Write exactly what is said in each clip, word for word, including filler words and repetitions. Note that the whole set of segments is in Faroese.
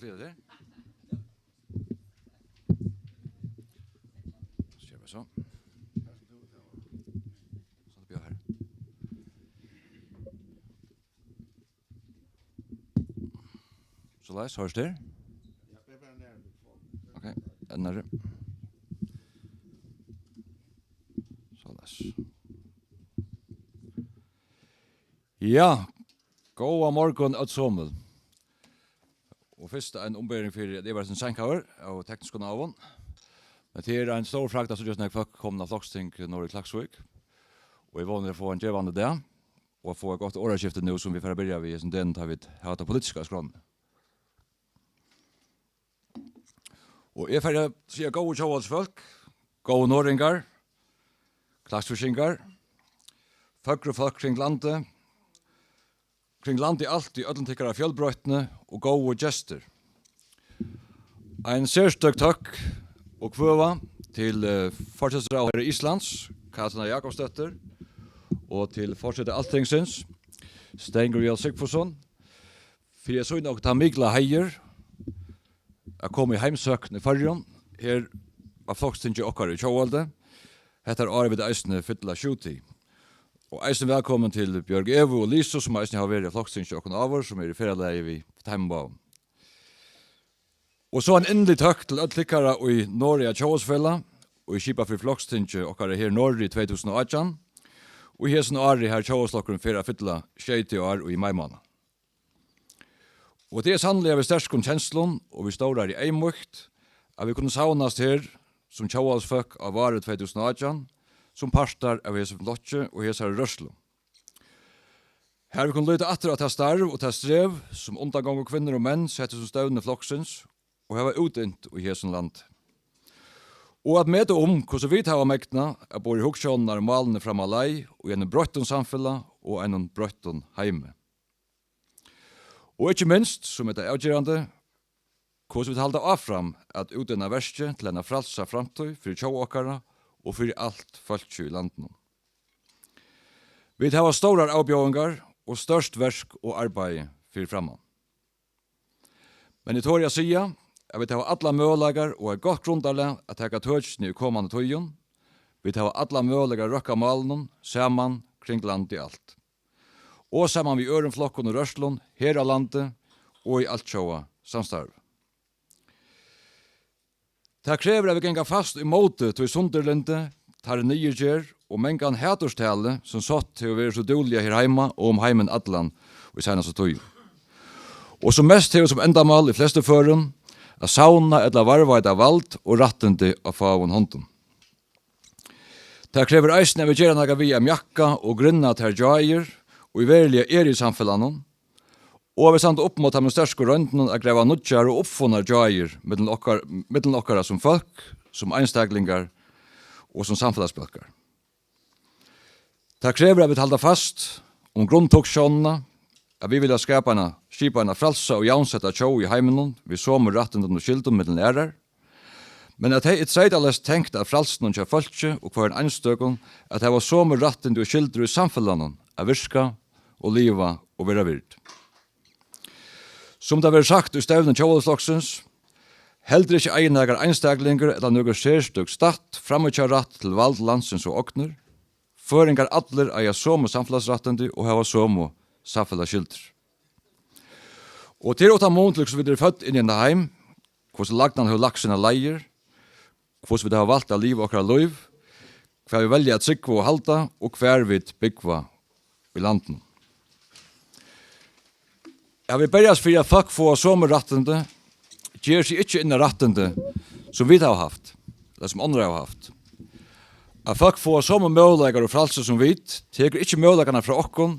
Bíða her. Skal vi so. So, bíða her. Soleiðis, hoyrist tað? Ok, enn nærri. Soleiðis. Ja, góðan morgun, øll somul. Og fyrst ein umbering fyri, at eg var seinkaður av tekniskum ávum. Men tað er ein stór fragd, at síggja, at fólk koma á floksting norður í Klaksvík. Og eg vóni, at fáa ein gevandi dag, og at fáa eitt gott orðaskifti nú, sum vit fara at byrja við, sum den, tá vit hava tað politiska á skránni. Og eg fari at siga, góðu tjóðhaldsfólk, góðu norðoyingar, klaksvíkingar, føgru fólk kring landið, kring landið alt í øllum tykkara fjølbroytni og góðu gestir. Ein serstøk tøkk og kvøða til, eh, forsætisráðherra Íslands, Katrínar Jakobsdóttur, og til forseta Altingsins, Steingrím J. Sigfússon, fyri at sýna okkum tann mikla heiður at koma í heimsókn í Føroyum, her á flokstingi okkara í Tjóðveldi. Hetta er árið, vit eisini fylla sjeyti. Og eisini vælkomin til Bjørg Evu og Lisu, sum eisini hava verið á flokstingi hjá okkum áður, sum eru í ferðalagi við teimum báðum. Og so ein innlig tøkk til øll tykkara í Norðoya Tjóðhaldsfelag, og skipa fyri flokstingi okkara her norðuri í tvey túsund og átjan, og í hesum ári, har Tjóðhaldsflokkurin fer at fylla sjeyti ár í maimánaði. Og tað er sanniliga við sterkum kenslum og við stórari eyðmýkt, at vit kunnu savnast her sum tjóðhaldsfólk á vári tvey túsund og átjan, sum partar av hesum flokki og hesari rørslu. Har vit kunnu líta aftur á tað starv og tað strev, sum undangongukvinnur og menn settu sum stevnu flokksins og hava útint í hesum landi. Og at meta um, hvussu vit hava megnað at borið hugsjónirnar og málini fram á leið í einum broyttum samfelag og einum broyttum heimi. Og ikki minst, sum er tað avgerandi, hvussu vit halda áfram at útinna verkið til eina frælsa framtíð fyri tjóð okkara og fyri alt fólkið í landinum. Vit hava stórar avbjóðingar og stórt verk og arbeiði fyri framman. Men eg tori at siga, at vit hava allar møguleikar og eitt gott grundarlag at taka tøkini í komandi tíðum. Vit hava allar møguleikar at røkka málunum saman kring landið alt. Og saman við øðrum flokkum og rørslum her á landi og í altjóða samstarvi. Tað krevur, at vit ganga fast ímóti tí sundurlyndi, teirri niðurgerð og mangan haturstali, sum sátt hevur verið so dúgliga her heima og um heimin allan í seinastu tíð. Og sum mest hevur sum endamál í flestu førum at savna ella varðveita vald og rættindi á fáum hondum. Tað krevur eisini, at vit gera nakað við at mjakka og grynna tær gjáir, ið veruliga eru í samfelagnum, og at vit standa upp móti teimum sterku royndunum at grava nýggjar og uppfunnar gjáir millum okkar, millum okkara sum fólk, sum einstaklingar og sum samfelagsbólkar. Tað krevur, at vit halda fast um grundhugsjónina, at vit vilja skapa eina, skipa eina frælsa og javnsetta tjóð í heiminum við somu rættindum og skyldum millum aðrar, men at tað er treytaleyst tengt at frælsinum hjá fólki og hvørjum einstøkum at hava somu rættindi og skyldur í samfelagnum at virka og liva og vera vird. Sum tað verður sagt í stevnu Tjóðhaldsflokksins, heldur ikki eigur nakar einstaklingur ella nøkur serstøk stætt framíhjárætt til vald landsins og ognir. Føroyingar allir eiga somu samfelagsrættindi og hava somu samfelagsskyldur. Og tað er uttan mun til, hvussu vit eru fødd inn í henda heim, hvussu lagnan hevur lagt sínar leiðir, hvussu vit hava valt at liva okkara lív, hvar vit velja at trúgva og halda, og hvar vit búgva í landinum. At vit berjast fyri, at fólk fáa somu rættindi, ger seg ikki inn á rættindi, sum vit hava havt, ella sum onnur hava havt. At fólk fáa somu møguleikar og frælsi sum vit, tekur ikki møguleikarnar frá okkum,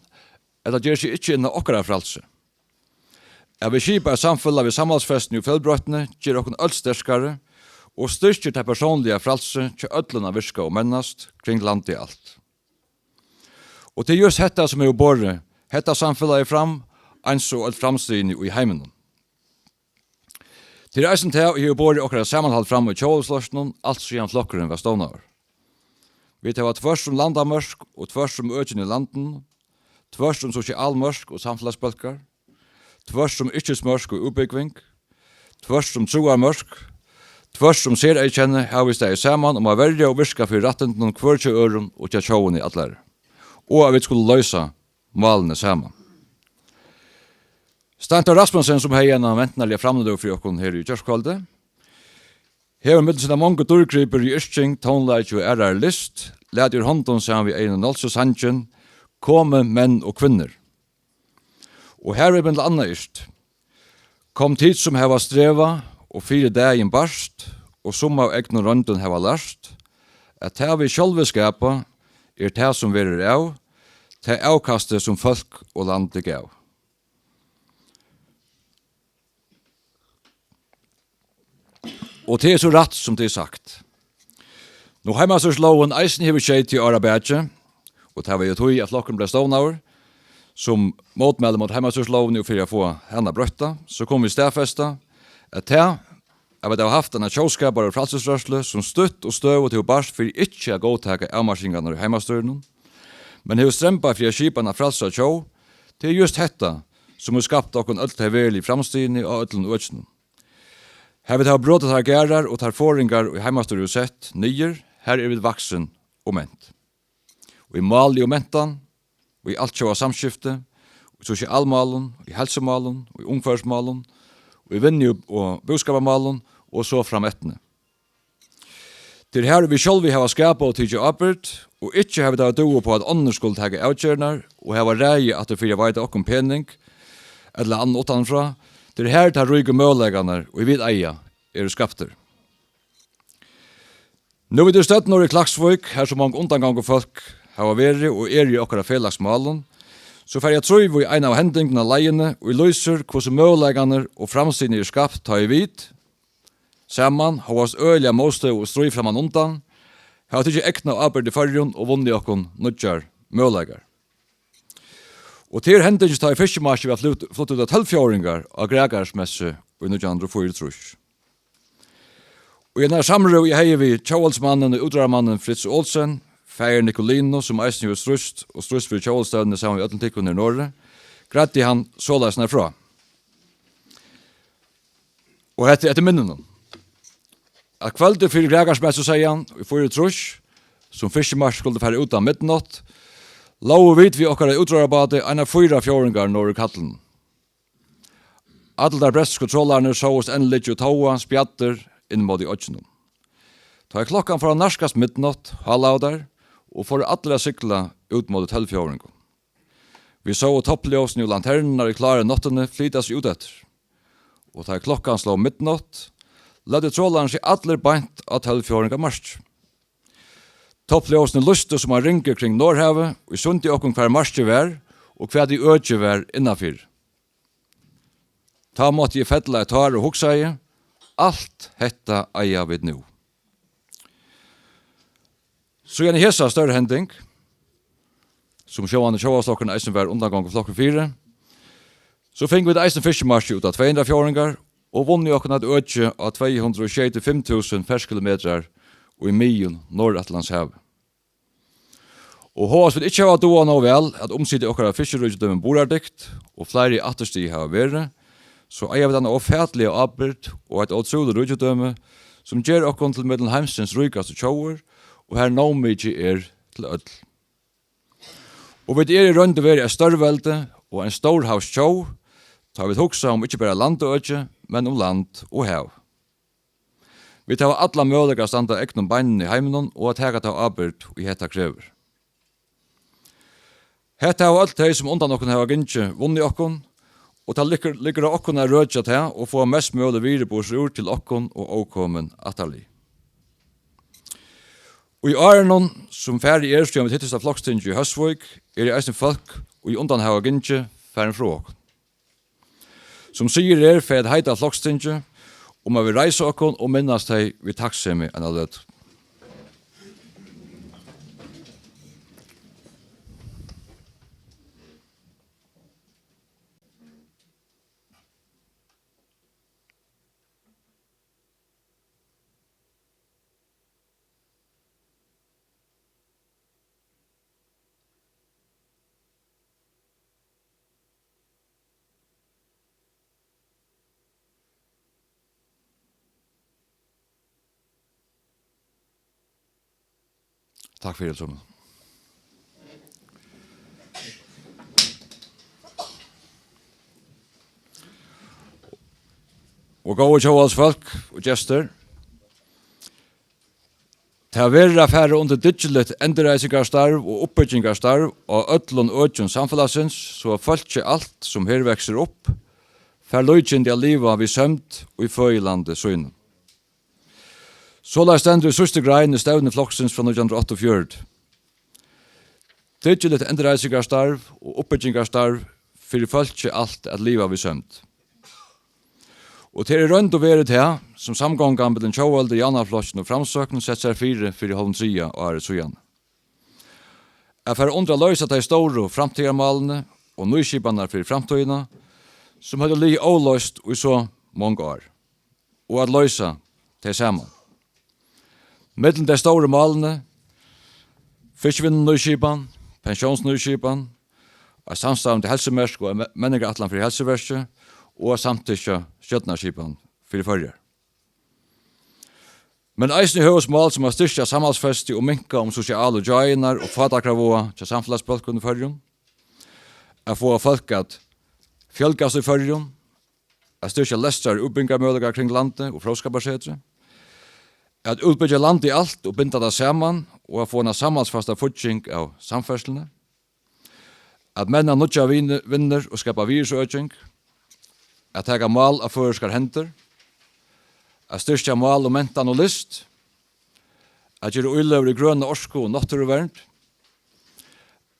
ella ger seg ikki inn á okkara frælsi. At vit skipa eitt samfelag við samhaldsfesti og fjølbroytni ger okkum øll sterkari og styrkir tað persónliga frælsið hjá øllum at virka og mennast kring landið alt. Og tað er júst hetta, sum hevur borið hetta samfelagið fram, eins og øll framstigini í heiminum. Tað er eisini tað, ið hevur borið okkara samanhald fram í Tjóðhaldsflokkinum, alt síðan flokkurin var stovnaður. Vit hava tvørtur um landamørk og tvørtur um økini í landinum, tvørtur um sosial mørk og samfelagsbólkar, tvørtur um yrkismørk og útbúgving, tvørtur um trúarmørk, tvørtur um sereyðkenni, hava vit staðið saman um at verja og virka fyri rættindunum hvør hjá øðrum og hjá tjóðini allari, og at vit skulu loysa málini saman. Stein Thor Rasmussen, sum hevði eina mentanarliga framløgu fyri okkum her í gjárkvøldið, hevur millum sínar mongu dýrgripir í yrking, tónleiki og aðrari list latið úr hondum saman við Eyðun Nolsøe sangin Komið, menn og kvinnur. Og har er millum annað yrkt: Kom, tit, sum hava strevað og fyri dagin bart, og sum av egnum royndum hava lært, at tað, vit sjálvi skapa, er tað, sum verður av, tað avkastið, sum fólk og landi gav. Og tað er so rætt, sum tað er sagt. Nú heimastýrislógin eisini hevur sjeyogtjúgu ár á baki, og tað var jú tí, at flokkurin bleiv stovnaður, sum mótmæli móti heimastýrislógini og fyri at fáa hana broytta, so kunnu vit staðfesta, at tað, at vit hava havt eina tjóðskapar- og frælsisrørslu, sum støtt og støðugt hevur barst fyri ikki at góðtaka avmarkingarnar í heimastýrinum, men hevur strembað fyri at skipa eina frælsa tjóð, tað er júst hetta, sum hevur skapt okkum øll tey veruligu framstigini á øllum økinum. Har vit hava brotið tær garðar og tær forðingar, ið heimastýrið hevur sett niður, har eru vit vaksin og ment. Og í máli og mentan, og í altjóða samskifti, í sosialmálum, í heilsumálum, í umhvørvismálum, og í vinnu og búskaparmálum, og so frameftir. Tað er har, vit sjálvi hava skapað og tikið ábyrgd, og ikki hava vit hava dúgv upp á, at onnur skulu taka avgerðirnar og hava ræði aftur fyri at veita okkum pening ella annað uttanfrá. Tað er har, teir ríku møguleikarnar, ið vit eiga, eru skaptir. Nú vit eru stødd norður í Klaksvík, har so mong undangongufólk hava verið og eru í okkara felags málum, so fari eg at tríva í eina av hendingunum á leiðini, ið lýsir, hvussu møguleikarnir og framstigini eru skapt, tá ið vit, saman, hóast øgiliga mótstøðu og stríð frammanundan, hava tikið egna ábyrgd í Føroyum og vunnið okkum nýggjar møguleikar. Og tað er hendingin, tá ið fiskimarkið var flutt, flutt út á tólvfjórðingar á Grækarismessu í nítjan hundrað og fýraogtrýss. Og í einari samrøðu, eg hevði við tjóðveldismannin og útróðrarmannin Fritz Olsen, faðir Nikolinu, sum eisini hevur stríðst og stríðst fyri tjóðveldisstevnuni saman við øllum tykkum her norði, greiddi hann soleiðis nær frá. Og hetta er eftir minnunum. At kvøldið fyri Grækarismessu, segði hann, í fýraogtrýss, sum fiskimarkið skuldi fara út á midnátt, lógu vit við okkara útróðrarbáti einar fýra fjórðingar norður í Kallinum. Allir teir bretsku trolararnir sóust enn liggja og tóa spjaddir inn móti oyggjunum. Tá ið klokkan fór at nærkast midnátt, hálaðu teir og fóru allir at sigla út móti tólvfjórðingum. Vit sóu toppljósini og lanternurnar í kláru náttini flyta seg út eftir. Og tá ið klokkan sló midnátt, løgdu trolararnir seg allir beint á tólvfjórðingamarkið. Toppljósini lýstu sum ein ringur kring Norðhavið, ið sýndi okkum, hvar markið var, og hvat ið økið var innanfyri. Tá mátti eg fella eitt tár og hugsaði: Alt hetta eiga vit nú. Síðani hesa størri hending, sum sjálvandi tjóðveldisflokkurin eisini var undangonguflokkur fyri, so fingu vit eisini fiskimarkið út á tvey hundrað fjórðingar og vunnu okkum eitt øki á tvey hundrað og sjeyogtretivu túsund ferkilometrar í miðjum Norðuratlantshavi. Og hóast vit ikki hava dugað nóg væl at umsita okkara fiskiríkidømi burðardygt, og fleiri afturstig hava verið, so eiga vit eina ófatiliga ábyrgd og eitt ótrúligt ríkidømi, sum ger okkum til millum heimsins ríkastu tjóðir, og har nóg mikið er til øll. Og vit eru í roynd og veru eitt stórveldi og ein stórhavstjóð, tá vit hugsa um ikki bara landøki, men um land og hav. Vit hava allar møguleikar at standa á egnum beinum í heiminum og at taka ta ábyrgd, ið hetta krevur. Hetta hava øll tey, sum undan okkum hava gingið, vunnið okkum, og tað liggur, liggur á okkum at røkja tað og fáa mest møguligt virði burtur úr til okkum og ókomin ættarlið. Og í árunum, sum farið er, síðan vit hittust á flokstingi í Hósvík, eru eisini fólk, ið undan hava gingið, farin frá okkum. Sum siður er, fer at heita á flokstingið, um at vit reisa okkum og minnast tey við takksemi eina løtu. Takk fyri, Trumma. Og góðu tjóðhaldsfólk og gestir. Tað verður at fara undir dyggiligt endurreisingarstarv og uppbyggingarstarv á øllum økjum samfelagsins, so at fólkið alt, sum her veksur upp, fær líkindi at liva við sømd í føðilandi sínum. Soleiðis stendur í síðstu grein í stevnu flokksins frá nítjan hundrað og áttaogfjøruti. Dyggiligt endurreisingarstarv og uppbyggingarstarv fyri fólkið alt at liva við sømd. Og tað er í roynd og veru tað, sum samgongan millum Tjóðveldið, Javnaðarflokkin og Framsókn sett sær fyri fyri hálvum triðja ári síðan. At fara undir at loysa tey stóru framtíðarmálini og nýskipanirnar fyri framtíðina, sum høvdu ligið óloyst í so mong ár, og at loysa tey saman. Millum tey stóru málini, fiskivinnunýskipan, pensjónsnýskipan, eitt samstarvandi heilsumerk og me-, menningarætlan fyri heilsuverkið og at samtykkja stjórnarskipan fyri Føroyar. Men eisini høvuðsmál sum at styrkja samhaldsfesti og minka um sosialu gjáirnar og fátækraváða hjá samfelagsbólkum í Føroyum, at fáa fólk at fjølgast í Føroyum, at styrkja lestrar- og útbúgvingarmøguleikar kring landið og Fróðskaparsetrið, at útbyggja landið alt og binda tað saman og at fáa eina samhaldsfasta fígging av samferðsluni, at menna nýggjar vin-, vinnur og skapa virðisøking, at taka mál á føroyskar hendur, at styrkja mál um mentan og list, at gera íløgur í grøna orku og náttúruvernd,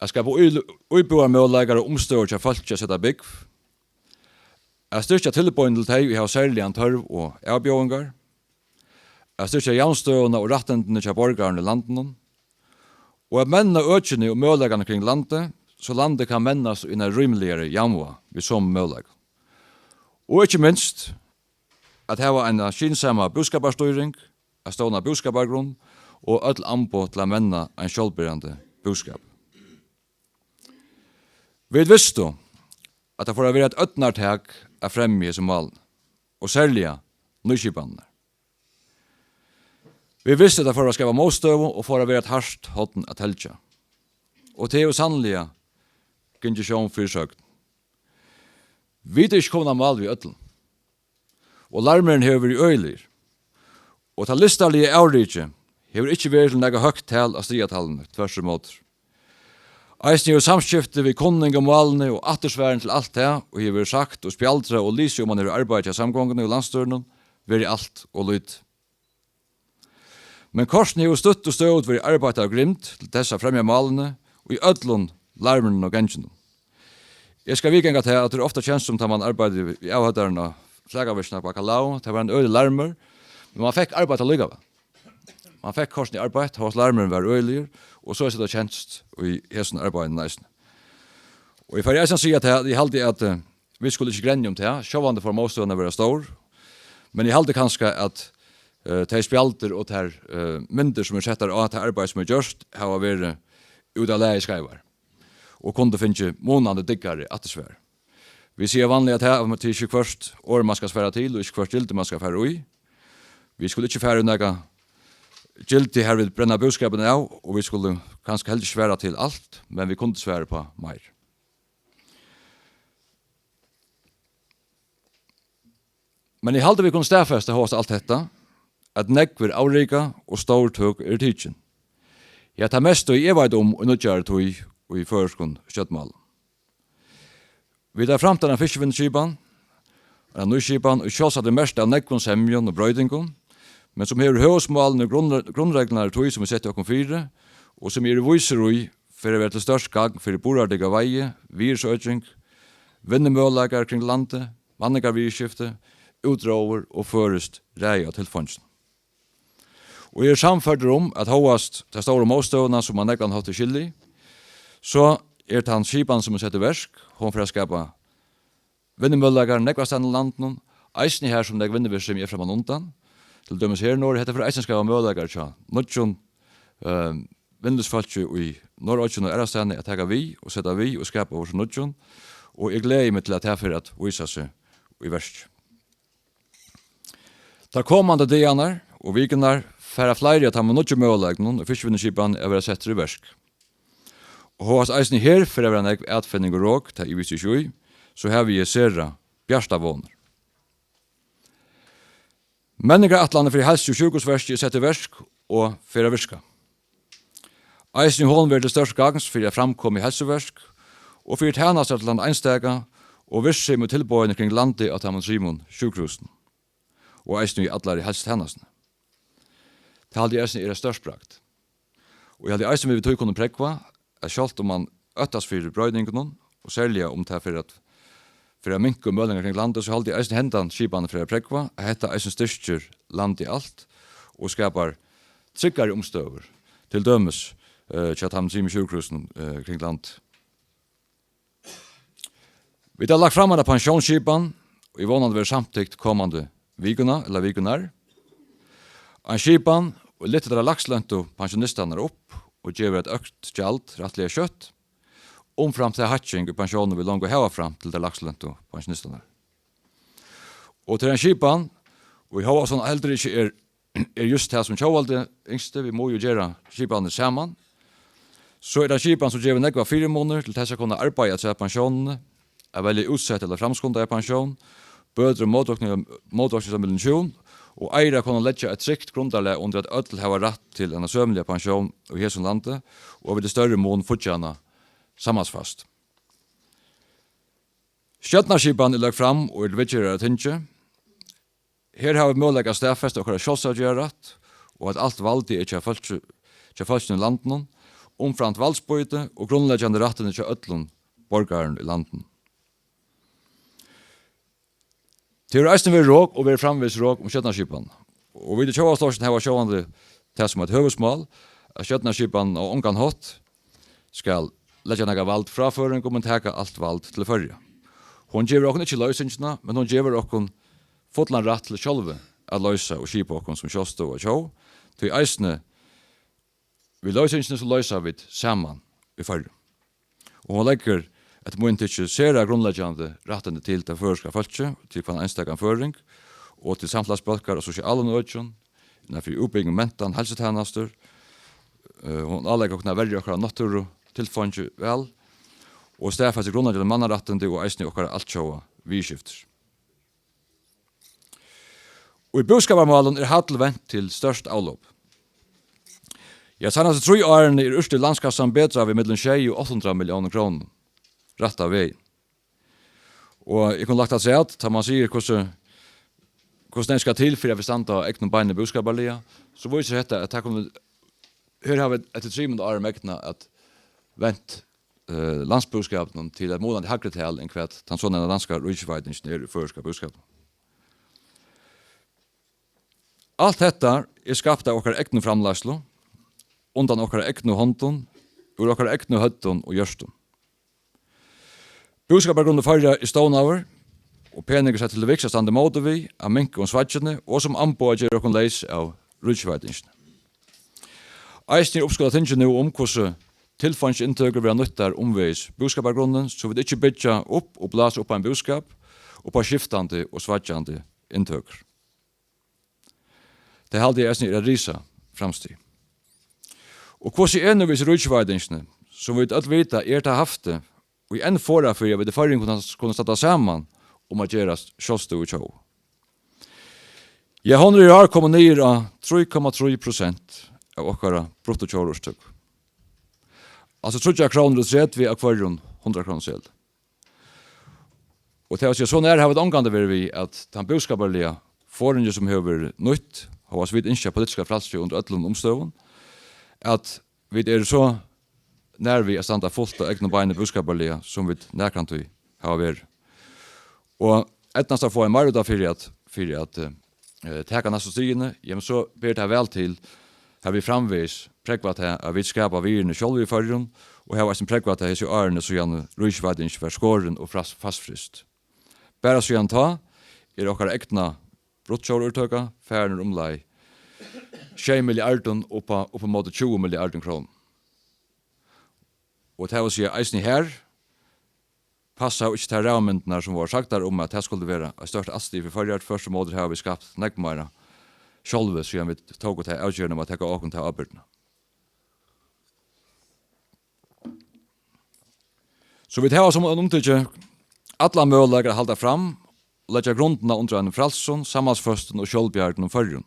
at skapa íl-, íbúðarmøguleikar og umstøður hjá fólki at seta búgv, at styrkja tilboðini til tey, ið hava serligan tørv og avbjóðingar, at styrkja javnstøðuna og rættindini hjá borgarunum í landinum, og at menna økini og møguleikarnar kring landið, so landið kann mennast í eina rímiligari javnvág við somu møguleika. Og ikki minst, at hava eina skynsama búskaparstýring, at stovna búskapargrunn og øll amboð til at menna ein sjálvberandi búskap. Vit vistu, at tað fór at vera eitt ódnartak at fremja hesi málini, og serliga nýskipanirnar. Vit vistu, at tað fór at skapa mótstøðu og fór at vera eitt hart horn at telgja. Og tað hevur sanniliga gingið sjón fyri søgn. Vit eru ikki komin á mál við øllum. Og larmurin hevur verið øgiligur. Og tað listaliga avrikið hevur ikki verið til nakað høgt tal á stigatalinu, tvørturímóti. Eisini hevur samskifti við kunning um málini og aftursvarini til alt tað, ið hevur verið sagt og spjaldrað og lisið, um man hevur arbeitt hjá samgonguni og landsstýrinum, verið alt ov lítið. Men kortini hevur støtt og støðugt verið arbeitt av grimd til tess at fremja málini í øllum larminum og ganginum. Eg skal viðganga tað, at tað er ofta kent sum, tá man arbeiddi við avhøvdaran á flakavirkinum á Bacalao, tað var ein øgiligur larmur, men man fekk arbeitt allíkavæl. Man fekk kortini arbeitt, hóast larmurin var øgiligur, og so er tað kent í hesum arbeiðinum eisini. Og eg fari eisini at siga tað, at eg haldi, at, eh, vit skulu ikki grenja um tað. Sjálvandi fór mótstøðan at vera stór, men eg haldi kanska, at, eh, tey spjaldur og tær, eh, myndir, sum eru settar á tað arbeiði, sum er gjørt, hava verið út av lagi skeivar og kundu fingið munandi dyggari aftursvar. Vit siga vanliga tað, at tað er ikki hvørt orð, man skal svara til, og ikki hvørt gildi, man skal fara í. Vit skulu ikki fara í nakað gildi, har vit brenna búskapin av, og vit skulu kanska heldur ikki svara til alt, men vit kundu svara upp á meir. Men eg haldi, vit kunnu staðfesta, hóast alt hetta, at nógv er avrikað og stór tøk eru tikin. Ja, tað mesta, ið eg veit um í nýggjari tíð í føroyskum stjórnmálum. Vit hava framt eina fiskivinnuskipan, eina nýskipan, ið sjálvsagt er merkt av nógvum semjum og broytingum, men sum hevur høvuðsmálini og grundre-, grundreglurnar í tí, sum vit settu okkum fyri, og sum eg eri vísur í, fer at vera til stórt gagn fyri burðardygga veiði, virðisøking, vinnumøguleikar kring landið, manningarviðurskifti, útróður og føroyskt ræði á tilfeinginum. Og eg eri sannførdur um, at hóast ta stóru mótstøðuna, sum á nógvan hátt er skillig, so er tann skipan, sum er sett í verk, hon fer at skapa vinnumøguleikar nógvastaðni í landinum, eisini har, sum nógv vinnuvirksemi er frammanundan. Til dømis her norður, hetta fer eisini at skapa møguleikar hjá nýggjum, eh, vinnufólki í Norðoyggjum og aðrastaðni at taka við og seta við og skapa okkurt nýggjum, og eg gleði meg til, at tað fer at vísa seg í verki. Teir komandi dagarnar og vikurnar fara fleiri av teimum nýggju møguleikunum í fiskivinnuskipan at verða settir í verk. Og hóast eisini her fer at vera nógv atfinning og rok, tað ivist eg ikki í, so havi eg sera bjartar vónir. Menningarætlanir fyri heilsu- og sjúkrahúsverkið er sett í verk og fer at virka. Eisini hon verður til stórt gagns fyri at framkoma í heilsuverk og fyri tænastur til tann einstaka og virksemi og tilboðini kring landið á teimum trimum sjúkrahúsunum og eisini í allari heilsutænastuni. Tað haldi eg eisini er eitt stórt bragd. Og eg haldi eisini, vit við tí kunnu prógva, at sjálvt um mann óttast fyri broytingunum, og serliga um tað fer at, fer at minka um møguleikarnar kring landið, so haldi eg eisini, hendan skipanin fer at prógva, at hetta eisini styrkir landið alt og skapar tryggari umstøður, til dømis, eh, hjá teimum trimum sjúkrahúsunum, eh, kring landið. Vit hava lagt fram eina pensjónsskipan, ið vónandi verður samtykt komandi vikuna, ella vikurnar. Ein skipan, ið lyftir teir lægstløntu pensjonistarnar upp og gevur eitt økt gjald rættiliga skjótt, umframt ta hækking í pensjónum, vit longu hava fram til teir lægstløntu pensjonistarnar. Og tað er ein skipan, ið hóast hon heldur ikki er, er júst tað, sum Tjóðveldið ynskti, vit mugu jú gera skipanir saman, so er tað ein skipan, sum gevur nógvar fyrimunir til tess at kunna arbeiða afturat pensjónini, at velja útsett ella framskundaða pensjón, bøtur og mótvaksning, mótvaksning millum hjún, og eigur at kunna leggja eitt trygt grundarlag undir, at øll hava rætt til eina sømiliga pensjón í hesum landi, og at vit í størri mun fíggja hana samhaldsfast. Stjórnarskipanin er løgd fram og er til viðgerðar á tingi. Her hava vit møguleika at staðfesta okkara sjálvsavgerðarrætt og at alt valdið er hjá fólki, hjá fólkinum í landinum, umframt valdsbýti og grundleggjandi rættindi hjá øllum borgarum í landinum. Tað hevur eisini verið rok og verður framvegis rok um stjórnarskipan. Og vit í Tjóðarflokkinum hava sjálvandi tað sum eitt høvuðsmál, at stjórnarskipanin á ongan hátt skal leggja nakað vald frá føroyingum, men taka alt vald til Føroya. Hon gevur okkum ikki loysingina, men hon gevur okkum fullan rætt til sjálvi at loysa og skipa okkum sum sjálvstøðuga tjóð, tí eisini við loysingini, so loysa vit saman í Føroyum. Og hon leggur, eftir mínum tykki, sera grundleggjandi rættindi til tað føroyska fólkið, til hvønn einstakan føroying, og til samfelagsbólkar og sosialum økjum, innan fyri útbúgving, mentan, heilsutænastur. Eh, hon áleggur okkum at verja okkara náttúru, tilfeingi væl, og staðfestir grundleggjandi mannarættindi og eisini okkara altjóða viðurskiftir. Og í búskaparmálum er hall vent til stórt avlop. Ja, seinastu trý árini er úrslitið í landskassan betrað við millum sjey og átta hundrað milliónir krónur, rætta vegin. Og eg kundi lagt afturat, tá mann sigur, hvussu, hvussu nógv skal til fyri at vit standa á egnum beini búskaparliga, so vísir hetta, at tað kunnu, her hava vit eftir trimum árum egnað at vent, eh, landsbúskapinum til eitt munandi hægri tal enn hvat tann sovorðna danska ríkisveitingin er í føroyska búskapinum. Alt hetta er skapt av okkara egnu framleiðslu, undan okkara egnu hondum, úr okkara egnu høvdum og hjørtum. Búskapargrunnur Føroya er stovnaður, og peningur settur til viks at standa ímóti við, at minka um svaggini og sum amboð at gera okkum leys av ríkisveitingini. Eisini er uppskot á tingi nú um, hvussu tilfeinginnitøkur verða nýttar umvegis búskapargrunnin, so vit ikki byggja upp og blása upp ein búskap upp á skiftandi og svaggandi inntøkur. Tað haldi eg eisini er eitt risa framstig. Og hvussu er nú við hesi ríkisveitingini, sum vit øll vita er tað haftið, ið enn forðar fyri, at vit í Føroyum kunnu, kunnu standa saman um at gerast sjálvstøðug tjóð? Ja, hon er í ár komin niður á trý komma trý prosent av okkara bruttotjóðarúrtøku. Altso tríggjar krónur og tretivu av hvørjum hundrað krónuseðli. Og tað vil siga, so nær hava vit ongantíð verið við, at tann búskaparliga forðingin, sum hevur verið nýtt, hóast vit ynskja politiska frælsi undir øllum umstøðum, at vit eru so nær við at standa fult á egnum beini búskaparliga, sum vit nakrantíð hava verið. Og eydnast at fáa ein meiriluta fyri at, fyri at, eh, eh, taka næstu stigini, jamen, so ber tað væl til, har vit framvegis prógva tað, at vit skapa virðini sjálv í Føroyum, og hava eisini prógvað tað hesi árini, síðan ríkisveitingin var skorin og fras-, fastfryst. Bara síðan tá er okkara egna bruttotjóðarúrtøka farin úr umleið sjey milliardum upp á, upp á móti tjúgu milliardum krónum. Og tað vil siga, eisini har passa ikki tær ræðumyndirnar, sum vóru sagdar um, at tað skuldi vera eitt stórt atstig fyri Føroyar. Tvørturímóti hava vit skapt nógv meira sjálvi, síðan vit tóku ta avgerðina um at taka á okkum ta ábyrgdina. So vit hava sum umtikið allar møguleikar at halda fram og leggja grundina undir einum frælsum, samhaldsføstum og sjálvbjargnum Føroyum.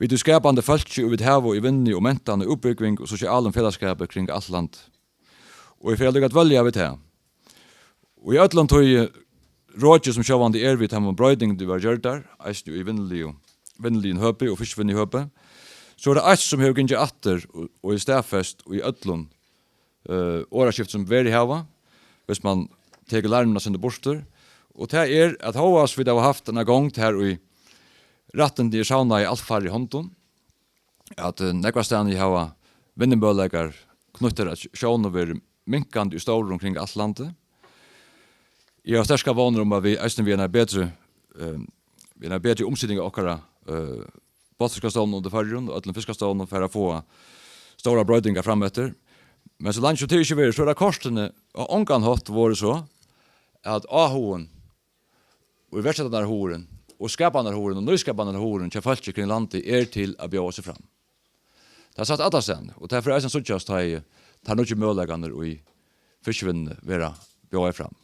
Við tí skapandi fólki, ið vit hava í vinnu og mentan og útbúgving og sosialum felagsskapi kring alt landið. Og eg fari líka at dvølja við tað. Og í øllum tí roki, sum sjálvandi er við teimum broytingum, ið verða gjørdar, eisini í vinnuligu, vinnuligum høpi og fiskivinnuhøpi, so er tað eitt, sum hevur gingið aftur og, og er staðfest í øllum, eh, orðaskiftum, sum verið hava, viss mann tekur larmuna sindur burtur, og tað er, at hóast vit hava havt eina gongd har, í rættindi er savnaði alt færri hondum, at, eh, nógvastaðni hava vinnumøguleikar knýttir at sjónum verið minkandi í stórum kring alt landið. Eg havi sterkar vónir um, at vit eisini við eina betri, eh, við eina betri umsiting av okkara, eh, botnfiskastovnum undir Føroyum og øllum fiskastovnum fara at fáa stórar broytingar frameftir. Men so leingi sum tað ikki verður, so er tað kortini á ongan hátt vorðið so, at áhugin og iverksetanarhugurin og skapanarhugurin og nýskapanarhugurin hjá fólki kring landið er til at bjóða seg fram. Tað er sagt allastaðni, og tað fer eisini at síggjast, tá ið teir nýggju møguleikarnir í fiskivinnuni verða bjóðaðir fram.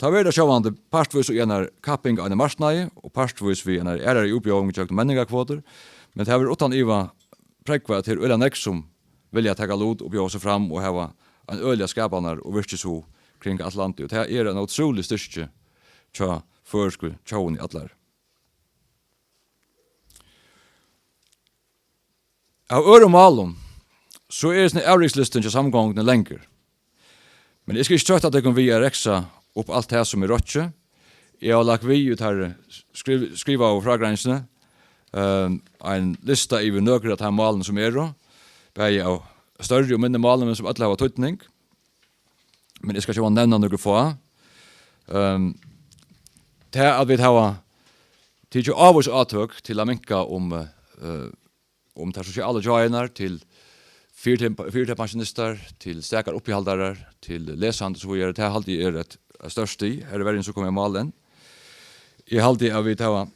Tá verður tað sjálvandi partvíst í einari kapping á einum marknaði og partvíst við einari aðrari útbjóðing gjøgnum menningarkvotur, men tað verður uttan iva prógvað, at tað eru øgiliga nógv, sum vilja taka lut og bjóða seg fram og hava ein øgiliga skapanar- og virkishug kring alt landið, og tað er ein ótrúlig styrki hjá føroysku tjóðini allari. Av øðrum málum, so er hesin avrikslistin hjá samgonguni langur. Men eg skal ikki troytta tykkum við at reksa upp alt tað, sum er rokkið. Eg havi lagt við í tær skriv-, skrivaðu frágreiðingini, ehm, ein lista yvir nøkur av teimum málum, sum eru, bæði av størri og minni málum, men sum øll hava týdning. Men eg skal ikki nevna nøkur fá. Ehm, tað, at vit hava tikið ávís átøk til at minka um, eh, um tær sosialu gjáirnar til fyri-, fyritøkupensjonistar, til stakar uppihaldarar, til lesandi og so víðari, tað haldi eg er eitt, eitt stórt stig. Har er verjin so komin í mál enn. Eg haldi, at vit hava,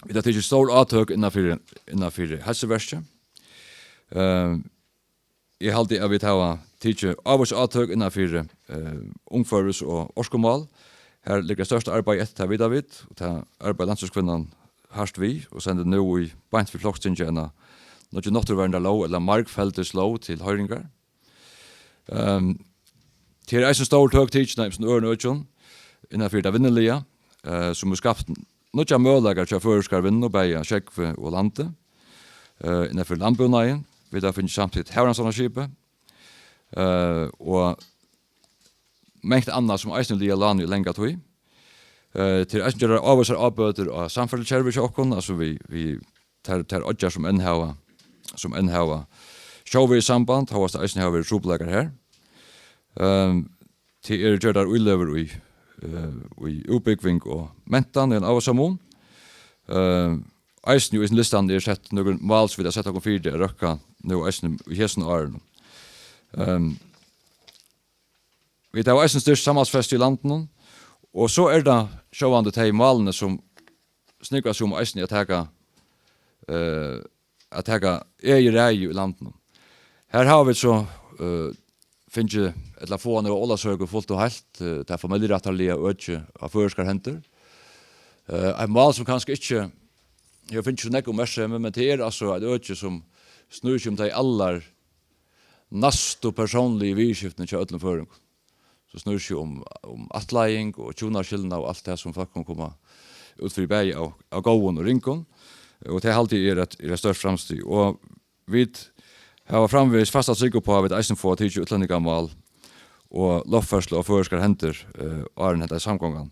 vit hava tikið stór átøk innanfyri, innanfyri heilsuverkið. Ehm, eg haldi, at vit hava tikið ávís átøk innanfyri, eh, umhvørvis- og orkumál. Har liggur stórt arbeiði eftir, tað vita vit, og tað arbeiðir Landsstýriskvinnan hart við og sendir nú í beint fyri Flokstingið eina nýggja náttúruverndarlóg ella margfeldislóg til hoyringar. Ehm, tað eru eisini stór tøk tikin av ymsum øðrum økjum innanfyri tað vinnuliga, eh, sum hevur skapt nýggjar møguleikar hjá føroyskari vinnu, bæði á sjógvi og landi, eh, innanfyri landbúnaðin. Vit hava fingið samtykt havrannsóknarskipið, eh, og mangt annað, sum eisini liggur á láni í langa tíð. Eh, tað eru eisini gjørdar ávísar ábøtur á samferðslukervið hjá okkum, altso við, við tær, tær oyggjar, sum enn hava, sum enn hava sjóvegissamband, hóast tað eisini hava verið trupulleikar har. Ehm, tað eru gjørdar íløgur í, eh, í útbúgving og mentan í ein ávísan mun. Ehm, eisini í hesum listanum eru sett nøkur mál, sum vit hava sett okkum fyri at røkka nú eisini í hesum árinum. Ehm, vit hava eisini styrkt samhaldsfesti í landinum, og so er tað sjálvandi tey málini, sum snúgva seg um eisini at taka, eh, at taka egið ræði í landinum. Har hava vit so, eh, fingið, ella fáa nú Ólavsøku fult og heilt, eh, tað familjurættarliga økið á føroyskar hendur. Eh, eitt mál, sum kanska ikki hevur fingið so nógv uppmerksemi, men tað er altso eitt øki, sum snýr seg um tey allar næstu persónligu viðurskiftini hjá øllum føroyingum, sum snýr seg um, um ættleiðing og hjúnaskilnað og alt tað, sum fólk kunnu koma út fyri, bæði av, av góðum og ringum. Og tað haldi eg er eitt, er eitt stórt framstig. Og vit hava framvegis fasta trúgv upp á, at vit eisini fáa tikið útlendingamál og løgfesting á føroyskar hendur, eh, áðrenn henda samgongan,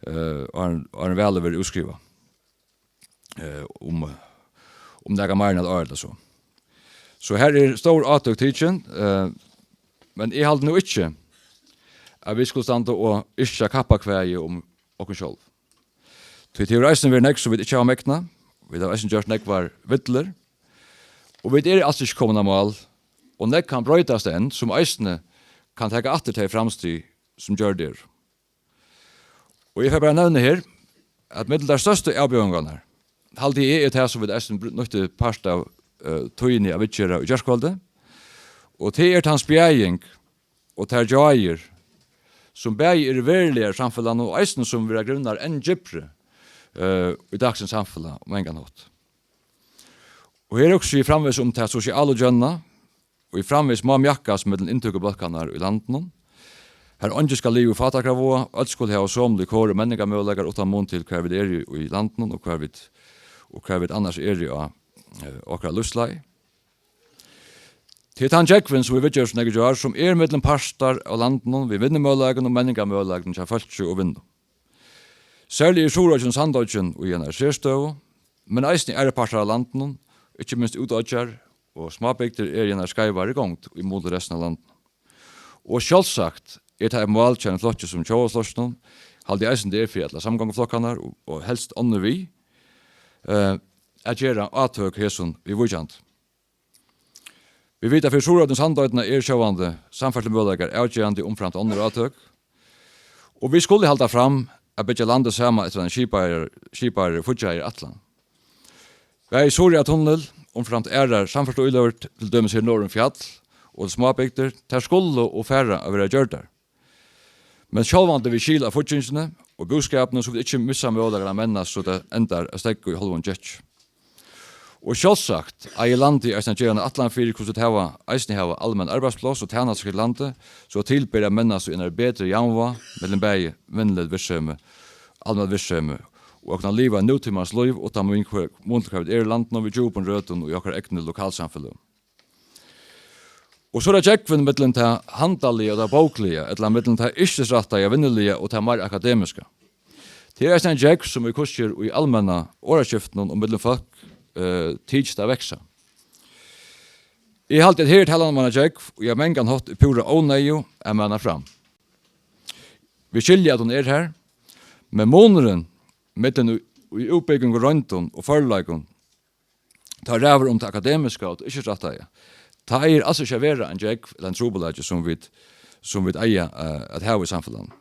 eh, áðrenn, áðrenn valið verður útskrivað, eh, um, um nakað meira enn eitt ár ella so. So har eru stór átøk tikin, eh, men eg haldi nú ikki, at vit skulu standa og yrkja kappakvæði um okkum sjálv. Tí tað hevur eisini verið nógv, sum vit ikki hava megnað. Vit hava eisini gjørt nógvar villur. Og vit eru als ikki komin á mál. Og nógv kann broytast enn, sum eisini kann taka aftur tey framstig, sum gjørd eru. Og eg fari bara at nevna her, at millum tær størstu avbjóðingarnar, haldi eg, er tað, sum vit eisini br-, nýttu part av, eh, tíðini at viðgera í gjárkvøldið. Og tað er tann spjaðing og tær gjáir, sum bæði eru veruligar í samfelagnum og eisini sum verða grivnar enn djúpri, eh, í dagsins samfelag á mangan hátt. Og her hugsi eg framvegis um ta sosialu gjónna, og ið framvegis má mjakkast millum inntøkubólkarnar í landinum, har eingin skal liva í fátækraváða, øll skulu hava somu likor og menningarmøguleikar uttan mun til, hvar vit eru í landinum og hvar vit, og hvar vit annars eru á, eh, okkara lívslagi. Tað er tann gjógvin, sum vit viðgjørdust nógv í gjár, sum er millum partar av landinum við vinnumøguleikum og menningarmøguleikum hjá fólki og vinnu. Serliga er Suðuroyggin og Sandoyggin í einari serstøðu, men eisini aðrir partar av landinum, ikki minst útoyggjar og smábygdir, eru í einari skeivari gongd í mun til restina av landinum. Og sjálvsagt er tað eitt mál hjá einum flokki sum Tjóðarflokkinum, haldi eg eisini tað er fyri allar samgonguflokkarnar og, og helst onnur við, eh, at gera átøk hesum viðvíkjandi. Vit vita, fyri Suðuroynna og Sandoynna eru sjálvandi samferðslumøguleikar avgerandi umframt onnur átøk. Og vit skulu halda fram at byggja landið saman eftir eini skipari, skipari fíggjari ætlan. Bæði Suðuroyartunnil, umframt aðrar samferðsluíløgur, til dømis her norður um fjall og til smábygdir, tær skulu og fara at verða gjørdar. Men sjálvandi við skil á fíggingini og búskapinum, so vit ikki missa møguleikan at mennast, so tað endar at steðga í hálvum gekki. Og sjálvsagt eigur landið eisini at gera eina ætlan fyri, hvussu tað hava, eisini hava almenn arbeiðspláss og tænastur til landið, so at til ber at mennast í einari betri javnvág millum bæði vinnuligt virksemi, almennt virksemi, og at kunna liva nútímans lív uttan mun til, hvar vit eru í landinum, við djúpum røtum í okkara egnu lokalsamfeløgum. Og so er tað gjógvin millum tað handaliga og tað bókliga, ella millum tað yrkisrættaða, vinnuliga og tað meir akademiska. Tað er eisini ein gjógv, sum í hvussu er í almenna orðaskiftinum og millum fólk, eh, tykist at vaksa. Eg haldi, at her er talan um eina gjógv, ið á mangan hátt er púra óneyðug at mana fram. Vit skilja, at hon er har, men munurin millum í, í útbúgving og royndum og førleikum, tá ræður um tað akademiska og tað yrkisrættaða, tá eigur als ikki at vera ein gjógv ella ein trupulleiki, sum vit, sum vit eiga, eh, at hava í samfelagnum.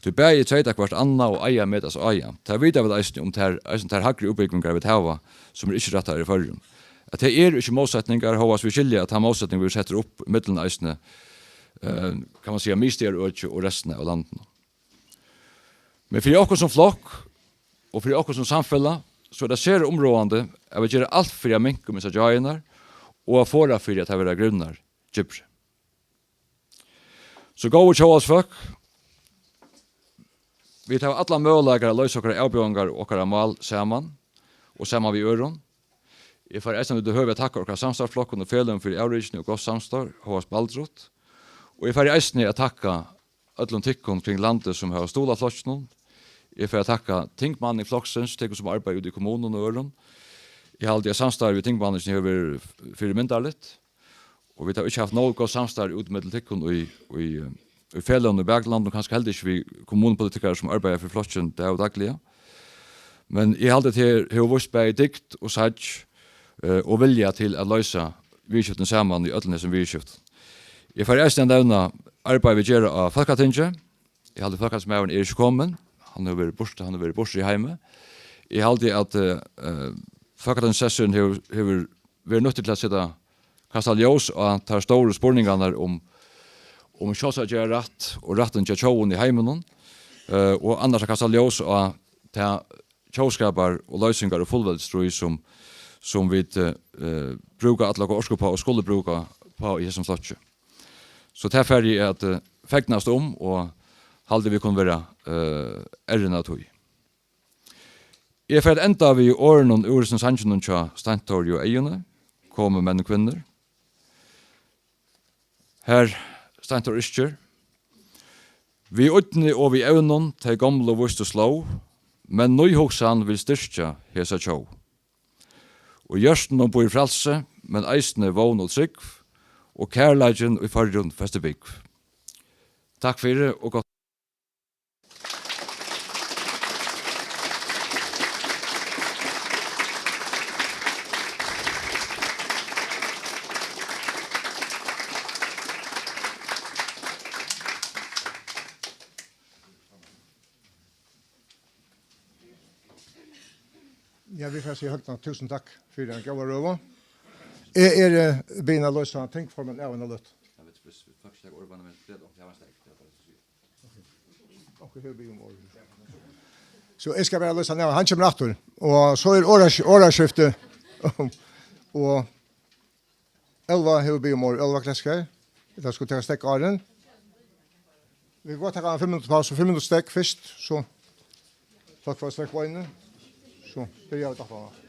Tí bæði treyta hvørt annað og eiga at metast áðan. Tað vita vit eisini um tær, eisini tær hægri útbúgvingar, vit hava, sum eru yrkisrættaðar í Føroyum. At tey eru ikki mótsetningar, hóast vit skilja, at tann mótsetningur verður settur upp millum eisini, eh, kann man siga, miðstaðarøki og restina av landinum. Men fyri okkum sum flokk og fyri okkum sum samfelag, so er tað sera umráðandi, at vit gera alt fyri at minka um hesar gjáirnar og at forða fyri, at tær verða grivnar djúpri. So góðu tjóðveldisfólk, vit hava allar møguleikar at loysa okkara avbjóðingar og okkara mál saman og saman við øðrum. Eg fari eisini at nýta høvið at takka okkara samstarvsflokkum og feløgum fyri avrikini og gott samstarv, hóast baldrut. Og eg fari eisini at takka øllum tykkum kring landið, sum hava stuðlað flokkinum. Eg fari at takka tingmanning floksins, tykkum, sum arbeiða úti í kommunum og øðrum. Eg haldi, at samstarvið við tingmanningini hevur verið f-, fyrimyndarligt. Og vit hava ikki havt nóg gott samstarv út millum tykkum í, í, í feløgum í baklandinum, og kanska heldur ikki við kommunupolitikarar, sum arbeiða fyri flokkin dag og dagliga. Men eg haldi, at her hevur víst bæði dygd og sagn, eh, og vilja til at loysa viðurskiftini saman í øllum hesum viðurskiftum. Eg fari eisini at nevna arbeiðið, vit gera á Fólkatingi. Eg haldi, fólkatingsmaðurin er ikki komin. Hann hevur verið burtur, hann hevur verið burtur í heimi. Eg haldi, at, eh, eh, fólkatingssesturin hevur, hevur verið nýttur til at seta, kasta ljós á tær stóru spurningarnar um, um sjálvsagt at gera rætt og rættin hjá tjóðum í heiminum, eh, og annars at kasta ljós á ta tjóðskapar og loysingar og fullveldisstríð, sum, sum vit, eh, eh, brúka alla okkara orku uppá og skulu brúka uppá í hesum flokki. So tað fari eg at, eh, fegnast um og haldi, vit kunnu vera, eh, errin av tí. Eg fari at enda við orðunum úr hesum sanginum hjá Steintóri og Eyðuni, Komið, menn og kvinnur. Har Steintór yrkir: Við ídni og við evnum tey gomlu vístu slóð, men ný hugsan vil styrkja hesa tjóð. Og í hjørtunum býr frælsi, men eisini vón og trúgv, og kærleikin í Føroyum festir búgv. Takk fyri og gott. Ja, vit fara at siga høgna túsund takk fyri eina góða røðu. Eg eri, eh, biðin at loysa tingformann av eina løtu. Ja, vit, vit, vit fólk snakka orðið, men tað er, ja, var sterkt. Onkur hevur biðið um orðið. So eg skal bara loysa hann av. Hann kemur aftur. Og so er orðask-, orðaskifti. Og Elva hevur biðið um orðið. Elva Klesker. Tað skal taka steðg áðrenn. Vit gott taka ein fimm minuttir pausu, fimm minuttir steðg fyrst, so fólk fáa steðg beinini. So byrja vit aftaná.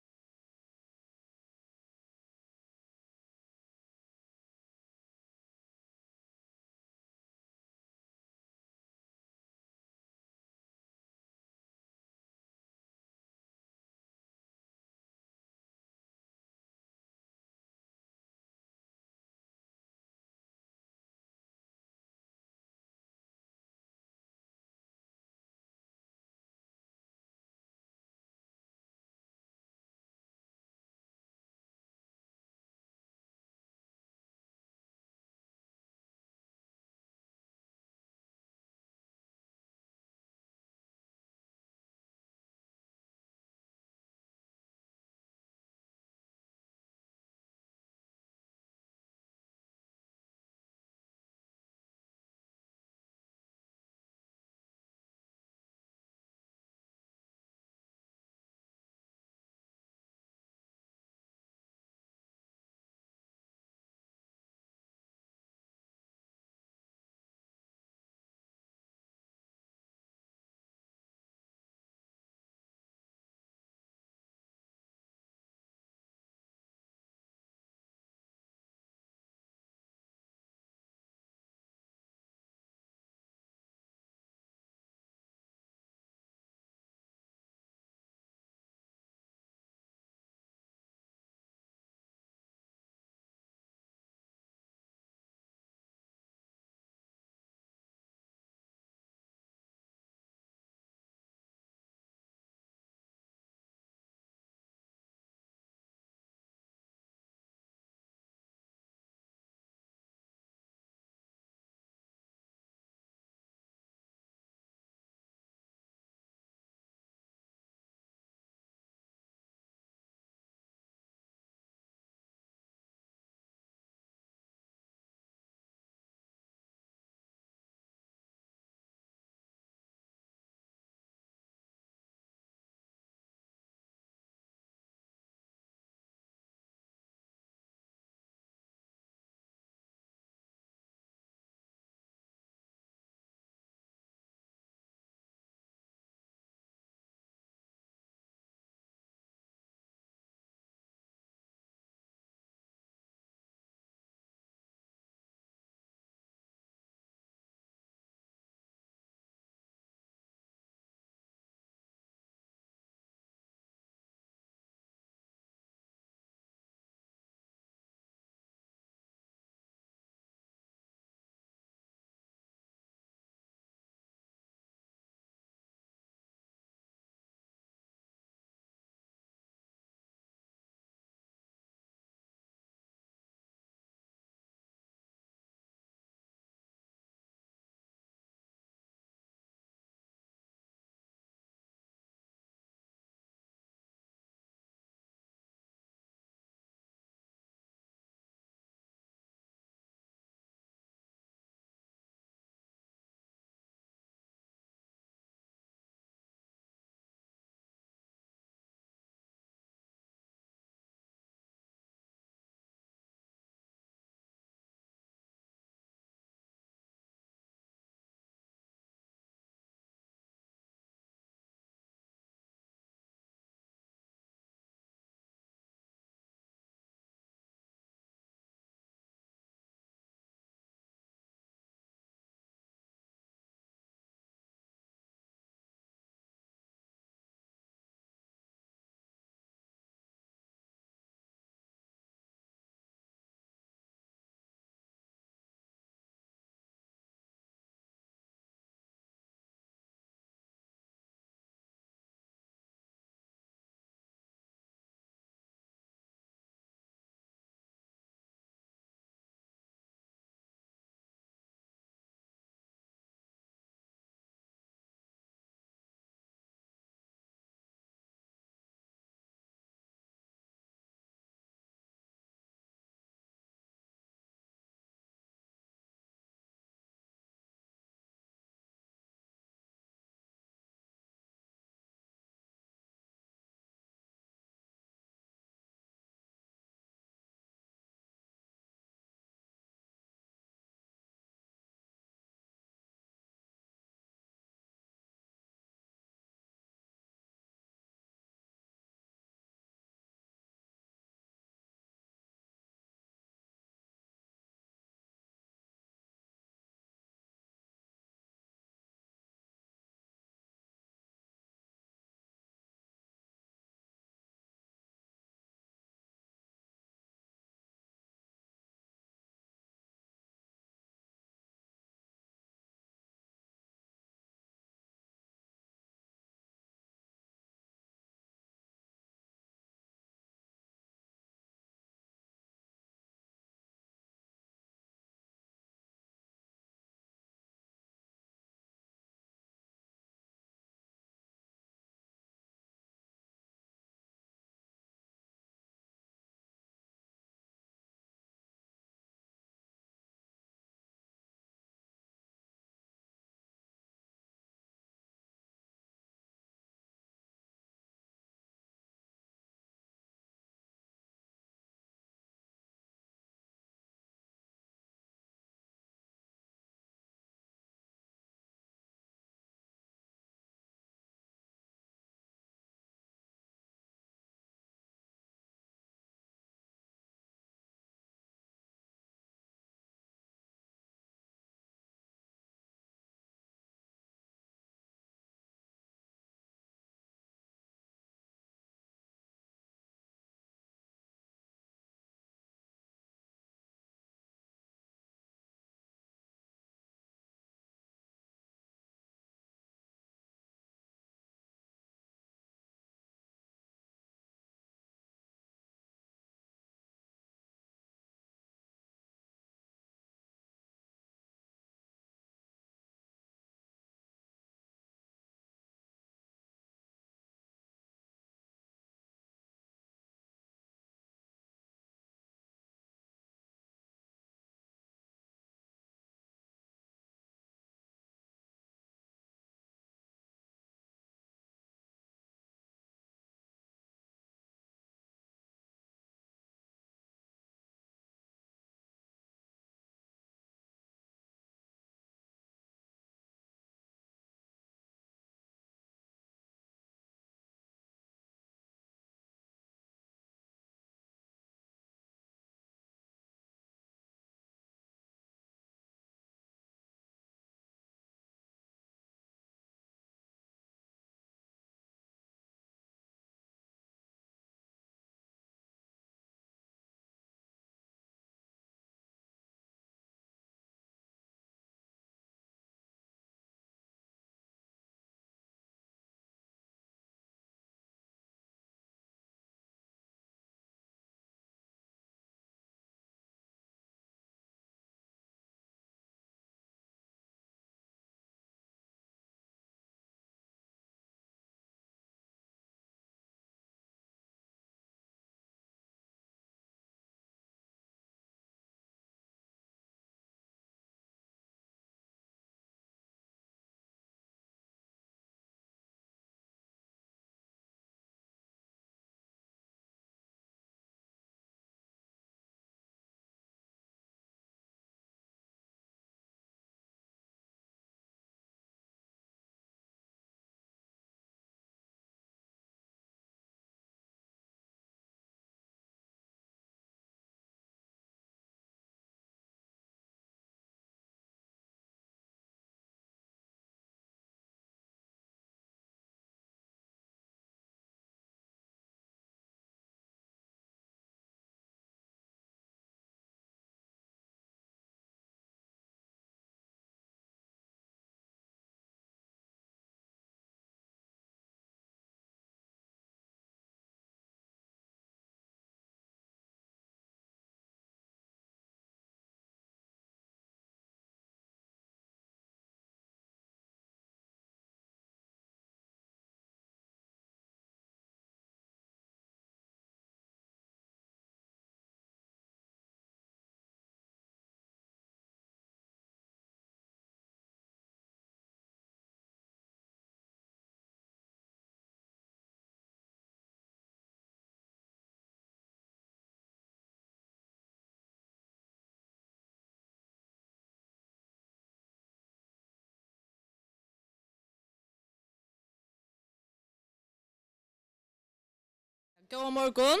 Góðan morgun.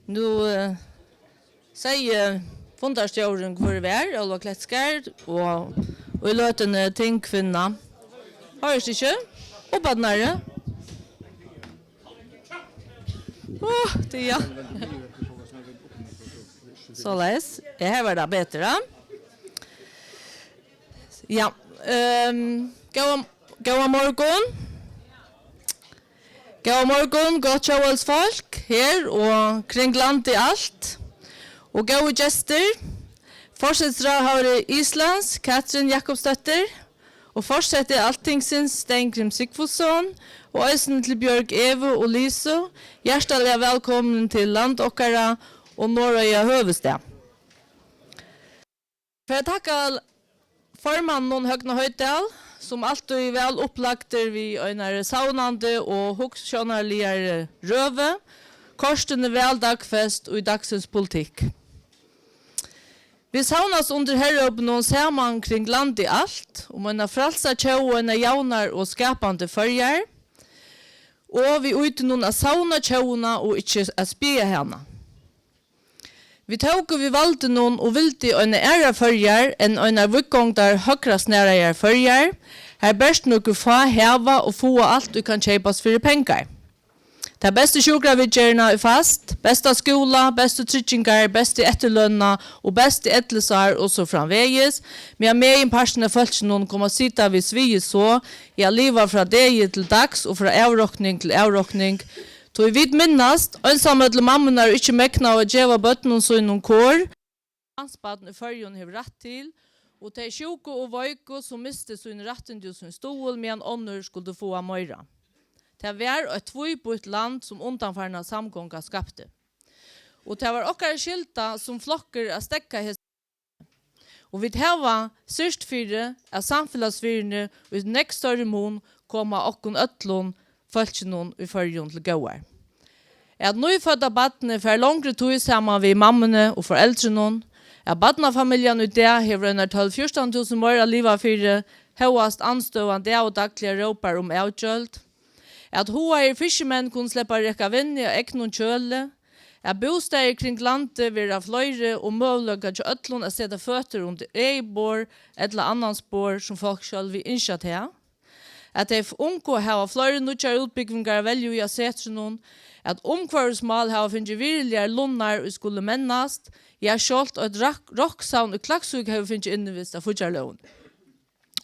Nú eh, segði fundarstjórin, hvør var, Óla Klettsgaard, og í løtuni tingkvinna. Hoyrist ikki? Uppat nærri. Ó, tað er ja. Soleiðis. Ja, her var tað betur, ja. Ja, um, góðan, góðan morgun. Góðan morgun, gott tjóðveldsfólk, her og kring landið alt. Og góðu gestir, forsætisráðharri Íslands, Katrin Jakobsdóttir, og forseti Altingsins, Steingrim Sigfússon, og eisini til Bjørg Evu og Lisu, hjartaliga vælkomin til land okkara og Norðoya høvuðsstað. Fari at takka formanninum Høgna Hoydal, sum altíð væl upplagdur við einari savnandi og hugsjónarligari røðu, kortini væl dagfest í dagsins politikk. Vit savnast undir herrópinum Saman kring landið alt, um eina frælsa tjóð, eina javnar og skapandi Føroyar, og við ídninum at savna tjóðina og ikki at spaga hana. Vit tóku við valdinum og vildu eina aðrar Føroyar enn einar víðgongdar høgrasnaraðar Føroyar, har bert nøkur fá hava og fáa alt, ið kann keypast fyri pengar. Ta bestu sjúkraviðgerðina í fast, besta skúla, bestu tryggingar, bestu eftirlønina og bestu ellisár og so framvegis, meðan meginparturin av fólkinum kom at sita við sviðið so, ja, liva frá degi til dags og frá avrokning til avrokning, tí vit minnast einsamøllu mammurnar, ið ikki megnaðu at geva børnum sínum kor, landsbarn í Føroyum hevur rætt til, og tey sjúku og veiku, sum mistu síni rættindi og sín stuðul, meðan onnur skuldu fáa meira. Tað var eitt tvíbýtt land, sum undanfarna samgonga skapti. Og tað var okkara skylda sum flokkur at steðga hesum. Og vit hava syrgt fyri, at samfelagsvirðini í nógv størri mun koma okkum øllum fólkinum í Føroyum til góðar. At nýfødda barnið fær longri tíð saman við mammuni og foreldrunum, at barnafamiljan í dag hevur einar tólv fjúrtan túsund meira at liva fyri, hóast andstøðan dag og dagliga rópar um avgjøld, at hugaðir fiskimenn kunnu sleppa at reka vinnu á egnum kjøli, at bústaðir kring landið verða fleiri og møguleikar hjá øllum at seta føtur undir egið borð ella annans borð, sum fólk sjálvi ynskja tað, at tey f-, ungu hava fleiri nýggjar útbúgvingar at velja í á setrinum, at umhvørvismál hava fingið virðiligar lunnar, ið skulu mennast, ja, sjálvt eitt rak-, rokksavn í Klaksvík hevur fingið innivist av fíggjarlógini.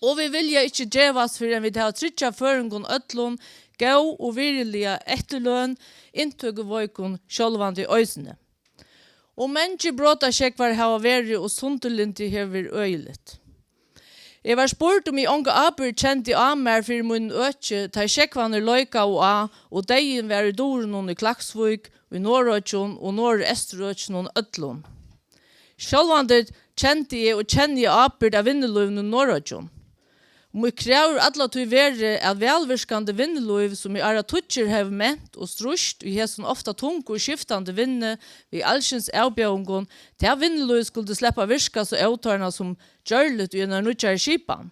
Og vit vilja ikki gevast, fyrr enn vit hava tryggjað føroyingum øllum góð og virðiliga eftirløn, inntøkuveikum sjálvandi eisini. Og mangir brotasjógvar hava verið, og sundurlyndi hevur verið øgiligt. Eg var spurd, um eg onga ábyrgd kendi á mær fyri mínum øki, tá ið sjógvarnir leikaðu á og deyðin var í durunum í Klaksvík, í Norðuroyggjum og Norðureysturoyggjunum øllum. Sjálvandi kendi eg og kenni eg ábyrgd av vinnulívinum í Norðuroyggjum. Mítt krav hevur alla tíð verið, at vælvirkandi vinnulív, sum í áratíggir hevur ment og strítt í hesum ofta tungu og skiftandi vinni við alskyns avbjóðingum, tað vinnulív skuldi sleppa at virka so ótarnað sum gjørligt í einari nýggjari skipan.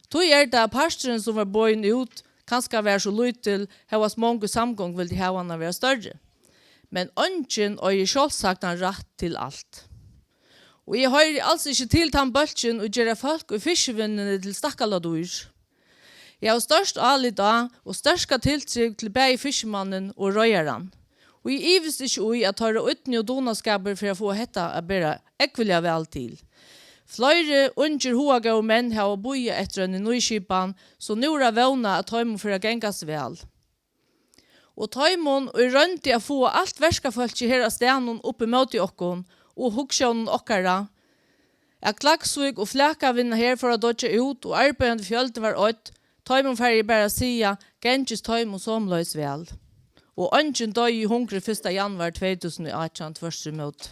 Tí er tað, at parturin, sum var boðin út, kanska var so lítil, hóast mong í samgongu vildu hava hann at vera størri. Men eingin eigur sjálvsagdan rætt til alt. Og eg hoyri als ikki til tann bólkin, ið gera fólk í fiskivinnuni til stakkaladýr. Eg havi stórt álit á og sterka tiltrúgv til bæði fiskimannin og reiðaran. Og eg ivist ikki í, at teirra ídni og dugnaskapur fer at fáa hetta at bera ógvuliga væl til. Fleiri ungir hugagóðir menn hava bíðað eftir eini nýskipan, so nú er at vóna, at teimum fer at gangast væl. Og teimum, ið royndu at fáa alt verkafólkið her á staðnum upp ímóti okkum og hugsjónum okkara, at Klaksvík og Flakavinna her fór at doyggja út og arbeiðandi fjøldin var oydd, teimum fari eg bara at siga, gangist teimum somuleiðis væl. Og eingin doyði í hungri fyrsta januar tvey túsund og átjan, tvørturímóti.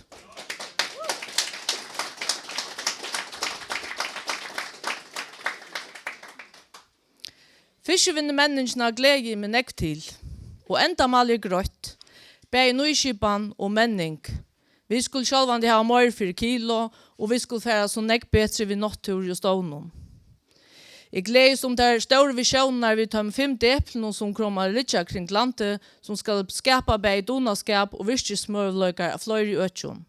Fiskivinnumenningina gleði eg meg nógv til, og endamálið er greitt, bæði nýskipan og menning. Vit skulu sjálvandi hava meir fyri kilo, og vit skulu fara so nógv betri við náttúru og stovnum. Eg gleðist um tær stóru visiónirnar við teimum fimm deplunum, sum koma at liggja kring landið, sum skal skapa bæði dugnaskap og virkismøguleikar á fleiri økjum.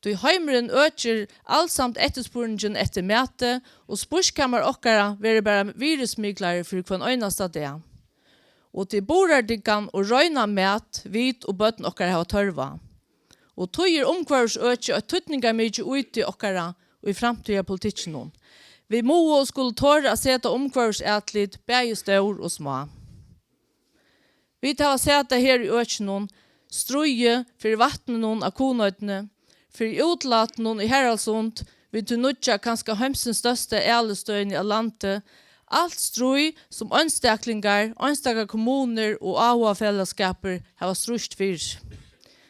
Tí heimurin økir alsamt eftirspurningin eftir mati, og spískamar okkara verður bara virðismiklari fyri hvønn einasta dag. Og til burðardyggan og reinan mat, vit og børn okkara hava tørv á. Og tí er umhvørvisøkið eitt týdningarmikið íti okkara í framtíðarpolitikkinum. Vit mugu og skulu tora at seta umhvørvisatlit, bæði stór og smá. Vit hava sæð tað her í økinum, stríðið fyri vatninum á Kunoynni, fyri útlátinum í Haraldssund, við tí nýggja, kanska heimsins størsta ælistøðini á landi, alt stríð, sum einstaklingar, einstakar kommunur og áhugafelagsskapir hava strítt fyri.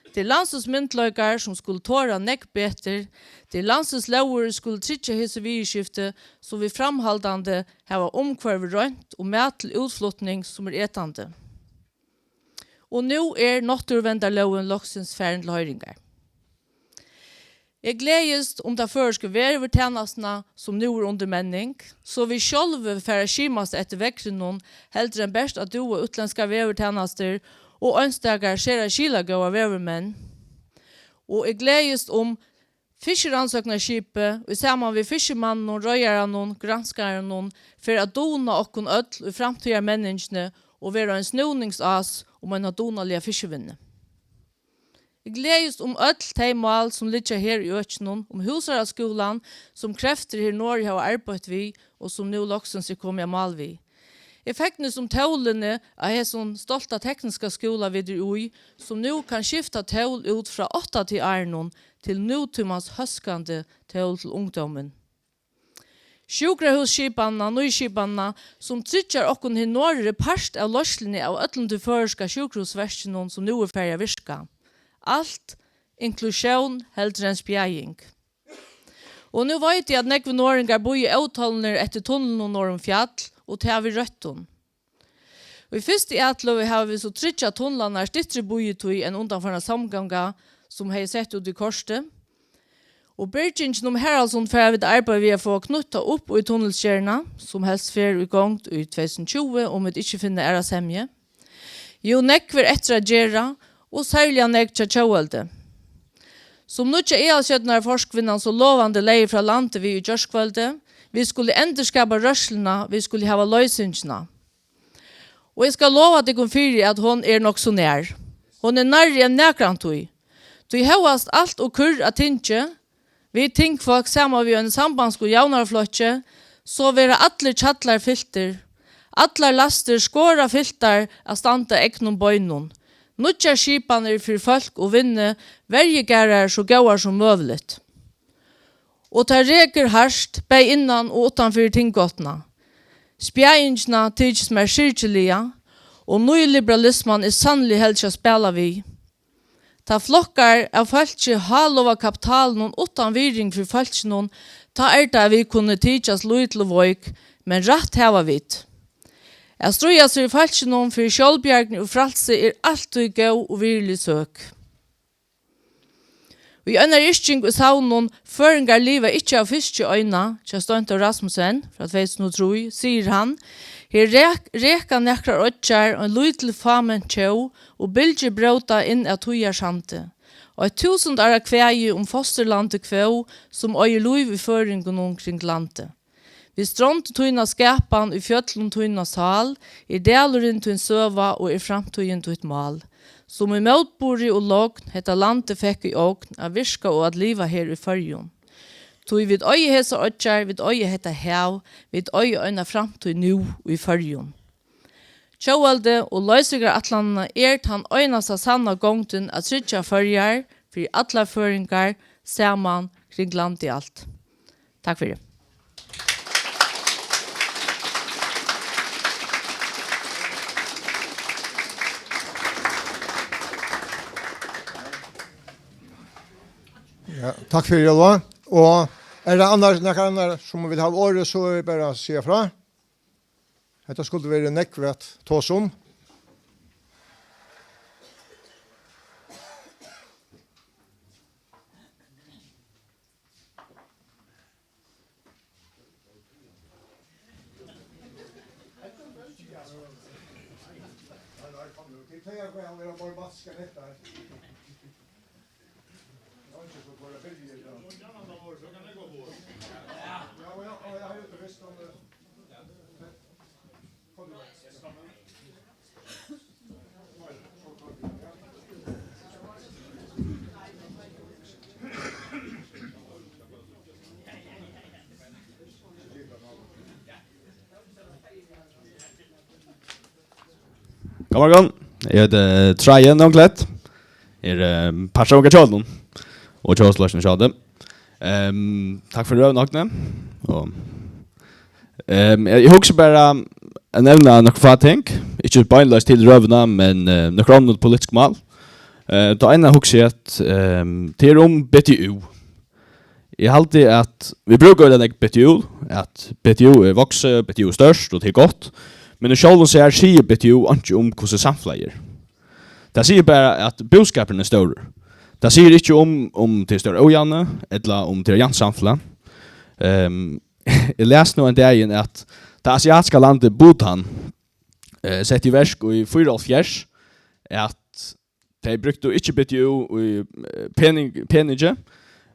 Tað er landsins myndugleikar, sum skulu tora nógv betur. Tað er landsins lógir, skulu tryggja hesi viðurskifti, so vit framhaldandi hava umhvørvið reint og mat til útflutning, sum er etandi. Og nú er náttúruverndarlógin loksins farin til hoyringar. Eg gleðist um ta føroysku veðurtænastuna, sum nú er undir menning, so vit sjálvi fara at skimast eftir veðrinum, heldur enn bert at dúgva útlendskar veðurtænastur og einstakar sera skilagóðar veðurmenn. Og eg gleðist um fiskirannsóknarskipið, ið saman við fiskimanninum, reiðaranum, granskaranum, fer at dugna okkum øll í framtíðarmenningini og vera ein snúningsás um eina dugnaliga fiskivinnu. Eg gleðist um øll tey mál, sum liggja her í økinum, um Húsaraskúlan, sum Kreftir her norðuri hava arbeitt við, og sum nú loksins er komið á mál við. Eg fegnist um tólini á hesum stolta tekniska skúla, vit eru í, sum nú kann skifta tól út frá áttatiárunum til nútímans hóskandi tól til ungdómin. Sjúkrahússkipanina, nýskipanina, sum tryggjar okkum her norðuri part av leiðsluni av øllum tí føroyska sjúkrahúsverkinum, sum nú er farið at virka. Alt inklusjón heldur enn spjaðing. Og nú veit eg, at nógvir norðoyingar bíða ótolnir eftir tunlinum norðum fjall, og tað við røttum. Í fyrstu atløgu hava vit so tryggjað tunlarnar styttri bíðitíð enn undanfarna samgonga, sum hevði sett út í kortið. Og byrgingin um Haraldssund fara vit at arbeiða við at fáa knýtt upp í tunnilsgerðina, sum helst fer í gongd í tvey túsund og tjúgu, um vit ikki finna aðra semju. Jú, nógv er eftir at gera, og serliga nógv hjá Tjóðveldi. Sum nýggja aðalstjórnarforkvinnan so lovandi legði frá landi við í gjárkvøldið, vit skulu endurskapa rørsluna, vit skulu hava loysingina. Og eg skal lova tykkum fyri, at hon er nokk so nær. Hon er nærri enn nakrantíð. Tí hóast alt og kurr á tingi, vit tingfólk saman við einum sambandskum javnaðarflokki, so verða allir hjallar fyltir, allar lastir skorafyltar at standa egnum beinum. Nýggjar skipanir fyri fólk og vinnu, verjugarðar so góðar sum møguligt. Og tað rekur hart, bæði innan og uttan fyri tinggottuna. Spjaðingina tykist mær syrgiliga, og nýliberalisman er sanniliga heldur ikki at spæla við. Tá flokkar av fólki hálova kapitalinum uttan virðing fyri fólkinum, tá er tað, at vit kunnu tykjast lítil og veik, men rætt hava vit. At stríðast fyri fólkinum, fyri sjálvbjargni og frælsi er altíð góð og virðilig søk. Í einari yrking í savninum Føroyingar liva ikki av fiski eina hjá Stein Thor Rasmussen frá tvey túsund og trý sigur hann: "Her rek-, reka nakrar oyggjar, ein lítil fáment tjó, og bylgjur bróta inn at tíðarsandi. Eitt túsund ára kvæði um fosturlandið Kvó, sum eigur lív í føroyingunum kring landið. Við strond tína skapan, í fjøllum tína sál, er dalurin tín søga og er framtíðin títt mál. Sum í mótburði og logn hetta landið fekk í ogn at virka og at liva her í Føroyum. Tí vit eiga hesar oyggjar, vit eiga hetta hav, vit eiga eina framtíð nú í Føroyum." Tjóðveldið og loysingarætlanina er tann einasta sanna gongdin at tryggja Føroyar fyri allar føroyingar saman kring landið alt. Takk fyri. Ja, takk fyri, Jølva. Og er tað annars, nakar annar sum vil hava orðið, so er bara at siga frá. Hetta skuldi verið nógv at tosa um. Góðan morgun. Eg heiti Traje Nónklett. Eg er, eh, partur av Unga Tjóðveldinum og Tjóðveldisflokkinum, sjálvandi. Ehm, takk fyri røðuna, Høgni. Og, ehm, eg, eg hugsi bara at nevna nøkur fá ting, ikki beinleiðis til røðuna, men, eh, nøkur onnur politisk mál. Eh, tað eina hugsi eg at, ehm, tað er um B T U. Eg haldi, at vit brúka øgiliga nógv B T U, at B T U er vaksið, B T U er størst, og tað er gott. Men í sjálvum sær sigur B T U einki um, hvussu samfelagið er. Tað sigur bara, at búskapurin er stórur. Tað sigur ikki um, um tað er stór ójavni, ella um tað er javnt samfelag. Ehm, eg las nú ein dagin, at tað asiatiska landið Bhutan, eh, setti í verk í fýraoghálvfjerðs, at tey brúktu ikki B T U í, eh, pening-, peningi,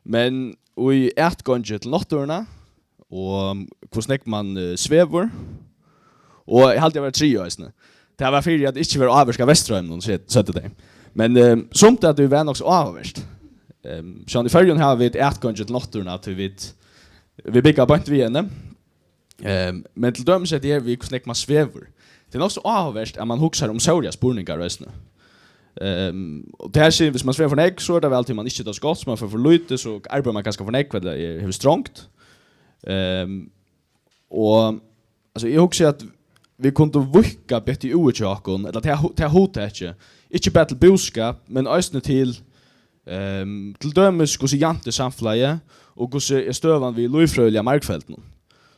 men í atgongi til náttúruna og hvussu nógv mann, eh, svevur. Og eg haldi, at var triðja eisini. Tað var fyri, at ikki var ávirkað Vesturheiminum, sø-, søgdu tey. Men, eh, sumt av tí var nokk so áhugavert. Ehm, sjálvandi í Føroyum hava vit atgongi til náttúruna, tí vit, vit búgva beint við henni. Ehm, men til dømis hetta her við, hvussu nógv mann svevur. Tað er nokk so áhugavert, at mann hugsar um sórligar spurningar eisini. Ehm, og tað her sigur, viss mann svevur for nógv, so er tað væl, tí mann ikki hevur tað so gott, so mann fær for lítið, so arbeiðir mann kanska for nógv, ella er, hevur strongt. Ehm, og, altso, eg hugsi, at vit kundu víðka B T U hjá okkum, ella tað hu-, tað hugtakið, ikki bara til búskap, men eisini til, ehm, til dømis, hvussu javnt er samfelagið, og hvussu er støðan við lívfrøðiliga margfeldinum.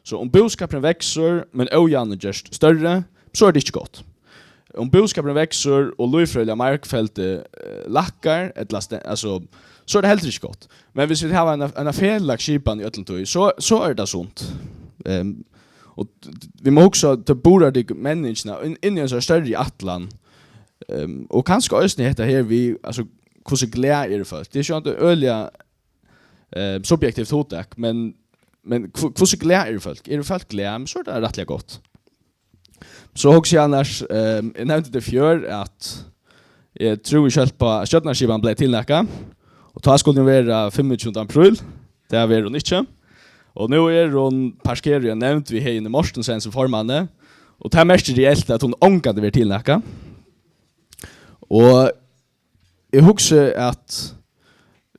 So um búskapurin veksur, men ójavnin gerst størri, so er tað ikki gott. Um búskapurin veksur og lívfrøðiliga margfeldið, eh, lækkar, ella ste-, altso, so er tað heldur ikki gott. Men viss vit hava eina, eina felags skipan í øllum tí, so, so er tað sunt. Ehm, og t-, t-, vit mugu hugsa til burðardyggu menningina inn, inn í eina størri ætlan. Ehm, og kanska eisini hetta her við, altso, hvussu glað eru fólk. Tað er sjálvandi øgiliga, eh, subjektivt hugtak, men, men hvu-, hvussu glað eru fólk? Eru fólk glað, men so er tað rættiliga gott. So hugsi eg annars, ehm, eg nevndi tað í fjør, at eg trúði skjótt á, at stjórnarskipanin bleiv til nakað, og tá skuldi hon vera fimmogtjúgunda apríl, tað verður hon ikki. Og nú er hon parkerað í eini nevnd við Heðin Mortensen sum formanni, og tað merkir reelt, at hon ongantíð verður til nakað. Og eg hugsi, at,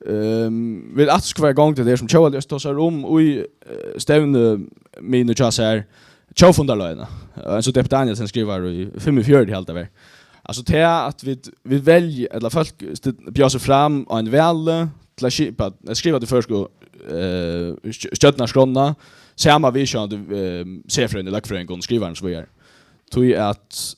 ehm, vit aftur skulu fara í gongd við tað her, sum Tjóðveldi tosar um í, eh, stevnuminu hjá sær, tjóðfundarlógina, eins og Debet Danielsen skrivar í fimmogfjøruti, haldi eg var. Altso, tað at vit, vit velja, ella fólk st-, bjóða seg fram á einum vali til at skipa, at skriva ta føroysku, eh, stj-, stjórnarskránna, sama við sjálvandi, eh, serfrøðingi, løgfrøðingum, skrivarum og so víðari. Tí at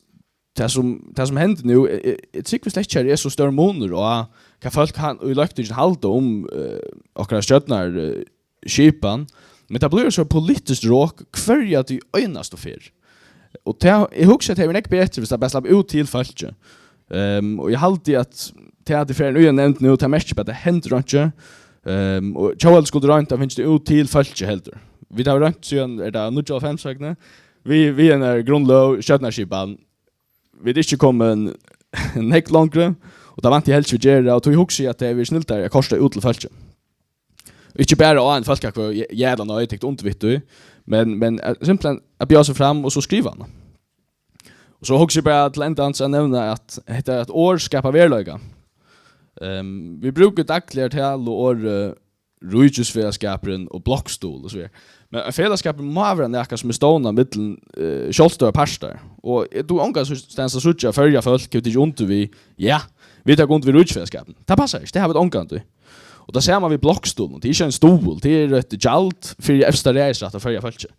tað sum, tað sum hendir nú, eg, eg, eg trúgvi slett ikki, at er so stórur munur á, hvat fólk hann, í løgtingin halda um, eh, okkara stjórnar, eh, skipan, men tað blívur so politiskt rok hvørja tí einastu ferð. Og tað, eg hugsi, at tað er nógv betri, viss tað bara slapp út til fólkið. Ehm, og eg haldi, at tað, at tað fer í eina nevnd nú, tað merkir bara, at tað hendir einki. Ehm, og Tjóðveldi skuldi roynt at fingið tað út til fólkið heldur. Vit hava roynt síðan, er tað níggjuoghálvfems, Høgni? Við, við eini grundlóg, stjórnarskipan, vit eru ikki komin nógv longri, og tað vænti eg helst, vit gera, og tí hugsi eg, at tað hevði verið snildari at koyrt tað út til fólkið. Ikki bara á ein fólkakvøð, ja, ja ella nei, tykkt undir við tí, men, men, eh, simpelthen at bjóða seg fram og so skriva hana. Og so hugsi eg bara til endans at nevna, at hetta er, at orð skapa veruleika. Ehm, vit brúka dagliga talu orðið ríkisfelagsskapurin og blokkstuðul og so víðari. Men ein felagsskapur má vera nakað, sum er stovnað millum, eh, sjálvstøðugar partar. Og eg dugi ongan staðnis at síggja, at Føroya fólk hevur tikið undir við, ja, vit taka undir við ríkisfelagsskapin. Tað passar ikki, tað hava vit ongantíð. Og tað sama við blokkstuðlinum. Tað er ikki ein stuðul, tað er eitt gjald fyri evsta ræðisrætt av Føroya fólki.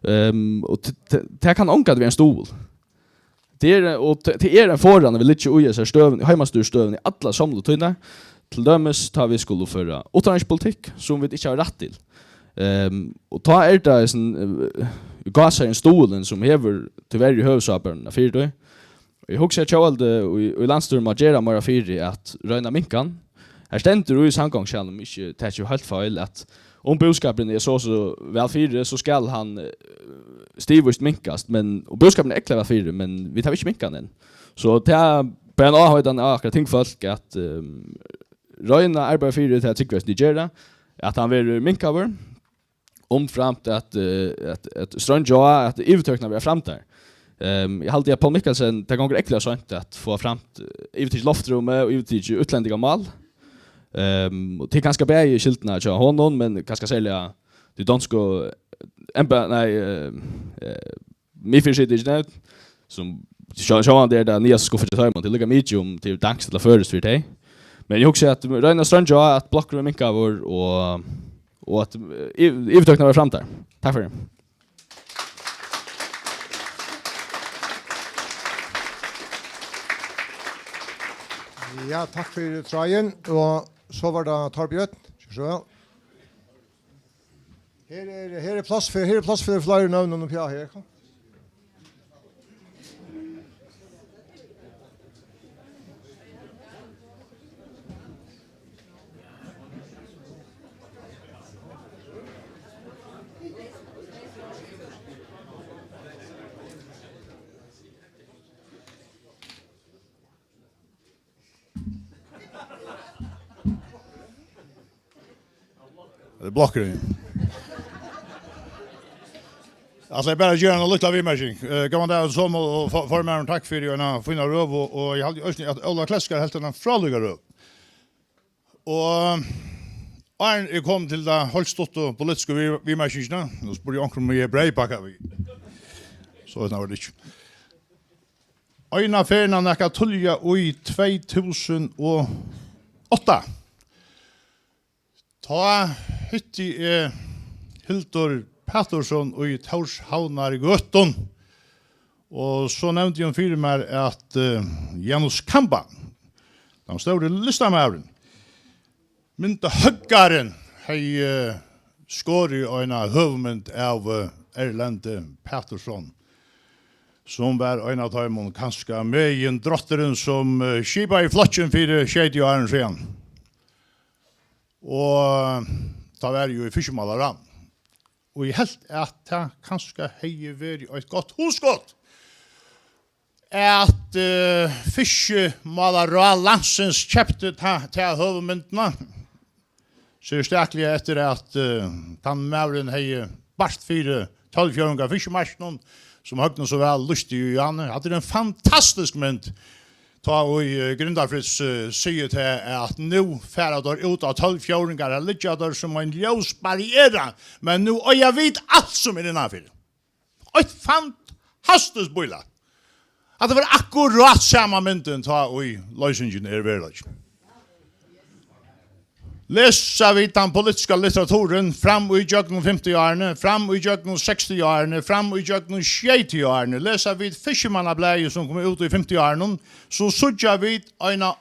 Ehm, og t-, t-, tað kann ongantíð vera ein stuðul. Tað er, og t-, tað er ein forðan, vit liggja í hesar støðuna, heimastýrisstøðuna í allar somlu tíðirnar. Til dømis, tá vit skulu føra uttanríkispolitikk, sum vit ikki hava rætt til. Ehm, og tá er tað hesin, eh, gásarhúgvin stuðulin, sum hevur tíverri høvuðsábyrgdina fyri tí. Eg hugsi, at tjóðveldið í, í landsstýrinum má gera meira fyri at royna at minka hann. Her stendur í samgonguskjalinum, um eg ikki taki heilt feil, at um búskapurin er so og so væl fyri, so skal hann, eh, stigvíst minkast, men, og búskapurin er ógvuliga væl fyri, men vit hava ikki minkað hann enn. So tað er bara ein áheitan á okkara tingfólk at, ehm, royna at arbeiða fyri tað, trúgvi eg, sum tit gera, at hann verður minkaður, umframt at, eh, at, at streingja á, at yvirtøkurnar verða framdar. Ehm, eg haldi, at Poul Mikkelsen, tað gongur ógvuliga seint at fáa framt, eh, yvirtikið loftrúmið og yvirtikið útlendingar mál. Ehm, og tað er kanska bæði skyldin hjá honum, men kanska serliga tí donsku emba-, nei, eh, eh, miðfyrisetingini, sum sjá-, sjálvandi er tað nýjasta skuffið hjá teimum. Tað er líka mikið, um tað er danskt ella føroyskt fyri tey. Men eg hugsi, at royna at streingja á, at blokkurin minkar, og, og at, eh, yv-, yvirtøkurnar verða framdar. Takk fyri. Ja, takk fyri, Tráðin. Og so var tað Torbjørn. Ger so væl. Her er, her er pláss fyri, her er pláss fyri fleiri nøvnum uppi á her. Kom. Tað er blokkurin. Altso, eg bara geri eina lítla viðmerking. Eh, góðan dag, Sámal og for-, formaður, takk fyri eina fína røðu, og, og eg haldi eisini, at Ólavur Kleska helt eina frálíka røðu. Og áðrenn eg kom til ta heilt stuttu politisku við-, viðmerkingina, nú spurdi eg onkran, um eg er breyðpakka við. So, tað var tað ikki. Eina ferðina nakað tíðliga í tvey túsund og átta, tá hitti eg Hildur Patursson í Tórshavnargøtum, og so nevndi hon fyri mær, at, eh, Janus Kamba, tann stóri listamaðurin, myndahøggarin, hevði, eh, skorið eina høvuðsmynd av, eh, Erlendi Patursson, sum var ein av teimum kanska megindrotturin, sum, eh, skipaði flokkin fyri sjeyogtjúgu árum síðan. Og, eh, tá var eg jú í fiskimálaráðnum. Og eg helt, at tað kanska hevði verið eitt gott hugskot, at, eh, fiskimálaráð landsins keypti ta, ta høvuðsmyndina. Serstakliga eftir at, eh, tann maðurin hevði barst fyri tólvfjórðingar fiskimarkinum, sum Høgni so væl lýsti í áðni. Hatta er ein fantastisk mynd. Tá ið, eh, Grindafritz, eh, sigur tað, at nú fara teir út á tólvfjórðingar, her liggja teir sum ein ljós barriera, men nú eiga vit alt sum er innanfyri. Eitt fantastiskt bílæt. Hatta var akkurát sama myndin, tá ið loysingin er veruleikin. Lesa vit tann politiska litteraturin fram í gjøgnum fimtiárini, fram í gjøgnum sekstiárini, fram í gjøgnum sjeytiárini, lesa vit Fiskimannablaðið, sum kom út í fimtiárunum, so síggja vit eina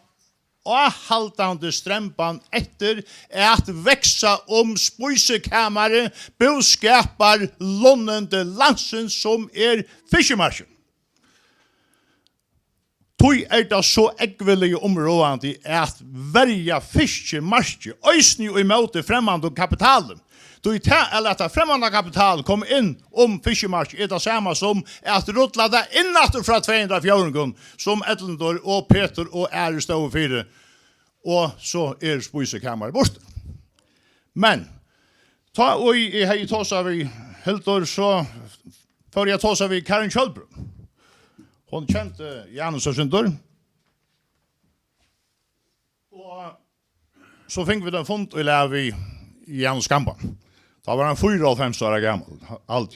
áhaldandi stremban eftir at vaksa um spísikamarið, búskaparlunnindi landsins, sum er fiskimarkið. Tí er tað so ógvuliga umráðandi at verja fiskimarkið, eisini í móti fremmandum kapitali. Tí tað at lata fremmandan kapital koma inn um fiskimarkið er tað sama sum at rulla tað inn aftur frá tvey hundrað fjórðingum, sum Ellindur og Petur og aðrir stóðu fyri, og so er spísikamarið burtur. Men tá ið eg hevði tosað við Hildur, so fór eg at tosa við Karin Kjølbro. Hon kendi Janus eitt sindur. Og so fingu vit ein fund í lag við Janus Kamba. Tá var hann fýraoghálvfems ára gamal, alt.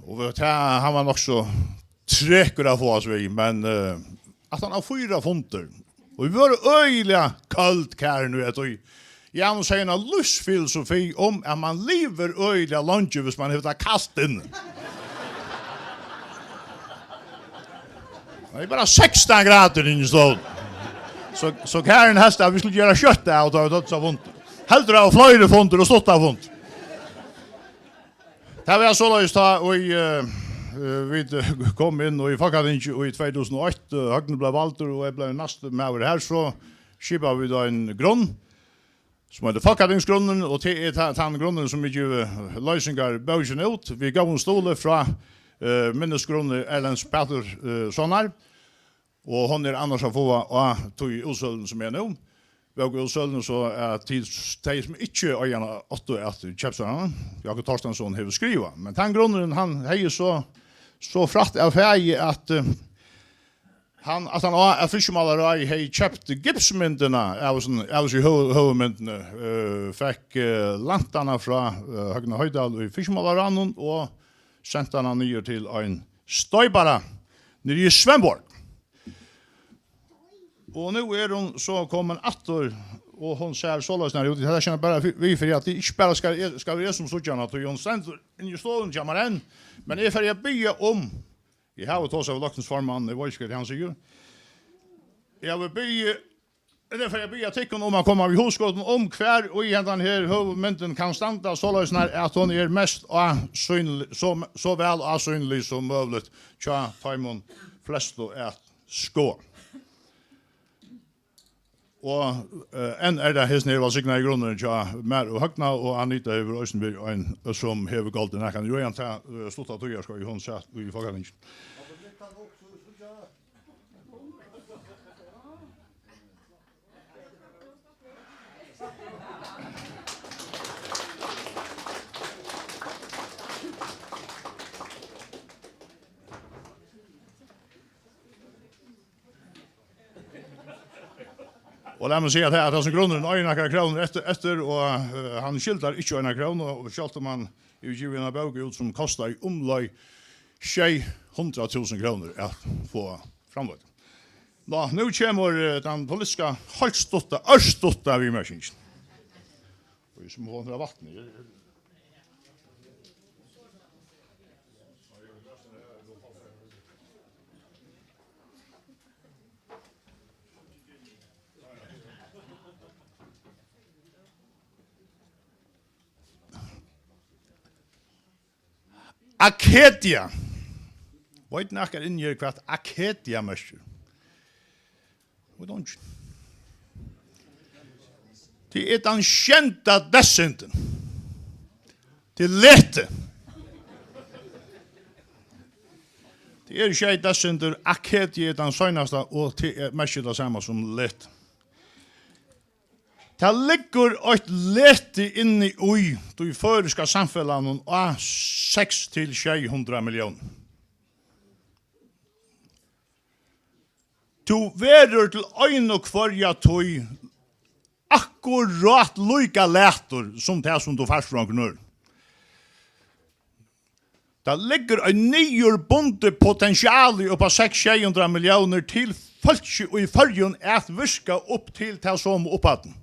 Og vit, tað, hann var nokk so trekur at fáast við, men, eh, at hann hevði fýra fundir. Og vit vóru øgiliga køld, Karin, veit tú. Janus hevði eina lívsfilosofi um, at mann livir øgiliga leingi, hvis mann hevur tað kalt inni. Tað er bara sekstan gradir inni í stovuni. So, so Karin helt, at vit skuldu gera skjótt av, tá vit høvdu so fundir. Heldur av fleiri fundir og stuttar fundir. Tað var soleiðis, tá ið, eh, Eh, vit, eh, komu inn í Fólkatingið í tvey túsund og eitt, eh, Høgni bleiv valdur, og eg bleiv næsti maður har, so skipaðu vit ein grunn, sum eitur Fólkatingsgrunnurin, og tað er ta-, tann grunnurin, sum vit geva loysingarbókina út, við góðum stuðli frá, eh, minnisgrunni Erlends Pæturssonar. Og hon er annars at fáa á tí útsøluni, sum er nú. Bókaútsøluni, so at tit, tey, sum ikki eiga hana, áttu at keypt sær hana. Jákup Thorsteinsson hevur skrivað. Men tann grunnurin, hann hevði so, so frægt av fæi, at, eh, hann, at hann á, at Fiskimálaráðið hevði keypt gipsmyndina av hesum, av hesi høvu-, høvuðsmyndini, eh, fekk, eh, lænt hana frá, eh, Høgna Hoydal í Fiskimálaráðnum og sent hana niður til ein stoypara niðri í Svendborg. Og nú er hon so komin aftur, og hon sær soleiðis nær út. Eg taki hana bara fyri, við fyri at tað ikki bara skal, skal vera eg sum síggi hana, tí hon stendur inni í stovuni hjá mær enn. Men eg fari at biðja um, eg havi tosað við løgtingsformannin, eg veit ikki, hvat hann sigur. Eg havi biðið, eg fari at biðja tykkum um at koma við hugskotum um, hvar í hendan her høvuðsmyndin kann standa, soleiðis nær at hon er mest ásýnlig, so, so væl ásýnlig sum møguligt hjá teimum flestu at skoða. Og, eh, enn er tað hesin her vælsignaði grunnurin hjá mær og Høgna, og Anita hevur eisini verið ein, eh, sum hevur goldið nakað. Jú, ja, tað, eh, stutta tíðarskeið, hon sat í Fólkatingi. Og lat meg siga tað, at hasin grunnurin eigur nakrar krónur eftir, eftir, og, eh, hann skyldar ikki eina krónu, og sjálvt um hann hevur givið eina bók út, sum kostar umleið sjey hundrað túsund krónur at fáa framleitt. Ná, nú kemur, eh, tann politiska, heilt stutta, ørstutta viðmerkingin. Og eg sum fáa vatn. Akedia. Veit nakar inni her, hvat Akedia merkir? Veit eingin. Tað er tann sjeynda desintin. Tað er leti. Tað eru sjey desintir, Akedia er tann seinasta, og tað er, merkir tað sama sum leti. Tað liggur eitt leti inni í tí føroyska samfelagnum á seks til sjey hundrað milliónir. Tú verður til eina og hvørja tíð akkurát líka latur sum tað, sum tú fært frá onkrum øðrum. Tað liggur eitt niðurbundið potentiali upp á seks, sjey hundrað milliónir til fólki í Føroyum at virka upp til ta somu upphæddina.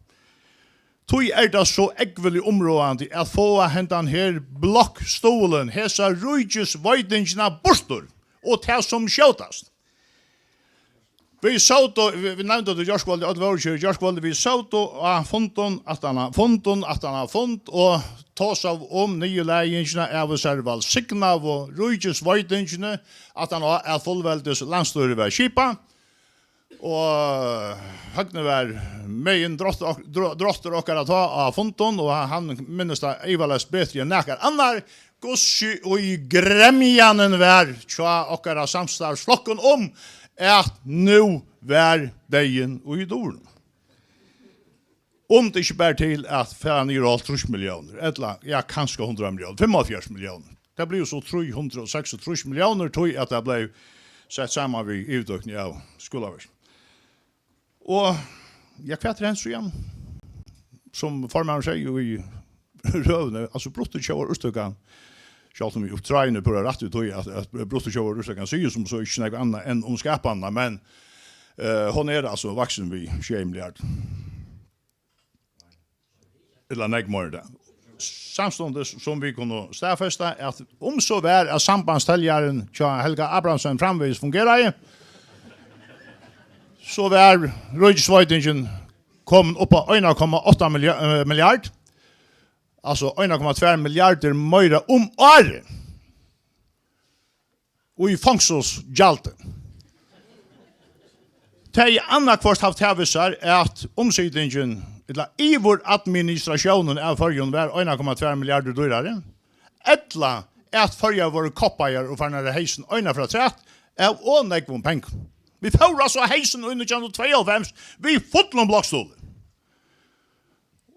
Tí er tað so ógvuliga umráðandi at fáa hendan her blokkstuðulin, hesa ríkisveitingina burtur, og tað sum skjótast. Vit sótu, vit, vit nevndu tað í gjárkvøldið, øll vóru ikki í gjárkvøldið, vit sótu á fundum, aftan á fundum, aftan á fund, og tosaðu um niðurlagingina av hesari vælsignaðu ríkisveitingini, aftan á at fullveldis landsstýrið var skipað. Og Høgni var megin drottur ok-, dro-, drottur okkara tá á fundum, og hann minnist tað ivaleyst betri enn nakar annar, hvussu í gremjanin var hjá okkara samstarvsflokkum um, at nú var deyðin í durum. Um tað ikki bar til at fara niður á hálvtrýss milliónir, ella, ja, kanska hundrað milliónir, fimmoghálvfjerðs milliónir. Tað blivu so trý hundrað og seksogtrýss milliónir, tí at tað bleiv sett saman við yvirtøkuni av skúlaverkinum. Og, ja, hvat er hent síðan? Sum formaðurin segði í røðuni, altso, bruttotjóðarúrtøkan, sjálvt um í uppdragnum er púra rætt í tí, at, at bruttotjóðarúrtøkan sigur sum so ikki nakað annað enn um skapanina, men, eh, hon er altso vaksin við sjey milliard. Ella nógv meira enn tað. Samstundis sum vit kunnu staðfesta, at um so var, at sambandsteljarin hjá Helga Abrahamsen framvegis fungeraði, so var ríkisveitingin komin upp á ein komma átta milliard, eh, milliard, altso ein komma tvær milliardir meira um árið. í fongsulsgjaldi. Tey annaðhvørt havt tað við sær, at umsitingin, ella yviradministratiónin av Føroyum, var ein komma tvær milliardir dýrari, ella at Føroyar vóru koppaðar og farnar á heysin eina afturat av ov nógvum pengum. Vit fóru altso á heysin í nítjan hundrað og tveyoghálvfems við fullum blokkstuðli.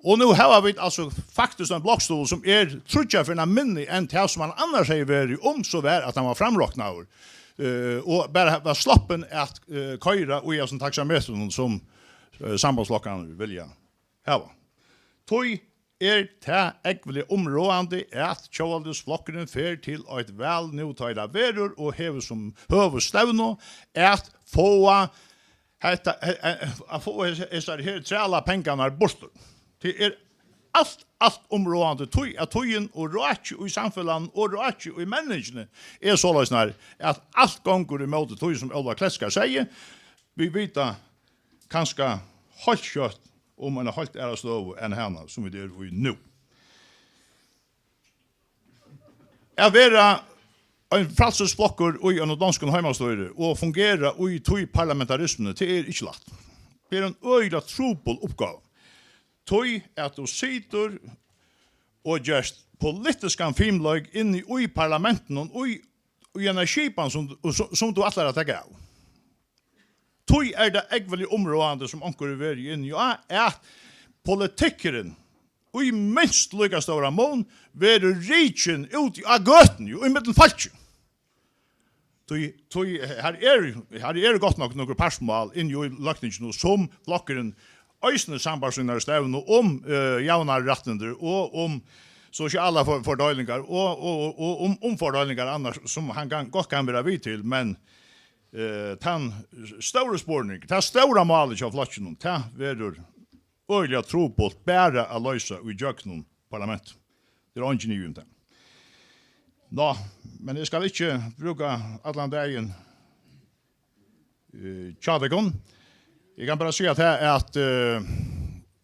Og nú hava vit altso faktiskt ein blokkstuðul sum er tríggjar ferðir minni enn tað sum hann annars hevði verið, um so var at hann var framroknaður, eh, og bara var sloppin at, eh, koyra í hasum taksametrinum sum, eh, sambandsflokkarnir vilja hava. Tí er tað ógvuliga umráðandi, at Tjóðveldisflokkurin fer til eitt val nú, tá ið tað verður, og hevur sum høvuðsstevnu at fáa hetta, he-, he-, at fáa hesa-, hesar her trælapengarnar burtur. Tað er alt, alt umráðandi, tí at tíðin og rákið í samfelagnum og rákið í menningini er soleiðis nær, at alt gongur ímóti tí, sum Ólavur Klettskar segði. Vit vita kanska heilt skjótt um eina heilt aðra støðu enn hana, sum vit eru í nú. At vera ein frælsisflokkur í einum donskum heimastýri og fungera í tí parlamentarismuni, tað er ikki lætt. Tað er ein øgiliga trupul uppgáva. Tí at tú situr og gerst politiskan fimleik inni í parlamentinum, í, í eina skipan sum, sum, sum tú ætlar at taka av. Tí er tað ógvuliga umráðandi, sum onkur hevur verið inni á, at politikkurin í minst líka stóran mun verður rikin úti á gøtuni og í millum fólki. Tí, tí her er, her er gott nokk nøkur partsmál inni í løgtinginum, sum flokkurin eisini sambært sínari stevnu um, eh, javnari rættindi og um sosialar for-, fordeilingar og, og, og um umfordeilingar annars, sum hann kann, gott kann vera við til, men, eh, tann stóri spurning, tað stóra málið hjá flokkinum, tað verður øgiliga trupult bara at loysa í gjøgnum parlament. Tað er eingin ivi um tað. Nå, men eg skal ikki brúka allan dagin, eh, hjá tykkum. Eg kann bara siga tað, at, eh,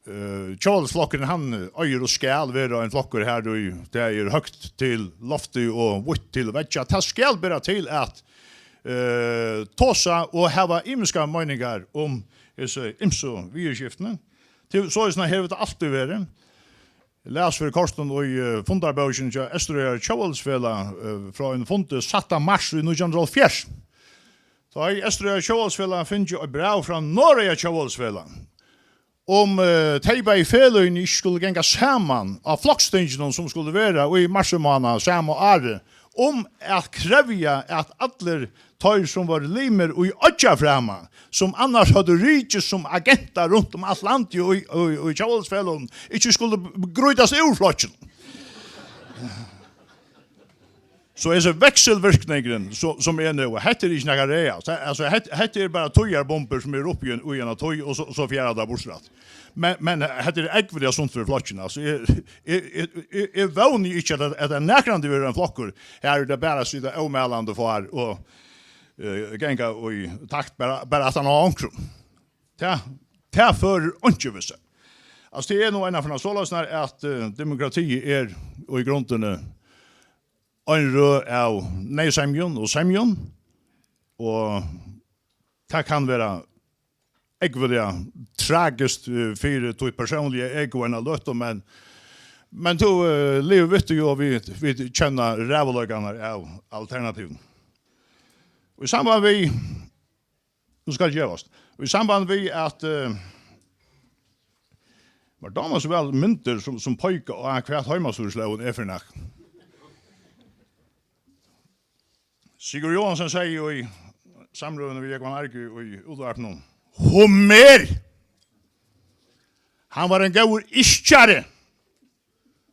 eh, Tjóðveldisflokkurin, hann eigur og skal vera ein flokkur her, og tað er høgt til lofti og vítt til veggja. Tað skal bera til at, eh, tosa og hava ymiskar meiningar um hesi ymsu viðurskiftini. Til, soleiðis hevur tað altíð verið. Eg las fyri kortum í, eh, fundarbókini hjá Eysturoyar Tjóðveldisfelag, eh, frá einum fundi sætta mars í nítjan hundrað og hálvfjerðs. Tá hevði Eysturoyar Tjóðveldisfelag fingið eitt bræv frá Norðoya Tjóðveldisfelag um, eh, tey bæði feløgini ikki skuldu ganga saman á flokstinginum, sum skuldi vera í marsmánaði sama árið, um at krevja, at allir teir, sum vóru limir í Oyggjarframa, sum annars høvdu rikið sum agentar runt um alt landið í, í, í Tjóðveldisfelagnum, ikki skuldu grýtast úr flokkinum. So hesin vekselvirkningurin, so, sum er nú, hetta er ikki nakað realt. Tað, altso, hetta, hetta er bara tíðarbumbur, sum eru uppi í ein, í eina tíð, og so, so fjarar tað burtur aftur. Men, men hetta er ógvuliga sunt fyri flokkin. Altso, eg, eg, eg, eg, eg vóni ikki, at, at tað nakrantíð verður ein flokkur, har tað bara sita ómalandi fár og, eh, ganga í takt bara, bara aftan á onkrum. Tað, tað førir einki við sær. Altso, tað er nú einaferð soleiðis, at, eh, demokratiið er í grundini ein røð av neyðsemjum og semjum, og tað kann vera ógvuliga tragiskt, eh, fyri títt persónliga ego eina løtu, men, men tú, eh, livir við tí, og vit, vit kenna ræðuleikarnar av alternativum. Og í samband við, nú skal gevast, og í samband við at, eh, mær dámar so væl myndir sum, sum peika á, hvat heimastýrislógin er fyri nakað. Sigurður Joensen segði í samrøðuni við Jógvan Arge í útvarpinum: Homer! Hann var ein góður yrkjari,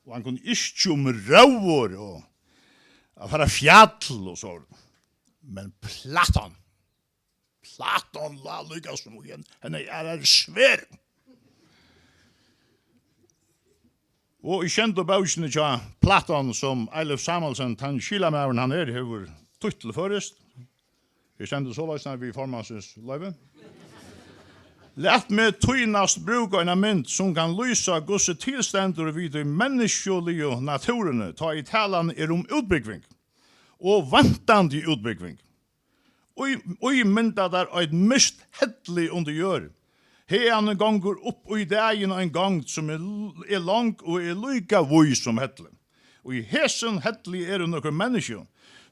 og hann kundi yrkja um róður og at fara fjall og so. Men Platon, Platon lá líka sum í ein, ein, ein, ein svær. Og í sjeyndu bókini hjá Platon, sum Eilif Samuelsen, tann skilamaðurin hann er, hevur týtt til føroyskt, her stendur soleiðis, nær við formansins loyvi: Lat meg tí næst brúka eina mynd, sum kann lýsa, hvussu til stendur við tí menniskjuligu náttúruni, tá ið talan er um útbúgving. og vantandi útbúgving. Í, í mynda tær eitt myrkt helli undir jørð. Haðani gongur upp í dagin ein gongd, sum er, er long og er líka víð sum hellið. Og í hesum helli eru nøkur menniskju,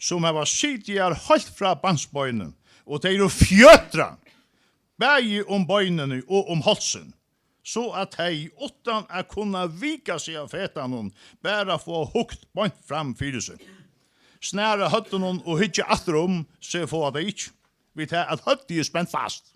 sum hava sitið har heilt frá barnsbeini, og tey eru fjøtrað, bæði um beinini og um hálsin, so at tey, uttan at kunna vika seg av fetanum, bara fáa hugt beint fram fyri seg. Snara høvdinum og hyggja aftur um seg fáa tey ikki, við tað at høvdið er spent fast.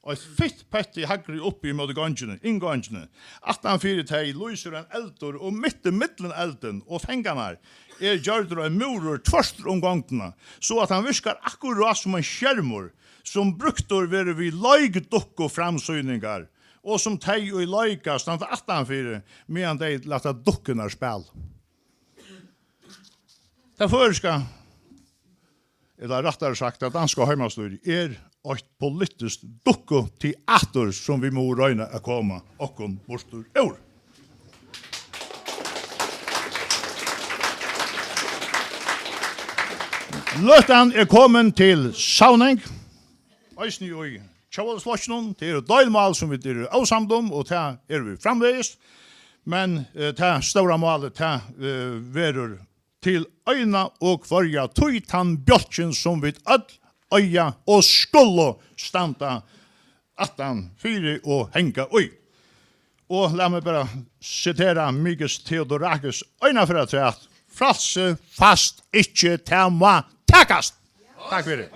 Eitt fitt petti hægri uppi ímóti gongini, inngongini. Aftan fyri tey lýsir ein eldur, og mitt ímillum eldin og fangarnar er gjørdur ein múrur tvørtur um gongdina, so at hann virkar akkurát sum ein skermur, sum brúktur verður við leikdukkuframsýningar, og sum tey, ið leika, standa aftanfyri, meðan tey lata dukkurnar spæla. Tað føroyska, ella rættari sagt, tað danska heimastýrið er eitt politiskt dukkuteatur, sum vit mugu royna at koma okkum burtur úr. Løtan er komin til savning, eisini í tjóðveldisflokkinum. Tað eru deilmál, sum vit eru ósamd um, og tað eru vit framvegis. Men, eh, tað stóra málið, tað, eh, verður til eina og hvørja tíð tann bjálkin, sum vit øll eiga og skulu standa aftan fyri og hanga í. Og lat meg bara sitera Mikis Theodorakis eina ferð afturat: "Frælsi fæst ikki, tað má takast." Takk fyri.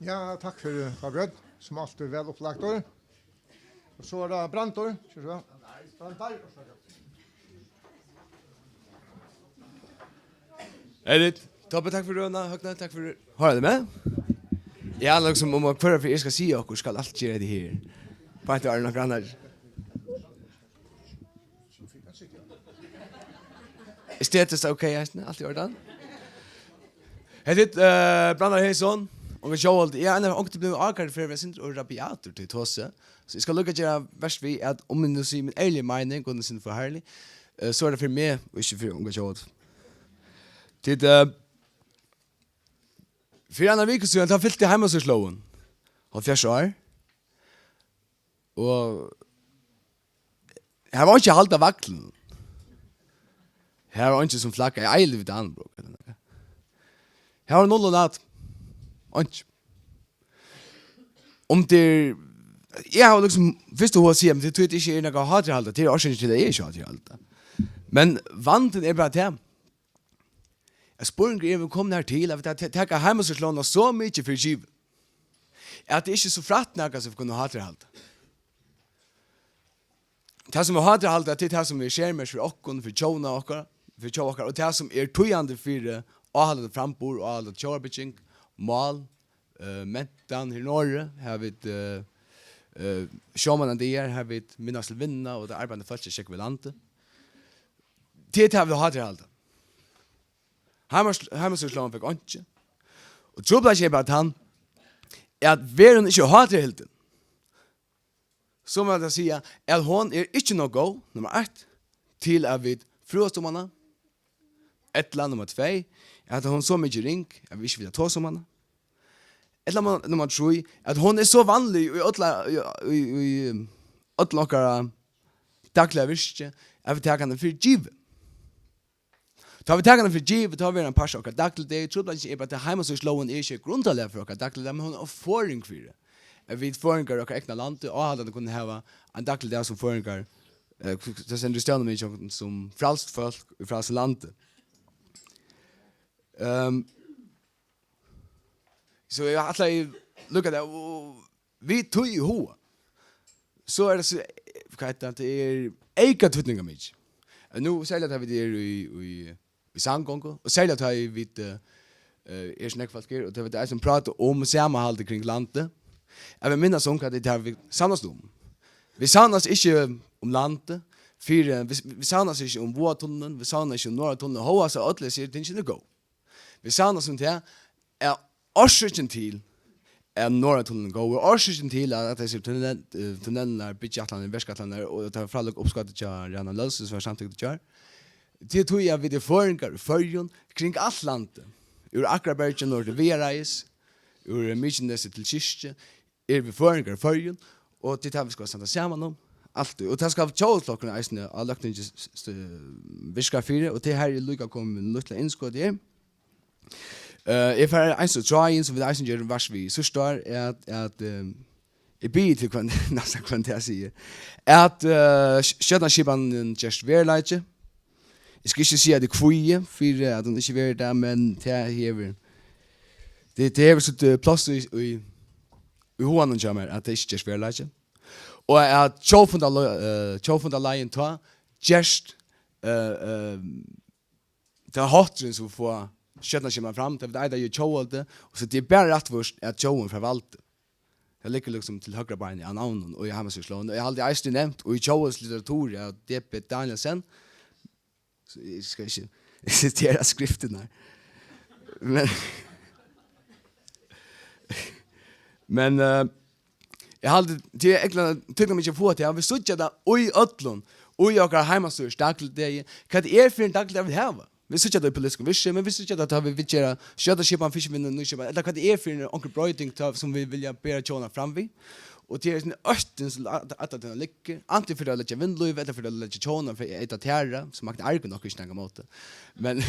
Ja, takk fyri, Karl Bjørn, sum altíð væl upplagdur. Og so er tað Brandur, ger so væl. Brandur, orsaka. Edit, Tobbi, takk fyri røðuna, Høgni, takk fyri. Hoyrir tú meg? Ja, líkasum um at hvør ferð eg skal siga okkurt, skal alt gera hetta her. Beint av Arne Grannar. Estetiskt ok, eisini, alt í ordan. Hetta er, eh, Brandur Hesson, Unga Tjóðveldi. Eg eri onkuntíð blivin ákærdur fyri at vera sindur og rabiatur til tosi. So eg skal líka gera vart við, at um eg nú sigi mín ærligu meining, og hon er sindur for harðlig, eh, so er tað fyri meg, og ikki fyri Unga Tjóðveldi. Tit, eh, fyri eina viku síðan, tá fylti heimastýrislógin hálvfjerðs ár. Og her var einki at halda vaglinum. Her var einki sum flaggaði, ei, við Dannebrog ella nakað. Her var null og lat. Einki. Um tað er, eg havi líkasum fyrst hug at siga, men tað er tí, at tað ikki er nakað hátíðarhald, tað er orsøkin til, at eg ikki hátíðarhaldi. Men vandin er bara tað, at spurningur er, um vit eru komin her til, at vit ta-, taka heimastýrislógina so mikið fyri givið, at tað ikki er so frægt nakað, sum vit kunnu hátíðarhalda. Tað, sum er hátíðarhald, tað er tað, sum er sermerkt fyri okkum, fyri tjóð okkara, fyri tjóð okkara, og tað, sum er týðandi fyri áhaldandi framburð og áhaldandi tjóðarbygging, mál, eh, mentan. Her í Noregi, har vit, eh, eh, sjómannadagar, har vit minnast til vinnuna og tað arbeiðandi fólkið, sum gekk við landið. Tað er tað, vit hátíðarhalda. Heimas-, heimastýrislógin fekk einki. Og trupulleikin er bara tann, at verður hon ikki hátíðarhildin, so má tað siga, at hon er ikki nóg góð, nummar eitt, til at vit frøast um hana, ella nummar tvey, at hon er so mikið ring, at vit ikki vilja tosa um hana, ella nummar, nummar trý, at hon er so vanlig í øllum, í, í, í, í øllum okkara dagliga virki, at vit taka hana fyri givið. Tá vit taka hana fyri givið, tá verður hon ein partur av okkara dagligdegi. Trupulleikin er bara, at heimasíðulógin er ikki grundarlag fyri okkara dagligdag, men hon er forðing fyri, at vit føroyingar í okkara egna landi áhaldandi kunnu hava ein dagligdag sum føroyingar, eh, tað stendur í støvnum við okkum sum frælst fólk í frælsum landi. Ehm, so eg ætlaði at lukka tað, og við tí í huga, so er tað so, hvat eitur tað, tað er eyka týdningarmikið. Og nú, serliga tá vit eru í, í, í samgongu, og serliga tá vit, eh, eh, eru so nógv fólk her, og tá vit eisini práta um samanhaldið kring landið, at vit minnast um, hvat tað er, vit savnast um. Vit savnast ikki um landið, fyri, vit, vit savnast ikki um Vágatunnilin, vit savnast ikki um Norðatunnilin, hóast at øll hesi tingini eru góð. Vit savnast um tað, at orsøkin til, er Norðoyartunnilin góður. Orsøkin til, at, at hesir tunnel-, eh, tunnelirnar, byggiætlanir, verkætlanir og tað frálíka uppskotið hjá Rana Løvsøe, sum var samtykt í gjár, tað er tí, at vit eru føroyingar í Føroyum, kring alt landið, úr Akrabergi norður til Viðareiðis, úr Mykinesi til Kirkju, eru vit føroyingar í Føroyum, og tað er tað, vit skulu standa saman um, altíð. Og tað skal tjóðflokkurin eisini á Løgtingi s-, s-, virka fyri, og tað er her, eg líka komi við lítla innskot her. Eh, eg fari eins og tráðin, sum vit eisini gjørdu vart við síðsta ár, er at, at, eh, eg biði til hvønn, næstan hvønn dag, sigi eg, at, eh, stjórnarskipanin gerst veruleiki. Eg skal ikki siga, at eg kvíði fyri, at hon ikki verður tað, men tað hevur, tað, tað hevur sítt, eh, pláss í, í, í huganum hjá mær, at tað ikki gerst veruleiki. Og at tjóðfundalo-, eh, tjóðfundaleiðin tá gerst, eh, eh, tað er hátturin, sum fáa stjórnarskipan fram, tað vit eita jú tjóðveldi, og so tað er bara rættvíst, at tjóðin fær valdið. Tað liggur líkasum til høgra beinið av navninum og í heimasíðuslógini. Og eg haldi eisini nevnt, og í tjóðveldislitteratur av D B Danielsen, so eg skal ikki sitera skriftirnar. Men, men, eh, eg haldi, tað er egna týdningarmikið at fáa tað, og vit síggja tað í øllum, í okkara heimastýris dagligdegi, hvat tað er fyri ein dagligdagur vit hava. Vit síggja tað í politiskum virksemi, vit síggja tað, tá vit viðgera stjórnarskipan, fiskivinnu, nýskipan, ella hvat tað er fyri onkur broyting, tá, sum vit vilja bera tjóðina fram við. Og tað er ein ótti, sum at-, at-, at-, liggur, antin fyri at leggja vinnulív, ella fyri at leggja tjóðina, fyri at eta tæra, sum Magni Arge nokk ikki nakað móti. Men,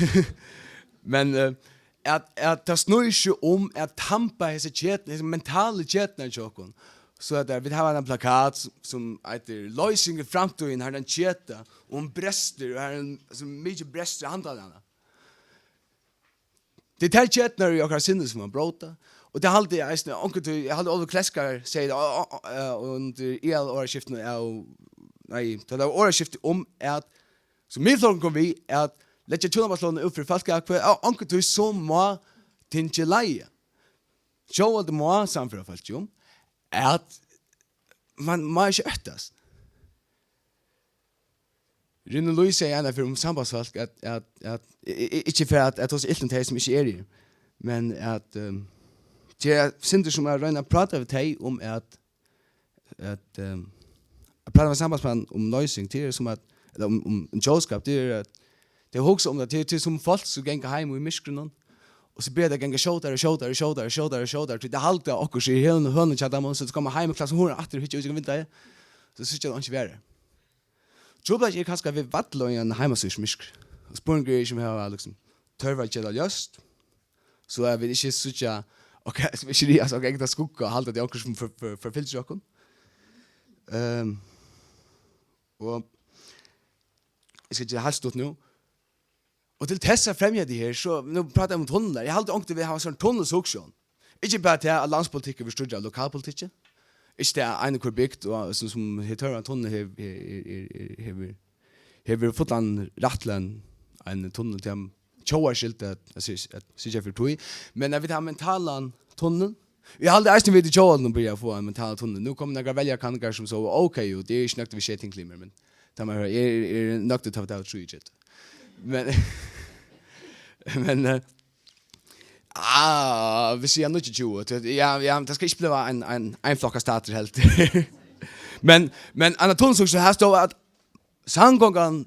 men, eh, at, at tað snýr seg um at tampa hesa ketu-, hesa mentalu ketuna hjá okkum. So at, eh, vit hava ein plakat sum, sum eitur "Loysing í framtíðini", har ein keta, og hon brestur, og har ein, sum mikið brestur handan hana. Tað er tær keturnar í okkara sinni, sum man bróta. Og tað haldi eg eisini, onkuntíð, eg haldi Óli Kleskaður segði tað, á, á, á, eh, undir I L-orðaskiftinum av, nei, tað var orðaskifti um at, sum Miðflokkurin kom við, at leggja hjúnaparslógina út fyri fólkaatkvøðu, og onkuntíð so má tingið leiða. Tjóðveldið má sannføra fólkið um, at man má ikki óttast. Rúni Lýð segði eina ferð um sambandsfólk, at, at, at, i-, i-, ikki fyri at, at tosa ilt um tey, sum ikki eru her, men at, ehm, tað er sindur sum at royna at práta við tey um at, at, ehm, at práta við sambandsmann um loysing, tað er sum at, ella um, um, um tjóðskap, tað er at tey hugsa um tað, tað er, tað er sum fólk sum ganga heim í myrkrinum, og so byrja tey at ganga skjótari og skjótari og skjótari og skjótari og skjótari, tí tey halda okkurt er í høvdinum, høvdinum hjá teimum, so tey koma heim og klassa hurðina aftur, hyggja út gjøgnum vindeygað, so síggja tey einki verri. Trupulleikin er kanska, at vit valla í ein heimasíðumyrkri. Og spurningur er ikki, um vit hava, liksom, tørv at gera ljóst, so at vit ikki síggja, ok, so vit ikki ræða okkara egna skugga og halda, at tað er onkur sum for-, for-, forfylgir okkum. Ehm, og eg skal gera heilt stutt nú. Og til tess at fremja tað her, so nú práta eg um tunlar. Eg haldi onkuntíð, vit hava ein sånn tunnilshugsjón. Ikki bara tað, at landspolitikkur verður stýrdur av lokalpolitikki. Ikki tað, at ein og hvør bygd, og sum, sum hevur tørv á tunli, hevur, hevur, hevur, hevur, hevur fullan rætt til ein, ein tunnil, til ein tjóðarskyldu at, at sy-, at syrgja fyri tí. Men at vit hava mentalan tunnil. Eg haldi eisini, vit í tjóðveldinum byrja at fáa ein mentalan tunnil. Nú komu nakrar veljarannakanningar, sum sóu ok út. Eg eri ikki nøgdur við sjey tinglimir, men tað má vera, eg eri, eg eri nøgdur, tá vit hava trýogtretivu. Men, men, eh, ah, vit siga níggjuogtjúgu, tí at, ja, ja, tað skal ikki blíva ein, ein, ein flokkastatur heldur. Men, men Anna Thunsungs, so her stóð, at samgongan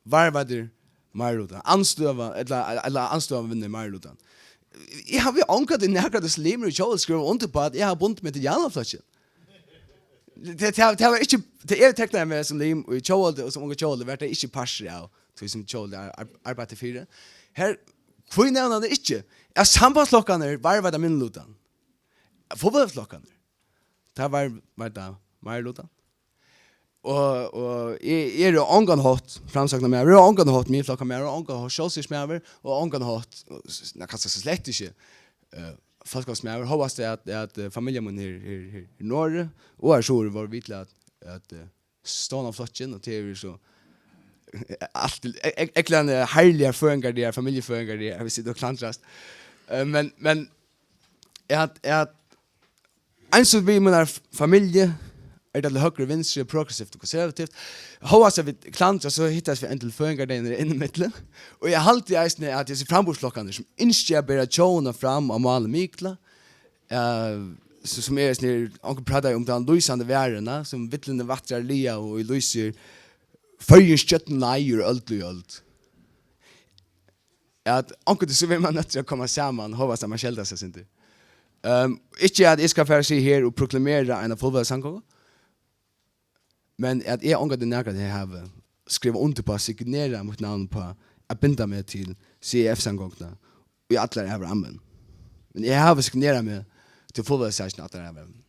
varðveitir meirilutan, andstøða, ella, ella andstøðan vinnur meirilutan. Eg havi ongantíð nakað av limur í tjóðveldi skrivað undir uppá, at eg havi bundið meg til Javnaðarflokkin. Tað, tað, tað var ikki, tað eg teknaði meg sum lim í tjóðveldi og sum ungur tjóðveldi, var tað ikki partur av tí, sum tjóðveldi ar-, ar-, arbeiddi fyri. Her, hví nevna tey ikki, at sambandsflokkarnir varðveita minnilutan? Fótbóltsflokkarnir, tað var, var tað meirilutan. Og, og eg, eg eri á ongan hátt framsóknarmaður, eg eri á ongan hátt miðflokkarmaður, á ongan hátt sjálvstýrismaður, og á ongan hátt, og s-, s-, nei, kanska slett ikki, eh, fólkafloksmaður, hóast at, at, eh, familja mín er, er, er, er norður, og er suður, vóru vit til at, at, eh, stovna flokkin, og tað er so alt, e-, e-, eklan, eh, herligar føðingardagar, familjuføðingardagar, vit sita og klandrast. Eh, men, men at, at eins og við mínar f-, familju, er tað til høgru, vinstru, progressivt og konservativt. Hóast at vit klandrast, so hittast vit enn til føðingardagin inn ímillum. Og eg haldi eisini, at hesir framboðsflokkarnir, sum ynskja at bera tjóðina fram á mál og mikla, Eh, so, sum er sånn her, onkur prátar um tann lýsandi verurin, sum villini vættrar laga og lýsir Føroyum stjørnum nei úr øld í øld. At onkuntíð so verður mann noydd til at koma saman, hóast at mann skeldar seg eitt sindur. Ehm, ikki at eg skal fara at siga her og proklamera eina fullveldissamgongu, men at eg ongantíð nakrantíð havi skrivað undir uppá, signera mítt navn uppá, at binda meg til C E F-samgonguna í allar ævir, amen. Men eg havi signerað meg til fullveldissakin allar ævir, amen.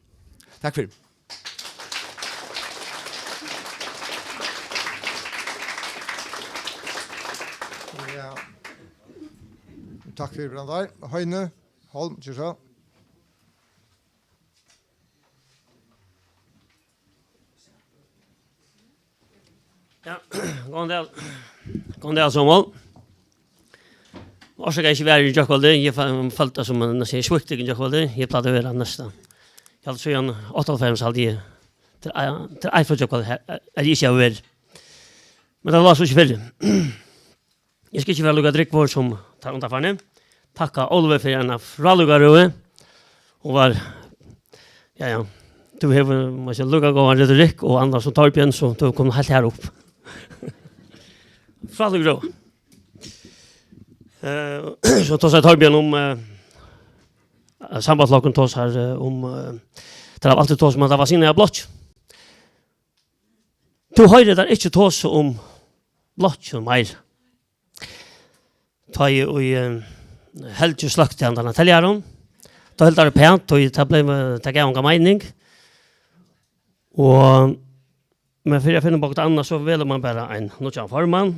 Takk fyri. Ja. Takk fyri, Brandur. Heini Holm, ger so. Ja, góðan dag. Góðan dag, Sámal. Orsaka, eg ikki var her í gjárkvøldið. Eg fe-, følti tað sum ein, eg svikti tykkum í gjárkvøldið. Eg plagdi at vera næsta. Eg haldi síðan áttaoghálvfems, haldi eg. Til, til eitt gjárkvøldið her, er eg ikki har. Men tað var so ikki fyrr. Eg skal ikki vera líka drúgvur sum tann undanfarni. Takka Óluvu fyri eina frálíka røðu. Hon var, ja, ja, tú hevur, man siga, líka góðan retorikk og annað sum Torbjørn, so tú kom heilt her upp. Frálík røða. Eh, so tosar Torbjørn um, eh, Sambandsflokkurin tosar, eh, um, eh, teir hava altíð tosað um at tað var sinni av blokk. Tú hoyrir teir ikki tosa um blokkin meir. Tá eg í, eh, Helgi sløkti handan av teljaran, tá helt teir pent, tá eg, tað bleiv, tað gav onga meining. Og, men fyri at finna upp á okkurt annað, so velur mann bara ein nýggjan formann.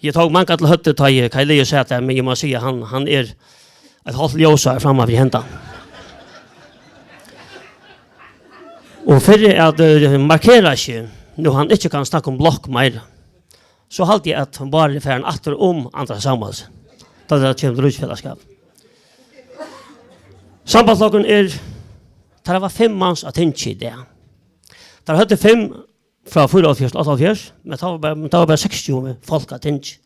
Eg tók mangan til høvdið, tá eg, Kaj Leo sat har, men eg má siga, hann, hann er eitt hálvt ljósár framman fyri hendan. Og fyri at, eh, markera seg, nú hann ikki kann snakka um blokk meir, so haldi eg, at Bárður er farin aftur um Andra Sámuelsen, tá tað kemur til ríkisfelagsskap. Sambandsflokkurin er, teir hava fimm mans á tingi í dag. Teir høvdu fimm frá fýraoghálvfjerðs til áttaoghálvfjerðs, men tá var bara, men tá var bara seksogtjúgu fólk á tingi.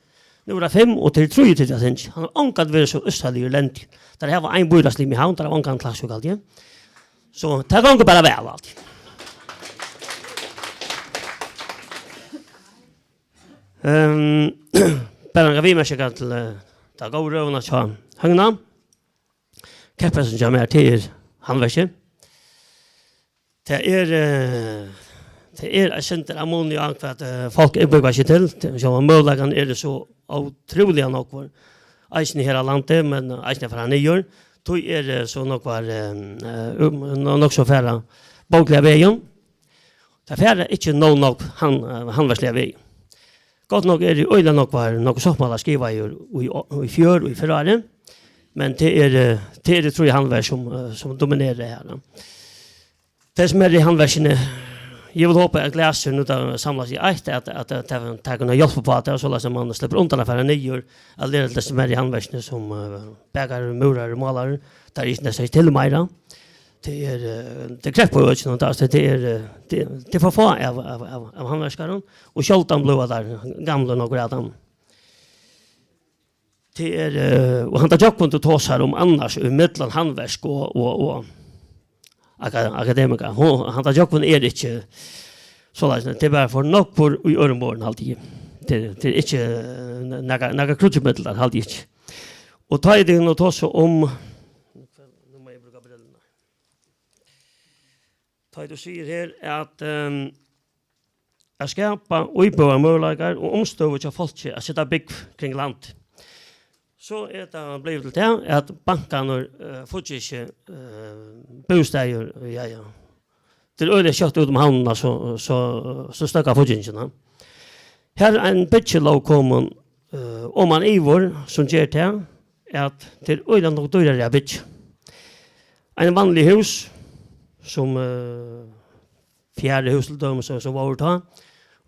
Nú er tað fimm, og tað er trýogtretivu á tingi. Hann hevur ongantíð verið so ógvuliga lendigur. Teir hava ein býráðslim í Havn, teir hava ongan í Klaksvík, haldi eg. So tað gongur bara væl, altíð. Ehm, bara ein viðmerking til, eh, ta góðu røðuna hjá Høgna. Kepphestin hjá mær, tað er handverkið. Tað er, eh, tað er eitt sindur av muni á, hvat, eh, fólk útbúgva seg til. Tað, sjálvandi møguleikarnir eru so ótrúliga nógvir, eisini her á landi, men eisini at fara niður. Tí er, eh, so nógvar, eh, eh, um, no-, nokk so fara bókliga vegin. Tað fara ikki nóg nógv hann-, eh, handverksliga vegin. Gott nokk eru øgiliga nógvar, nógv sáttmálar skrivaðir í, í fjør og í fyrra ári, men tað er, eh, tað eru trý handverk sum, eh, sum dominera her, da. Tey smærri handverkini, eg vil hopa at Glasir nú tá samlast í eitt, at, at, at tað, tað kann hjálpa upp á tað, soleiðis at mann sleppur undan at fara niður, at læra tey smærri handverkini sum, eh, bakarar, múrarar, málarar, tað er ikki næstan ikki til meira. Tað er, eh, tað er kreppa í økinum, tað, altso, tað er, eh, tað, tað er for fá av, av, av, av handverkarum, og sjáldan blíva teir gamlir nokk av teimum. Tað er, eh, og handa Jógvan tú tosar um annars, í millum handverk og, og, og aka-, akademika. Hon, handa Jógvan er ikki soleiðis, tað er bara for nógvur í øðrum orðum, haldi eg. Tað, tað er ikki, eh, nakað, nakað krútt í millum, haldi eg ikki. Og tá er tað nú tosað um, nú má eg brúka brillurnar. Tá ið tú sigur her, at, ehm, at skapa íbúðarmøguleikar og umstøður hjá fólki at seta búgv kring land, so er tað blivið til tað, at bankarnir, eh, fáa ikki, eh, bústaðir, ja, ja. Tað er øgiliga skjótt út um havnina, so, so, so støkka fíggingin. Her er ein byggilóg komin, eh, oman yvir, sum ger tað, at tað er øgiliga nógv dýrari at byggja. Ein vanlig hús, sum, eh, Fjarðarhús til dømis, sum, sum vóru tá,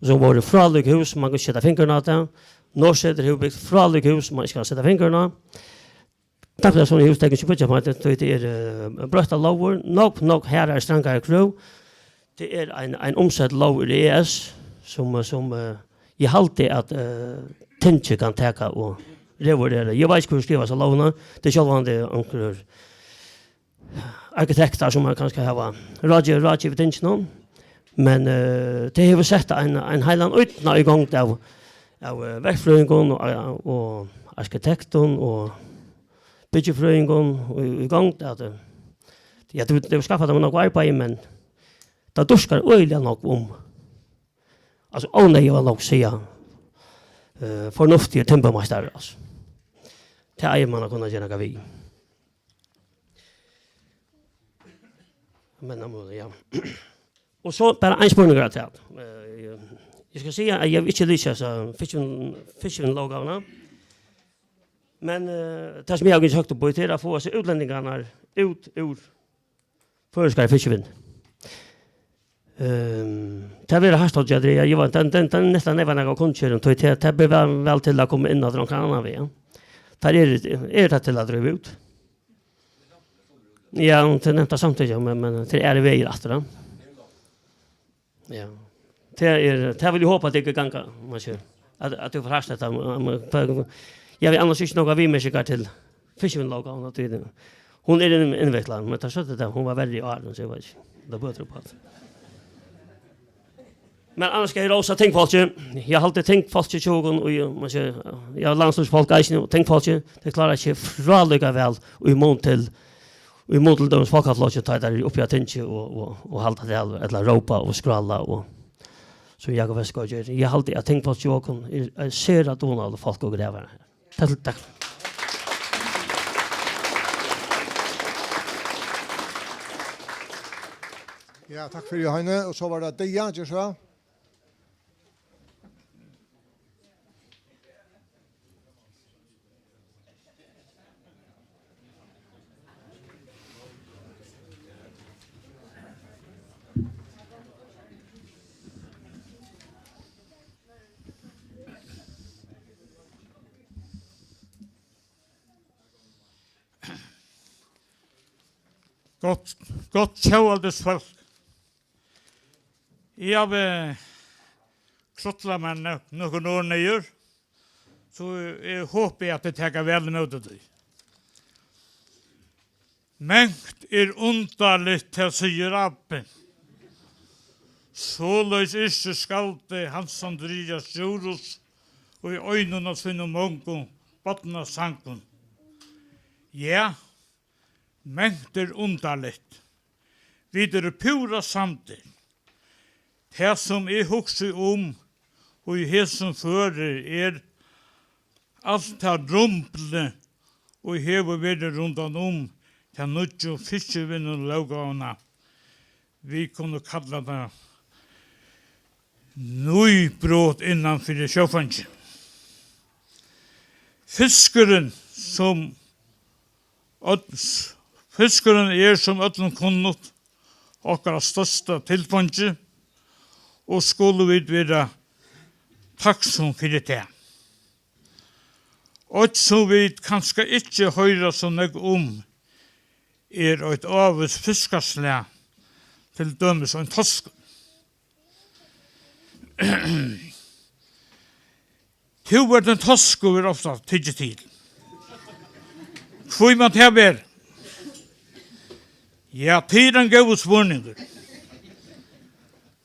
sum vóru frálík hús, mann kann ikki seta fingurin á tað. Norðsetur hevur bygt frálík hús, mann ikki kann seta fingurin á. Tað er sovorðin hús, tey kunnu ikki byggja meir, tí tað er, eh, broyttar lógir, nógv, nógv harðari, strangari krøv. Tað er ein, ein umsett lóg úr E S, sum, sum, eh, eg haldi at, eh, tingið kann taka og revurdera. Eg veit ikki, hvør skrivar hesa lógina, tað er sjálvandi onkur arkitektar, sum man kanska hava ráðgivið, ráðgivið tingini um. Men, eh, tað hevur sett ein, ein heilan ódnað í gongd av, av, eh, verkfrøðingum og, og arkitektum og byggifrøðingum í, í gongd at, eh, ja, tað, tað hevur skaffað teimum nógv arbeiði, men tað dýrkar øgiliga nógv um, altso, óneyðuga nógv, siga, eh, fornuftigir timburmeistarar, altso. Tað eigur man at kunna gera nakað við. Men, ja. Og so bara ein spurningur afturat. Eh, eg skal siga, at eg havi ikki lisið hesa fiskivin-, fiskivinnulóggávuna. Men, eh, tað, sum eg havi søkt upp í, tað er at fáa seg útlendingarnar út úr føroyskari fiskivinnu. Ehm, tað verður hart at gera, eg veit, tað, tað, tað er næstan neyvan nakað kunngerð um, tí tað, tað ber væl, væl til at koma inn á onkran annan veg, ja. Tað er, er tað til at dríva út. Ja, tað er nevnt av samtykkja, men, men tað er vegir aftur, ja. Ja. Tað er, tað vil eg hopa, at tað ganga, man sær. At, at tú fært hetta, man, man, tað, eg vil annars ikki nakrar viðmerkingar til fiskivinnulóggávuna, tí hon er inn-, innviklað, men tað skjótt tað, hon var verri í ár, so eg veit ikki. Tað bøtir upp á tað. Men annars skal eg rósa tingfólki. Eg haldi tingfólki hjá okkum, og eg, man sær, ja, landsstýrisfólk eisini, og tingfólki, tey klára seg frálíka væl í mun til, í mun til dømis Fólkaflokkin, tá teir eru uppi á tingi og, og, og halda talu, ella rópa og skrála, og sum Jakob Vestergaard ger. Eg haldi, at tingfólk hjá okkum er, er sera dugnalig fólk at greiða her. Takk, takk. Ja, takk fyri, Heini. Og so var tað Dia, ger so væl. Gott, gott tjóðveldisfólk. Eg havi krutlað mær nøk-, nøkur orð niður, so eg hopi, at tit taka væl ímóti tí. Mangt er undarligt, tað sigur abbin. Soleiðis yrkir skaldið Hans Andrias Djurhuus í einum av sínum mongu barnasangum. Ja, mangt er undarligt. Vit eru púra samdir. Tað, sum eg hugsi um í hesum føri, er alt tað rumlið, ið hevur verið rundan um ta nýggju fiskivinnulóggávuna. Vit kunnu kalla tað nýbrot innan fyri sjófongin. Fiskurin, sum øll, fiskurin er, sum øllum kunnugt, okkara størsta tilfeingi, og skulu vit vera takksom fyri tað. Eitt, sum vit kanska ikki hoyra so nógv um, er eitt ávíst fiskaslag, til dømis ein toskur. Tú ert ein toskur, er ofta tikið til. Hví man tað vera? Ja, tað er ein góður spurningur.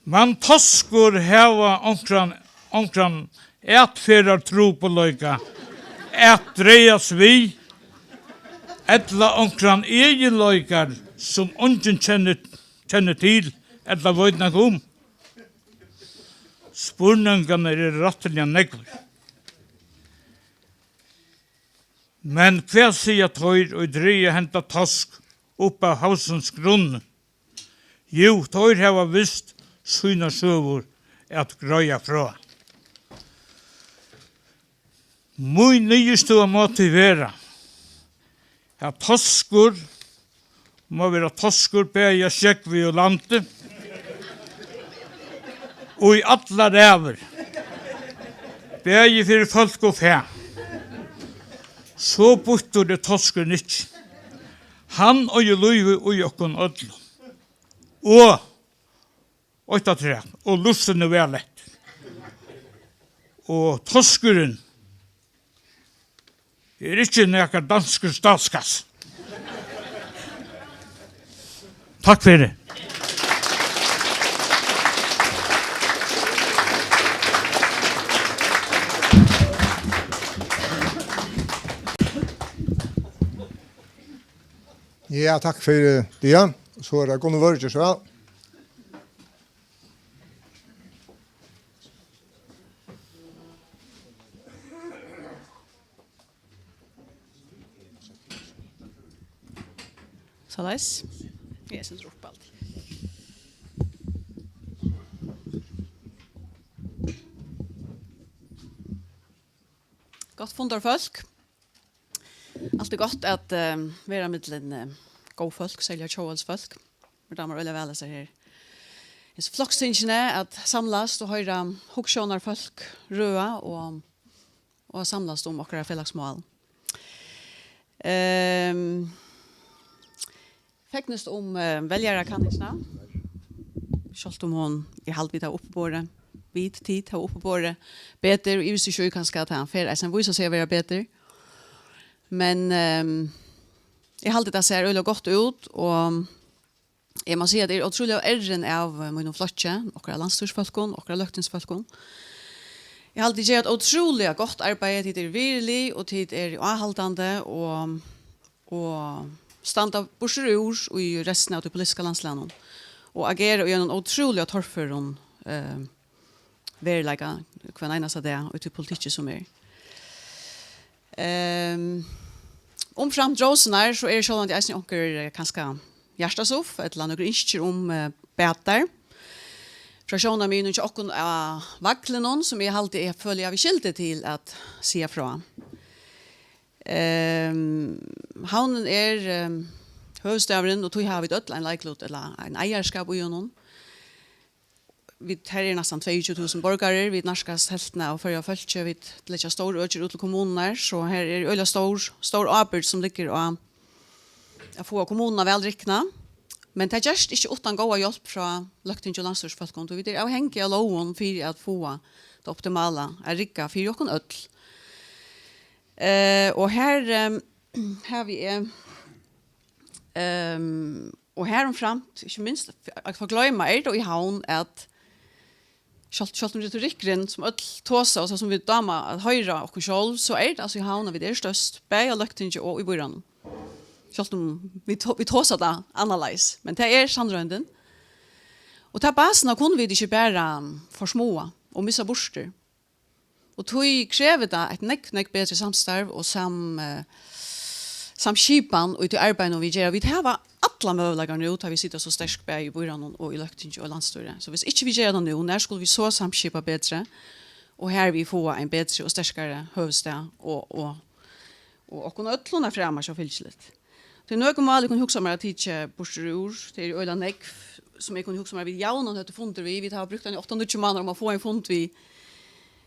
Man toskur hava onkran, onkran atferðartrupulleika at dragast við, ella onkran eginleika, sum eingin kennir, kennir til ella veit nakað um. Spurningarnir eru rættiliga nógvir. Men hvat siga teir, ið draga henda tosk upp av havsins grunni? Jú, teir hava vist sínar søgur at greiða frá. Mín niðurstøða má tí vera, at toskur má vera toskur bæði á sjógvi og landi, og í allar ævir, bæði fyri fólk og fæ. So býttur er toskurin ikki. Hann eigur lívið í okkum øllum. Og eitt afturat, og lurtið nú væl eftir. Og toskurin er ikki nakar danskur statskassi. Takk fyri. Ja, takk fyri tað. So er tað Gunnvør, ger so væl. Soleiðis. Eg seti upp alt. Gott fundarfólk. Alt er gott at, eh, vera millum, eh, góð fólk, serliga tjóðveldisfólk. Mær dámar øgiliga væl hesar her, hesi flokstingini, at samlast og hoyra hugsjónarfólk røða og, og samlast um okkara felagsmál. Ehm, Fegnist um, eh, veljarakanningina. Sjálvt um hon, eg haldi, vit hava uppiborið, vit, tit hava uppiborið betur, og eg visti ikki, kanska at hann fer eisini vísa seg at vera betur. Men, ehm, eg haldi, tað sær øgiliga gott út, og eg má siga, at eg eri ótrúliga errin av, eh, mínum flokki, okkara landsstýrisfólkum, okkara løgtingsfólkum. Eg haldi, tit gera eitt ótrúliga gott arbeiði, tit eru virðilig, og tit eru áhaldandi, og og standa burtur úr í restina av tí politiska landslagnum og agera í einum ótrúliga torførum, eh, veruleika hvønn einasta dag í tí politikki sum er. Ehm, Umframt rósurnar, so eru sjálvandi eisini onkur, eh, kanska hjartasuff ella nøkur ynskir um, eh, batar frá sjónarmiðunum hjá okkum á vaglinum, sum eg haldi, eg føli, eg havi skyldu til at siga frá. Ehm, Havnin er, ehm, høvuðsstaðurin, og tí hava vit øll ein leiklut ella ein eigarskap í honum. Vit, her eru næstan tveyogtjúgu túsund borgarar, vit nærkast helvtina av Føroya fólki, vit leggja stór økir út til kommunurnar, so her er øgiliga stór, stór ábyrgd sum liggur á at fáa kommununa væl rikna. Men tað gerst ikki uttan góða hjálp frá løgtingi og landsstýrisfólkum, tí vit eru avhangig av lógum fyri at fáa tað optimala at rigga fyri okkum øll. Eh, og her, ehm, havi eg, ehm, og her umframt, ikki minst, at forgloyma er tað í Havn, at sjálvt, sjálvt um retorikkurin, sum øll tosa, og so sum vit dáma at hoyra okkum sjálv, so er tað altso í Havn, at vit eru størst, bæði á løgtingi og í býráðnum. Sjálvt um vit to-, vit tosa tað annarleiðis, men tað er sannroyndin. Og ta basina kunnu vit ikki bara forsmáa og missa burtur. Og tí krevur tað eitt nógv, nógv betri samstarv og sam-, eh, samskipan í tí arbeiðinum, vit gera. Vit hava allar møguleikar nú, tá vit sita so sterk bæði í býráðnum og í løgtingi og landsstýri. So viss ikki vit gera tað nú, nær skulu vit so samskipa betri og hervið fáa ein betri og sterkari høvuðsstað og, og, og okkum øllum at framast sjálvfylgiligt. Tað eru nøkur mál, eg kundi hugsað mær at tikið burtur úr. Tað eru øgiliga nógv, sum eg kundi hugsað mær, vit javnan høvdu fundir við. Vit hava brúkt eini átta, níggju mánaðir um at fáa ein fund við,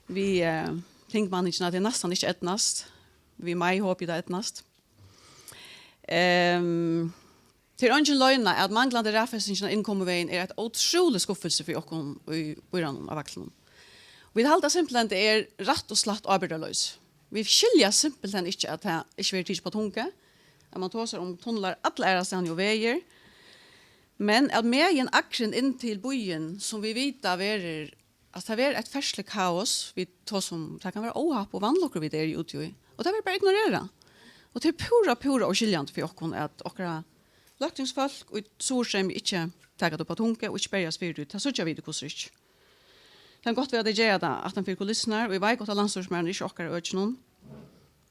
við, eh, tingmanningina. Tað er næstan ikki eydnast. Við mei hopi eg, tað eydnast. Ehm, tað er eingin loyna, at manglandi raðfestingin av innkomuvegin er eitt ótrúligt skuffilsi fyri okkum í býráðnum á Vaglinum. Vit halda simpelthen, tað er rætt og slætt ábyrgdarloysi. Vit skilja simpelthen ikki, at tað ikki verður tikið upp á tungu, at mann tosar um tunlar alla aðrastaðni og vegir, men at megin akrin inn til býin, sum vit vita verður, at tað verður eitt ferðslukaos, vit tosa um, tað kann vera óhapp og vanlukkur, vit eru úti í, og tað verður bara ignorerað. Og tað er púra, púra óskiljandi fyri okkum, at okkara løgtingsfólk í Suðurstreymi ikki taka tað upp á tungu og ikki berjast fyri tí. Tað síggja vit í Kusuríki. Tað kann gott vera, at tey gera tað aftan fyri kulissurnar, og eg veit gott, at landsstýrismaðurin er ikki okkara økinum.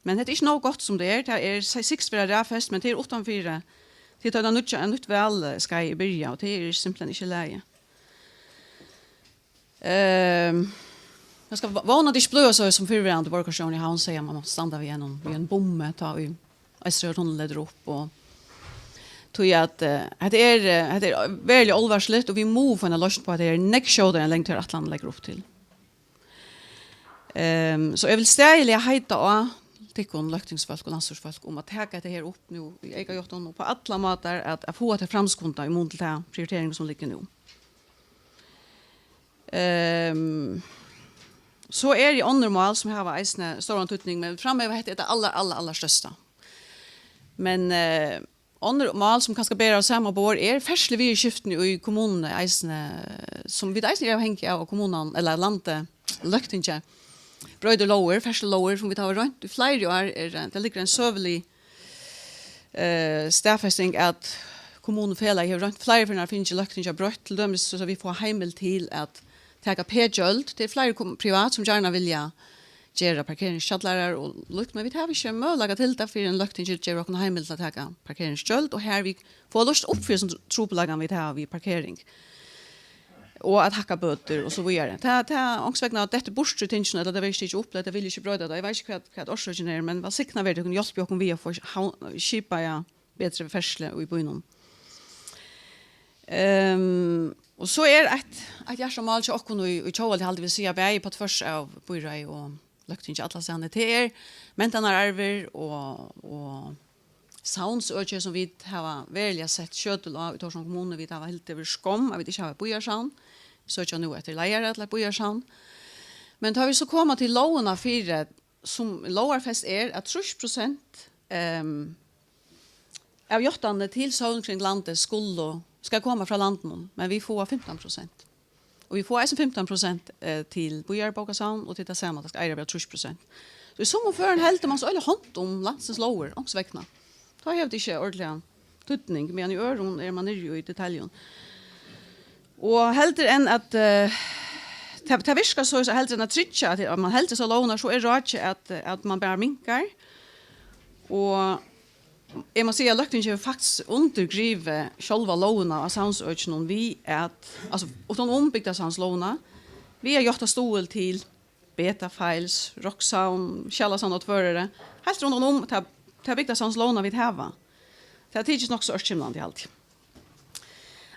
Men hetta er ikki nóg gott, sum tað er. Tað er se-, sigst vera raðfest, men tað er uttan fyri, tí tá er nýggja, eitt nýtt val, eh, skeið er byrjað, og tað er simpelthen ikki í lagi. Ehm, tað skal vónandi ikki blíva so, sum fyrrverandi borgarstjórin í Havn segði, at mann mátti standa við einum, við einum bummi, tá ið Eysturoyartunnil letur upp, og tí at, eh, hetta er, eh, hetta er veruliga álvarsligt, og vit mugu fáa eina loysn á hetta her nógv skjótari enn langt her ætlanin leggur upp til. Ehm, so eg vil staðiliga heita á tykkum løgtingsfólk og landsstýrisfólk um at taka hetta her upp nú í eykajáttan og á allar mátar at, at fáa tað framskundað í mun til ta prioritering sum liggur nú. Ehm, so eru onnur mál sum hava eisini stóran týdning, men framheva hetta er tað allar, allar, allar størsta. Men, eh, onnur mál, sum kanska bera á sama borð, er ferðsluviðurskiftini í kommununi eisini, sum vit eisini eru avhangig av, at kommunan, ella landið, løgtingið, broytir lógir, ferðslulógir, sum vit hava roynt í fleiri ár, er, eh, tað liggur ein søgulig, eh, staðfesting, at kommunufelagið hevur roynt fleiri ferðir, fingið løgtingið broytt, til dømis so, so vit fáa heimild til at taka p-gjøld. Tað eru fleiri kom-, privat, sum gjarna vilja gera parkeringskjallarar og líkt, men vit hava ikki møguleika til tað, fyrr enn løgtingið gevur okkum heimild til at taka parkeringsgjøld, og har vit fáa loyst upp fyri hesum trupulleikan, vit hava við parkering og at hækka bøtur og so víðari. Tað, tað, onkursvegna dettur burtur í tinginum, ella tað verður ikki tikið upp, ella tað vil ikki broyta tað. Eg veit ikki, hvat, hvat orsøkin er, men vælsignað verið, tykkum hjálpið okkum við at fáa havn-, skipaða betri ferðslu í býnum. Ehm, og so er eitt, eitt hjartamál hjá okkum í, í Tjóðveldi, haldi eg, vil siga, bæði á tvørsi av býráði og løgtingi allastaðni, tað er mentanararvur og, og savnsøki, sum vit hava veruliga sett skjøtul á í Tórshavn kommunu. Vit hava hildið yvir skomm, at vit ikki hava eitt býarsavn. Vit søkja nú eftir leiðara til eitt býarsavn. Men tá vit so koma til lógina fyri, sum lógarfest er, at trýss prosent, ehm, av játtanini til søvn kring landið skulu, skal koma frá landinum, men vit fáa fimtan prosent. Og vit fáa eisini fimtan prosent, eh, til býarbókasavn, og til tað sama, tað skal eiga at vera trýss prosent. So í summum førum heldur man so øgiliga hond um landsins lógir, onkursvegna. Tá hevur tað ikki ordiliga týdning, meðan í øðrum er man niðri í detaljum. Og heldur enn at, eh, tað, tað virkar so, so heldur enn at tryggja, at, at man heldur seg lógirnar, so er ráðið, at, at man bara minkar. Og eg má siga, at løgtingið hevur faktiskt undirgrivið sjálva lógina á savnsøkinum við at, altso, uttan um bygdarsagnalógina, við at játta stuðul til Beta Files, Roksavn, Skjalasavn á Tvøroyri, heilt rundan um ta, ta bygdarsagnalógina vit hava. Tað tykist nokk so ørkymlandi, haldi eg.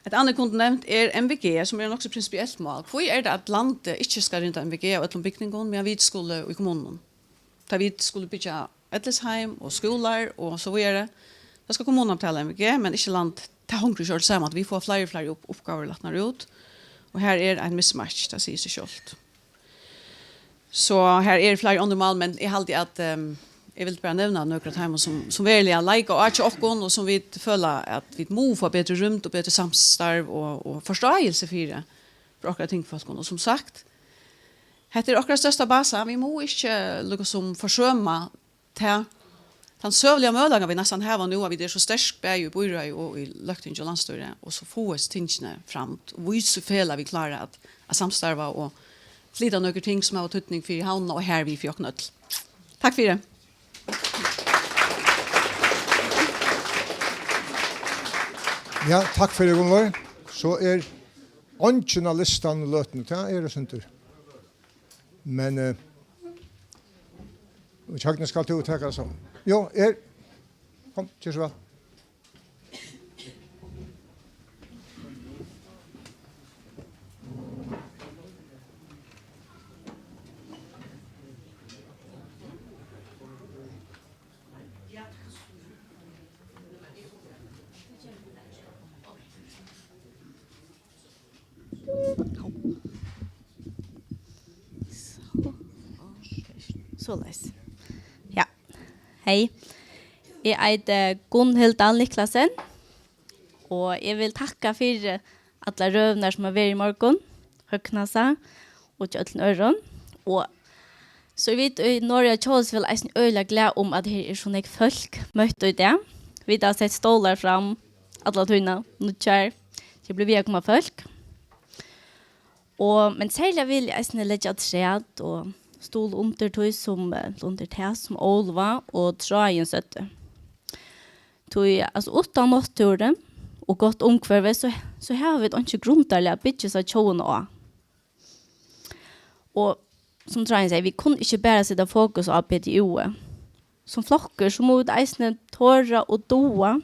Eitt annað, eg kundi nevnt, er M V G, sum er nokk so prinsipielt mál. Hví er tað, at landið ikki skal rinda M V G av øllum bygningum, meðan vit skulu í kommununum? Tá vit skulu byggja ellisheim og skúlar og so víðari, tá skal kommunan betala M V G, men ikki land. Tað hongur ikki øll saman, at vit fáa fleiri og fleiri upp-, uppgávur latnar út, og her er ein mismatch, tað sigur seg sjálvt. So her eru fleiri onnur mál, men eg haldi, at, ehm, eg vildi bara nevna nøkur av teimum, sum, sum veruliga leika á hjá okkum, og sum vit føla, at vit mugu fáa betri rúmd og betri samstarv og, og forståelse fyri, frá okkara tingfólkum. Og sum sagt, hetta er okkara størsta basa. Vit mugu ikki líkasum forsøma tað, tann søguliga møguleikan, vit næstan hava nú, at vit eru so sterk, bæði í býráði og í løgtingi og landsstýri, og so fáa tingini fram, og vísa felag, vit klára at, at samstarva og flyta nøkur ting, sum hava týdning fyri havnina og hervið fyri okkum øll. Takk fyri. Ja, takk fyri, Gunnlaug. So er eingin á listanum í løtuni, tað er eitt sindur. Men, eh, og Kjøkkenet skal tú taka so. Jo, er, kom, ger so væl. So. Soleiðis. Ja. Hey. Eg eiti Gunnhild Dahl Niklasen, og eg vil takka fyri allar røðurnar, sum hava verið í morgun, Høgnasa og hjá øllum øðrum. Og so er vit í Noregi Tjóðveldi eisini øgiliga glað um, at her er so nógv fólk møtt í dag. Vit hava sett stólar fram alla tíðina, nýggjar. Tað blívur við at koma fólk. Og, men serliga vil eg eisini leggja afturat og stuðla undir tí, sum, eh, undir tað, sum Óluva og Tráin søgdu. Tí, altso, uttan náttúru og gott umhvørvi, so, so hava vit einki grundarlag at byggja hesa tjóðina á. Og sum Tráin segði, vit kunnu ikki bara seta fokus á B T U. Sum flokkur, so mugu vit eisini tora og duga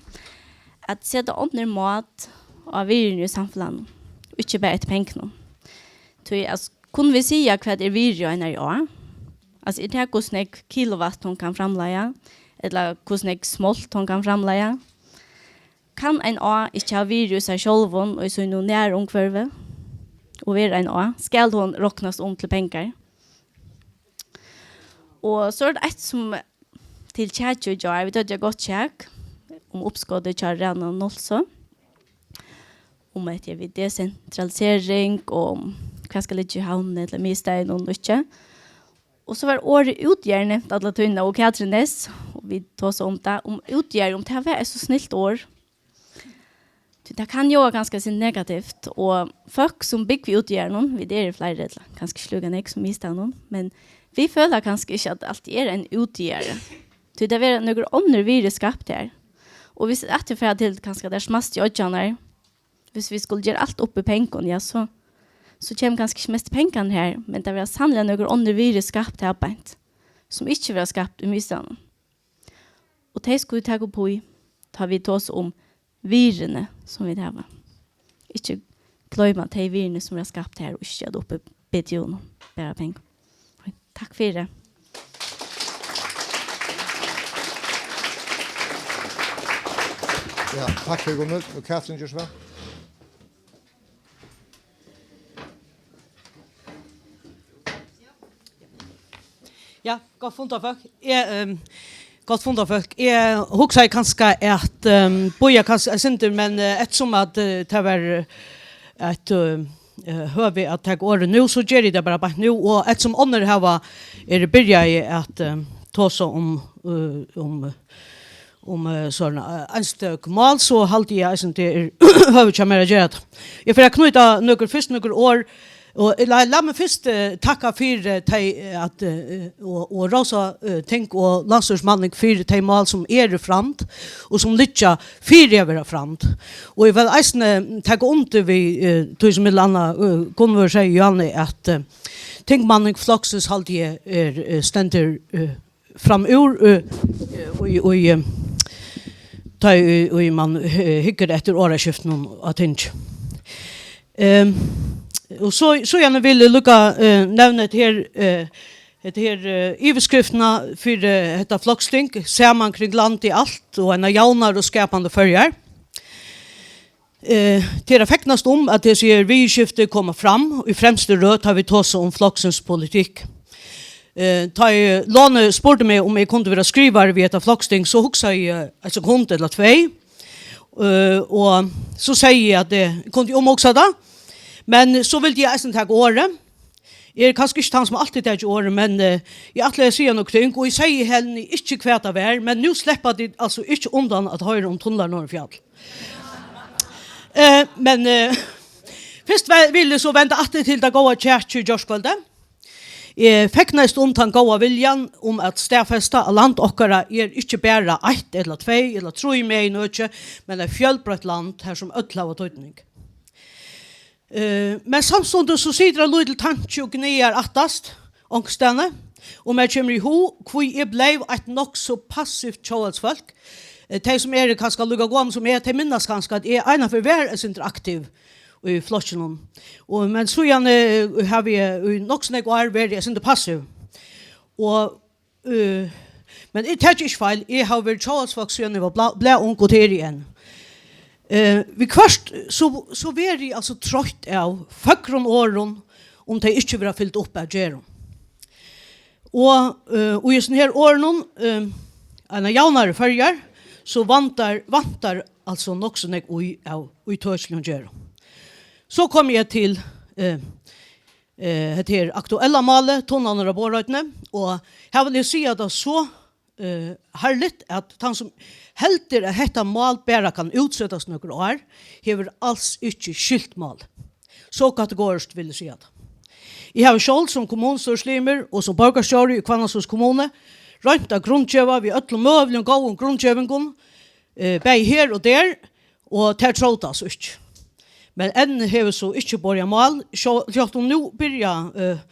at seta onnur mát á virðini í samfelagnum, og ikki bara eftir pengunum. Tí, altso, kunnu vit siga, hvat er virði á einari á? Altso, er tað, hvussu nógv kilowatt hon kann framleiða, ella hvussu nógv smolt hon kann framleiða? Kann ein á ikki hava virði í sær sjálvum og í sínum nærumhvørvi og vera ein á, skal hon roknast um til pengar. Og so er tað eitt, sum til kjakið í gjár, vit høvdu eitt gott kjak, um uppskotið hjá Rana Nolsøe, um hetta er við desentralisering og um hvat skal liggja í Havn ella miðstaðin og ikki. Og so var orðið útjaðar nevnt alla tíðina, og Katrin Næss, og vit tosa um tað, um útjaðar, um tað var eitt so snilt orð. Tí tað kann ljóða kanska eitt sindur negativt, og fólk sum búgva í útjaðaranum, vit eru fleiri, ella kanska ikki líka nógv sum miðstaðnum, men vit føla kanska ikki, at alt er ein útjaðari. Tí tað verða nøkur onnur virði skapt har. Og viss vit aftur fara til kanska tær smæstu oyggjarnar, viss vit skulu gera alt upp í pengum, ja, so, so kemur kanska ikki mest pengar har, men tað verða sanniliga nøkur onnur virði skapt har beint, sum ikki verða skapt í miðstaðnum. Og tey skulu vit taka upp í, tá vit tosa um virðini, sum vit hava. Ikki gloyma tey virðini, sum verða skapt har, og ikki gera tað upp í B T U-num, bara pengum. Takk fyri. Ja, takk fyri, Gunnhild. Og Katrin, ger so væl. Ja, gott fundað, fólk. Eg, um, gott fundað, fólk. Eg hugsaði kanska at um, bíða kanska eitt sindur, men uh, eftirsum at uh, tað var eitt uh, uh, høvi at taka orðið nú, so geri eg tað bara beint nú. Og eftirsum onnur hava eru byrjaði at um, tosa um, uh, um um eh, sånn eh, einstøk mál, so haldi eg eisini tað er høvi hjá mær at gera tað. Eg fer at knýta nøkur fyrst nøkur orð og la, la meg fyrst eh, takka fyri eh, tey eh, at eh, og, og rosa eh, ting og landsstýrismanning fyri tey mál sum eru framd og sum liggja fyri at vera framd. Og eg vil eisini taka undir við eh, tí sum millum annað eh, Gunnvør segði, Johanne, at eh, tingmanning floksins haldi eg er eh, stendur eh, framúr í, í, í, tá í, í man eh, hyggur eftir orðaskiftinum á tingi. Um, og so, so gjerne vil eg lukka uh, nevna hetta her, uh, hetta her uh, yvirskriftina fyri uh, hetta floksting, saman kring landið alt og eina javnar og skapandi Føroyar. Eh, tað er at fegnast um, at hesi her viðurskifti koma fram í fremstu røð, tá vit tosa um floksins politikk. Eh, tá eg Lone spurdi meg, um eg kundi vera skrivari við hetta floksting, so hugsaði eg eitt sekund ella tvey. Eh, og so segði eg, at eg kundi umhugsa tað. Men so vildi eg eisini taka orðið. Eg eri kanska ikki tann, sum altíð taki orðið, men eh, eg ætlaði at siga nøkur ting, og eg segði henni ikki, hvat tað var, men nú sleppa tit altso ikki undan at hoyra um tunlar norður fjall. Eh, men eh, fyrst vil eg so venda aftur til tað góða kjakið í gjárkvøldið. Eg fegnaðist um tann góða viljan um at staðfesta, at land okkara er ikki bara eitt ella tvey ella trý meginøki, men eitt fjølbroytt land, har sum øll hava týdning. Eh, men samstundis so situr ein lítil tanki og gnagar aftast onkustaðni, og mær kemur í hug, hví eg bleiv eitt nokk so passivt tjóðveldsfólk. Eh, tey sum eru kanska líka gomul sum eg, tey minnast kanska, at eg einaferð var eitt sindur aktiv í flokkinum. Og, men síðani eh, havi eg í nokk so nógv ár verið eitt sindur passiv. Og Øh, men eg taki ikki feil, eg havi verið tjóðveldsfólk síðan eg var bla- blaðung, og tað eri eg enn. Øh, viðhvørt so, so verði eg altso troytt av føgrum orðum, um tey ikki verða fylgd upp av gerðum. Og øh, í hesum her orðunum, øh, eina javnari Føroyar, so vantar, vantar altso nokk so nógv í av ítøkiligum gerðum. So komi eg til øh, eh, hetta her aktuella málið, tunlarnar á Borðoynni, og her vil eg siga tað so eh, harðligt, at tann sum heldur, at hetta mál bara kann útsetast nøkur ár, hevur als ikki skilt málið. So kategoriskt vil eg siga tað. Eg havi sjálv sum kommunustýrislimur og sum borgarstjóri í Hvannasundi kommunu roynt at grundgeva við øllum møguligum góðum grundgevingum, eh, bæði her og der, og tær tróðu tað so ikki. Men enn hevur so ikki borið á mál, sjálvt um nú byrja, eh,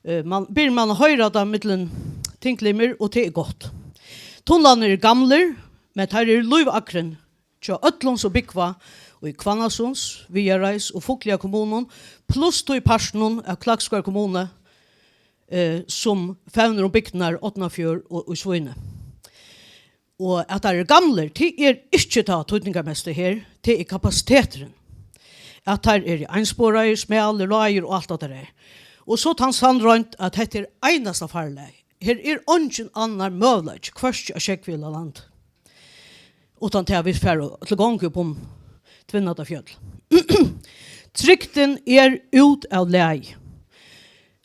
eh, man, byrjar man at hoyra tað millum tinglimir, og tað er gott. Tunlarnir eru gamlir, men teir eru lívagrin hjá øllum sum búgva í Hvannasunds, Viðareiðs og Fuglafjarðar kommunum, pluss tí partinum av Klaksvíkar kommunu, eh, sum fevnir um bygdirnar Árnafjørð og í Svínoy. Og at teir eru gamlir, tað er ikki tað týdningarmesta her, tað er kapasiteturin. At teir eru einsporaðir, smalir, lágir og alt tað har. Og so tann sannroynd, at hetta er einasta farleiðin. Her er eingin annar møguleiki, hvørki á sjógvi ella landi. uttan til at vit fara til gongu upp um Tvinnadalsfjøll. Trygdin er út av lagi.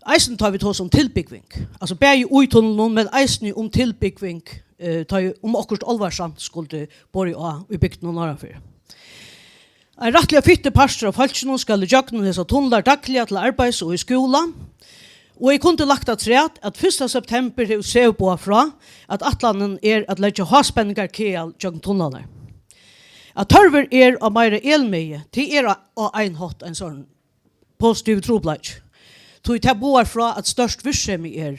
Eisini tá vit tosa um tilbúgving. Altso bæði í tunlinum, men eisini um tilbúgving, eh, tá ið, um okkurt álvarsamt skuldi borið á í bygdunum norðanfyri. Ein rættiliga fittur partur av fólkinum skal ígjøgnum hesar tunlar dagliga til arbeiðis og í skúla, og eg kundi lagt afturat, at fyrsta september hevur SEV boðað frá, at ætlanin er at leggja háspenningarkaðal gjøgnum tunlarnar. At tørvur er á meira elmegi, tað er á, á ein hátt ein sovorðin positivur trupulleiki. Tí tað boðar frá, at stórt virksemi er,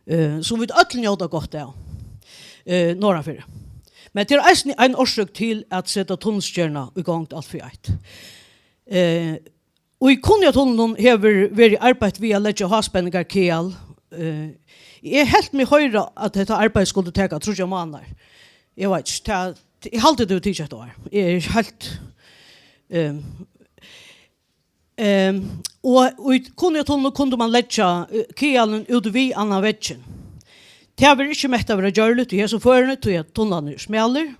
eh, sum vit øll njóta gott av, eh, norðanfyri. Men tað er eisini ein orsøk til at seta tunnilsgerðina í gongd alt fyri eitt. Eh, í Kunoyartunlinum hevur verið arbeitt við at leggja háspenningarkaðal. Eh, eg helt meg hoyra, at hetta arbeiði skuldi taka tríggjar mánaðar. Eg veit ikki, tað, eg haldi, tað hevur tikið eitt ár. Eg eri heilt, eh, Ehm, og í Kunoyartunlinum kundi man leggja, eh, kaðalin út við annan veggin. Tað verður ikki mett at vera gjørligt í hesum førinum, tí at tunlarnir eru smalir.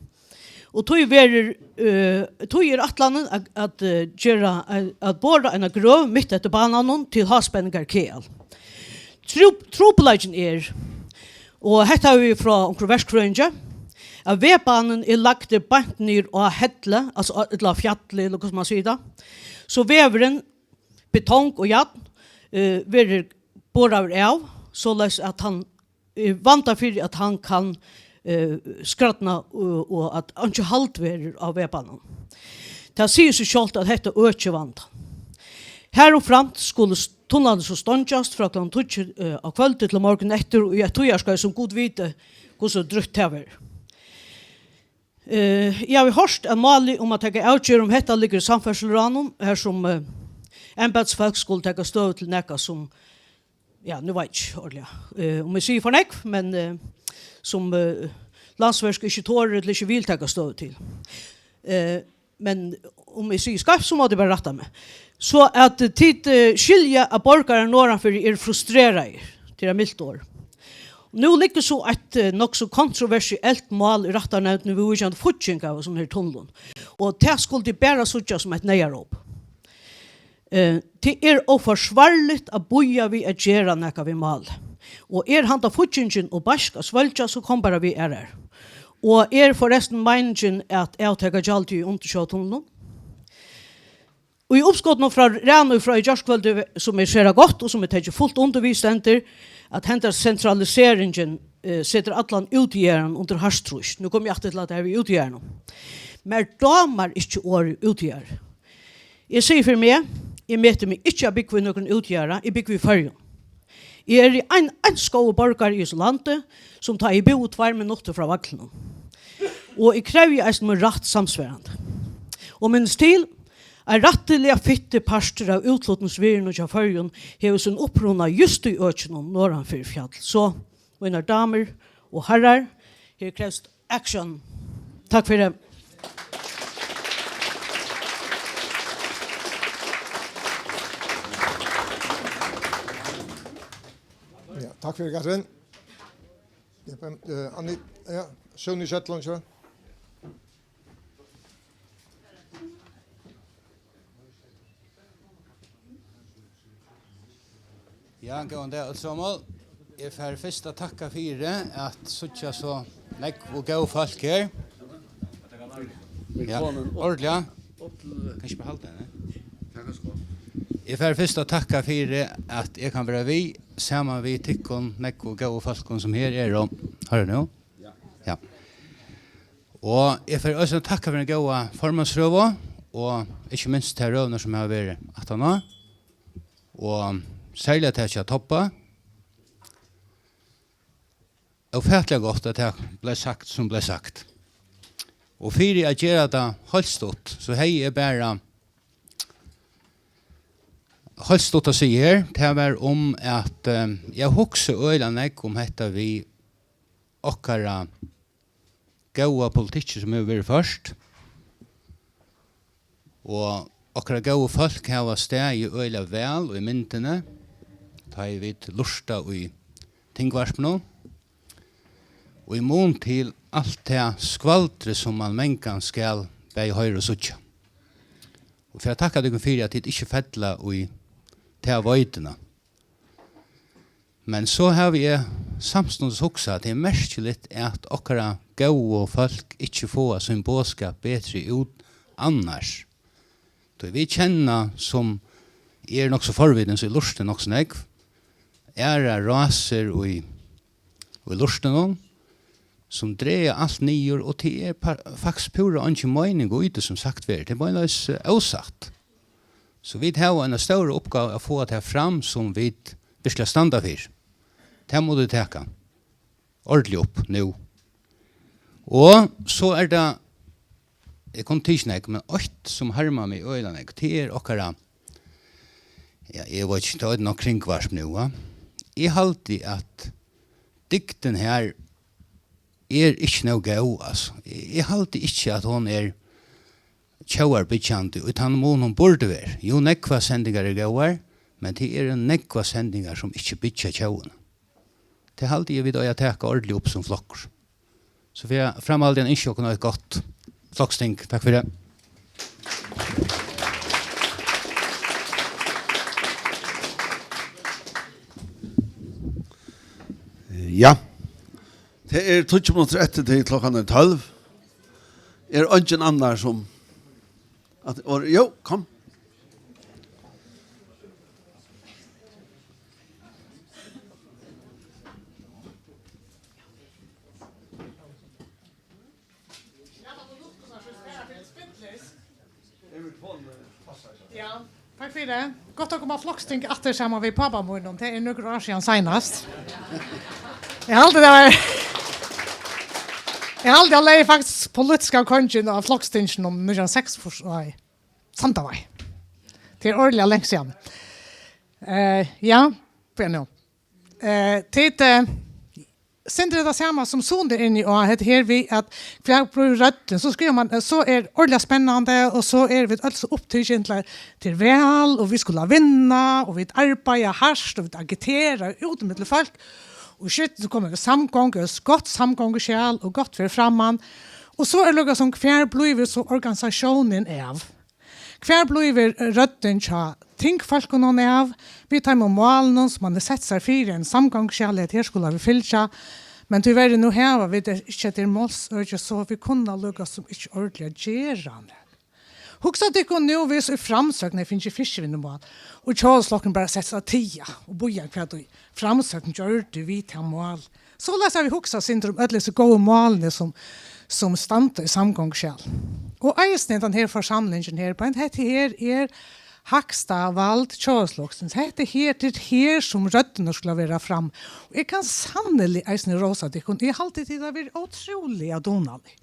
Og tí verður, eh, tí er ætlanin at, at, eh, gera, at, at bora eina grøv mitt eftir bananum til háspenningarkaðal. Tru-, trupulleikin er, og hetta hava vit frá onkrum verkfrøðingi, at vegbanin er lagdur beint niður á helli, altso á, ella á fjalli, ella hvussu man sigur tað. So vegurin, betong og jarn, eh, verður boraður av, soleiðis at hann, eh, vandað fyri, at hann kann, eh, skrædna og, og at einki hald verður á vegbaninum. Tað sigur seg sjálvt, at hetta økir vandan. Harumframt skulu s-, tunlarnir so steingjast frá klokkan tíggju, eh, á kvøldi til morgunin eftir, og í eitt tíðarskeið, sum Gud viti, hvussu drúgt tað verður. Eh, eg havi hoyrt, at málið um at taka avgerð um hetta liggur í Samferðsluráðnum, har sum, eh, embætisfólk skulu taka støðu til nakað, sum, ja, nú veit eg ikki ordiliga, eh, um eg sigi for nógv, men, eh, sum, eh, Landsverk ikki torir ella ikki vil taka støðu til. Eh, men um eg sigi skeivt, so má tit bara rætta meg. So at, eh, tit, eh, skilja, at borgarar norðanfyri eru frustreraðir, tað er eitt milt orð. Nú liggur so eitt, eh, nokk so kontroversielt mál í rættarnevndini viðvíkjandi fígging av hesum her tunlum, og tað skuldi bara síggjast sum eitt neyðaróp. Eh, tað er óforsvarligt at bíða við at gera nakað við málið, og er handa fíggingin ov beisk at svølgja, so kom bara við aðrari. Og er forrestin meiningin at avtaka gjaldið í undirsjóvartunlinum? Í uppskotinum frá Rani frá í gjárkvøldið, sum er sera gott og sum eg taki fult undir við, stendur, at henda sentraliseringin, eh, setir allan útjaðaran undir hart trýst. Nú komi eg aftur til hatta her við útjaðaranum. Mær dámar ikki orðið útjaðari. Eg sigi fyri meg, eg meti meg ikki at búgva í nøkrum útjaðara, eg búgvi í Føroyum. Eg eri ein eins góður borgari í hesum landi, sum tá eg búði tveir minuttir frá vaglinum. Og eg krevji eisini mín rætt samsvarandi. Og minnist til, ein rættiliga fittur partur av útflutningsvirðinum hjá Føroyum hevur sín uppruna júst í økinum norðan fyri fjall. So, mínar damur og harrar, her krevst action. Takk fyri. Ja, takk fyri, Katrin. Ja, men, eh, Anni, ja, Sjóni Shetland, so. Ja, góðan dag, øll somul. Eg fari fyrst at takka fyri at síggja so nógv og góð fólk her. Ja, velkomin. Ordiliga. Upp til, kanska bara halda henni. Takk skal. Eg fari fyrst at takka fyri at eg kann vera við saman við tykkum nógv og góðu fólkum sum her eru. Hoyrir nú? Ja. Ja. Og eg fari eisini at takka fyri eina góða formansrøðu, og ikki minst tær røðurnar sum hava verið aftaná. Og serliga tað hjá Tobba. Ófatiliga gott, at tað bleiv sagt, sum bleiv sagt. Og fyri at gera tað heilt stutt, so hevði eg bara heilt stutt at siga her. Tað var um, at, eh, eg hugsi øgiliga nógv um hetta við okkara góða politikki, sum hevur verið ført. Og okkara góðu fólk hava staðið øgiliga væl í myndini, tá ið vit lurta í tingvarpinum. Og í mun til alt tað skvaldrið, sum mann mangan skal bæði hoyra og síggja. Og fyri at takka tykkum fyri, at tit ikki fella í ta veitina. Men so havi eg samstundis hugsað, at tað er merkiligt, at okkara góðu fólk ikki fáa sín boðskap betri út annars. Tí vit kenna, sum eg eri nokk so forvitin, so eg lurti nokk so nógv, aðrar rásir í, í lurtinum, sum draga alt niður, og tað er pa-, faktiskt púra eingin meining í tí, sum sagt verður. Tað er beinleiðis, eh, ósatt. So vit hava eina stóra uppgávu at fáa tað fram, sum vit virkuliga standa fyri. Tað mugu vit taka ordiliga upp nú. Og so er tað, eg kundi tikið nógv, men eitt, sum harmar meg øgiliga nógv, tað er okkara, ja, eg veit ikki, tað er nokk kringvarp nú, va? Eg haldi, at dygdin her er ikki nóg góð, altso. Eg, eg haldi ikki, at hon er tjóðarbyggjandi í tann mun hon burdi verið. Jú, nógvar sendingar eru góðar, men tað eru nógvar sendingar, sum ikki byggja tjóðina. Tað haldi eg, vit eiga at taka ordiliga upp sum flokkur. So fyri framhaldið ynski eg okkum eitt gott floksting. Takk fyri. Ja. Tað er tíggju minuttir eftir til klokkan er tólv. Er eingin annar sum at, og, jú, kom. Ja, takk fyri tað. Gott at koma á floksting aftur saman við pápa mínum. Tað er nøkur ár síðan seinast. Eg haldi, tað var, eg haldi, hann legði faktiskt politiska kongin á flokstinginum nítjan hundrað og seksogfýrs, nei, Sandavági. Tað er ordiliga langt síðan. Eh, ja, hvat nú? Eh, tit, eh, sindur er tað sama sum Sune er inni á, hetta her við, at hvar blívur røddin? So skrivar mann, eh, so er ordiliga spennandi, og so eru vit øll so upptikin til, til val, og vit skulu vinna, og vit arbeiða hart, og vit agitera út ímillum fólk. Og skjótt, so koma vit samgongu, gott samgonguskjal, og gott fer framman. Og so er líka sum, hvar blívur so organisatiónin av? Hvar blívur røddin hjá tingfólkunum av, við teimum málunum, sum mann hevur sett sær fyri, ein samgonguskjal, at her skulu vit fylgja, men tíverri nú hava vit ikki hetta málsøki, so vit kunnu líka sum ikki ordiliga gera nakað. Hugsið tykkum nú, hvis í Framsókn hevði fingið fiskivinnumál, og Tjóðveldisflokkurin bara sett seg at tiga og bíða, hvat í Framsókn gjørdi við tað mál. Soleiðis hava vit hugsað sindur um øll hesi góðu málini, sum, sum standa í samgonguskjali. Og eisini tann her forsamlingin her, bara hetta her er hægsta vald Tjóðveldisflokksins. Hetta her, tað er her, sum røddirnar skulu vera fram. Og eg kann sanniliga eisini rósa tykkum. Eg haldi, tit hava verið ótrúliga dugnalig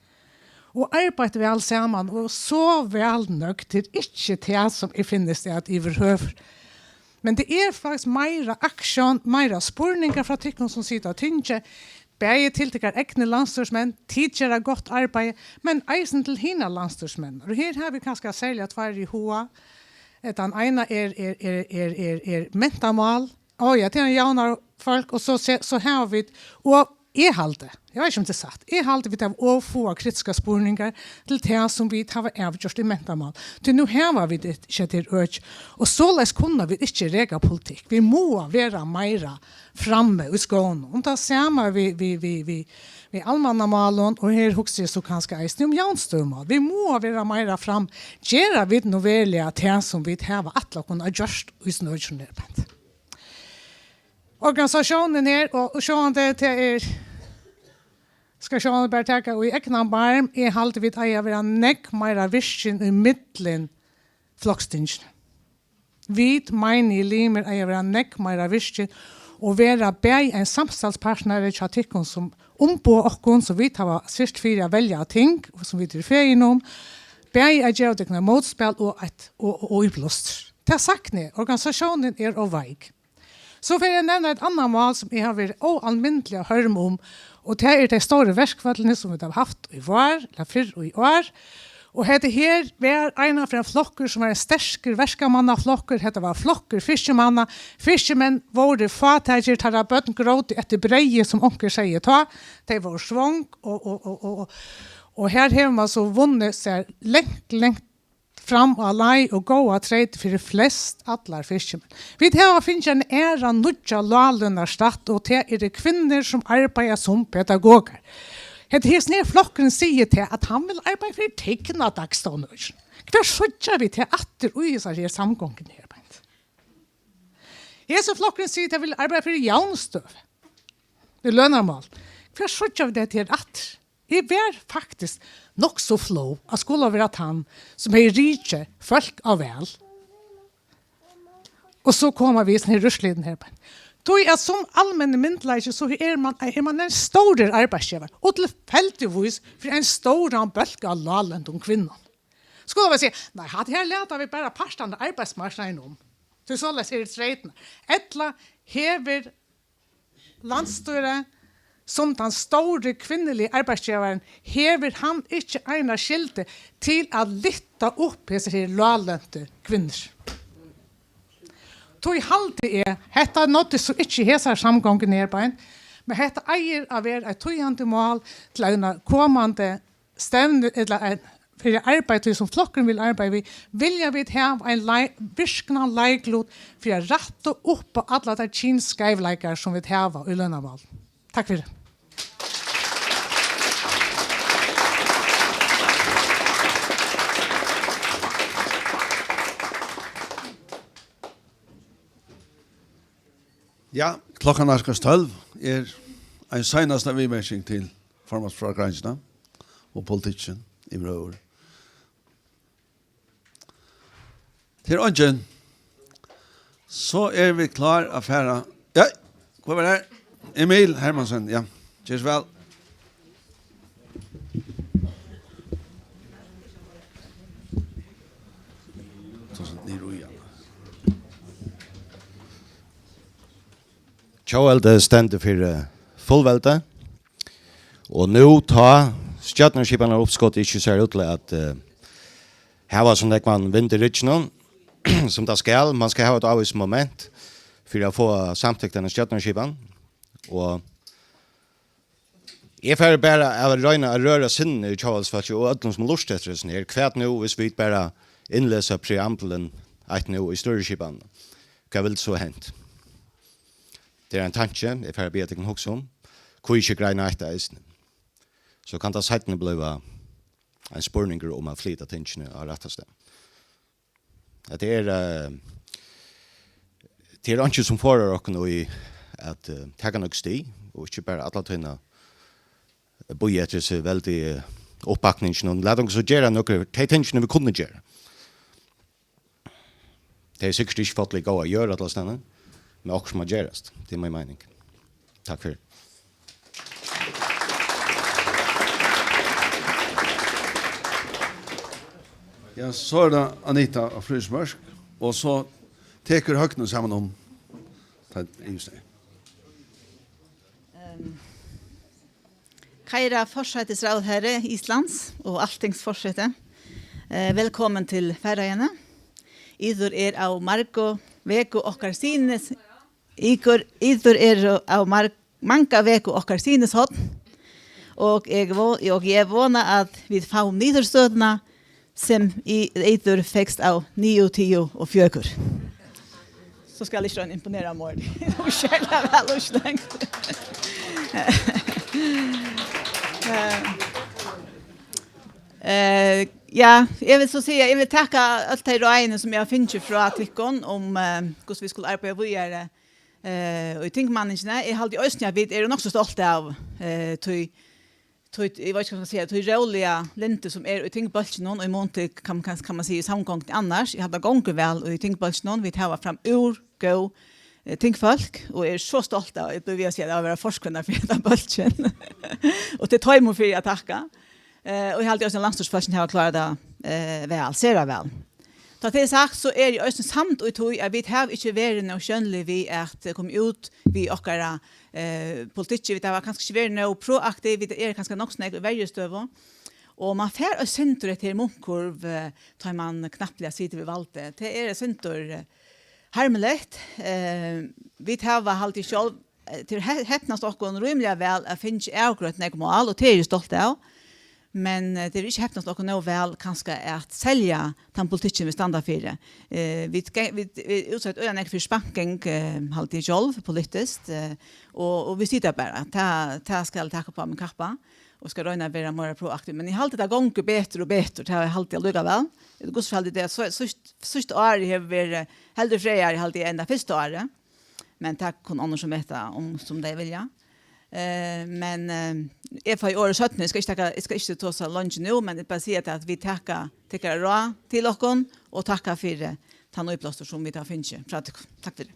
og arbeitt væl saman og so væl nøgd. Tað er ikki tað, sum eg finnist at yvirhøvur. Men tað er faktiskt meira aksjón, meira spurningar frá tykkum, sum sita á tingi, bæði til tykkara egnu landsstýrismenn, tit gera gott arbeiði, men eisini til hinar landsstýrismenn. Og her hava vit kanska serliga tveir í huga. Eh, tann eina er, er, er, er, er, er mentamál. Ó ja, tað er javnar fólk, og so, so, so hava vit, og eg haldi, eg veit ikki, um tað er satt, eg haldi, vit hava ov fáar kritiskar spurningar til tað, sum vit hava avgjørt í mentamál. Tí nú hava vit eitt, eitt øki, og soleiðis kunnu vit ikki reka politikk. Vit mugu vera meira frammi í skoðunum. Um tað sama við, við, við, við, við almannamálum, og her hugsi eg so kanska eisini um javnstøðumál. Vit mugu vera meira fram. Gera vit nú veruliga tað, sum vit hava ætlað okkum at gjørt í snøkinum her, Bent? Organisatiónin her, og, og sjálvandi tað er, skal sjálvandi bara taka í egnan barm, eg haldi, vit eiga at vera nógv meira virkin í millum flokstingini. Vit, meinigi limir, eiga at vera nógv meira virkin og vera bæði ein samstarvspartnari hjá tykkum, sum umboða okkum, sum vit hava syrgt fyri at velja á ting, og sum vit eru fegin um, bæði at geva tykkum eitt mótspæl og eitt, og, og, og íblástur. Tað sagt nú, organisatiónin er ov veik. So fari eg at nevna eitt annað mál, sum eg havi verið óalmindiliga hørm um, og tað er tey stóru verkfallini, sum vit hava havt í vár, ella fyrr í ár, Og hetta her var einaferð ein flokkur, sum var ein sterkur verkamannaflokkur. Hetta var flokkur fiskimanna. Fiskimenn vóru fátækir, teirra børn grótu eftir breyði, sum onkur segði tá. Tey vóru svong, og, og, og, og, og, og her hevur mann so vunnið sær langt, langt fram á leið og góða treyt fyri flest allar fiskimenn. Vit hava fingið ein aðra nýggja láglønarstætt, og tað eru kvinnur, sum arbeiða sum pedagogar. Hetta hesin her flokkurin sigur tað, at hann vil arbeiða fyri tykkum á dagstovnøkinum. Hvar síggja vit tað aftur í hesari her samgonguni her, beint? Hesin flokkurin sigur, at hann vil arbeiða fyri javnstøðu í lønarmál. Hvar síggja vit tað her aftur? Eg var faktiskt nokk so flóð at skula vera tann, sum hevði rikið fólk á val. Og so koma vit í hesum her rúslitum her, beint. Tí at sum almennur myndugleiki, so er mann, er mann ein stórur arbeiðsgevari, og tilfeldigvís fyri ein stóran bólk av lágløntum kvinnum. Skulu vit siga, nei, hatta her lata vit bara partarnar á arbeiðsmarknaðinum um. Tí soleiðis eru treytirnar. Ella hevur landsstýrið, sum tann stóri kvinnuligi arbeiðsgevarin, hevur hann ikki eina skyldu til at lyfta upp hesar her lágløntu kvinnur? Tí haldi eg, hetta náddi so ikki hesar samgonguni her, beint, men hetta eigur at vera eitt týðandi mál til eina komandi stevnu, ella ein, fyri arbeiði, tí sum flokkurin vil arbeiða við, vilja vit hava ein lei-, virknan leiklut fyri at rætta upp á allar tær kynsskeivleikar, sum vit hava í lønarmálum. Takk fyri. Ja, klokkan nærkast tólv. Er ein seinasta viðmerking til formansfrágreiðingina og politikkin yvirhøvur. Tað er eingin. So eru vit klár at fara. Ja, hvat var tað? Emil Hermansen, ja. Ger so væl. So, so, niður í hann. Tjóðveldi stendur fyri fullveldi. Og nú, tá stjórnarskipanaruppskotið ikki sær út til at, eh, hava so nógvan vind í rygginum, sum tað skal, mann skal hava eitt ávíst moment fyri at fáa samtykt eina stjórnarskipan. Og eg fari bara at royna at røra sinnini í tjóðveldisfólki og øllum, sum lurta eftir hesum her. Hvat nú, hvis vit bara innlesa preambulin eitt nú í stýrisskipanina? Hvat vildi so hent? Tað er ein tanki, eg fari at biðja tykkum hugsa um. Hví ikki greina eitt eisini? So kann tað seinni blíva ein spurningur um at flyta tingini á rætta stað. At tað er, eh, tað er einki sum forðar okkum í at, eh, taka nøkur stig, og ikki bara alla tíðina bíða eftir hesi veldigu uppbakningini, og lat okkum so gera nøkur, tey tingini vit kunnu gera. Tey hava sikkurt ikki fátt líka góða jørð allastaðni, men okkurt má gerast. Tað er mín meining. Takk fyri. Ja, so er tað Anita á Fríðriksmørk, og so tekur Høgni saman um tað yvist. Ehm, Kæra forsætisráðherra Íslands og Altingsforseti, eh, velkomin til Føroyar. Yður er av margu veku okkara sýnis-, yður, yður er av mar-, manga veku okkara sýnishorn, og eg vo-, og eg vona, at vit fáa niðurstøðuna, sum í, yður fekst av níu, tíu og fjøkur. So skal eg ikki royna at imponera meir. Tú er sera væl útsløngt. Eh, eh, ja, eg vil so siga, eg vil takka øll tey ráðini, sum eg havi fingið frá tykkum um, eh, hvussu vit skulu arbeiða víðari, eh, í tingmanningini. Eg haldi eisini, at vit eru nokk so stolt av, eh, tí, tí, eg veit ikki, hvat skal siga, tí róliga lyndi, sum er í tingbólkinum, í mun til, kann, kann, kann man siga, í samgonguni annars. Eg haldi, tað gongur væl í tingbólkinum. Vit hava framúr góð, eh, tingfólk, og eg eri so stolt av, eg blívi við at siga, at vera forkvinna fyri henda bólkin. Og tað er teimum fyri at takka. Eh, og eg haldi eisini, at landsstýrisfólkini hava klárað tað, eh, væl, sera væl. Tá tað er sagt, so eri eg eisini samd í tí, at vit hava ikki verið nóg sjónlig við at, eh, koma út við okkara, eh, politikki. Vit hava kanska ikki verið nóg proaktiv, vit eru kanska nokk so nógv í verjustøðu. Og man fær eitt sindur hetta her munnkurv, eh, tá man knappliga situr við valdið. Tað er eitt sindur, eh, harmiligt. Eh, vit hava, haldi eg sjálv, eh, til he-, hepnast okkum rímiliga væl at fingið avgreitt nógv mál, og tað eri eg stolt av. Men, eh, tað er ikki hepnast okkum nóg væl kanska at selja tann politikkin, vit standa fyri. Eh, vit ge-, vit, vit útsett øgiliga nógv fyri spanking, eh, haldi eg sjálv, politiskt, eh, og, og vit sita bara. Tað, tað skal eg taka upp á mín kappa, og skal royna at vera meira proaktiv. Men eg haldi, tað gongur betur og betur, tað haldi eg allíkavæl. Hvussu haldi eg tað? So-, síðst-, síðsta árið hevur verið heldur frægari, haldi eg, enn tað fyrsta árið. Men tað kunnu onnur so meta um, sum tey vilja. Eh, men, eh, eg fái orðið seinni, eg skal ikki taka, eg skal ikki tosa leingi nú, men eg bara siga tað at vit taka tykkara ráð til okkum og takka fyri tann íblástur, sum vit hava fingið frá tykkum. Takk fyri.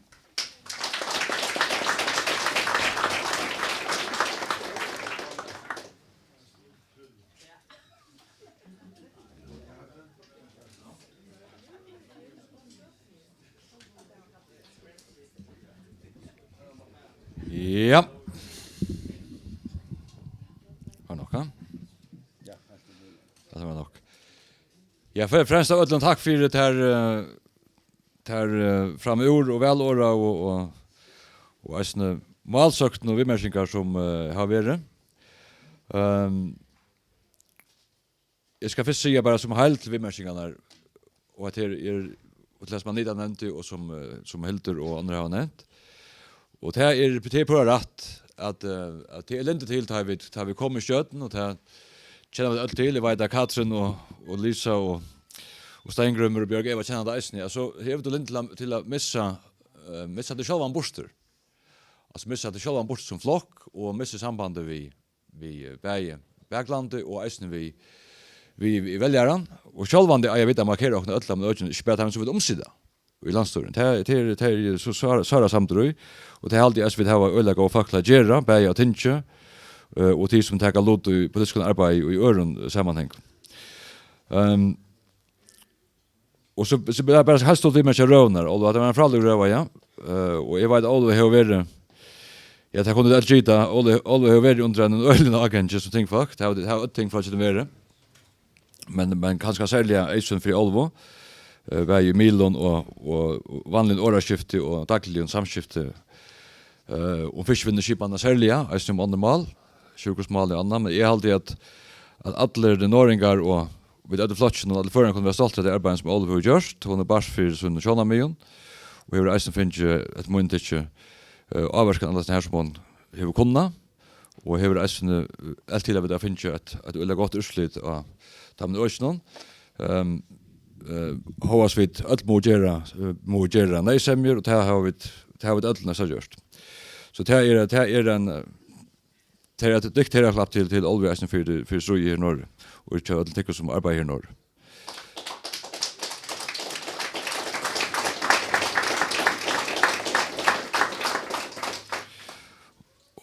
Ja. Var nokk, ha? Ja, tað var nokk. Ja, fyrst og fremst av øllum takk fyri tær, eh, tær, eh, framúr og vælorða og, og, og eisini málsøkn og viðmerkingar sum, eh, hava verið. Ehm, eg skal fyrst siga bara sum heild til viðmerkingarnar, og at her er, og til tað sum Anita nevndi, og sum, eh, sum Hildur og onnur hava nevnt. Og tað er, tað er púra rætt, at, eh, at tað er elendið til, tá vit, tá vit koma í stjórn, og tað kenna vit øll til. Eg veit, at Katrin og, og Lisa og, og Steingrímur og Bjørg Eva kenna tað eisini. Altso, hevur tú elendið til at, til at missa, eh, missa teg sjálvan burtur. Altso, missa teg sjálvan burtur sum flokk, og missa sambandið við, við, eh, bæði baklandi og eisini við, við, við veljaran. Og sjálvandi eiga vit at markera okkum øll, men økjum, ikki bara teimum, sum vit umsita í landsstýrinum. Tað, tað er, tað er so sára, sára samdur í, og tað haldi eg, at vit hava øgiliga góð fólk til at gera, bæði á tingi, eh, og tí sum taka lut í politiskum arbeiði og í øðrum samanhangum. Ehm, og so, so bara, bara heilt stutt við meg til røðurnar, Óli, at tað var ein frálík røða, ja. Eh, og eg veit, Óli hevur verið, ja, tað kunnu vit øll gita, Óli, Óli hevur verið undir einum øgiligum ágangi sum tingfólk, tað hava, tað hava øll tingfólkini verið. Men, men kanska serliga eyðsýnd fyri Óluvu, eh, bæði í miðlum og, og, og vanligum orðaskifti og dagligum samskifti, eh, um fiskivinnuskipanina serliga, eisini um onnur mál, sjúkrahúsmál og annað. Men eg haldi, at, at allir norðoyingar og vit øll í flokkinum og allir føroyingar kunnu vera stoltir av tí arbeiðinum, sum Óluva hevur gjørt. Hon er barsk fyri sínum sjónarmiðum og hevur eisini fingið, eftir mínum tykki, eh, ávirkan allastaðni har, sum hon hevur kunnað. Og hevur eisini, eh, alt til at vit hava fingið eitt, eitt øgiliga gott úrslit á teimum økinum. Ehm, eh, hóast vit øll mugu gera, eh, mugu gera neyðsemjur, og tað hava vit, tað hava vit øll næstan gjørt. So tað er, tað er ein, eh, tað er eitt dikteraklapp til, til Óluvu eisini fyri, fyri stríðið her í Noregi, og til øll tykkum, sum arbeiða her í Noregi.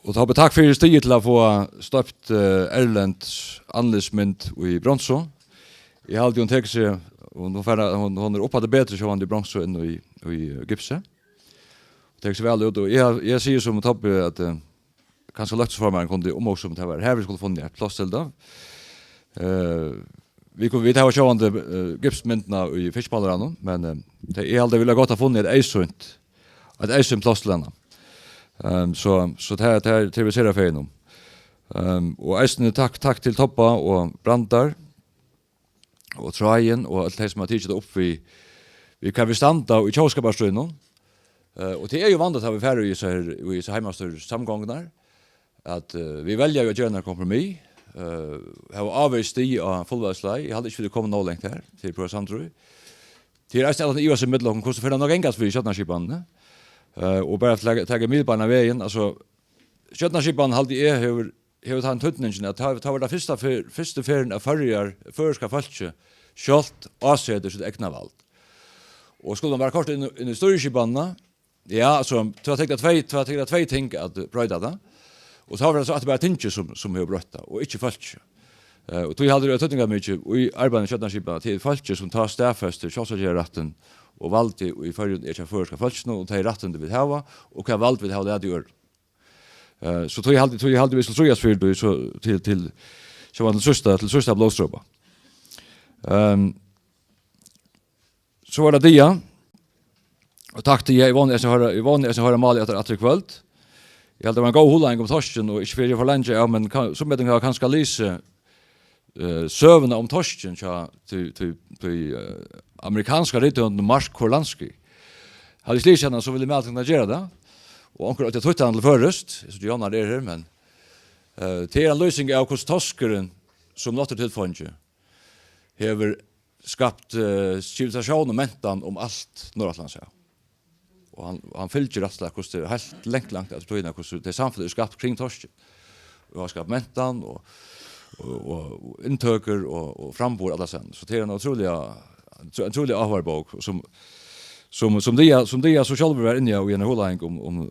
Og Tobbi, takk fyri stigið til at fáa stoypt, eh, erlend andlitsmynd í bronsu. Eg haldi, hon tekur seg, hon, hon, fær, hon, hon er uppaftur betri sjálvandi í bronsu enn í, í gipsi. Tekur seg væl út, og eg, eg sigi sum Tobbi, at, eh, kanska løgtingsformaðurin kundi umhugsa um, tað var har, vit skuldu funnið eitt pláss til tað. Eh, vit kunnu, vit hava sjálvandi, eh, gipsmyndina í fiskimálararanum, men, eh, tað, eg haldi, vit vilja gott at funnið eitt eyðsýnt, eitt eyðsýnt pláss til hana. Ehm, so, so tað, tað, tað er vit sera fegin um. Ehm, og eisini takk, takk til Tobba og Brandar og Tráðin og øll tey, sum hava tikið tað upp við, við hvar vit standa í tjóðskaparstríðnum. Eh, og tað er jú vanligt, at vit fara í hesar, í hesar heimastýrissamgongurnar, at, eh, vit velja jú at gera nøkur kompromiss, eh, hava ávegis stig á fullveldisleið. Eg haldi ikki, vit eru komin nóg langt har, tað er púra sanntrúgv. Tað er eisini at ivast ímillum okkum, hvussu fer tað nú at gangast við stjórnarskipanini. Eh, og bara at taka, taka umgangin, altso, stjórnarskipanin, haldi eg, hevur, hevur tann týdningin, at tá, tá var tað fyrsta fer-, fyrstu ferðin, at Føroyar, føroyska fólkið sjálvt ásetir sítt egna vald. Og skuldi man bara koyrt inn, inn í stýrisskipanina, ja, altso, tað tekur tvey, tað tekur tvey ting at broyta tað. Og tá var tað so, at tað bara er tingið, sum, sum hevur broytt tað, og ikki fólkið. Eh, og tí haldi eg, at týdningarmikið í arbeiðinum við stjórnarskipanini, tað er fólkið, sum tá staðfestir sjálvstýrisrættin og valdið í Føroyum er hjá føroyska fólkinum, og tey rættindi, vit hava, og hvat vald vit hava latið í øðrum. Eh, so tí haldi, tí haldi, vit skulu stríðast fyri tí, so til, til Sjálvandi til síðsta, til síðsta blóðdropa. Ehm, so var tað Dia. Og takk, Dia. Eg vóni, eg skal hoyra, eg vóni, eg skal hoyra málið aftur, aftur í kvøld. Eg helt, tað var ein góð hugleiðing um Torskin, og ikki fyri at forlanga av, men kann, sum vit hava kanska lisið, eh, søguna um Torskin hjá tí, tí, tí, eh, amerikanska rithøvundinum Mark Kurlansky. Hevði eg lisið hana, so vildi eg mæla til at gera tað. Og onkur átti at týtt hana til føroyskt. Eg síggi Jónar er her, men, eh, tað er ein lýsing av, hvussu toskurin sum náttúrutilfeingi hevur skapt, eh, sivilisatión og mentan um alt Norðuratlantshav. Og hann, hann fylgir rættiliga, hvussu tað er heilt langt, langt aftur í tíðina, hvussu tey samfeløg eru skapt kring toskin. Og har skapt mentan og, og, og, og inntøkur og, og framburð allastaðni. So tað er ein ótrúliga, ein ótrúliga áhugaverd bók, sum, sum, sum Dia, sum Dia so sjálvur var inni á í eini hugleiðing um, um,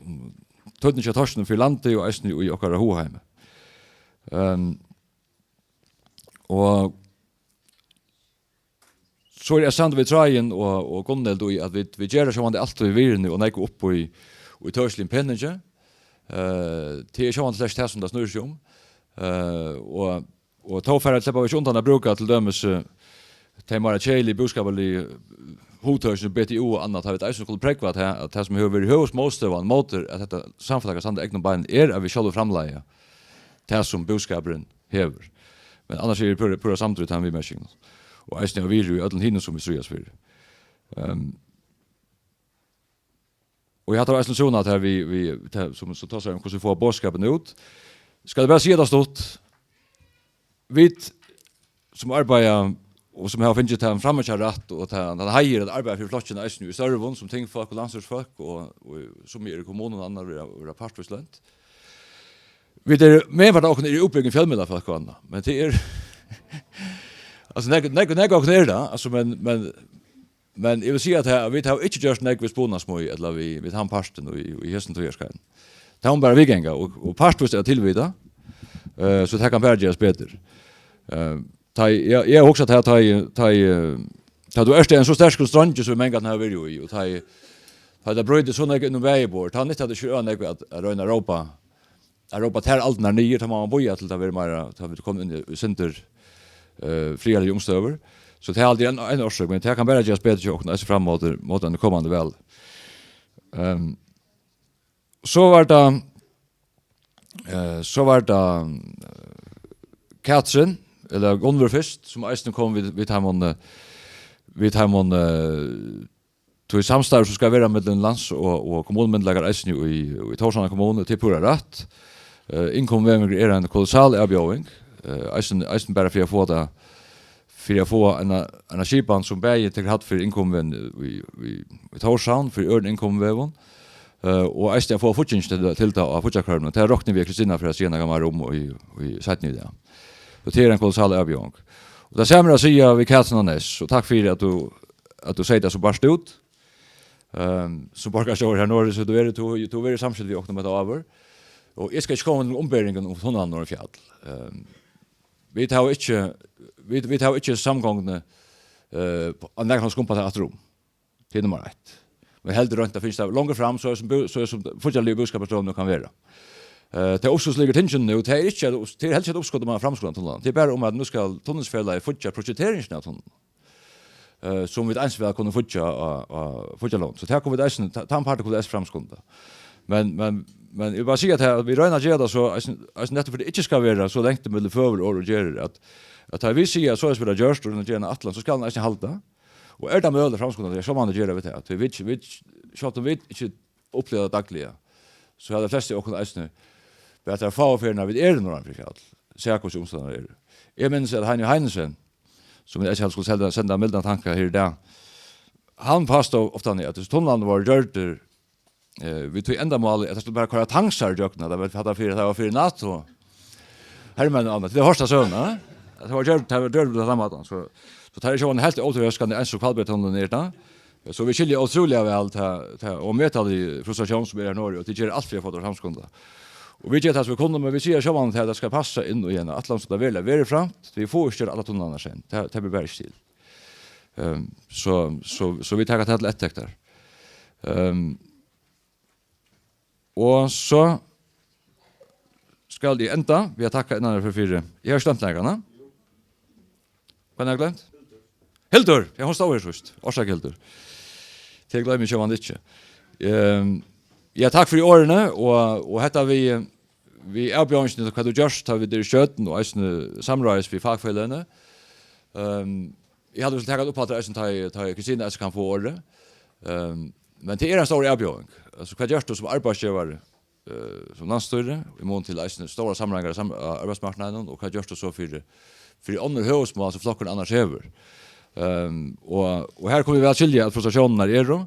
um týdningin av torskinum fyri landið og eisini í okkara hugheimi. Ehm, og so eri eg samdur við Tráðin og, og Gunnhild í, at vit, vit gera sjálvandi alt í virðini og nógv upp í, í tøkiligum peningi. Eh, tað er sjálvandi slett tað, sum tað snýr seg um. Eh, og, og tó fara, sleppa vit ikki undan at brúka til dømis, eh, tey meira keðiligu búskaparligu hugtøkini, B T U og annað, tá vit eisini skulu prógva, at tað, at tað, sum hevur verið høvuðsmótstøðan móti, at hetta samfelag kann standa á egnum beinum, er, at vit sjálvi framleiða tað, sum búskapurin hevur. Men annars eri eg púra, púra samdur í teimum viðmerkingum. Og eisini av virði í øllum hinum, sum vit stríðast fyri. Ehm, og eg havi eisini trúnað, at her við, við, tað, sum, sum tosar um, hvussu vit fáa boðskapin út. Skal eg bara siga tað stutt? Vit, sum arbeiða, og sum hava fingið tann framíhjárætt og tann, tann heiður at arbeiða fyri flokkin eisini í størvum, sum tingfólk og landsstýrisfólk, og, og sum eru í kommunum og annað, vera, vera partvíst lønt. Vit eru, meginpartin av okkum eru útbúgvin fjølmiðlafólk og annað, men tað er, altso, nógv, nógv, nógv av okkum er tað, altso, men, men, men eg vil siga, at her, vit hava ikki gjørt nógv við spunasmíð, ella við, við tann partin í, í hesum tíðarskeiðinum. Tað má bara viðganga, og, og partvíst er tað tilvitað, eh, so tað kann bara gerast betur. Eh, tá eg, eg, eg hugsi, at tá, tá eg, tá eg, eh, tá tú ert ein so sterkur strongur, sum mangan hava verið í, og tá eg, tá tað brýtur so nógv inn um bæði borð, tá nyttar tað ikki øgiliga nógv at, at royna at rópa, at rópa tær aldurnar niður, tá má man bíða til tað verður meira, tá vit koma inn í, í sindur, eh, friðarligar umstøður. So tað er altíð ein, ein orsøk, men tað kann bara gerast betur hjá okkum, eisini fram móti, móti einum komandi vali. Ehm, so var tað, eh, so var tað, eh, Katrin, ella Gunnvør fyrst, sum eisini kom við, við teimum, eh, við teimum, eh, tí samstarv, sum skal vera millum lands- og, og kommunumyndugleikar eisini í, í Tórshavnar kommunu, tað er púra rætt. Eh, innkomuvegurin er ein kolossal avbjóðing, eh, eisini, eisini bara fyri at fáa tað, fyri at fáa eina, eina skipan, sum bæði tekur hædd fyri innkomuvegin í, í, í Tórshavn, fyri øðrum innkomuvegum, eh, og eisini at fáa fígging til, til tað á fíggjarkvørnum. Tað rokni vit, Kristina, fyri at siga nakað meira um í, í seinni í dag. Og tað er ein kolossal avbjóðing. Og tað sama er at siga við Katrin á Nes, og takk fyri, at tú, at tú segði tað so bart út. Ehm, sum borgarstjóri her norðuri, so tú verður, tú, tú verður í samskifti við okkum um hetta áður. Og eg skal ikki koma við umbering um tunnan norður fjall. Ehm, vit hava ikki, vit, vit hava ikki samgonguni, eh, á nakran hátt skumpað tað aftur um. Tað er nummar eitt. Men heldur roynt at finna tað longur fram, so er sum bú-, so er sum fíggjarligur búskaparstøðan nú kann vera. Eh, tað uppskotsliga tingið nú, tað er ikki at, tað er helst ikki eitt uppskot um at framskunda tunnan. Tað er bara um, at nú skal Tunnilsfelagið fíggja prosjekteringina av tunlinum, eh, sum vit eins væl kunnu fíggja á, á fíggjarlógini. So tað kunnu vit eisini, ta-, tann partin kunnu vit eisini framskunda. Men, men, men eg vil bara siga, at her, at vit royna at gera tað so, eisini, eisini nettupp fyri, at tað ikki skal vera so langt ímillum føgur orð og gerðir, at, at tá vit siga, at soleiðis verður gjørt, og royna at gera eina ætlan, so skal hon eisini halda. Og er tað møguligt at framskunda tað, ja, so má man gera við tað. Tí vit, vit, sjálvt um vit ikki uppliva tað dagliga, so hava tey flestu av okkum eisini, bara tær fáu ferðirnar, vit eru norðan fyri fjall, sæð hvussu umstøðurnar eru. Eg minnist, at Heini Heinesen, sum eg eisini skuldi senda, senda mildan tanka her í dag, hann pastóð ofta, at hesir tunlarnir vóru gjørdir, eh, við tí endamáli, at tað skuldi bara koyra tankar ígjøgnum, at tað var, at tað var fyri, at tað var fyri NATO. Hermenn og annað. Tit hava hoyrt ta søguna, eh? At tað var gjørt, tað var gjørt á tann mátan. So, so tað er sjálvandi heilt ótrúgvandi, eins og Hvalbiartunnilin er, tá. So vit skilja ótrúliga væl ta, ta ómetaligu frustratión, sum er her norðuri, og tit gera alt fyri at fáa tað framskundað. Og vit gera tað, sum vit kunnu, men vit siga sjálvandi, at tað skal passa inn í eina ætlan, sum tað veruliga verður framt. Vit fáa ikki gjørt allar tunlarnar í senn. Tað, tað blívur bara ikki til. Ehm, so, so, so vit taka tað til eftirtektar. Ehm, Og so skal eg enda við at takka innanfyri fyri. Eg havi ikki gloymt nakran, ha? Hvønn havi eg gloymt? Hildur! Ja, hon stóð her síðst. Orsaka, Hildur. Tað gloymi eg sjálvandi ikki. Ehm, ja, takk fyri orðini, og, og hetta við, við avbjóðingini, hvat tú gjørst, tá vit eru í stjórn, og eisini samráðis við fakfeløgini. Ehm, eg haldi, vit skal taka eitt uppaftur eisini, tá ið, tá ið Kristina eisini kann fáa orðið. Ehm, men tað er ein stór avbjóðing. Altso, hvat gjørst tú sum arbeiðsgevari, eh, sum landsstýri, í mun til eisini stórar samráðingar á sam-, á arbeiðsmarknaðinum, og hvat gjørst tú so fyri, fyri onnur høvuðsmál sum flokkurin annars hevur? Ehm, og, og her kunnu vit væl skilja, at frustratiónirnar eru.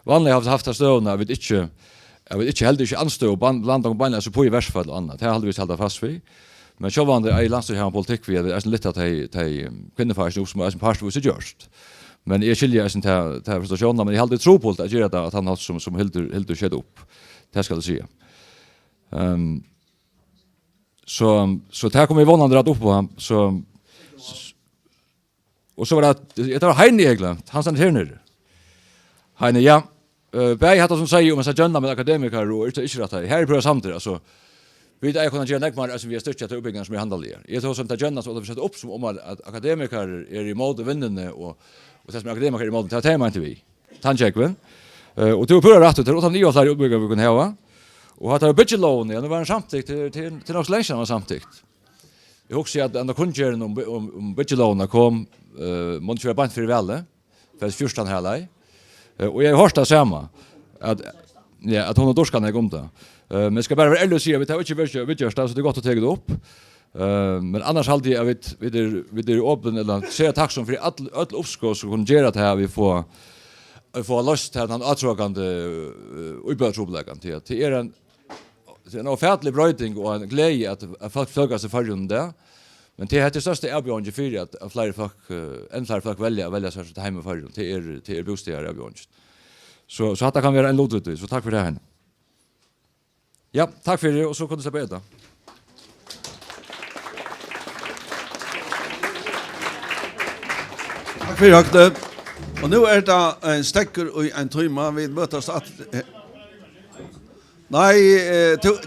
Vanliga hava vit havt ta støðuna, at vit ikki, at vit ikki, heldur ikki, andstøðu, ban-, blanda okkum beinleiðis upp í verkfall og annað. Tað halda vit, halda fast við. Men sjálvandi eigur landsstýrið at hava ein politikk við, at vit eisini lyfta tey, tey, um, kvinnufakkini upp, sum eisini partvís er gjørt. Men eg skilji eisini ta, ta frustratiónina, men eg haldi trupult at gera tað á tann hátt, sum, sum Hildur, Hildur skeyt upp. Tað skal eg siga. Ehm, so, so tað komu vit vónandi rætt upp á. So, og so var tað, ja, tað var Heini, eg gloymdi. Hann stendur her niðri. Heini, ja. Eh, bæði hatta sum tú sigur um hesa gjónna millum akademikarar og ikki, ikki rætt her. Her er eg púra samdur, altso. Vit eiga at kunna gera nógv meir, altso, við at styrkja tær útbúgvingar sum er handaligar. Eg tosi um ta gjónna sum er sett upp sum um at, at akademikarar eru ímóti vinnuni og, og tað sum akademikarar eru ímóti, tað var tað eg meinti við. Tann tjógvin. Eh, og tú hevur púra rætt, tað er uttan iva fleiri útbúgvingar vit kunnu hava. Og hatta við byggilógini, ja, nú var hon samtykt til, til, til nokk so leingi síðan hon var samtykt. Eg hugsi, at henda kunngerðin um by-, um, um byggilógina kom, eh, man ikki vera beint fyri valið, tvey túsund og fjúrtan her leið. Eh, og eg havi hoyrt tað sama, at, ja, at hon hevur durkað nógv um tað. Eh, men eg skal bara vera ærligur og siga, at vit hava ikki verið viðgjørt tað, so tað er gott at taka tað upp. Eh, men annars haldi eg, at vit, vit eru, vit eru opin, ella sera takksom fyri øll, øll uppskot sum kunnu gera tað, at vit fáa, at fáa loyst tann átrokandi, eh, íbúðatrupulleikan, tí at tað er ein, tað er ein ófatilig broyting og ein gleði, at, at fólk fjølgast í Føroyum í dag. Men tað, hetta er størsta avbjóðingin fyri, at, at fleiri fólk, eh, enn fleiri fólk velja, velja sær heim í Føroyum. Tað er, tað er bústaðaravbjóðingin. So, so hatta kann vera ein lutur í tí. So takk fyri tað, Heini. Ja, takk fyri, og so kunnu vit sleppa at eta. Takk fyri, Høgni. Og nú er tað ein steðgur í ein tíma. Vit møtast aftur. Nei, eh, tú,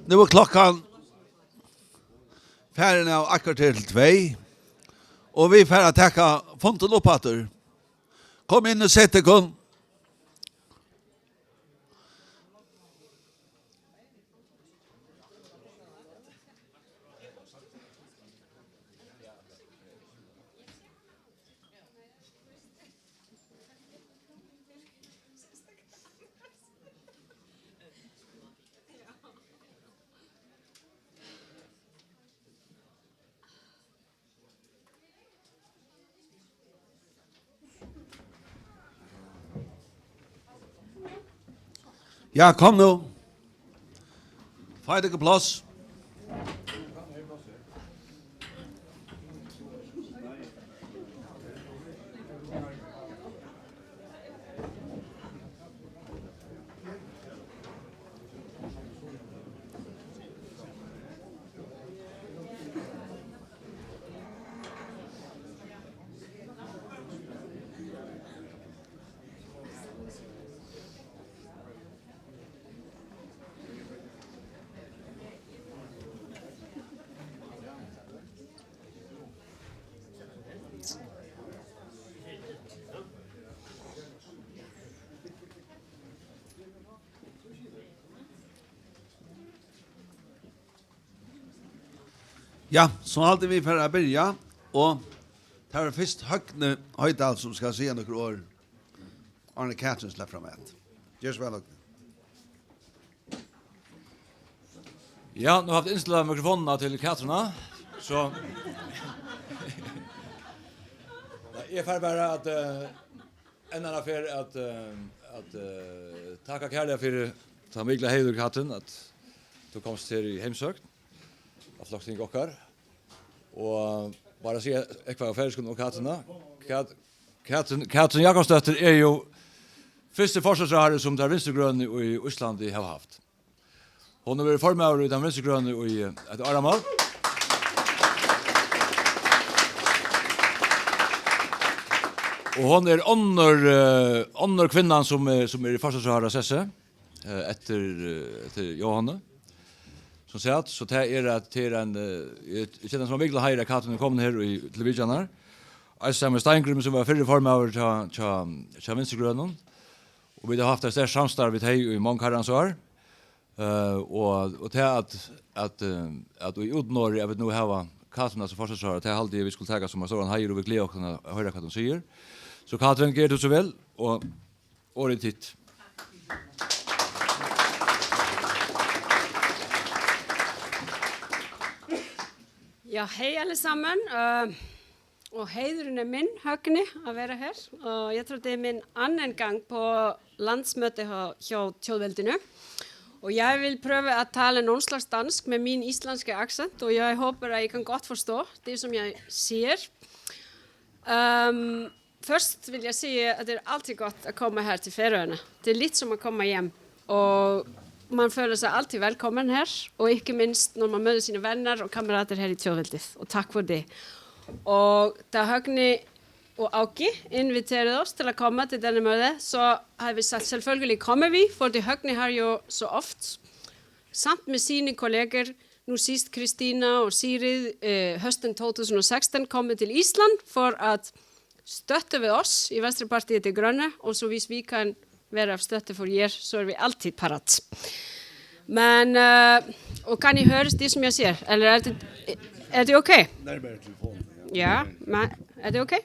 Nú er klokkan farin av eitt korter til tvey, og vit fara at taka fundin upp aftur. Kom inn og set tykkum. Ja, kom nú. Fáið tykkum pláss. Ja, so haldi vit fara at byrja, og tað er fyrst Høgni Hoydal, sum skal siga nøkur orð, áðrenn Katrin sleppur fram at. Ger so væl, Høgni. Ja, nú havi eg innstillað mikrofonina til Katrina, so eg fari bara at, eh, enn eina ferð at, eh, at, eh, takka kærliga fyri tann mikla heiður, Katrin, at tú komst her í heimsókn á Floksting okkara. Og bara siga eitt par ferðskum um Katrina. Kat-, Katrin, Katrin Jakobsdóttir er jú fyrsti forsætisráðharri, sum tær Vinstru-grønu í Íslandi hava havt. Hon hevur verið formaður í teimum Vinstru-grønu í, eh, eitt áramál. Og hon er onnur, eh, onnur kvinnan, sum er, sum er í forsætisráðharrasessi, eh, eftir, eh, eftir Jóhannu, sum sat. So tað er at, tað er ein, eh, eg, eg kenni tað sum ein miklan heiður, at Katrin er komin her í, til vitjanar. Eisini saman við Steingrími, sum var fyrri formaður hjá, hjá, hjá Vinstru-grønum. Og vit hava havt eitt sterkt samstarv við tey í mong herrans ár. Eh, og, og tað at, at, eh, at í útnorðri, at vit nú hava Katrina sum forsætisráðharra, tað haldi eg, vit skulu taka sum ein stóran heiður, og vit gleða okkum at hoyra, hvat hon sigur. So Katrin, ger tú so væl, og orðið er títt. Ja, hej allesammans. Eh, Og heiðurin er minn, Høgni, at vera her. Og jeg tror det er min anden gang på landsmøte her, hjá Tjóðveldinu. Og jeg vil prøve at tale noen slags dansk med min islandske accent, og jeg håper, at I kan godt forstå det, som jeg siger. Ehm, først vil jeg sige, at det er altid godt at komme her til Færøerne. Det er lidt som at komme hjem. Og man føler sig altid velkommen her, og ikke mindst, når man møder sine venner og kammerater her i Tjóðveldið. Og takk for det. Og da Høgni og Áki inviterede os til at komme til denne møde, så har vi sagt, selvfølgelig kommer vi, fordi Høgni har jo så oft, samt med sine kolleger, nu sidst Kristina og Sigrid, eh, høsten to tusind og seksten, kommet til Island for at støtte ved os i Venstrepartiet De Grønne, og så hvis vi kan være af støtte for jer, så er vi altid parat. Men, eh, og kan I høre det, som jeg siger? Eller er det, er det okay? Nærmere telefonen, ja. Ja, men er det okay?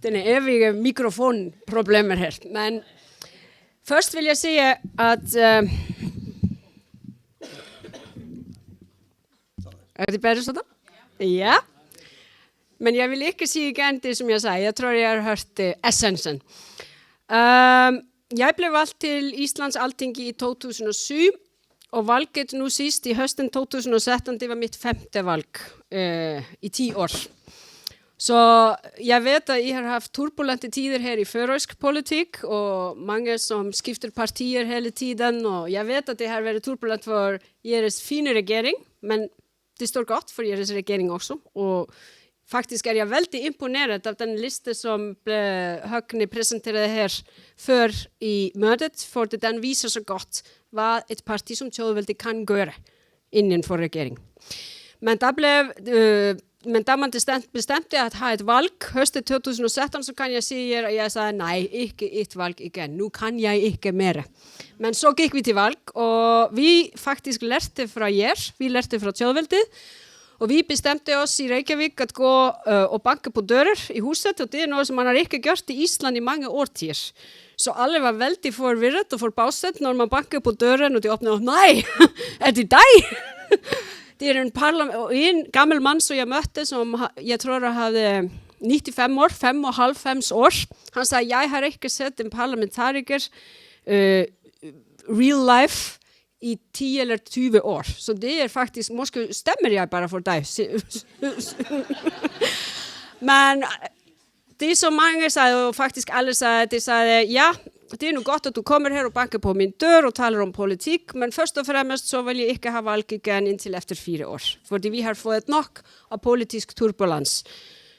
Den evige mikrofonproblemer her. Men først vil jeg sige, at, eh, er det bedre sådan? Ja. Men jeg vil ikke sige igen det, som jeg sagde. Jeg tror, jeg har hørt, eh, essensen. Ehm, jeg blev valgt til Islands Altingi i to tusind og syv, og valget nu sidst i høsten to tusind og sytten, det var mit femte valg, eh, i ti år. Så jeg ved, at I har haft turbulente tider her i færøsk politik, og mange, som skifter partier hele tiden, og jeg ved, at det har været turbulent for jeres fine regering, men det står godt for jeres regering også, og Faktisk er jeg veldig imponeret av den liste som ble, Høgne præsenterede her før i mødet, for det, den viser så godt, hvad et parti som Tjóðveldi kan gøre inden for regering. Men der blev, øh, men da man bestemt, bestemte at have et valg høsten to tusind og sytten, så kan jeg sige jer, at jeg sagde nej, ikke et valg igen. Nu kan jeg ikke mere. Men så gik vi til valg, og vi faktisk lærte fra jer, vi lærte fra Tjóðveldi, og vi bestemte os i Reykjavik at gå øh, og banke på dører i huset, og det er noget, som man har ikke gjort i Island i mange årtier. Så alle var veldig forvirret og forbavset, når man bankede på døren, og de åbnede, og nej, er det dig? Det er en, parlam og en gammel mand, som jeg mødte, som ha- jeg tror, han havde nittifem år, femoghalvfems år. Han sagde, jeg har ikke set en parlamentariker øh, real life i ti eller tyve år. Så det er faktisk, måske stemmer jeg bare for dig. Men det, som mange sagde, og faktisk alle sagde, det sagde, ja, det er nu godt, at du kommer her og banker på min dør og taler om politik, men først og fremmest så vil jeg ikke have valg igen indtil efter fire år, fordi vi har fået nok af politisk turbulens.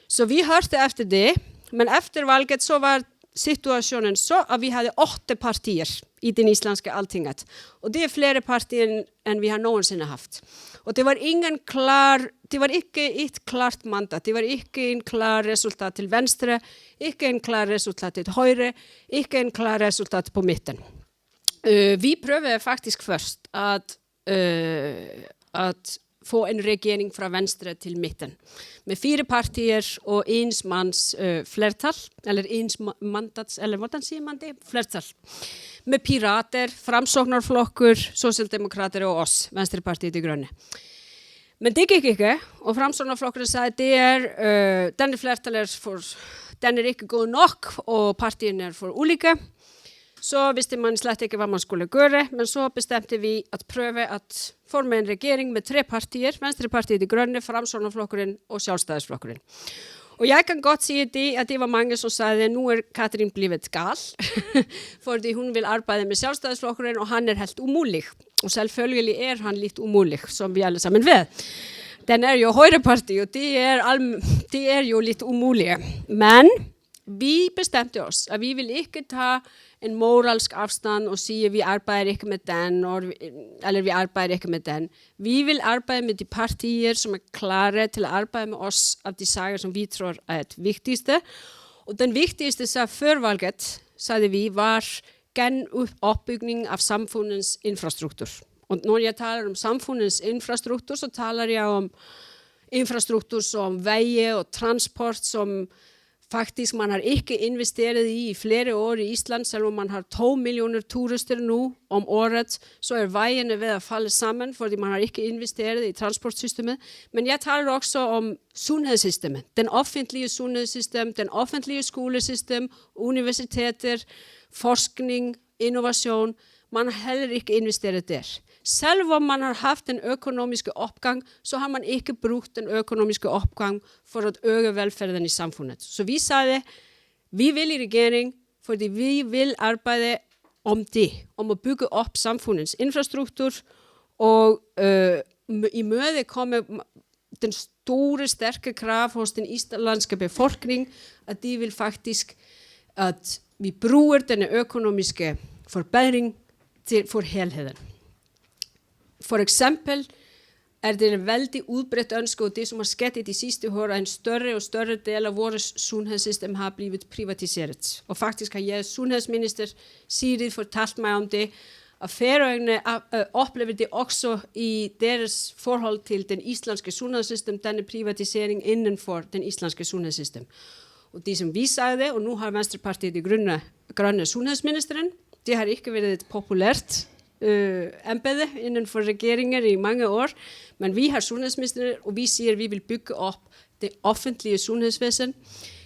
Så vi hørte efter det, men efter valget så var situationen så, at vi havde otte partier i den islandske Altinget. Og det er flere partier, end vi har nogensinde haft. Og det var ingen klar, det var ikke et klart mandat, det var ikke en klar resultat til venstre, ikke en klar resultat til højre, ikke en klar resultat på midten. Øh, vi prøvede faktisk først at, øh, at få en regering fra venstre til midten, med fire partier og ens mands øh, flertal, eller ens ma- mandats, eller hvordan siger man det? Flertal. Med pirater, framsóknarflokkur, socialdemokrater og os, Venstrepartiet De Grønne. Men det gik ikke, og framsóknarflokkurin sagde, det er, øh, denne flertal er for, den er ikke god nok, og partierne er for ulike. Så vidste man slett ikke, hvad man skulle gøre, men så bestemte vi at prøve at forme en regering med tre partier, Venstrepartiet De Grønne, Framsóknarflokkurin og Sjálvstæðisflokkurin. Og jeg kan godt sige det, at det var mange, som sagde, at nu er Katrín blevet gal, fordi hun vil arbejde med Sjálvstæðisflokkurin, og han er helt umulig. Og selvfølgelig er han lidt umulig, som vi alle sammen ved. Den er jo højreparti, og det er, al- det er jo lidt umulige. Men vi bestemte os, at vi vil ikke tage en moralsk afstand og sige, at vi arbejder ikke med den, og, eller vi arbejder ikke med den. Vi vil arbejde med de partier, som er klare til at arbejde med os af de sager, som vi tror er det vigtigste. Og den vigtigste sag før valget, sagde vi, var genopbygning af samfundets infrastruktur. Og når jeg taler om samfundets infrastruktur, så taler jeg om infrastruktur som veje og transport, som faktisk man har ikke investeret i i flere år i Island, selvom man har to millioner turister nu om året, så er vejene ved at falde sammen, fordi man har ikke investeret i transportsystemet. Men jeg taler også om sundhedssystemet, den offentlige sundhedssystem, den offentlige skolesystem, universiteter, forskning, innovation. Man har heller ikke investeret der. Selvom man har haft den økonomiske opgang, så har man ikke brugt den økonomiske opgang for at øge velfærden i samfundet. Så vi sagde, vi vil i regering, fordi vi vil arbejde om det, om at bygge op samfundets infrastruktur og øh, m- imødekomme m- den store, stærke krav hos den islandske befolkning, at de vil faktisk, at vi bruger denne økonomiske forbedring til, for helheden. For eksempel er det en veldig udbredt ønske, og det som har sket i de sidste år, at en større og større del af vores sundhedssystem har blivit privatiseret. Og faktisk har jeres sundhedsminister, Sigrid, fortalt mig om det, at Færøerne øh, oplever det også i deres forhold til den islandske sundhedssystem, denne privatisering inden for den islandske sundhedssystem. Og det som vi sagde, og nu har Venstrepartiet De Grønne, Grønne sundhedsministeren, det har ikke været et populært øh, embede inden for regeringer i mange år, men vi har sundhedsminister, og vi siger, at vi vil bygge op det offentlige sundhedsvæsen.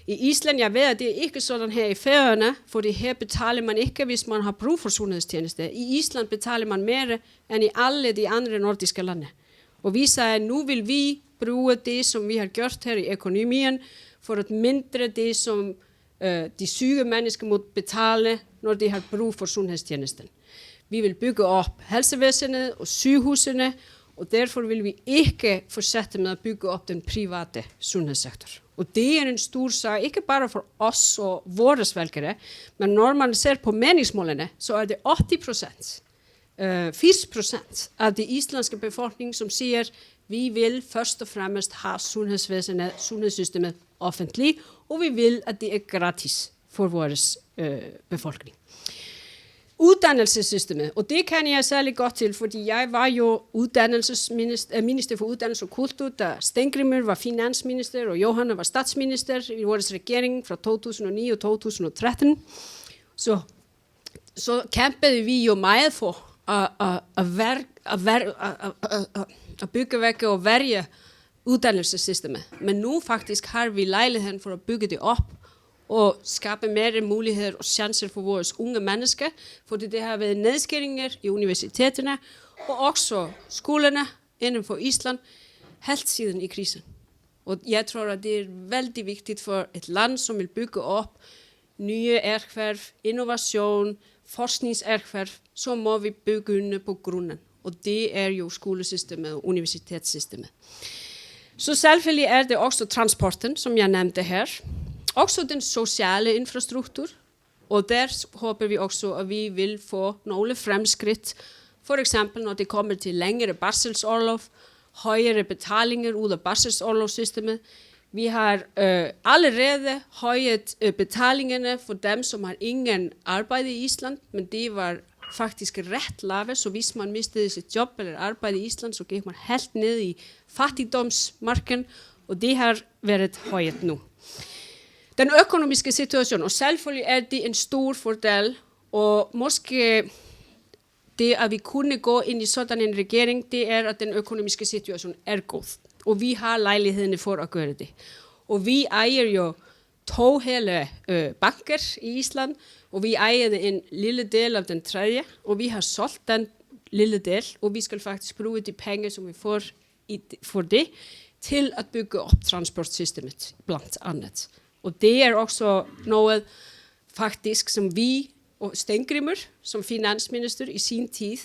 I Island, jeg ved, at det er ikke sådan her i Færøerne, fordi her betaler man ikke, hvis man har brug for sundhedstjeneste. I Island betaler man mere end i alle de andre nordiske lande. Og vi sagde, at nu vil vi bruge det, som vi har gjort her i økonomien, for at mindre det, som øh, de syge mennesker må betale, når de har brug for sundhedstjenesten. Vi vil bygge op helsevæsenet og sygehusene, og derfor vil vi ikke fortsætte med at bygge op den private sundhedssektor. Og det er en stor sag, ikke bare for os og vores vælgere, men når man ser på meningsmålene, så er det otte procent, øh, firs procent af det islandske befolkning, som siger, vi vil først og fremmest have sundhedsvæsenet, sundhedssystemet offentligt, og vi vil, at det er gratis for vores øh, befolkning. Uddannelsessystemet, og det kender jeg særlig godt til, fordi jeg var jo uddannelsesminister, øh, minister for uddannelse og kultur, da Steingrímur var finansminister, og Jóhanna var statsminister i vores regering fra to tusind og ni og to tusind og tretten. Så, så kæmpede vi jo meget for at, at, at, vær, at, vær, at, at, at, at, at bygge væk og værge uddannelsessystemet. Men nu faktisk har vi lejligheden for at bygge det op og skabe mere muligheder og chancer for vores unge mennesker, fordi det har været nedskæringer i universiteterne og også skolerne inden for Island helt siden i krisen. Og jeg tror, at det er veldig vigtigt for et land, som vil bygge op nye erhverv, innovation, forskningserhverv, så må vi begynde på grunden. Og det er jo skolesystemet og universitetssystemet. Så selvfølgelig er det også transporten, som jeg nævnte her. Også den sociale infrastruktur. Og der håber vi også, at vi vil få nogle fremskridt. For eksempel, når det kommer til længere barselsorlov, højere betalinger ud af barselsorlovssystemet. Vi har øh, allerede højet øh, betalingerne for dem, som har ingen arbejde i Island, men det var faktisk ret lave, så hvis man mistede sit job eller arbejde i Island, så gik man helt ned i fattigdomsmarken, og det har været højet nu. Den økonomiske situation, og selvfølgelig er det en stor fordel, og måske det, at vi kunne gå ind i sådan en regering, det er, at den økonomiske situation er god. Og vi har lejlighederne for at gøre det. Og vi ejer jo to hele øh, banker i Island, og vi ejer en lille del af den tredje, og vi har solgt den lille del, og vi skal faktisk bruge de penge, som vi får i, for det, til at bygge op transportsystemet, blandt andet. Og det er også noget, faktisk, som vi og Steingrímur, som finansminister i sin tid,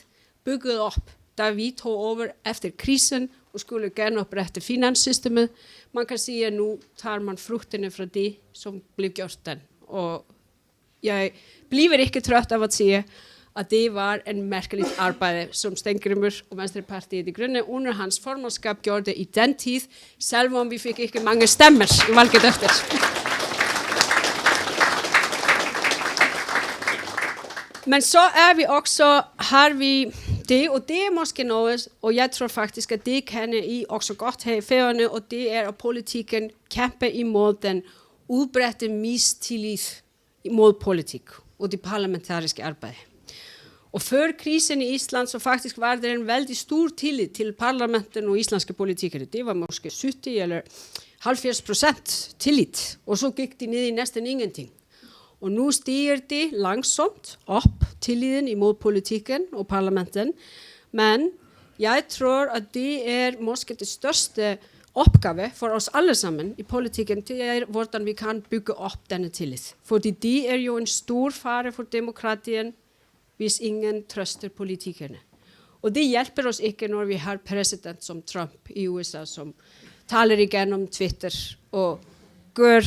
byggede op, da vi tog over efter krisen og skulle genoprette finanssystemet. Man kan sige, at nu tager man frugterne fra det, som blev gjort den. Og jeg bliver ikke træt af at sige, at det var en mærkeligt arbejde, som Steingrímur og Venstrepartiet De Grønne under hans formandskab gjorde i den tid, selvom vi fik ikke mange stemmer i valget efter. Men så er vi også, har vi det, og det er måske noget, og jeg tror faktisk, at det kan I også godt have i Færøerne, og det er, at politikken kæmper imod den udbredte mistillid mod politik og det parlamentariske arbejde. Og før krisen i Island, så faktisk var der en veldig stor tillid til parlamentet og islandske politikere. Det var måske sytti eller halvfjerds procent tillid, og så gik de ned i næsten ingenting. Og nu stiger det langsomt op, tilliden imod politikken og parlamentet, men jeg tror, at det er måske det største opgave for os alle sammen i politikken, det er, hvordan vi kan bygge op denne tillid. Fordi det er jo en stor fare for demokratien, hvis ingen trøster politikerne. Og det hjælper os ikke, når vi har præsident som Trump i U S A, som taler igennem Twitter og gør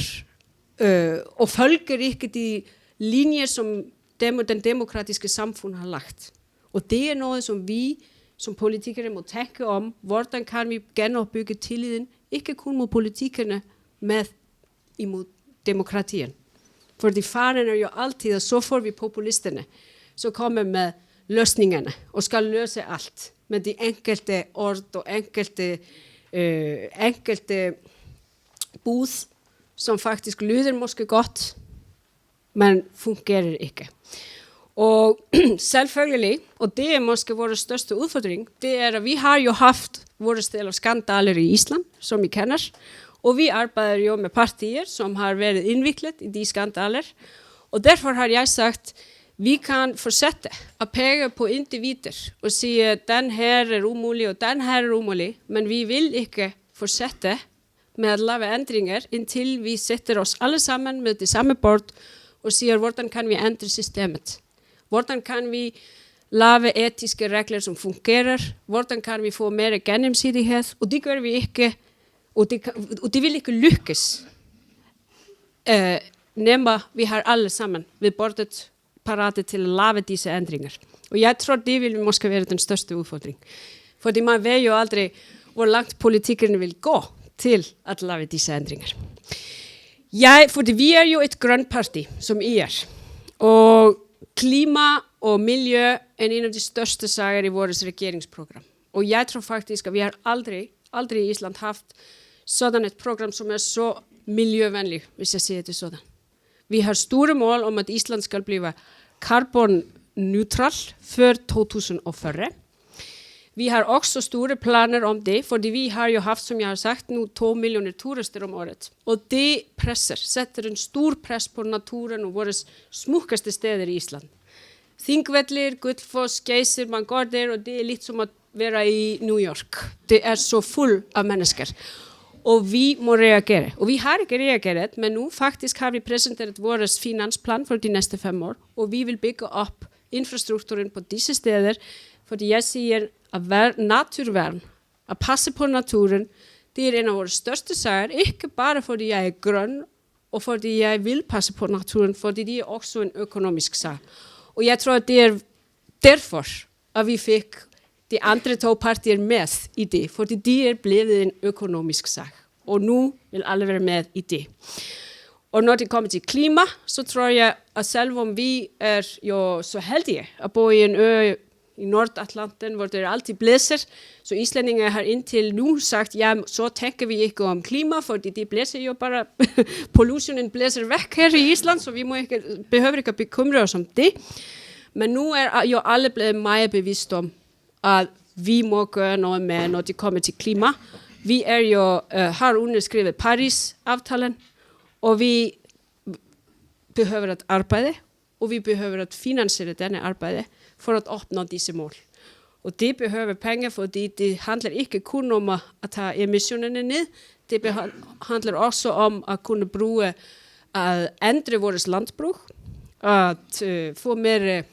øh, og følger ikke de linjer, som demo, den demokratiske samfund har lagt. Og det er noget, som vi som politikere må tænke om, hvordan kan vi genopbygge tilliden, ikke kun mod politikerne, men imod demokratien. Fordi faren er jo altid, at så får vi populisterne, så kommer med løsningerne og skal løse alt. Men de enkelte ord og enkelte, øh, enkelte bud, som faktisk lyder måske godt, men fungerer ikke. Og selvfølgelig, og det er måske vores største udfordring, det er, at vi har jo haft vores del af skandaler i Island, som I kender, og vi arbejder jo med partier, som har været indviklet i de skandaler, og derfor har jeg sagt, vi kan fortsætte at pege på individer og sige, den her er umulig, og den her er umulig, men vi vil ikke fortsætte med at lave ændringer, indtil vi sætter os alle sammen med det samme bord og siger, hvordan kan vi ændre systemet? Hvordan kan vi lave etiske regler, som fungerer? Hvordan kan vi få mere gennemsigtighed? Og det gør vi ikke, og det, kan, og det vil ikke lykkes, Eh, nema vi har alle sammen ved bordet parate til at lave disse ændringer. Og jeg tror, det vil måske være den største udfordring. Fordi man ved jo aldrig, hvor langt politikerne vil gå til at lave disse ændringer. Jeg, fordi vi er jo et grønt parti, som I er. Og klima og miljø er en af de største sager i vores regeringsprogram. Og jeg tror faktisk, at vi har aldrig, aldrig i Island haft sådan et program, som er så miljøvenligt, hvis jeg siger det sådan. Vi har store mål om, at Island skal blive karbonneutral før to tusind og fyrre. Vi har også store planer om det, fordi vi har jo haft, som jeg har sagt nu, to millioner turister om året. Og det presser, sætter en stor pres på naturen og vores smukkeste steder i Island. Thingvellir, Gullfoss, Geysir, man går der, og det er lidt som at være i New York. Det er så fuld af mennesker. Og vi må reagere. Og vi har ikke reageret, men nu faktisk har vi præsenteret vores finansplan for de næste fem år, og vi vil bygge op infrastrukturen på disse steder, fordi jeg siger, at vær-, naturværn, at passe på naturen, det er en af vores største sager, ikke bare fordi jeg er grøn, og fordi jeg vil passe på naturen, fordi det er også en økonomisk sag. Og jeg tror, at det er derfor, at vi fik de andre to partier med i det, fordi det er blevet en økonomisk sag. Og nu vil alle være med i det. Og når det kommer til klima, så tror jeg, at selvom vi er jo så heldige at bo i en ø i Nordatlanten, hvor det altid blæser, så islændinge har indtil nu sagt, ja, så tænker vi ikke om klima, fordi det blæser jo bare, pollutionen blæser væk her i Island, så vi må ikke, behøver ikke at bekymre os om det. Men nu er jo alle blevet meget bevidst om, at vi må gøre noget med, når det kommer til klima. Vi er jo, øh, har underskrevet Paris-aftalen, og vi behøver at arbejde, og vi behøver at finansiere denne arbejde for at opnå disse mål. Og det behøver penge, fordi det handler ikke kun om at, at tage emissionerne ned. Det behø-, handler også om at kunne bruge, at ændre vores landbrug, at, øh, få mere,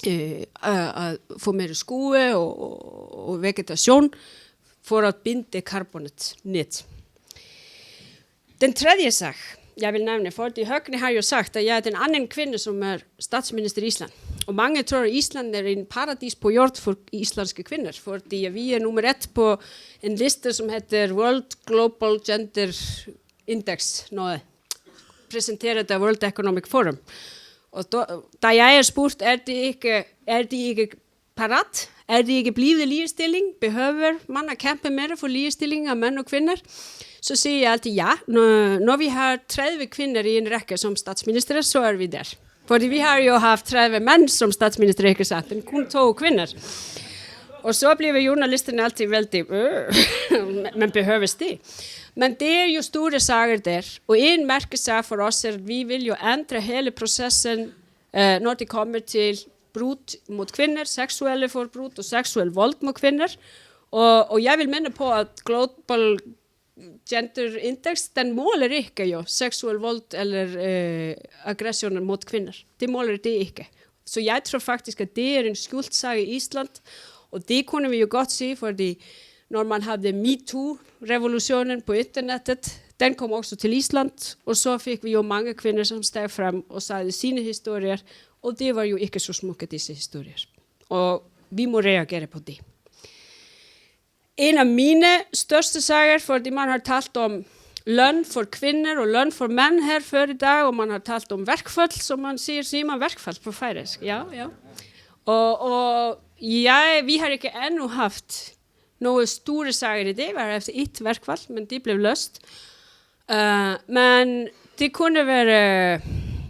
øh, at, at få mere skove og, og, og vegetation for at binde karbonet ned. Den tredje sag, jeg vil nævne, fordi Høgni har jo sagt, at jeg er den anden kvinde, som er statsminister i Island. Og mange tror, at Island er en paradis på jord for islandske kvinder, fordi vi er nummer et på en liste, som hedder World Global Gender Index, noget præsenteret af World Economic Forum. Og da, da jeg er spurgt, er det ikke, er det ikke parat? Er det ikke blevet ligestilling? Behøver man at kæmpe mere for ligestilling af mænd og kvinder? Så siger jeg altid ja. Når, når vi har tredive kvinder i en række som statsminister, så er vi der. Fordi vi har jo haft tredive mænd som statsminister, ikke sant? Men kun to kvinder. Og så bliver journalisten altid vældig, øh, men behøves det? Men det er jo store sager der. Og en mærkesag for os er, at vi vil jo ændre hele processen, øh, når det kommer til brud mod kvinder, seksuelle forbrud og seksuel vold mod kvinder. Og, og jeg vil minde på, at Global Gender Index, den måler ikke jo seksuel vold eller, øh, aggression mod kvinder. Det måler det ikke. Så jeg tror faktisk, at det er en skjult sag i Island, og det kunne vi jo godt se, fordi når man havde MeToo-revolutionen på internettet, den kom også til Island, og så fik vi jo mange kvinder, som steg frem og sagde sine historier, og det var jo ikke så smukke, disse historier. Og vi må reagere på det. En af mine største sager, fordi man har talt om løn for kvinder og løn for mænd her før i dag, og man har talt om verkfald, som man siger. Siger man verkfald på færøsk? Ja, ja. Og, og jeg, vi har ikke endnu haft nogle store sager i det. Vi har haft et verkfald, men det blev løst. Øh, men det kunne være,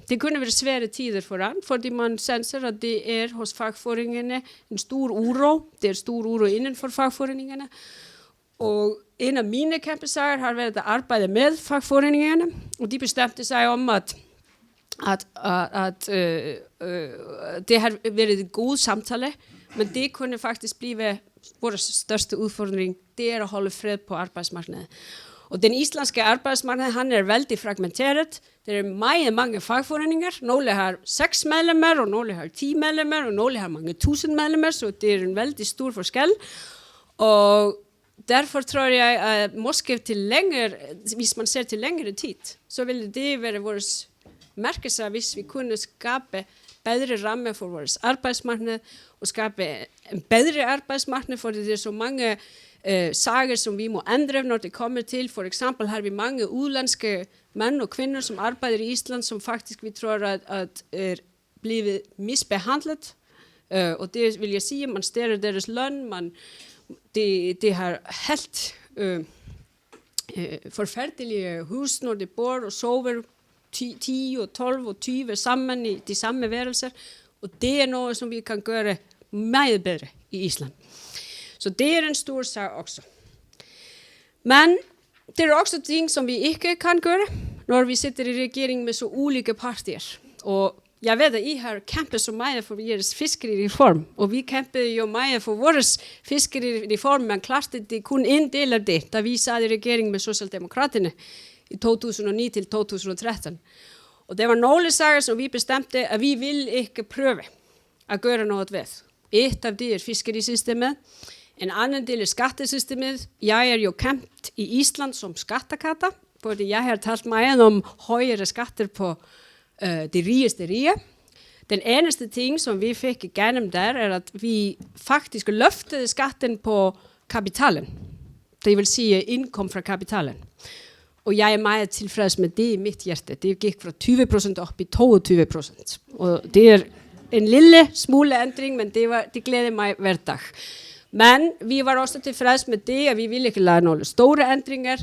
det kunne være svære tider for ham, fordi man sanser, at det er hos fagforeningerne en stor uro. Det er stor uro inden for fagforeningerne. Og en af mine kæmpe sager har været at arbejde med fagforeningerne, og de bestemte sig om, at, at, at, at øh, øh, det har været en god samtale, men det kunne faktisk blive vores største udfordring, det er at holde fred på arbejdsmarkedet. Og den islandske arbejdsmarked, han er vældig fragmenteret. Der er meget mange fagforeninger. Nogle har seks medlemmer, og nogle har ti medlemmer, og nogle har mange tusind medlemmer, så det er en vældig stor forskel. Og Derfor tror jeg at måske til længere, hvis man ser til længere tid, så ville det være vores mærkesag, hvis vi kunne skabe bedre rammer for vores arbejdsmarked og skabe en bedre arbejdsmarked, for det er så mange øh, sager, som vi må ændre, når det kommer til. For eksempel har vi mange udenlandske mænd og kvinder, som arbejder i Island, som faktisk vi tror at, at er blevet misbehandlet. Øh, og det vil jeg sige, man stjæler deres løn, man, det, det har helt øh, øh, forfærdelige hus, når de bor og sover ti, ti og tolv og tyve sammen i de samme værelser. Og det er noget, som vi kan gøre meget bedre i Island. Så det er en stor sag også. Men det er også ting, som vi ikke kan gøre, når vi sitter i regering med så ulike partier. Og jeg ved, at I har kæmpet så meget for jeres fiskerireform, og vi kæmpede jo meget for vores fiskerireform, men klart, det, det er kun en del af det, da vi sad i regering med Socialdemokraterne i to tusind og ni til to tusind og tretten. Og det var nogle sager, som vi bestemte, at vi ville ikke prøve at gøre noget ved. Et af det er fiskerisystemet. En anden del er skattesystemet. Jeg er jo kendt i Island som skattekata, fordi jeg har talt meget om højere skatter på øh, de rigeste rige. Den eneste ting, som vi fik igennem der, er, at vi faktisk løftede skatten på kapitalen. Det vil sige indkomst fra kapitalen. Og jeg er meget tilfreds med det i mit hjerte. Det gik fra tyve procent op i toogtyve procent. Og det er en lille smule ændring, men det, var, det glæder mig hver dag. Men vi var også tilfreds med det, at vi ville ikke lave nogle store ændringer.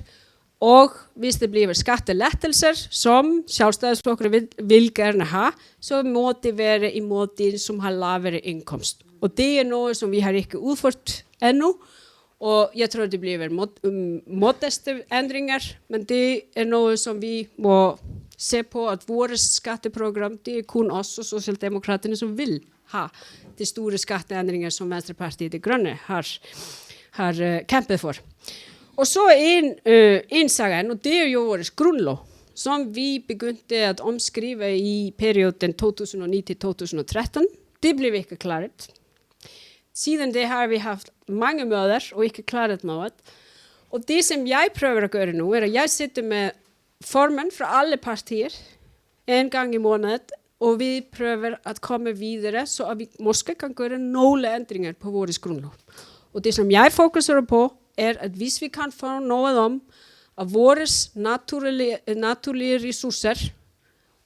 Og hvis det bliver skattelettelser, som Sjálvstæðisflokkurin vil, vil gerne have, så må det være imod den, som har lavere indkomst. Og det er noget, som vi har ikke udført endnu. Og jeg tror, det bliver mod, um, modeste ændringer, men det er noget, som vi må se på, at vores skatteprogram, det er kun os og Socialdemokraterne, som vil have de store skatteændringer, som Venstrepartiet De Grønne har, har øh, kæmpet for. Og så en, øh, en sag, og det er jo vores grundlov, som vi begyndte at omskrive i perioden to tusind og ni til to tusind og tretten. Det blev ikke klaret. Siden det har vi haft mange møder og ikke klaret noget. Og det, som jeg prøver at gøre nu, er, at jeg sitter med formænd fra alle partier en gang i måneden, og vi prøver at komme videre, så at vi måske kan gøre nogle ændringer på vores grundlov. Og det, som jeg fokuserer på, er, at hvis vi kan få noget om, at vores naturlige, naturlige ressourcer,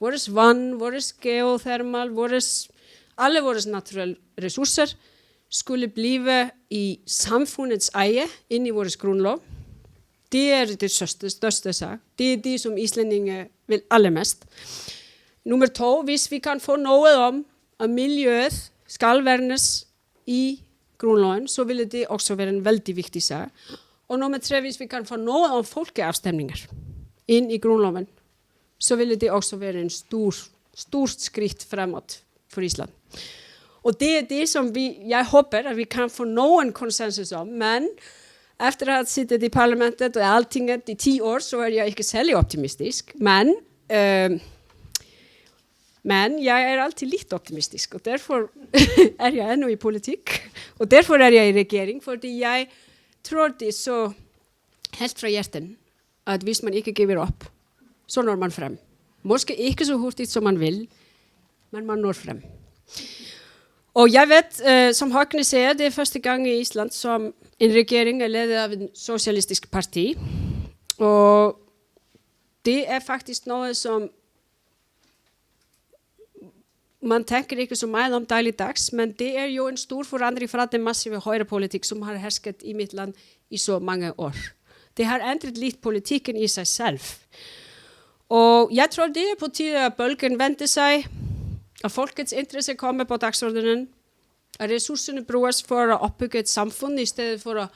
vores vand, vores geotermal, vores, alle vores naturlige ressourcer, skulle blive i samfundets eje ind i vores grundlov. Det er det største, største sag. Det er det, som islændinge vil allermest. Nummer to, hvis vi kan få noget om, at miljøet skal værnes i grundloven, så ville det også være en vældig vigtig sag. Og nummer tre, hvis vi kan få noget om folkeafstemninger ind i grundloven, så ville det også være en stor, stort skridt fremad for Island. Og det er det, som vi, jeg håber, at vi kan få nogen konsensus om, men efter at have siddet i parlamentet og Altinget i ti år, så er jeg ikke særlig optimistisk. Men, øh, men jeg er altid lidt optimistisk, og derfor er jeg endnu i politik. Og derfor er jeg i regering, fordi jeg tror, det er så helt fra hjertet, at hvis man ikke giver op, så når man frem. Måske ikke så hurtigt, som man vil, men man når frem. Og jeg ved, øh, som Høgni siger, det er første gang i Island, som en regering er ledet af en socialistisk parti. Og det er faktisk noget, som man tænker ikke så meget om dagligdags, men det er jo en stor forandring fra den massive højrepolitik, som har hersket i mit land i så mange år. Det har ændret lidt politikken i sig selv. Og jeg tror, det er på tide, at bølgen vendte sig, at folkets interesse kommer på dagsordenen, at ressourcerne bruges for at opbygge et samfund i stedet for at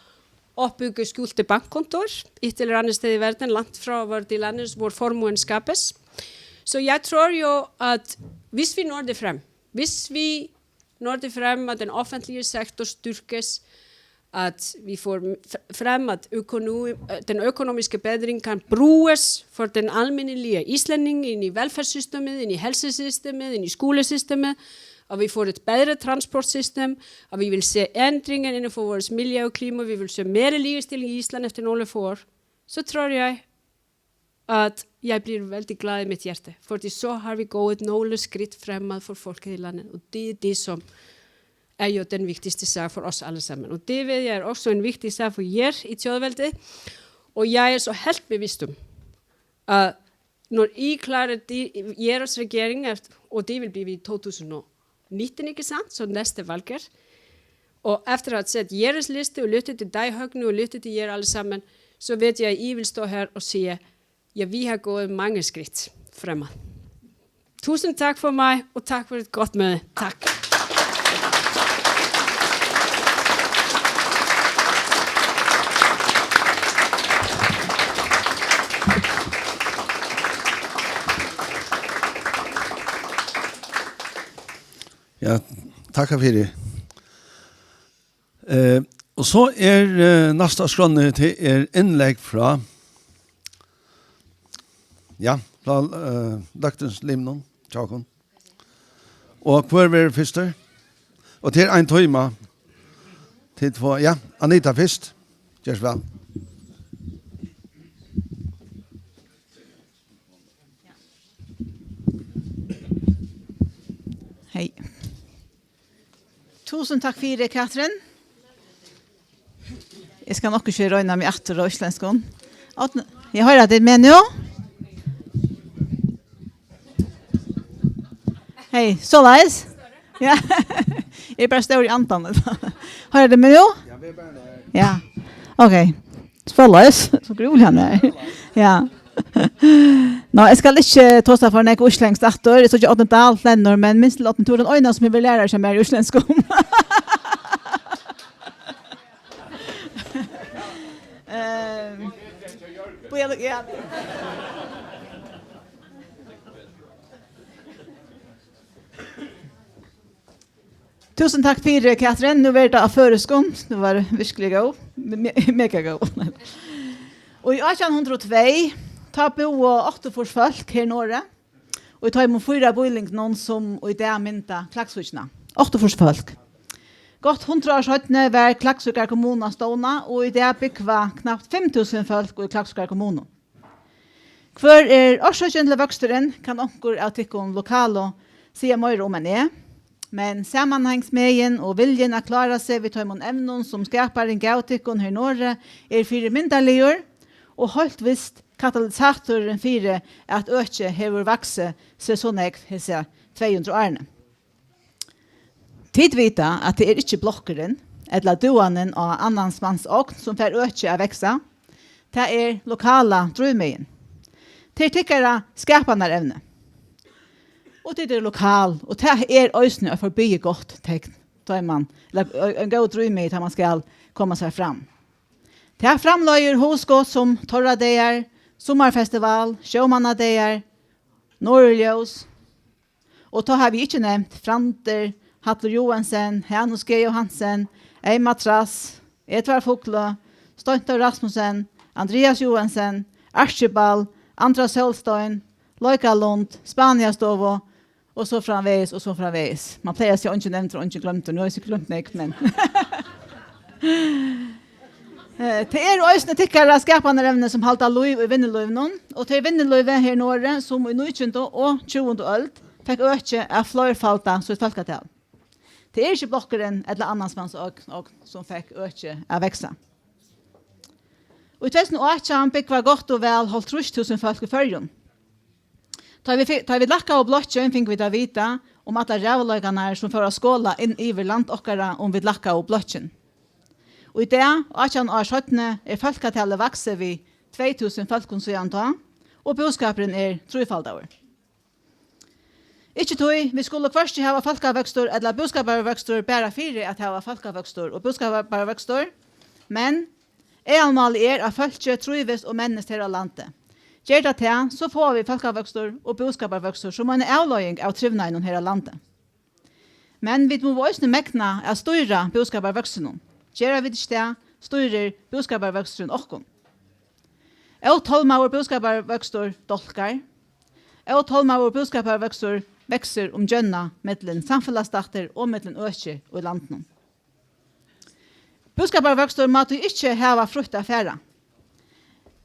opbygge skjulte bankkontor et eller andet sted i verden, langt fra hvor de landes, hvor formuen skabes. Så jeg tror jo, at hvis vi når det frem, hvis vi når det frem, at den offentlige sektor styrkes, at vi får frem, at økonomi, den økonomiske bedring kan bruges for den almindelige islænding ind i velfærdssystemet, ind i helsesystemet, ind i skolesystemet, at vi får et bedre transportsystem, at vi vil se ændringer innenfor vores miljø og klima, vi vil se mere ligestilling i Island efter nogle få år, så tror jeg, at jeg bliver veldig glad i mit hjerte, fordi så har vi gået nogle skridt fremad for folket i landet, og det er det, som er jo den vigtigste sag for os alle sammen. Og det ved jeg er også en vigtig sag for jer i Tjóðveldi, og jeg er så helt bevidst om, at når I klarer det, jeres regering, og det vil blive i to tusind og nitten, ikke sant? Så næste valg er. Og efter at have set jeres liste og lyttet til dig, Høgni, og lyttet til jer alle sammen, så ved jeg, at I vil stå her og sige, ja, vi har gået mange skridt fremad. Tusind tak for mig, og tak for et godt møde. Tak. Ja, takk fyri. Eh, og so er eh, næsta skránni, tað er innlegg frá, ja, frá eh, løgtingslimunum, hjá okkum. Og hvør verður fyrstur? Og til ein tíma. Tit fáa, ja, Anita fyrst. Ger so væl. Hey. Tusen takk fyri, Katrin. Eg skal nokk ikki royna meg aftur á íslendskum. Árni, eg hoyri at tað er meg nú. Hey, soleiðis. Ja. Eg er bara stór í andanum. Hoyrir tú meg nú? Ja. Ok. Soleiðis. So grúliga hann er. Ja. Nå, eg skal ikki tosa for nógv íslendskt aftur. Eg síggi Árni Dahl flennir, men minst til Árni, tú ert tann einasti sum hevur verið lærari hjá mær í íslendskum. Ehm, bíða, ja. Túsund takk fyri, Katrin. Nú verður tað á føroyskum. Tú var virkiliga góð. Me-, mega góð. Og í átjan hundrað og tvey, tá búðu áttaogfýrs fólk her norðuri, og í teimum fýra býlingunum, sum í dag mynda Klaksvíkina. Áttaogfýrs fólk. Gott hundrað ár seinni varð Klaksvíkar kommuna stovnað, og í dag búgva knapt fimm túsund fólk í Klaksvíkar kommunu. Hvør er orsøkin til vøksturin, kann onkur av tykkum lokalu siga meira um enn eg, men samanhangsmegin og viljin at klára seg við teimum evnum, sum skaparin gav tykkum her norðuri, er fyrimyndarligur og heilt vist katalysatorin fyri, at økið hevur vaksið seg so nógv hesi tvey hundrað árini. Tit vita, at tað er ikki blokkurin ella dúganin á annans mans ogn, sum fær økið at vaksa. Tað er lokala drívmegin. Tað er tykkara skapanarevni. Og tit eru lokal, og tað er eisini eitt forbiðið gott tekn, tá ið mann, ella ein góð drívmegi, tá mann skal koma sær fram. Tað framleiðir hugskot sum Torradagar, summarfestival, sjómannadagar, norðurljós, og tá havi eg ikki nevnt Frandir, Hallur Joensen, Hanus G. Johansen, Emma Trass, Edvard Fuglø, Steintor Rasmussen, Andreas Joensen, Archibald, Andra Sólstein, Leikalund, Spaniastovu, og so framvegis, og so framvegis. Man plagar at siga eingin nevndur og eingin gloymdur. Nú havi eg sikkurt gloymt nógv, men Eh, tað eru eisini tykkara skapanarevni, sum halda lív í vinnulívinum, og tað er vinnulívið her norðuri, sum í nítjandu og tjúgundu øld fekk økið at fleirfalda sítt fólkatal. Tað er ikki blokkurin ella annans mans ogn, ogn, sum fekk økið at vaksa. Og í tvey túsund og átjan búgva gott og væl hálvtrýss túsund fólk í Føroyum. Tá vit fi-, tá vit lækkaðu blokkin, fingu vit at vita um allar ræðuleikarnar, sum fóru at skola inn yvir land okkara, um vit lækkaðu blokkin. Og í dag, átjan ár seinni, er fólkatalið vaksið við tvey túsund fólkum síðan tá, og búskapurin er trífaldaður. Ikki tí, vit skulu hvørki hava fólkavøkstur ella búskaparvøkstur bara fyri at hava fólkavøkstur og búskaparvøkstur, men aðalmálið er, at fólkið trívist og mennist her á landi. Ger tað tað, so fáa vit fólkavøkstur og búskaparvøkstur sum eina avleiðing av trivnaðinum her á landi. Men vit mugu eisini megna at stýra búskaparvøkstrinum. Gera vit ikki tað, stýrir búskaparvøksturin okkum. Ótolmaður búskaparvøkstur dálkar. Ótolmaður búskaparvøkstur veksur um gjónna millum samfelagsstættir og millum øki í landinum. Búskaparvøkstur má tí ikki hava frítt at fara.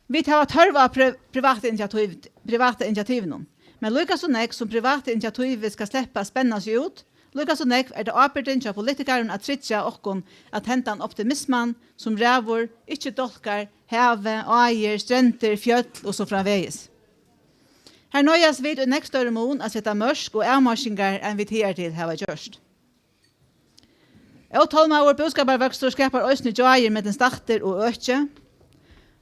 Vit hava tørv á pri-, privata initiativ-, privata initiativinum, men líka so nógv sum privata initiativið skal sleppa at spenna seg út, líka so nógv er tað ábyrgdin hjá politikarum at tryggja okkum, at hendan optimisman, sum ræður, ikki dálkar havið, áir, strendur, fjøll og so framvegis. Her noyðast vit í nógv størri mun at seta mørk og avmarkingar, enn vit higartil hava gjørt. Ótolmaður búskaparvøkstur skapar eisini gjáir millum stættir og øki.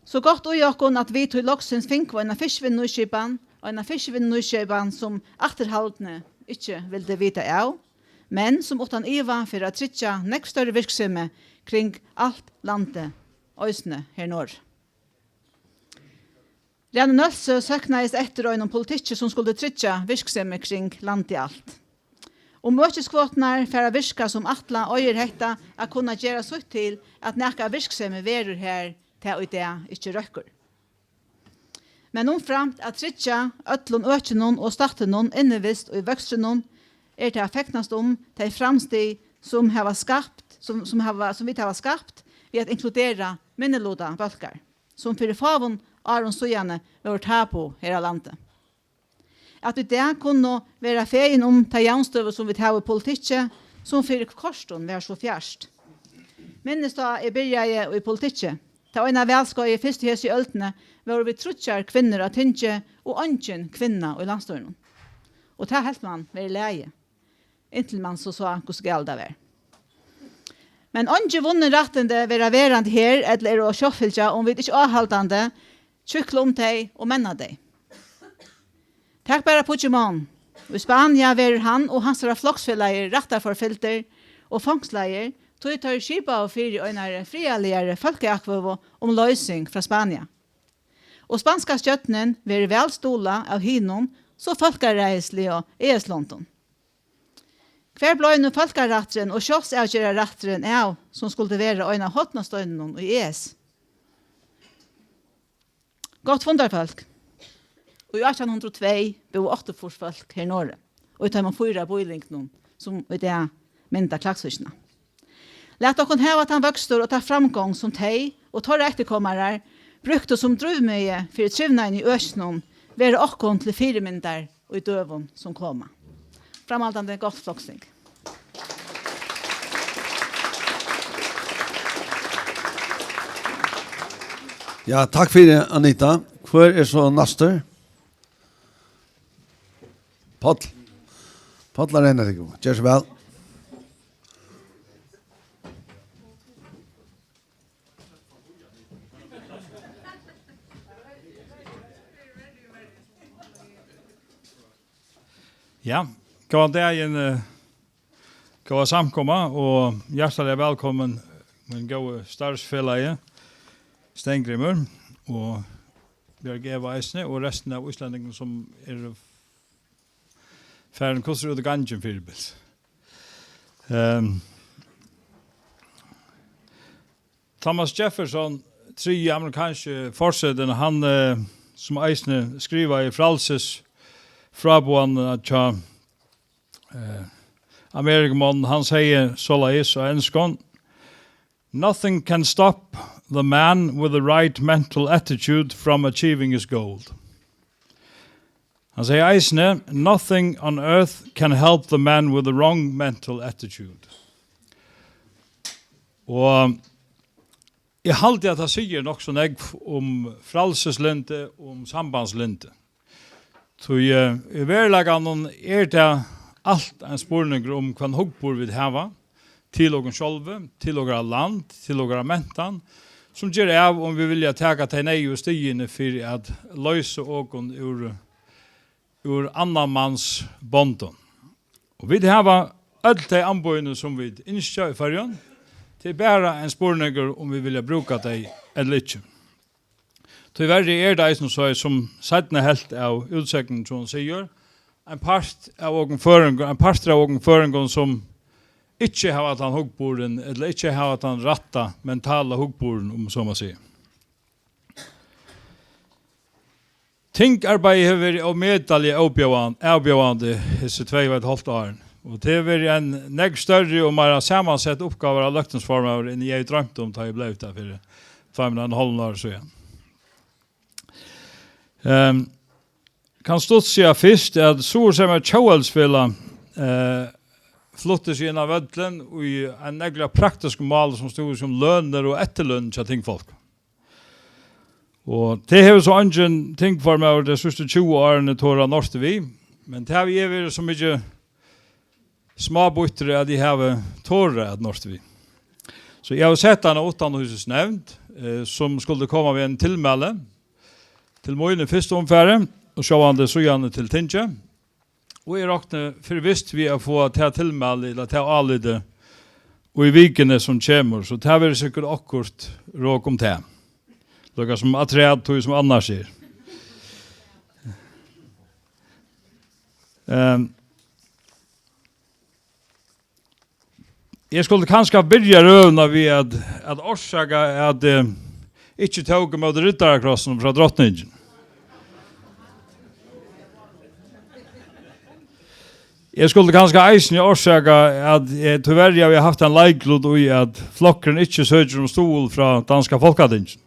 So gott í okkum, at vit tí loksins fingu eina fiskivinnunýtsskipan, eina fiskivinnunýtsskipan, sum afturhaldni ikki vildi vita av, men sum uttan iva fer at tryggja nógv størri virksemi kring alt landið, eisini her norður. Rani Nólsoy sóknaðist eftir einum politikki, sum skuldi tryggja virksemi kring landið alt. Um økiskvoturnar fara at virka sum ætlað, eigur hetta at kunna gera sítt til, at nakað virksemi verður har, tað í dag ikki røkkur. Men umframt at tryggja øllum økinum og stættunum innivist í vøkstrinum, er tað at fegnast um tey framstig, sum hava skapt, sum, sum hava, sum vit hava skapt, við at inkludera minnilutabólkar, sum fyri fáum árum síðani vóru tabu her á landi. At í dag kunnu vera fegin um ta javnstøðu, sum vit hava í politikki, sum fyri kortum var so fjart. Minnist, tá eg byrjaði í politikki, tað eina valskeiðið fyrst í hesi øldini, vóru vit tríggjar kvinnur á tingi og eingin kvinna í landsstýrinum. Og tað helt mann vera í lagi, inntil mann so sá, hvussu galið tað var. Men eingi vunnin rættindi verða verandi her, ella eru at sjálvfylgja, um vit ikki áhaldandi tjúkla um tey og menna tey. Tak bara Puigdemont. Í Spania verður hann og hansara floksfelagir rættarforfylgdir og fongslaðir, tí teir skipaðu fyri einari friðarligari fólkaatkvøðu um loysing frá Spania. Og spanska stjórnin verður væl stuðlað av hinum so fólkaræðisligu E S londum. Hvar bleiv nú fólkarætturin og sjálvsavgerðarrætturin av, sum skuldi vera ein av hornasteinunum í E S? Gott fundarfólk. Í átjan hundrað og tvey búðu áttaogfýrs fólk her norði, og í teimum fýra býlingunum, sum í dag mynda Klaksvíkina. Lat okkum hava tann vøkstur og ta framgongd, sum tey og teirra eftirkomarar brúktu sum drívmegi fyri trivnaðin í økinum, vera okkum til fyrimyndar í døgum, sum koma. Framhaldandi gott floksting. Ja, takk fyri, Anita. Hvør er so næstur? Páll. Páll Arena, tykkum. Ger so væl. Ja, góðan dagin, eh, góða samkoma, og hjartaliga vælkomin, mín góði starvsfelagi Steingrímur, og Bjørg Eva eisini, og restina av íslendingum sum eru farin hvussu er út í gangin fyribils. Ehm, Thomas Jefferson, triði amerikanski forsetin, hann, eh, sum eisini skrivaði frælsisfráboðanina hjá, eh, Amerikumonnum, hann segði soleiðis á enskum: "Nothing can stop the man with the right mental attitude from achieving his goal." Hann segði eisini: "Nothing on earth can help the man with the wrong mental attitude." Og eg haldi, at tað sigur nokk so nógv um frælsislyndi og um sambandslyndi. Tí, eh, í veruleikanum er tað alt ein spurningur um, hvønn hugburð vit hava til okkum sjálvi, til okkara land, til okkara mentan, sum ger av, um vit vilja taka tey neyðugu stigini fyri at loysa okkum úr, úr annan mans bondum. Og vit hava øll tey amboðini, sum vit ynskja í Føroyum. Tað er bara ein spurningur, um vit vilja brúka tey ella ikki. Tíverri er tað eisini so, sum seinna helvt av útsøgnin, sum hon sigur, ein part av okkum føroyingum, ein partur av okkum føroyingum, sum ikki hava tann hugburðin, ella ikki hava tann rætta mentala hugburðin, um so má siga. Tingarbeiðið hevur verið ómetaliga óbjóðan-, avbjóðandi hesi tvey og eitt hálvt árini, og tað hevur verið ein nógv størri og meira samansett uppgáva at vera løgtingsformaður enn eg hevði droymt um, tá eg bleiv tað fyri tveimum og ein hálvum ári síðan. Ehm, kann stutt siga fyrst, at Suðurseymoyar Tjóðveldisfelag, eh, flutti seg inn á vøllin í ein nógv praktiskum mál, sum stóð sum lønir og eftirløn hjá tingfólk. Og tað hevur so eingin tingformaður tey síðstu tjúgu árini torað noyðst við, men tað havi eg verið so mikið smábýttur, at eg havi torað at noyðst við. So eg havi sett eina uttanhýsisnevnd, eh, sum skuldi koma við einum tilmæli til mín í fyrstu umfari, og sjálvandi síðani til tingið. Og eg rokni fyri vist við at fáa tað tilmæli ella tað álitið í vikuni sum kemur, so tað verður sikkurt okkurt rok um tað. Líka sum afturat tí sum annars er. Ehm, eg skuldi kanska byrja røðuna við at, at orsaka, at, eh, ikki tók ímóti riddarakrossinum frá drotningini. Eg skuldi kanska eisini orsaka, at, eh, tíverri havi eg havt ein leiklut í, at flokkurin ikki søkir um stuðul frá danska Fólkatinginum.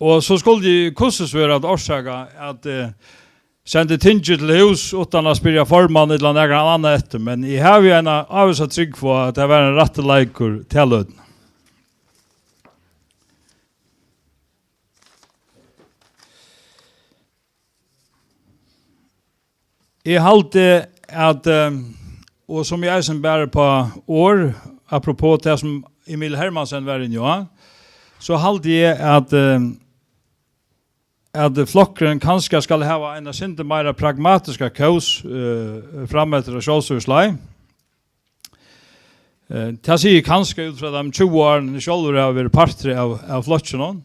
Og so skuldi eg hvussu so vera at orsaka, at, eh, sendi tingið til hús uttan at spyrja formann ella nakran annan eftir, men eg havi eina ávísa trúgv á, at tað var ein rættur leikur ta løtuna. Eg haldi, at, eh, og sum eg eisini bar upp á orð, apropos tað sum Emil Hermansen var inni á, so haldi eg, at, eh, at flokkurin kanska skal hava eina sindur meira pragmatiska kós, eh, frameftir á sjálvstýrisleið. Eh, tað sigi eg kanska út frá teimum tjúgu árum eg sjálvur havi verið partur av, av flokkinum.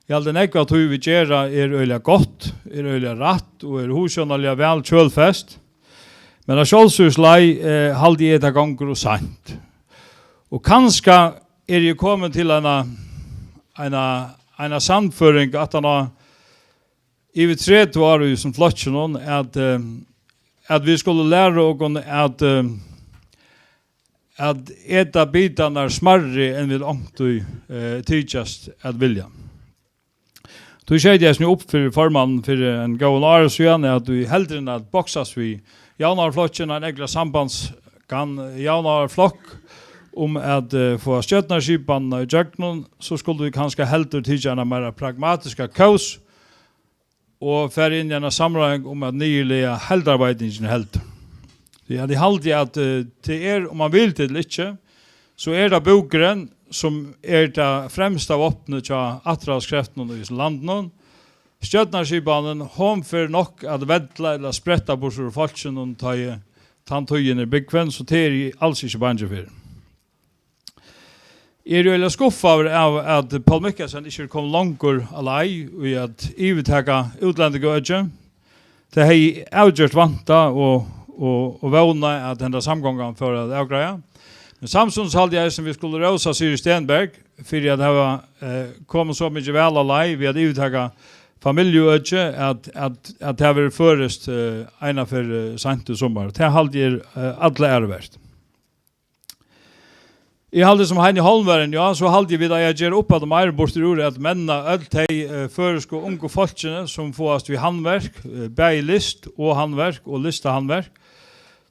Eg haldi, nógv av tí vit gera, er øgiliga gott, er øgiliga rætt og er hugsjónarliga væl kjølfest. Men á sjálvstýrisleið, eh, haldi eg, tað gongur ov seint. Og kanska eri eg komin til eina, eina, eina sannføring, at hann á yvir tretivu ár í hesum flokkinum, at, eh, at vit skulu læra okkum at, eh, at eta bitarnar smærri enn vit onkuntíð, eh, tykjast at vilja. Tí skeyt eg eisini upp fyri formannin fyri ein góðan ári síðan, at tí heldur enn at boksast við Javnaðarflokkin, ein egla sambandsgan Javnaðarflokk, um at, eh, fáa stjórnarskipanina ígjøgnum, so skuldu vit kanska heldur tikið eina meira pragmatiska kós og farið inn í eina samráðing um at niðurlaga heildarveitingina heldur. Tí at eg haldi, at, eh, tað er, um man vil tað ella ikki, so er tað búkurin, sum er tað fremsta vápnið hjá afturhaldskreftunum í hesum landinum. Stjórnarskipanin, hon fer nokk at vella ella spretta burtur úr fólkinum, tá ið tann tíðin er búgvin, so tað eri eg als ikki bangin fyri. Eg eri øgiliga skuffaður av, at Poul Mikkelsen ikki er komin longur á leið í at yvirtaka útlendingaøkið. Tað hevði avgjørt vantað og, og, og vónað, at henda samgongan fór at avgreiða. Men samstundis haldi eg eisini, vit skulu rósa Siri Stenberg fyri at hava, eh, komið so mikið væl á leið við at yvirtaka familjuøkið, at, at, at tað verður føroyskt, eh, eina ferð, eh, seint í summar. Tað haldi eg er, eh, alla æru vert. Eg haldi sum Heini Holm var inni á, so haldi eg vit eiga at gera upp aftur meir burtur úr at menna øll tey, eh, føroysku ungu fólkini, sum fáast við handverk, eh, bæði list og handverk og listahandverk.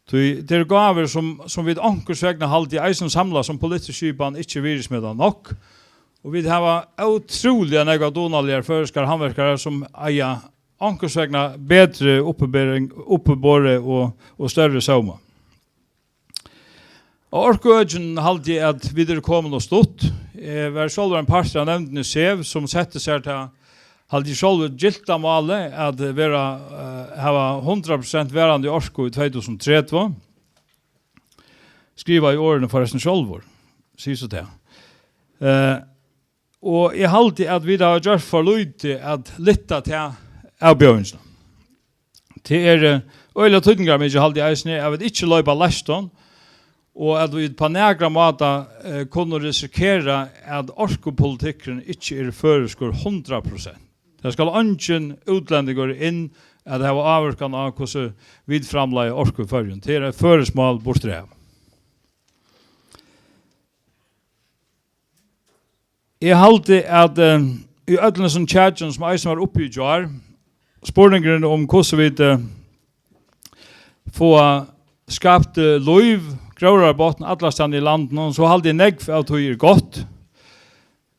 Tí tað eru gávur, sum, sum vit onkursvegna, haldi eg, eisini samlað sum politisk skipan ikki virðismeta nokk. Og vit hava ótrúliga nógvar dugnaligar føroyskar handverkarar, sum eiga onkursvegna betri uppibering, uppiborið og, og størri sóma. Á orkuøkinum haldi eg, at vit eru komin ov stutt. Eg var sjálvur ein partur av nevndini SEV, sum setti sær tað, haldi eg sjálvur, gylta málið at vera, eh, hava hundrað prosent varandi orku í tvey túsund og tretivu. Skrivaði orðini forrestin sjálvur, sigur so tað. Eh, og eg haldi, at vit hava gjørt for lítið at lyfta ta avbjóðingina. Tað er, eh, øgiliga týdningarmikið, haldi eg eisini, at vit ikki loypa leistum, og at vit á nakran máta, eh, kunnu risikera, at orkupolitikkurin ikki er føroyskur hundrað prosent. Tað skal eingin útlendingur inn at hava ávirkan á, hvussu vit framleiða orku í Føroyum. Tað er eitt føroyskt mál burturav. Eg haldi, at, eh, í øllum hesum kjakinum, sum eisini var uppi í gjár, spurningurin um, hvussu vit, eh, fáa skapt, eh, lív, gróðrarbotn allastaðni í landinum, so haldi eg, nógv av tí er gott.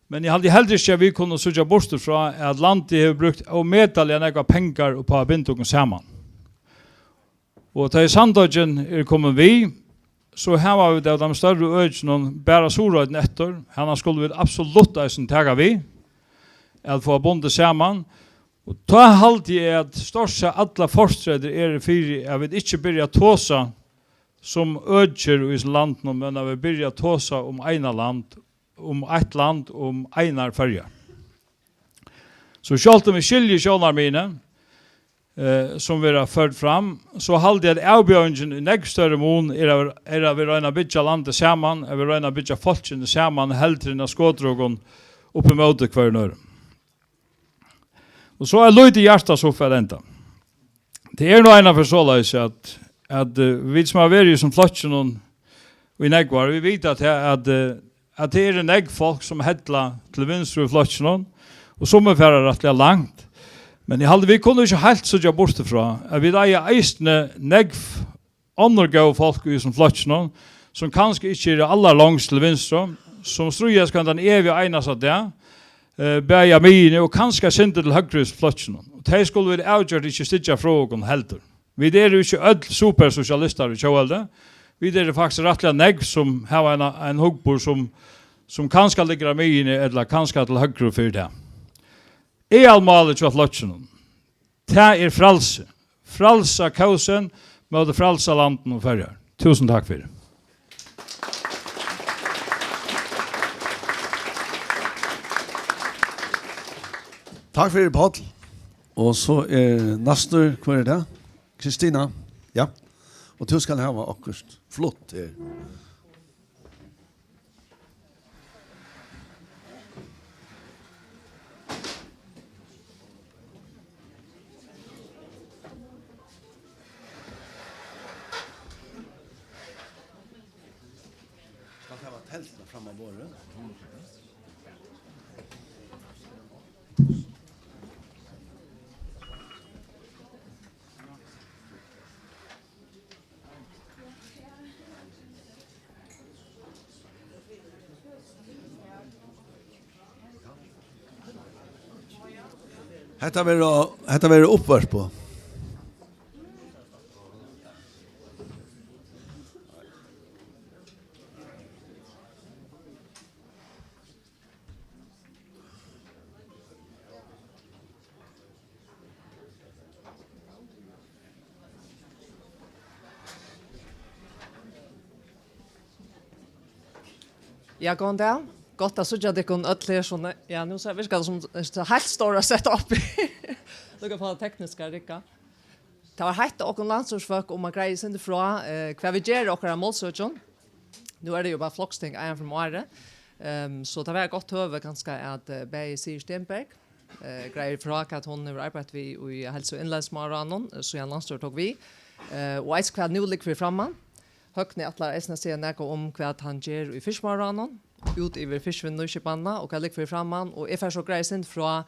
Men eg haldi heldur ikki, at vit kunnu síggja burtur frá, at landið hevur brúkt ómetaliga nógvar pengar upp á at binda okkum saman. Og tá ið sandoyggin er komin við, so hava vit av teimum størru økinum bara Suðuroynna eftir. Hana skulu vit absolutt eisini taka við, at fáa bundið saman. Og tá haldi eg, at stórsa allar fortreytir eru fyri, at vit ikki byrja at tosa sum økir í hesum landinum, men at vit byrja at tosa um eina land, um eitt land, um einar Føroyar. So sjálvt um eg skilji sjónarmiðini, eh, sum verða førd fram, so haldi eg, at avbjóðingin í nógv størri mun er at, er at vit royna at byggja landið saman, at vit royna at byggja fólkini saman, heldur enn at skotra okkum upp ímóti hvørjum øðrum. Og so eitt lítið hjartasukk at enda. Tað er nú einaferð soleiðis, at, at, eh, vit sum hava verið í hesum flokkinum í nógv ár, vit vita, at, at, eh, at tað eru nógv fólk, sum hella til vinstru í flokkinum, og summi fara rættiliga langt. Men eg haldi, vit kunnu ikki heilt síggja burtur frá, at vit eiga eisini nógv onnur góð fólk í hesum flokkinum, sum kanska ikki eru allarlongst til vinstru, sum stríðast hvønn tann evig einasta dag, eh, bæði á miðjuni og kanska eitt sindur til høgru í flokkinum. Og tey skulu vit avgjørt ikki styggja frá okkum heldur. Vit eru ikki øll supersosialistar í tjóðveldi. Vit eru faktiskt rættiliga nógv, sum hava ein, ein hugburð, sum, sum kanska liggur á miðjuni ella kanska til høgru fyri tað. Aðalmálið hjá flokkinum, tað er frælsi. Frælsa kósin móti frælsa landinum Føroyar. Túsund takk fyri. Takk fyri, Páll. Og so er næstur, hvør er tað? Kristina. Ja. Og tú skalt hava okkurt flott her. Skalt hava telduna fram á borðið. Hetta verður, hetta verður uppvarpað. Ja, góðan dag. Gott at síggja tykkum øll her, so ne-, ja, nú sær, virkar tað sum, eh, heilt stóra sett uppi. Lukka upp á tekniska rigga. Tað var heitt á okkum landsstýrisfólk um at greiða eitt sindur frá, eh, hvat vit gera í okkara málsøkjum. Nú er tað jú bara floksting ein ferð um árið. Ehm, so tað var eitt gott høvi kanska at, eh, bæði Sigrid Stenberg, eh, greiðir frá, hvat hon hevur arbeitt við í heilsu- og innleiðslumálaráðnum, eh, síðan landsstýrið tók við. Eh, og eisini hvat nú liggur fyri framman. Høgni ætlar eisini at siga nakað um, hvat hann ger í fiskimálaráðnum, út yvir fiskivinnunýskipanina, og hvat liggur fyri framman. Og eg fari so greiða eitt sindur frá,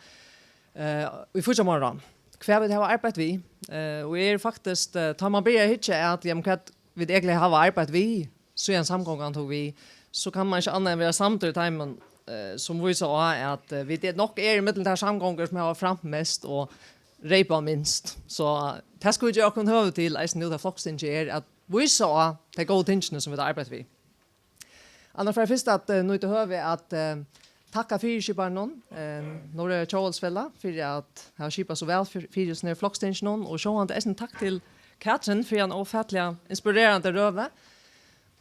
eh, í fíggjarmálaráðnum, hvat vit hava arbeitt við. Eh, og eg eri faktiskt, eh, tá man byrjar at hyggja at, jamen, hvat vit egentliga hava arbeitt við, síðan samgongan tók við, so kann man ikki annað enn vera samdur í teimum, eh, sum vísa á, at, eh, vit er, nokk eru millum tær samgongur, sum hava framt mest og reypað minst. So, eh, tað skulu vit gera okkum høvi til, eisini nú tá flokstingið er, at vísa á tey góðu tingini, sum vit hava arbeitt við. Annars fari eg fyrst at, eh, nýta høvið at, eh, takka fyriskiparunum, eh, Norðoya Tjóðveldsfelag, fyri at hava skipað so væl fyri, fyri hesum her flokstinginum, og sjálvandi eisini takk til Katrin fyri eina ófatiliga inspirerandi røðu,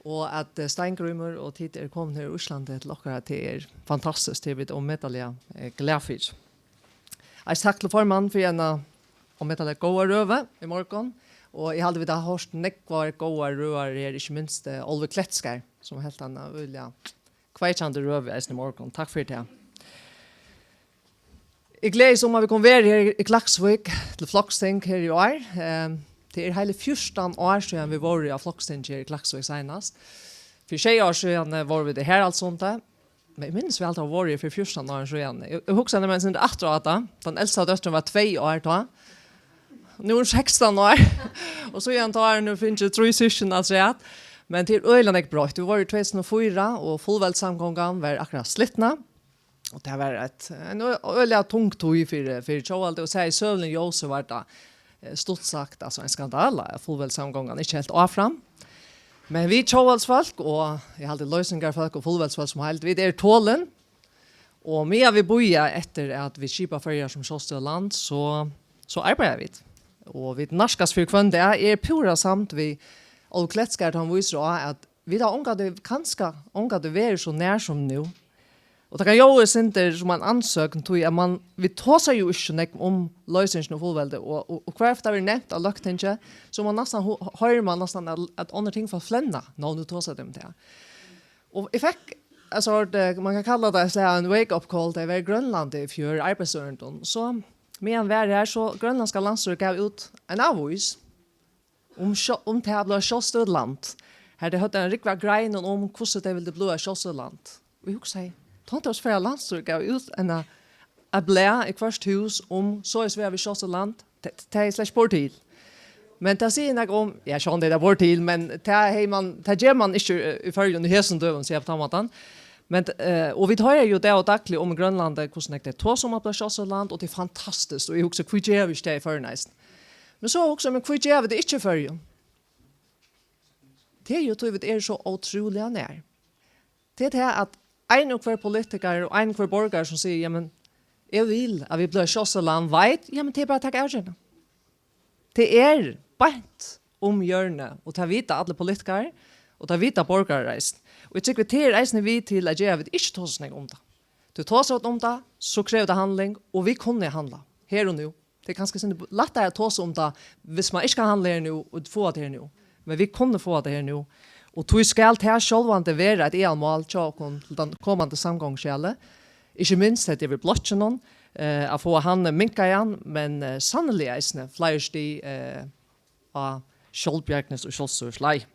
og at, eh, Steingrímur og tit eru komin her úr Íslandi til okkara, tað er fantastiskt, tað eru vit ómetaliga, eh, glað fyri. Eisini takk til formannin fyri eina ómetaliga góða røðu í morgun, og eg haldi, vit hava hoyrt nógvar góðar røður her, ikki minst, eh, Óli Klettskeið, sum helt eina øgiliga kveikjandi røðu eisini í morgun. Takk fyri tað. Eg gleðist um, at vit kunnu vera her í Klaksvík til floksting her í ár. Ehm, tað er heili fjúrtan ár síðan vit vóru á flokstingi her í Klaksvík seinast. Fyri sjey ár síðan, eh, vóru vit í Haraldssundi. Men eg minnist væl, at vit vóru her fyri fjúrtan ár síðan. Eg, eg hugsaði, meðan eg aftur á tað. Tann elsta dóttirin var tvey ár tá. Nú er hon sekstan ár. Og síðan tá hevur hon fingið trý systkin afturat. Men tað er øgiliga nógv broytt. Vit vóru í tvey túsund og fýra, og fullveldissamgongan var akkurát slitnað. Og tað var eitt, ein ø-, øgiliga tung tíð fyri, fyri Tjóðveldið, og sæð í søguligum ljósi var tað, eh, stutt sagt, altso ein skandala, at fullveldissamgongan ikki helt áfram. Men vit tjóðveldisfólk, og eg haldi loysingarfólk og fullveldisfólk sum heild, vit eru tolin, og meðan vit bíða eftir, at vit skipa Føroyar sum sjálvstøðugt land, so, so arbeiða vit. Og vit nærkast fyri hvønn dag. Eg eri púra samd við Óluvu Kletskar, tá hon vísir á, at vit hava ongantíð, kanska ongantíð verið so nær sum nú. Og tað kann ljóða eitt sindur sum ein ansøkn, tí at man, vit tosa jú ikki so nógv um loysingina og fullveldi, og, og, og hvørjafta tað verður nevnt á Løgtingi, so man næstan hu-, hoyrir man næstan, at, at onnur tingfólk flenna, "Nú, nú tosa tey um tað." Og eg fekk, altso, eitt, man kann kalla tað eitt slag av ein wake-up call, tá eg var í Grønlandi í fjør, arbeiðsørindum. So, meðan eg var har, so grønlendska landsstýrið gav út ein avís, um sjó-, um tað at blíva sjálvstøðugt land. Har tey høvdu eina rúgvu av greinum um, hvussu tey vildu blíva sjálvstøðugt land. Og eg hugsaði, "Tá tað var so, at landsstýrið gav út eina, eitt blað í hvørt hús um, soleiðis verða vit sjálvstøðugt land." Tað, tað er slett ikki borið til. Men tað sigur nakað um, ja, sjálvandi er tað borið til, men tað hevði man, tað ger man ikki, eh, í Føroyum í hesum døgum, siga eg á tann mátan. Men, eh, og vit hoyra jú dag og dagliga um í Grønlandi, hvussu nógv tey tosa um at blíva sjálvstøðugt land, og tað er fantastiskt, og eg hugsi, hví gera vit ikki tað í Føroyum eisini? Men so hugsi eg, men hví gera vit tað ikki í Føroyum? Tað er jú tí, vit eru so ótrúliga nær. Tað er tað, at ein og hvør politikari og ein og hvør borgari, sum sigur, "Jamen, eg vil, at vit blíva sjálvstøðugt land", veit, jamen, tað er bara at taka avgerðina. Tað er beint um hjørnið, og tað vita allir politikarar, og tað vita borgarar eisini. Og eg trúgvi, tað er eisini við til at gera, at vit ikki tosa so nógv um tað. Tú tosar um tað, so krevur tað handling, og vit kunnu handla, her og nú. Tað er kanska eitt sindur lættari at tosa um tað, hvis man ikki kann handla her nú og fáa tað her nú. Men vit kunnu fáa tað her nú. Og tí skal tað sjálvandi vera eitt aðalmál hjá okkum til tann komandi samgonguskjalið. Ikki minst hetta við blokkinum, eh, at fáa hann minkaðan, men, eh, sanniliga eisini fleiri stig, eh, á sjálvbjargnis- og sjálvstýrisleið.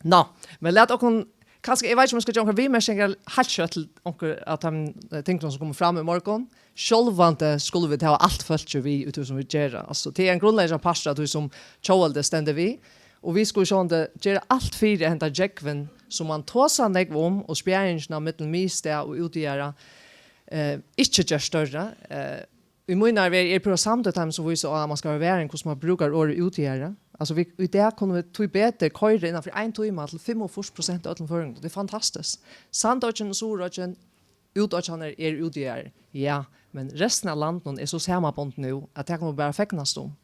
Nå, men lat okkum, kanska, eg veit ikki, um eg skal gera onkrar viðmerkingar heilt skjótt til onkur av teimum, eh, tingunum, sum komu fram í morgun. Sjálvandi skulu vit hava alt fólkið við í tí, sum vit gera. Altso, tað er ein grundleggjandi partur av tí, sum tjóðveldið stendur við. Og vit skulu sjálvandi gera alt fyri, at henda gjógvin, sum man tosar nógv um, og spjaringina millum miðstað og útjaðar, eh, ikki ger størri. Eh, Í mínari verð eri eg púra samd við teimum, sum vísa á, at man skal vera varin, hvussu man brúkar orðið útjaðar. Altso, vit, í dag kunnu vit tíbetur koyra innan fyri ein tíma til fimmogfýrs prosent av øllum føroyingum. Tað er fantastiskt. Sandoyggin og Suðuroyggin, útoyggjarnar eru útjaðar. Ja, men restin av landinum er so samanbundin nú, at tað kann man bara fegnast um.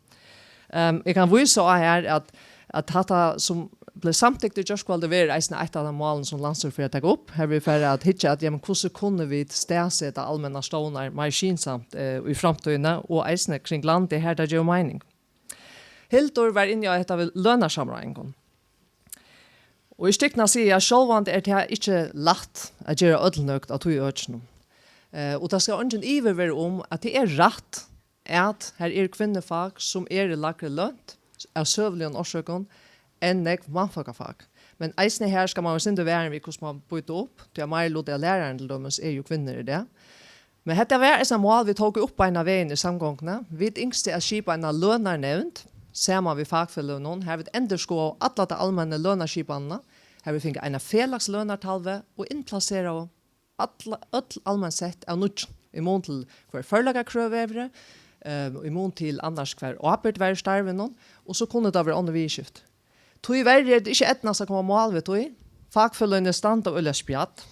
Ehm, eg kann vísa á her, at, at hatta, sum bleiv samtykt í gjárkvøldið, verður eisini eitt av teimum málum, sum landsstýrið fer at taka upp. Har vit fara at hyggja at, jamen, hvussu kunnu vit staðseta almennar stovnar meir skynsamt, eh, í framtíðini, og eisini kring landið, har tað gevur meining. Hildur var inni á hetta við lønarsamráðingum. Og eg skal siga, at sjálvandi er tað ikki lætt at gera øll nøgd á tí økinum. Eh, og tað skal eingin ivi vera um, at tað er rætt, at har eru kvinnufak, sum eru lægri lønt av søguligum orsøkum, enn nógv mannfólkafak. Men eisini har skal man vera eitt sindur varin við, hvussu man býtur upp, tí at meiriluti av lærarunum til dømis eru jú kvinnur í dag. Men hetta var eitt mál, vit tóku upp beinan vegin í samgonguni. Vit ynsktu at skipa eina lønarnevnd saman við fakfeløgunum, har vit endurskoðaðu alla ta almennu lønarskipanina, har vit fingu eina felags lønartalvu og innplaseraðu alla, øll almennt sett av nýggjum, í mun til, hvør førleikakrøv eru, eh, í mun til annars, hvar ábyrgd var í starvinum, og so kunnu tað vera onnur viðurskifti. Tíverri er tað ikki eydnast at koma á mál við tí. Fakfeløgini standa øgiliga spjatt.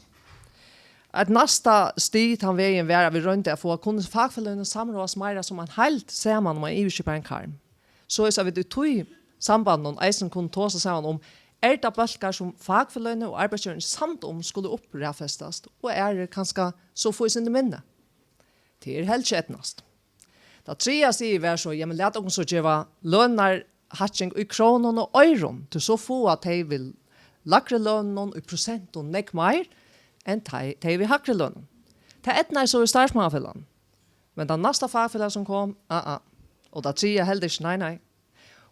Eitt næsta stig tann vegin var, at vit royndu at fáa, kunnu fakfeløgini samráðast meira sum ein heild saman um ein yvirskiparan karm. Soleiðis at vit í tí sambandinum eisini kunnu tosa saman um, er tað bólkar, sum fakfeløgini og arbeiðsgevararnir eru samd um skulu uppraðfestast, og aðrir kanska so fáa eitt sindur minni. Tað er helst ikki eydnast. Tað triðja stigið var so, jamen, lat okkum so geva lønarhækking í krónum og oyrum, tí so fáa tey við lægri lønum í prosentum nógv meir enn tey, tey við hægri lønum. Tað eydnaðist so í Starvsmannafelagnum. Men tað næsta fakfelag sum kom, a-a. Og tað triðja heldur ikki, nei, nei.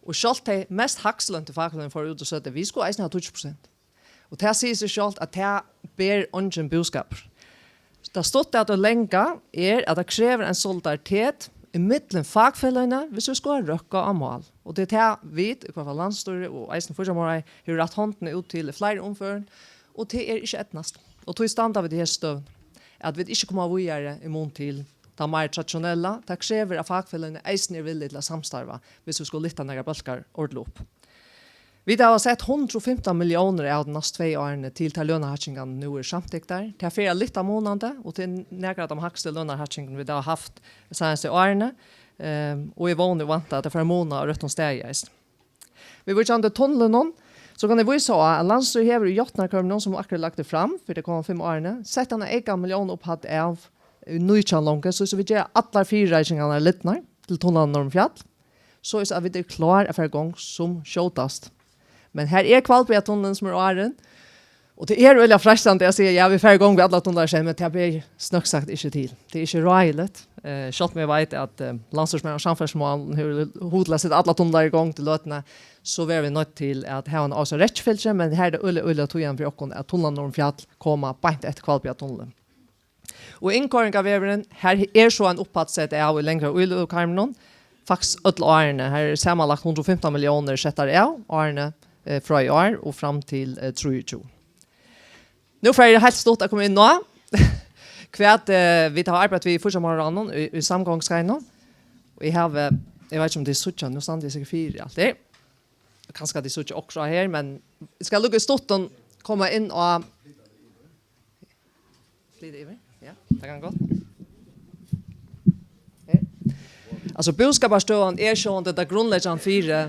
Og sjálvt tey mest hagsløntu fakfeløgini fóru út og søgdu: "Vit skulu eisini hava tíggju prosent." Og tað sigur seg sjálvt, at tað ber eingin búskapur. Tað stutta og langa er, at tað krevur ein solidaritet ímillum fakfeløgini, viss vit skulu røkka á mál. Og tað er tað, vit, í hvørt fall landsstýri og eisini fíggjarmálaráð, hevur rætt hondina út til í fleiri umførum, og tað er ikki eydnast. Og tí standa vit í hesi støðuni, at vit ikki koma víðari í mun til tað meir traditionella. Tað krevur, at fakfeløgini eisini eru villig til at samstarva, viss vit skulu lyfta nakrar bólkar ordiliga upp. Vit hava sett hundrað og fimtan milliónir av teimum næstu tvey árini til tær lønarhækkingarnar, nú eru samtyktar. Tað fer at lyfta munandi, og tað er nakrar av teimum hægstu lønarhækkingunum, vit hava havt seinastu árini. Ehm, og eg vóni og vænti, at tað fer at muna á røttum staði eisini. Viðvíkjandi tunlinum, so kann eg vísa á, at landsstýrið hevur í játtanarkrøvunum, sum akkurát er lagt fram fyri tey komandi fimm árini, sett eina eyka millión upphædd av í nítjan longu, so, so vit gera allar fyrireikingarnar lidnar til tunlarnar um fjall, so er, at vit eru klár at fara í gongd sum skjótast. Men her er Hvalbiartunnilin, sum er áðrenn, og tað er øgiliga freistandi at siga: "Ja, vit fara í gongd við allar tunlar í senn", men tað ber snøgt sagt ikki til. Tað er ikki ráðiligt. Eh, sjálvt um eg veit, at, eh, landsstýrismaðurin á samferðslumálinum hevur hug til at seta allar tunlar í gongd í løtuni, so verða vit noydd til at hava eina ávísa rekifylgju, men her er tað øgiliga, øgiliga týðandi fyri okkum, at tunlarnar um fjall koma beint eftir Hvalbiartunnilin. Og innkoyringarvegurin, her er so ein upphædd sett av í langra íløgukarminum, faktiskt øll árini. Her er samanlagt hundrað og fimtan milliónir settar av árini, eh, frá í ár og fram til, eh, trýogtjúgu. Nú fari eg heilt stutt at koma inn á, hvat, eh, vit hava arbeitt við í fíggjarmálaráðnum í, í samgonguskeiðinum. Og eg havi, eg veit ikki, um tit síggja, nú standi eg sikkurt fyri alt her. Kanska tit síggja okkurt á her, men eg skal líka í stuttum koma inn á Flyta yvir. Ja, tað kann gott. Her. Altso, búskaparstøðan er sjálvandi tað grundleggjandi fyri,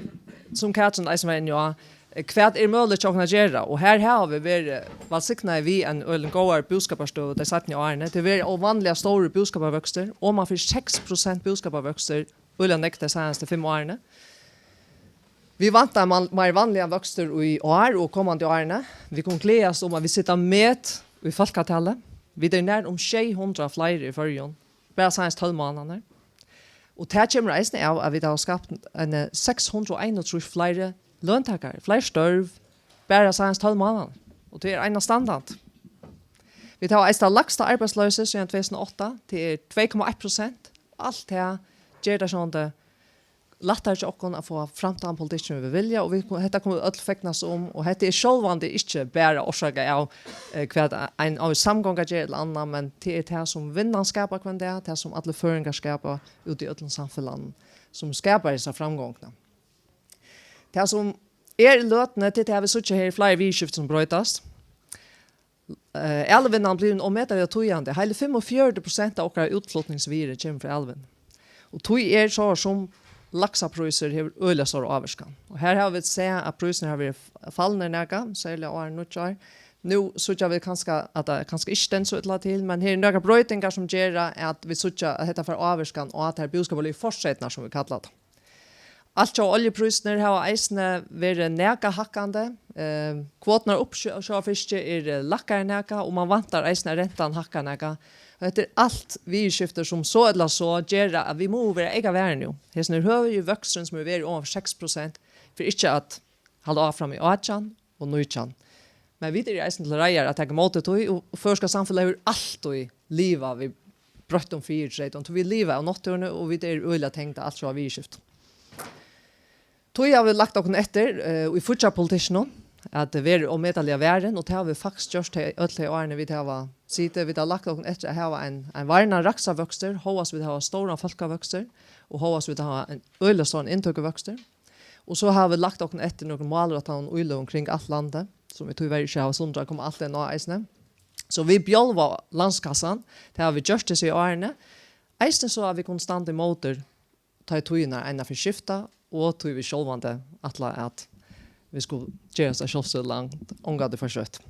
sum Katrin eisini var inni á, eh, hvat er møguligt hjá okkum at gera? Og her hava vit verið vælsignaði við ein øgiliga góðari búskaparstøðu tey seinnu árini. Tað hevur verið óvanliga stórur búskaparvøkstur, oman fyri seks prosent búskaparvøkstur øgiliga nógv tey seinastu fimm árini. Vit vænta man, meir vanligan vøkstur í ár og komandi árini. Vit kunnu gleðast um, at vit seta met í fólkatali. Vit eru nær um sjey hundrað fleiri í Føroyum, bara seinastu tólv mánaðirnar. Og tað kemur eisini av, at vit hava skapt eini seks hundrað og einogtrýss fleiri løntakarar, fleiri størv, bara seinastu tólv mánaðirnar. Og tað er einastandandi. Vit hava eisini tað lægsta arbeiðsloysið síðan tvey túsund og átta. Tað er tvey komma eitt prosent. Alt tað ger tað sjálvandi lættari hjá okkum at fáa fram tann politikkin, sum vit vilja, og vit, hetta kunnu vit øll fegnast um, og hetta er sjálvandi ikki bara orsakað av, eh, hvat ein, ein samgonga ger ella annað, men tað er tað, sum vinnan skapar hvønn dag, tað, sum allir føroyingar skapa úti í øllum samfelagnum, sum skapar hesa framgongdina. Tað, sum er í løtuni, tað er tað, vit síggja her, fleiri viðurskifti, sum broytast. Eh, alivinnan blivin ómetaliga týðandi. Heili fimmogfjøruti prosent av okkara útflutningsvirði kemur frá alivinni. Og tí er so, sum laksaprísur hevur øgiliga stóra ávirkan. Og her hava vit sæð, at prísirnir hava verið f-, fallnir nakað, serliga áðrenn nýggjár. Nú síggja vit kanska, at tað kanska ikki stendur so illa til, men her eru nakrar broytingar, sum gera, at vit síggja, at hetta fær ávirkan á tær búskaparligu fortreytirnar, sum vit kalla tað. Altjóða oljuprísirnir hava eisini verið nakað hækkandi. Eh, kvoturnar á uppsjóvarfiski eru lækkaðar nakað, og man væntar eisini, at rentan hækkar nakað. Og hetta er alt viðurskifti, sum so ella so gera, at vit mugu vera eyka varin nú. Hesin er høgi vøksturin, sum hevur verið oman fyri seks prosent, fyri ikki at halda áfram í átjan og nítjan. Men vit eru eisini til reiðar at taka ímóti tí, og, og føroyska samfelagið hevur altíð livað við broyttum fyritreytum, tí vit liva av náttúruni, og vit eru øgiliga tengd av altjóða viðurskiftum. Tí hava vit lagt okkum eftir, eh, í fíggjarpolitikkinum, at vera ómetaliga varin, og tað hava vit faktiskt gjørt tey, øll tey árini vit hava sitið. Vit hava lagt okkum eftir at hava ein, ein varnan rakstrarvøkstur, hóast vit hava stóran fólkavøkstur, og hóast vit hava ein øgiliga stóran inntøkuvøkstur. Og so hava vit lagt okkum eftir nøkrum málrættaðum íløgum kring alt landið, sum vit tíverri ikki hava sundrað at koma alt enn á eisini. So vit bjálva landskassan, tað hava vit gjørt hesi árini, eisini so at vit kunnu standa ímóti, tá ið tíðirnar einaferð skifta, og tí vit sjálvandi ætla, at vit skulu gerast eitt sjálvstýrt land, ongantíð for skjótt.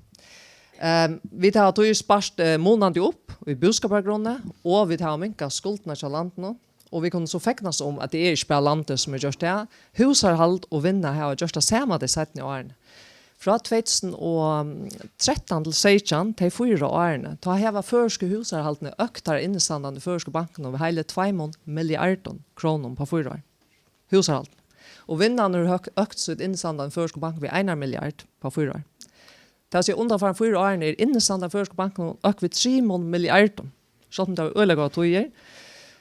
Ehm, vit hava tí spart, eh, munandi upp í búskapargrunni, og vit hava minkað skuldirnar hjá landinum, og vit kunnu so fegnast um, at tað er ikki bara landið, sum hevur gjørt tað. Húsarhald og vinna hava gjørt tað sama tey seinnu árini. Frá tvey túsund og trettan til seytjan, tey fýra árini, tá hava føroysku húsarhaldini økt teirra innistandandi í føroysku bankunum við heili tveimum milliardum krónum á fýra ár. Húsarhald. Og Vinnan hevur høk-, økt sítt innistandandi í føroysku bankum við einar milliard á fýra ár. Tað vil siga, undanfarin fýra árini er innistandandi í føroysku bankunum økt við trimum milliardum. Sjálvt um tað var øgiliga góðar tíðir.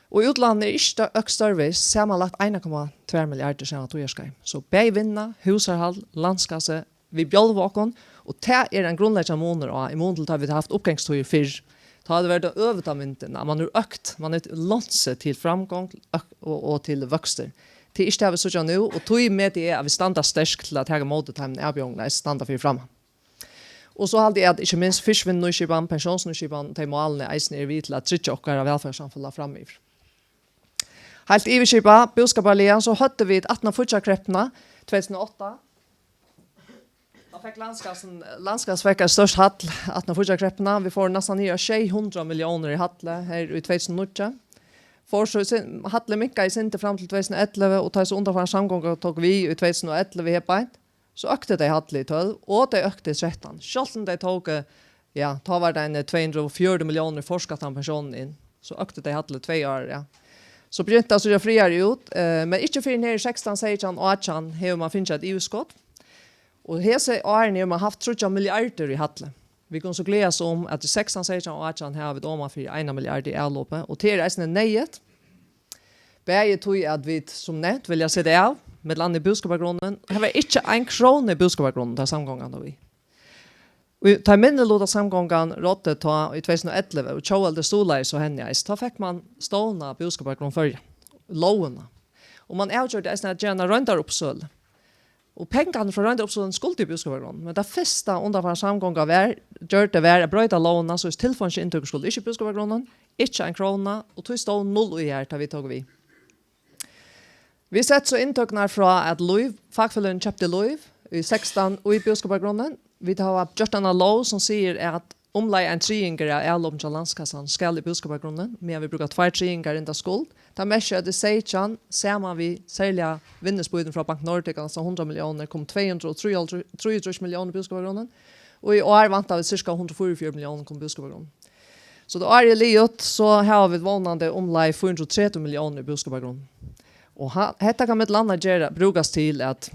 Og í útlandinum er ikki stø-, økt størvegis, samanlagt ein komma tvær milliardir sama tíðarskeið. So bæði Vinna, húsarhald, landskassi, vit bjálva okkum, og tað er ein grundleggjandi munur á, í mun til tá vit hava havt uppgangstíðir fyrr. Tá hevur verið tann øvuta myndin, at man hevur økt, man hevur lánsað til framgongd, øk-, og, og til vøkstur. Tað er ikki tað, vit síggja nú, og tí meti eg, at vit standa sterk til at taka ímóti teimum avbjóðingum, ið standa fyri framman. Og so haldi eg, at ikki minst fiskivinnuskipan, pensjónsnýskipan, tey málini eisini eru við til at tryggja okkara vælferðarsamfelag framyvir. Heilt yvirskipað, búskaparliga, so høvdu vit aftan á fíggjarkreppuna tvey túsund og átta. Tá fekk landskassin, landskassin fekk eitt stórt hall aftan á fíggjarkreppuna. Vit fóru næstan niður á sjey hundrað milliónir í halli her í tvey túsund og níggju. Fór so í sin-, hallin minkaði eitt sindur fram til tvey túsund og ellivu, og tá so undanfarin samgonga tók við í tvey túsund og ellivu her beint, so øktu tey hallin í tólv, og tey øktu í trettan. Sjálvt um tey tóku, ja, tá var tað ein tvey hundrað og fjøruti milliónir í forskatt av pensjónini inn, so øktu tey hallin tvey ár, ja. So begynti at síggja frægari út, eh, men ikki fyrr enn her í sekstan, seytjan, átjan hevur man fingið eitt yvirskot. Og hesi árini hevur man havt tríggjar milliardir í halli. Vit kunnu so gleðast um, at í sekstan, seytjan og átjan hava vit oman fyri eina milliard í avlopi, og tað er eisini neyðugt. Bæði tí, at vit, sum nevnt, vilja seta av, millum annað í búskapargrunnin. Har var ikki ein króna í búskapargrunnin, tá samgongan var við. Og tá minniluta samgongan ráddi tá í tvey túsund og ellivu, og tjóðveldið stuðlaði so henni eisini, tá fekk man stovnað Búskapargrunn Føroya, lógina. Og man avgjørdi eisini at gera eina royndaruppsølu. Og pengarnir frá royndaruppsøluni skuldu í búskapargrunn, men tað fyrsta undanfarna samgonga var, gjørdi, var at broyta lógina, so tilfeingingar skuldu ikki í búskapargrunnin, ikki ein króna, og tí stóð null í har, tá vit tóku við. Vit settu so inntøkurnar frá, at Lív, fakfeløgini keyptu Lív í sekstan í búskapargrunnin. Vit hava gjørt eina lóg, sum sigur, at umleið ein triðingur av avlopum hjá landskassan skal í búskapargrunnin, meðan vit brúka tveir triðingar inn á skuld. Tað merkir, at í seytjan, saman við serliga vinningsbýtin frá Bank Nordic, altso hundrað milliónir, kom tvey hundrað og trýogtrýss milliónir í búskapargrunnin, og í ár vænta vit sirka hundrað og fýraogfjøruti milliónir koma í búskapargrunnin. So tá árið er liðugt, so hava vit vónandi umleið fýra hundrað og tretivu milliónir í búskapargrunnin. Og ha-, hetta kann millum annað gera, brúkast til at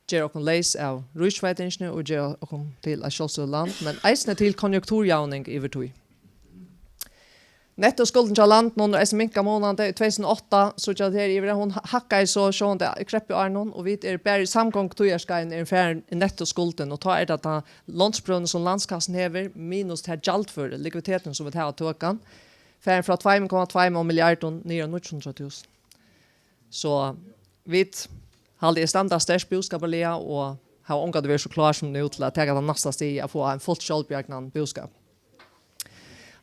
gera okkum leys av ríkisveitingini og gera okkum til eitt sjálvstýrt land, men eisini til konjunkturjavning yvir tíð. Nettoskuldin hjá landinum er eisini minkað munandi. Í tvey túsund og átta, síggja vit her yvir, hon ha-, hækkaði so sjálvandi í kreppuárunum, og vit eru bara í samgongutíðarskeiðinum eru farin í nettoskuldin, og tá er tað tá lánsbrøvini, sum landskassin hevur, minus tað gjaldføra, likviditetin, sum vit hava tøkan, farin frá tveimum komma tveimum milliardum niður á níggju hundrað túsund. So vit, haldi eg, standa sterkt búskaparliga og hava ongantíð verið so klár sum nú til at taka tað næsta stig at fáa ein fult sjálvbjargnan búskap.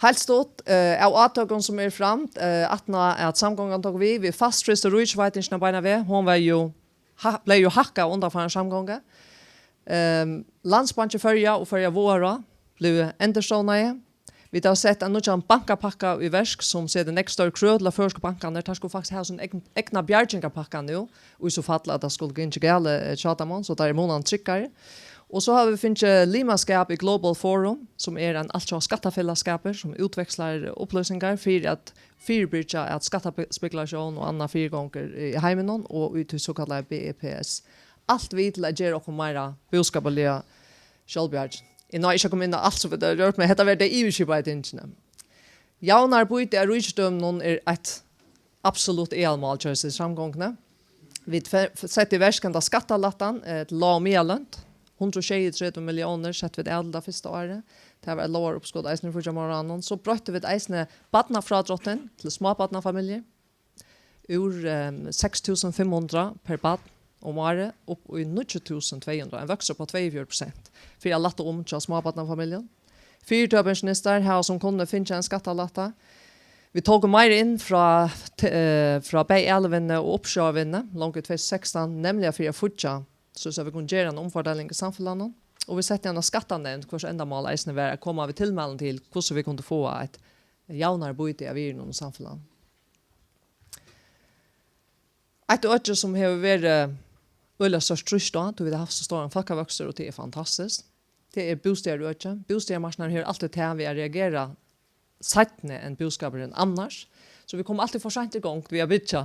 Heilt stutt, eh, av átøkum sum eru framd, eh, aftan á at samgongan tók við, við fastfrystu ríkisveitingina beinan veg, hon var jú, ha-, bleiv jú hækkað undanfarin samgonga. Ehm, Landsbanki Føroya og Føroya Vágaráð blivu endurstovnaði. Vit hava sett ein nýggjan bankapakka í verk, sum setir nógv størri krøv til teir føroysku bankarnar. Teir skulu faktiskt hava sín egn-, egna bjargingarpakka nú, í so fall at tað skuldi gingið galið, eh, hjá teimum, so teir eru munandi tryggari. Og so hava vit fingið limaskap í Global Forum, sum er ein altjóða skattafelagsskapur, sum útvekslar upplýsingar fyri at fyribyrgja, at skattaspekulatión og annað fyrigongur í heiminum og í tí sokallaða B E P S. Alt við til at gera okkum meira búskaparliga sjálvbjargin. Eg náði ikki at koma inn á alt, sum vit hava gjørt, men hetta var tey yvirskipaðu tingini. Javnari býti av ríkisdøminum er eitt absolutt aðalmál hjá hesi samgonguni. Vit fe-, f-, settu í verk henda skattalættan, eh, til lág- og miðallønt. Hundrað og sjeyogtretivu milliónir settu vit av til tað fyrsta árið. Tað var eitt lógaruppskot eisini í fíggjarmálaráðnum. So broyttu vit eisini barnafrádráttin til smábarnafamiljur. Úr, ehm, seks túsund fimm hundrað per barn um árið upp í níggju túsund tvey hundrað, ein vøkstur upp á tveyogfjøruti prosent, fyri at lætta um hjá smábarnafamiljum. Fyritøkupensjonistar hava sum kunnu fingið ein skattalætta. Vit tóku meira inn frá te-, eh, frá bæði alivinnu og uppsjóvarvinnu, longu í tvey túsund og sekstan, nemliga fyri at fíggja, so at vit kunnu gera eina umfordeling í samfelagnum. Og vit settu eina skattanevnd, hvørs endamál eisini var at koma við tilmælum til, hvussu vit kundu fáa eitt javnari býti av virðunum í samfelagnum. Eitt øki sum hevur verið øgiliga stórt trýst á, tí vit hava havt so stóran fólkavøkstur, og tað er fantastiskt. Tað er bústaðarøki. Bústaðarmarknaðurin hevur altíð tað við at reagera seinni enn búskapurin annars. So vit koma altíð for seint í gongd við at byggja.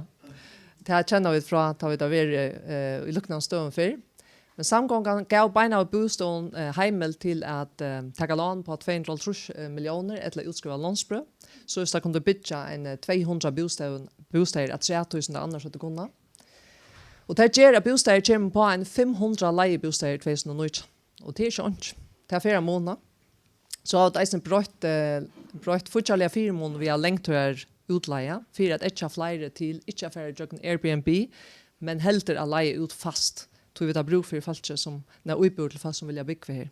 Tað kenna vit frá, tá vit hava verið, eh, í líknandi støðum fyrr. Men samgongan gav beinanvegin bústøðum, eh, heimild til at, eh, taka lán upp á tvey hundrað og hálvtrýss, eh, milliónir ella útskriva lánsbrøv, so at tey kundu byggja ein, eh, tvey hundrað bústaðum, bústaðir afturat, sum tey annars høvdu kunnað. Og tað ger, at bústaðir kemur upp á ein fimm hundrað leigubústaðir í tvey túsund og nítjan. Og tað er ikki einki. Tað fer at muna. So hava vit eisini broytt, eh, broytt fíggjarliga fyrimun við at langtíðar útleiga, fyri at eggja fleiri til ikki at fara ígjøgnum Airbnb, men heldur at leiga út fast, tí vit hava brúk fyri fólki sum, nei, íbúðir til fólk sum vilja búgva her.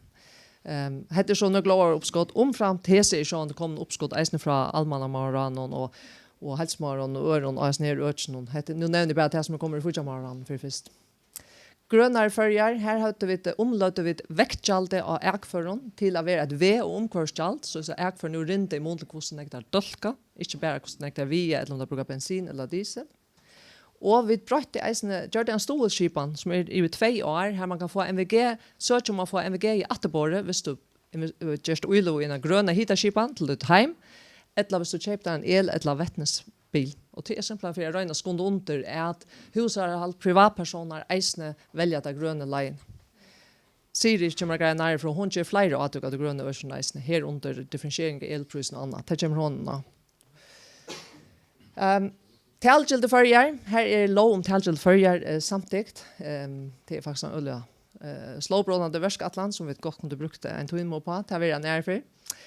Ehm, hetta er so nøkur lógaruppskot, umframt hesi er sjálvandi komin uppskot eisini frá almannamálaráðnum og, og heilsumálaráðnum og øðrum á hesum her økinum. Hetta, nú nevni eg bara tað sum er komið í fíggjarmálaráðnum fyri fyrst. Grønari Føroyar, her høvdu vit, umløgdu vit vektgjaldið á akførum til at vera eitt veg- og umhvørvisgjald, so, so akfør nú rinda í mun til hvussu nógv tær dálka, ikki bara hvussu nógv tær viga, ella um tær brúka bensin ella diesel. Og vit broytti eisini, gjørdu ein stuðulsskipan, sum er yvir tvey ár, har man kann fáa M V G, søkja um at fáa M V G í afturborið, viss tú inve-, gert íløgu í eina grøna hitaskipan til títt heim, ella viss tú keypir tær ein el- ella vetnisbil. Og tað er simpelthen fyri at royna at skunda undir, at húsarhald, privatpersónar eisini velja ta grønu leiðina. Siri kemur at greiða nærri frá, hon ger fleiri átøk av tí grønu økinum eisini, her undir differentiering av elprísum og annað. Tað kemur hon inn á. Ehm, Talgildi Føroyar, her er lóg um Talgildi Føroyar, eh, samtykt. Ehm, tað er faktiskt ein øgiliga, eh, slóðbrotnandi verkætlan, sum vit gott kundu brúkt ein tíma upp á. Tað verður ein aðru ferð.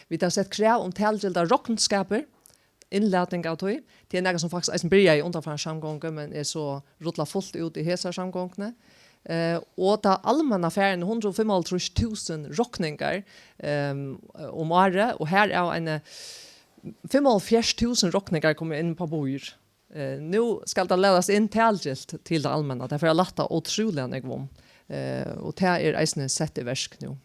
Vit hava sett krav um talgildar roknskapir, innlating av tí. Tað er nakað, sum faktiskt eisini byrjaði í undanfarnu samgongu, men er so rullað fult út í hesar samgonguni. Eh, og tað almenna fær eini hundrað og fimmoghálvtrýss túsund rokningar, ehm, um árið, og her er eini fimmoghálvfjerðs túsund rokningar koma inn á pappír. Eh, nú skal tað latast inn talgilt til tað almenna. Tað fer at lætta ótrúliga nógv um, eh, og tað er eisini sett í verk nú.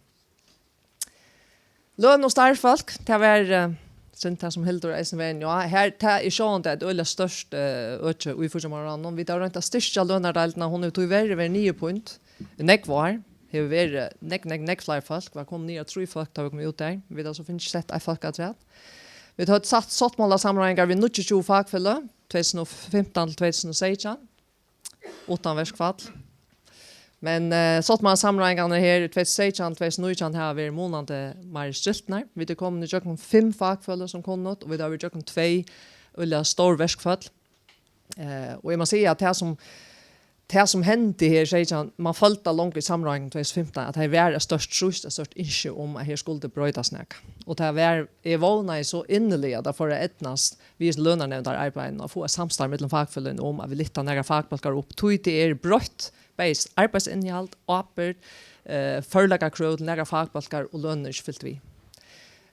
Løn og starvsfólk, tað var, eh, synd tað sum Hildur eisini var inni á. Her, tað er sjálvandi eitt øgiliga stórt, eh, øki í fíggjarmálaráðnum. Vit hava roynt at styrkja lønardeildina, hon hevur tíverri verið niðurpínd í nógv ár. Hevur verið nógv, nógv, nógv fleiri fólk, var komið niður á trý fólk, tá vit komu út har. Vit hava so fingið sett eitt fólk afturat. Vit høvdu sett sáttmálasamráðingar við níggjuogtjúgu fakfeløg, tvey túsund og fimtan til tvey túsund og seytjan, uttan verkfall. Men, eh, sáttmálasamráðingarnar her í tvey túsund og seytjan, tvey túsund og nítjan hava verið munandi meir striltnar. Vit eru komin ígjøgnum fimm fakfeløg sum kunnu, og vit hava verið ígjøgnum tvey øgiliga stór verkfall. Eh, og eg má siga, at tað sum, tað sum hendi her seytjan, man føldi longu í samráðingum tvey túsund og fimtan, at her var eitt stórt trýst, eitt stórt ynski um, at her skuldi broytast nakað. Og tað var, eg vónaði so inniliga, at tað fór at eydnast við lønarnevndararbeiðinum at fáa eitt samstarv millum fakfeløgini um, at vit lyfta nakrar fakbólkar upp, tí tað er broytt, bæði arbeiðsinnihald, ábyrgd, eh, førleikakrøv til nakrar fakbólkar, og lønin er ikki fylgt við.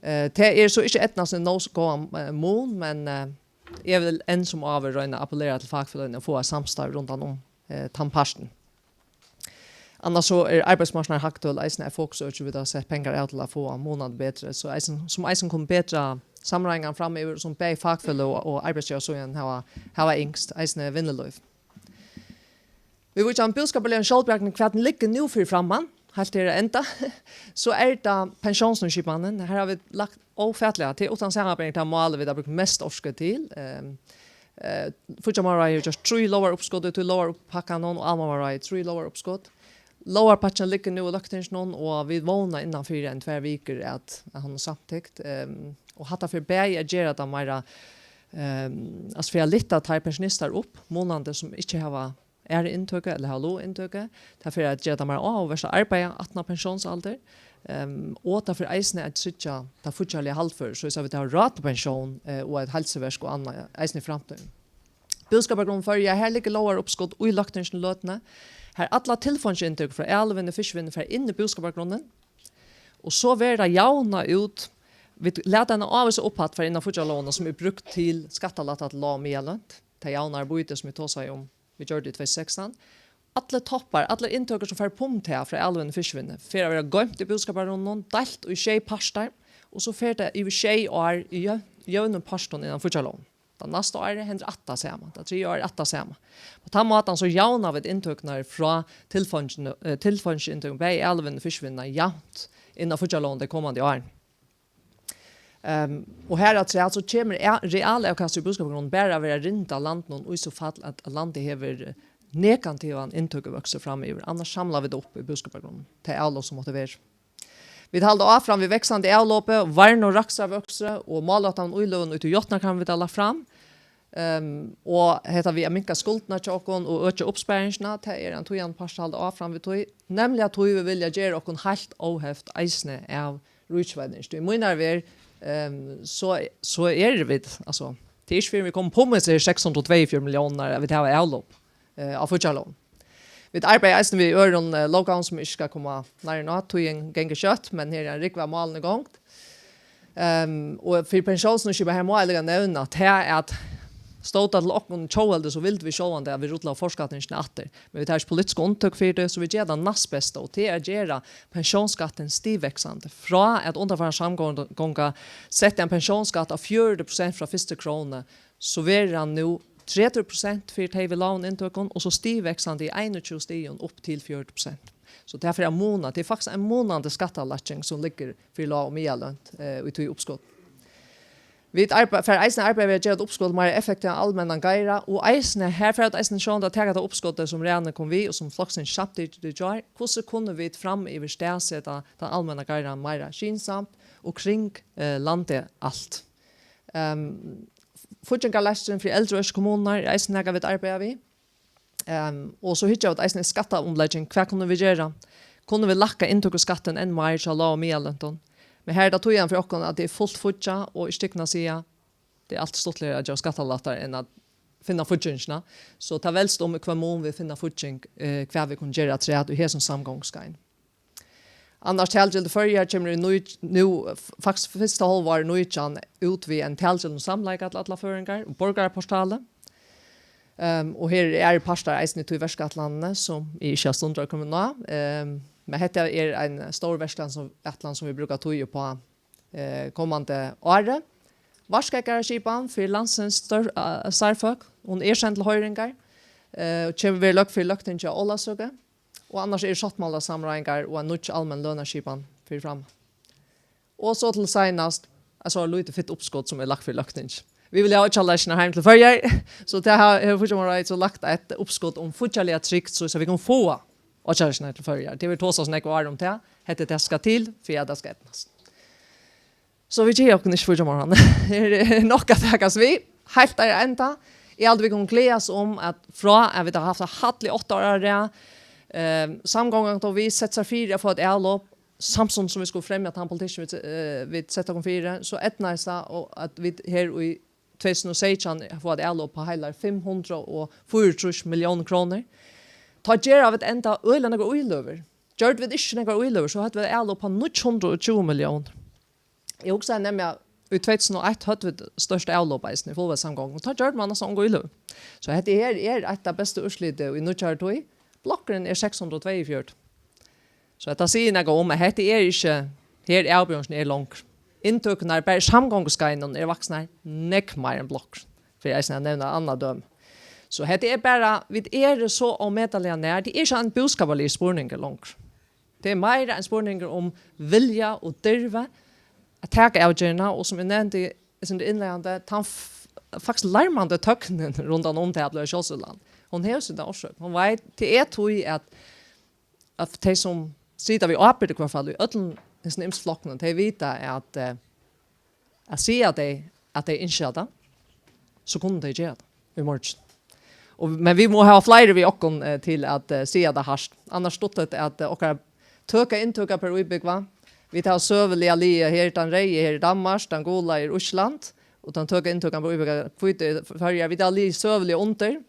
Eh, tað er so ikki eydnast í nóg so góðan, eh, mun, men, eh, eg vil enn sum áður royna at appellera til fakfeløgini at fáa samstarv rundan um, eh, tann partin. Annars so er arbeiðsmarknaðarhagtøl eisini eitt fokusøki, vit hava sett pengar av til at fáa munandi betri, so eisini, sum eisini kunnu betra samráðingarnar framyvir, sum bæði fakfeløg og, og arbeiðsgevarasíðan hava, hava ynskt, eisini vinnulív. Viðvíkjandi búskaparligum sjálvbjargni, hvat liggur nú fyri framman, heilt her at enda, so er tað pensjónsnúskipanin. Her hava vit lagt ófatiliga, til uttan samanbering, tað málið, vit hava brúkt mest orku til. Ehm, eh, Fíggjarmálaráðið hevur gjørt trý lógaruppskot í tí lógarpakkanum, og Almannamálaráðið trý lógaruppskot. Lógarpakkin liggur nú í Løgtinginum, og vit vóna innan fyri ein tvær vikur, at, at hann er samtykt. Ehm, og hatta fer bæði at gera tað meira, ehm, altso, fer at lyfta teir pensjonistar upp, munandi, sum ikki hava aðra inntøku ella hava lága inntøku. Tað fer at gera tað meira áhugavert at arbeiða aftan á pensjónsaldur. Ehm, og tað fer eisini at tryggja tað fíggjarliga haldførið, so at vit hava ráð til pensjón, eh, og eitt heilsuverk og annað eisini í framtíðini. Búskapargrunnur Føroya, her liggur lógaruppskot í Løgtinginum í løtuni, har allar tilfeingingar frá alivinni og fiskivinni fara inn í búskapargrunnin. Og so verður tað javnað út, vit lata eina ávísa upphædd fara inn á fíggjarlógina, sum er brúkt til skattalætta til lág og miðalløn, tað javnara býtið, sum vit tosaðu um, vit gjørdu í tvey túsund og sekstan. Allir toppar, allar inntøkur, sum fara upp um tað frá alivinni og fiskivinni, fer at verða goymt í búskapargrunninum, deilt í sjey partar, og so fer tað yvir sjey ár í jøvn-, jøvnum pørtum innan fíggjarlógina. Tað næsta árið hendir aftur tað sama. Tað triðja árið aftur tað sama. Á tann mátan so javna vit inntøkurnar frá tilfeinginum, eh, tilfeinginum inntøkum, bæði aðalvinnuna og fiskivinnuna, javnt inn á fíggjarlógina tey komandi árini. Ehm, og harafturat so kemur a-, realavkastið í búskapargrunnum bara at vera rinda landinum í so fall, at, at landið hevur negativan inntøkuvøkstur framyvir, annars samla vit upp í búskapargrunnum tey avlop sum máttu vera. Vit halda áfram við vaksandi avlopi, varnum rakstrarvøkstri og málætlaðum íløgum í tí játtanarkravið, vit hava lagt fram. Ehm, og hetta við at minka skuldina hjá okkum og økja uppsparingina, tað er ein týðandi partur at halda áfram við tí, nemliga tí vit vilja gera okkum heilt óheft eisini av ríkisveitingini. Í mínari verð, ehm, so, so eru vit, altso, tað er ikki fyrr enn vit koma upp um hesar seks hundrað og tveyogfjøruti milliónirnar, at vit hava avlop, eh, á fíggjarlógini. Vit arbeiða eisini við øðrum, eh, lóggávum, sum eg ikki skal koma nærri inn á, tíðin gongur skjótt, men her er ein rúgva av málum í gongd. Ehm, og fyri pensjónsinniskipað, her má eg líka nevna tað, at stóð tað til okkum tjóðveldi, so vildu vit sjálvandi, at vit rullaðu forskatningina aftur. Men vit hava ikki politisku undirtøku fyri tað, so vit gera tað næstbesta, og tað er at gera pensjónsskattin stigvaksandi. Frá at undanfarna samgonga setti ein pensjónsskatt á fjøruti prosent frá fyrstu krónu, so verður hann nú tretivu prosent fyri tey við lágum inntøkum, og so stigvaksandi í einogtjúgu stigum upp til fjøruti prosent. So tað fer at muna, tað er faktiskt ein munandi skattalækking sum liggur fyri lág- og miðalløn, eh, í tí uppskot. Vit arbe-, fara eisini at arbeiða við at gera tað uppskot meira effektivt á almennan geira, og eisini, her fer tað eisini sjálvandi at taka tað uppskotið, sum Rani kom við, og sum Flokkstingið samtykti í gjár, hvussu kunnu vit framyvir staðseta tann almenna geiran meira skynsamt og kring, eh, landið alt. Ehm, fíggingarlestur fyri eldri og ørkymlar kommunur er eisini nakað, vit arbeiða við. Ehm, og so hyggja vit eisini í skattaumlegging. Hvat kunnu vit gera? Kunnu vit lækka inntøkuskattin enn meir hjá lág- og miðalløntum? Men her er tað týðandi fyri okkum, at tað er fult fíggjað og ikki tykkum at siga. Tað er altíð stuttligari at geva skattalættar enn at finna fíggingina. So tað veldst um, í hvønn mun vit finna fígging, eh, hvat vit kunnu gera afturat í hesum samgonguskeiðinum. Annars, talgildi Føroyar kemur í nú, nú, f-, faktiskt fyrsta hálvár nítjan út við ein talgildum samleika til allar føroyingar og borgaraportalið. Ehm, og her eru aðrir partar eisini í tí verkætlanini, sum eg ikki havi stundir at koma inn á. Ehm, men hetta er ein stór verkætlan sum, ætlan sum vit brúka tíð uppá, eh, komandi ári. Vaskegaraskipan fyri landsins stór-, eh, starvsfólk. Hon er send til hoyringar, eh, og kemur, verður løgd fyri Løgtingið á Ólavsøku. Og annars eru sáttmálasamráðingar og ein nýggj almenn lønarskipan fyri framman. Og so til seinast, altso, eitt lítið fitt uppskot sum er lagt fyri Løgtingið. Vit vilja hava Oyggjarleiðslurnar heim til Føroyar, so tað ha-, hevur Fíggjarmálaráðið so lagt eitt uppskot um fíggjarliga trygd, so, so vit kunnu fáa Oyggjarleiðslurnar til Føroyar. Tað hevur tosað so nógv ár um tað. Hetta er tað skal til fyri at tað skal eydnast. So vit geva okkum ikki fíggjarmorgunin. Her er nokk at takast við. Heilt at enda. Eg haldi, vit kunnu gleðast um, at frá at vit hava havt eitt hall í átta ár á rað, eh, samgongan, tá vit settu sær fyri at fáa eitt avlop, samstundis sum vit skulu fremja tann politikkin, vit, eh, vit settu okkum fyri, so eydnaðist tað, og at vit her í tvey túsund og seytjan fáa eitt avlop á heilar fimm hundrað og fýraogtrýss milliónir krónur. Tá gera vit enda øgiliga nógvar íløgur. Gjørdu vit ikki nakrar íløgur, so høvdu vit avlop á níggju hundrað og tjúgu milliónir. Eg hugsaði nemliga, at í tvey túsund og eitt høvdu vit stórt avlop eisini í fullveldissamgongum, og tá gjørdi mann næstan onga íløgu. So hetta her er eitt av bestu úrsliti í nýggjari tíð. Blokkurin er seks hundrað og tveyogfjøruti. So hetta sigur nakað um, at hetta er ikki, her avbjóðingin er longur. Inntøkurnar bara í samgonguskeiðinum eru vaksnar nógv meir enn blokkurin, fyri eisini at nevna eitt annað dømi. So hetta er bara, vit eru so ómetaliga nær. Tað er ikki ein búskaparligur spurningur longur. Tað er meira ein spurningur um vilja og dirvi at taka avgerðina, og sum eg nevndi, eg sigi innleiðandi, tann f-, faktiskt larmandi tøgnin rundan um tað at blíva sjálvstýrisland. Hon hevur sína orsøk. Hon veit, tað er tí at, at tey sum sita við ábyrgd í hvørt fall í øllum hesum ymsu flokkunum, tey vita at, eh, at siga tey, at tey ynskja tað, so kunnu tey gera tað í morgin. Og, men vit mugu hava fleiri við okkum, eh, til at, eh, siga tað hart. Annars stuttligt at, eh, okkara tøka inntøka per íbúgva. Vit hava søguliga ligið her, tann reyði her er Danmark, tann gula er Ísland, og tann tøka inntøkan per íbúgva hvítu er Føroyar. Vit hava ligið søguliga undir.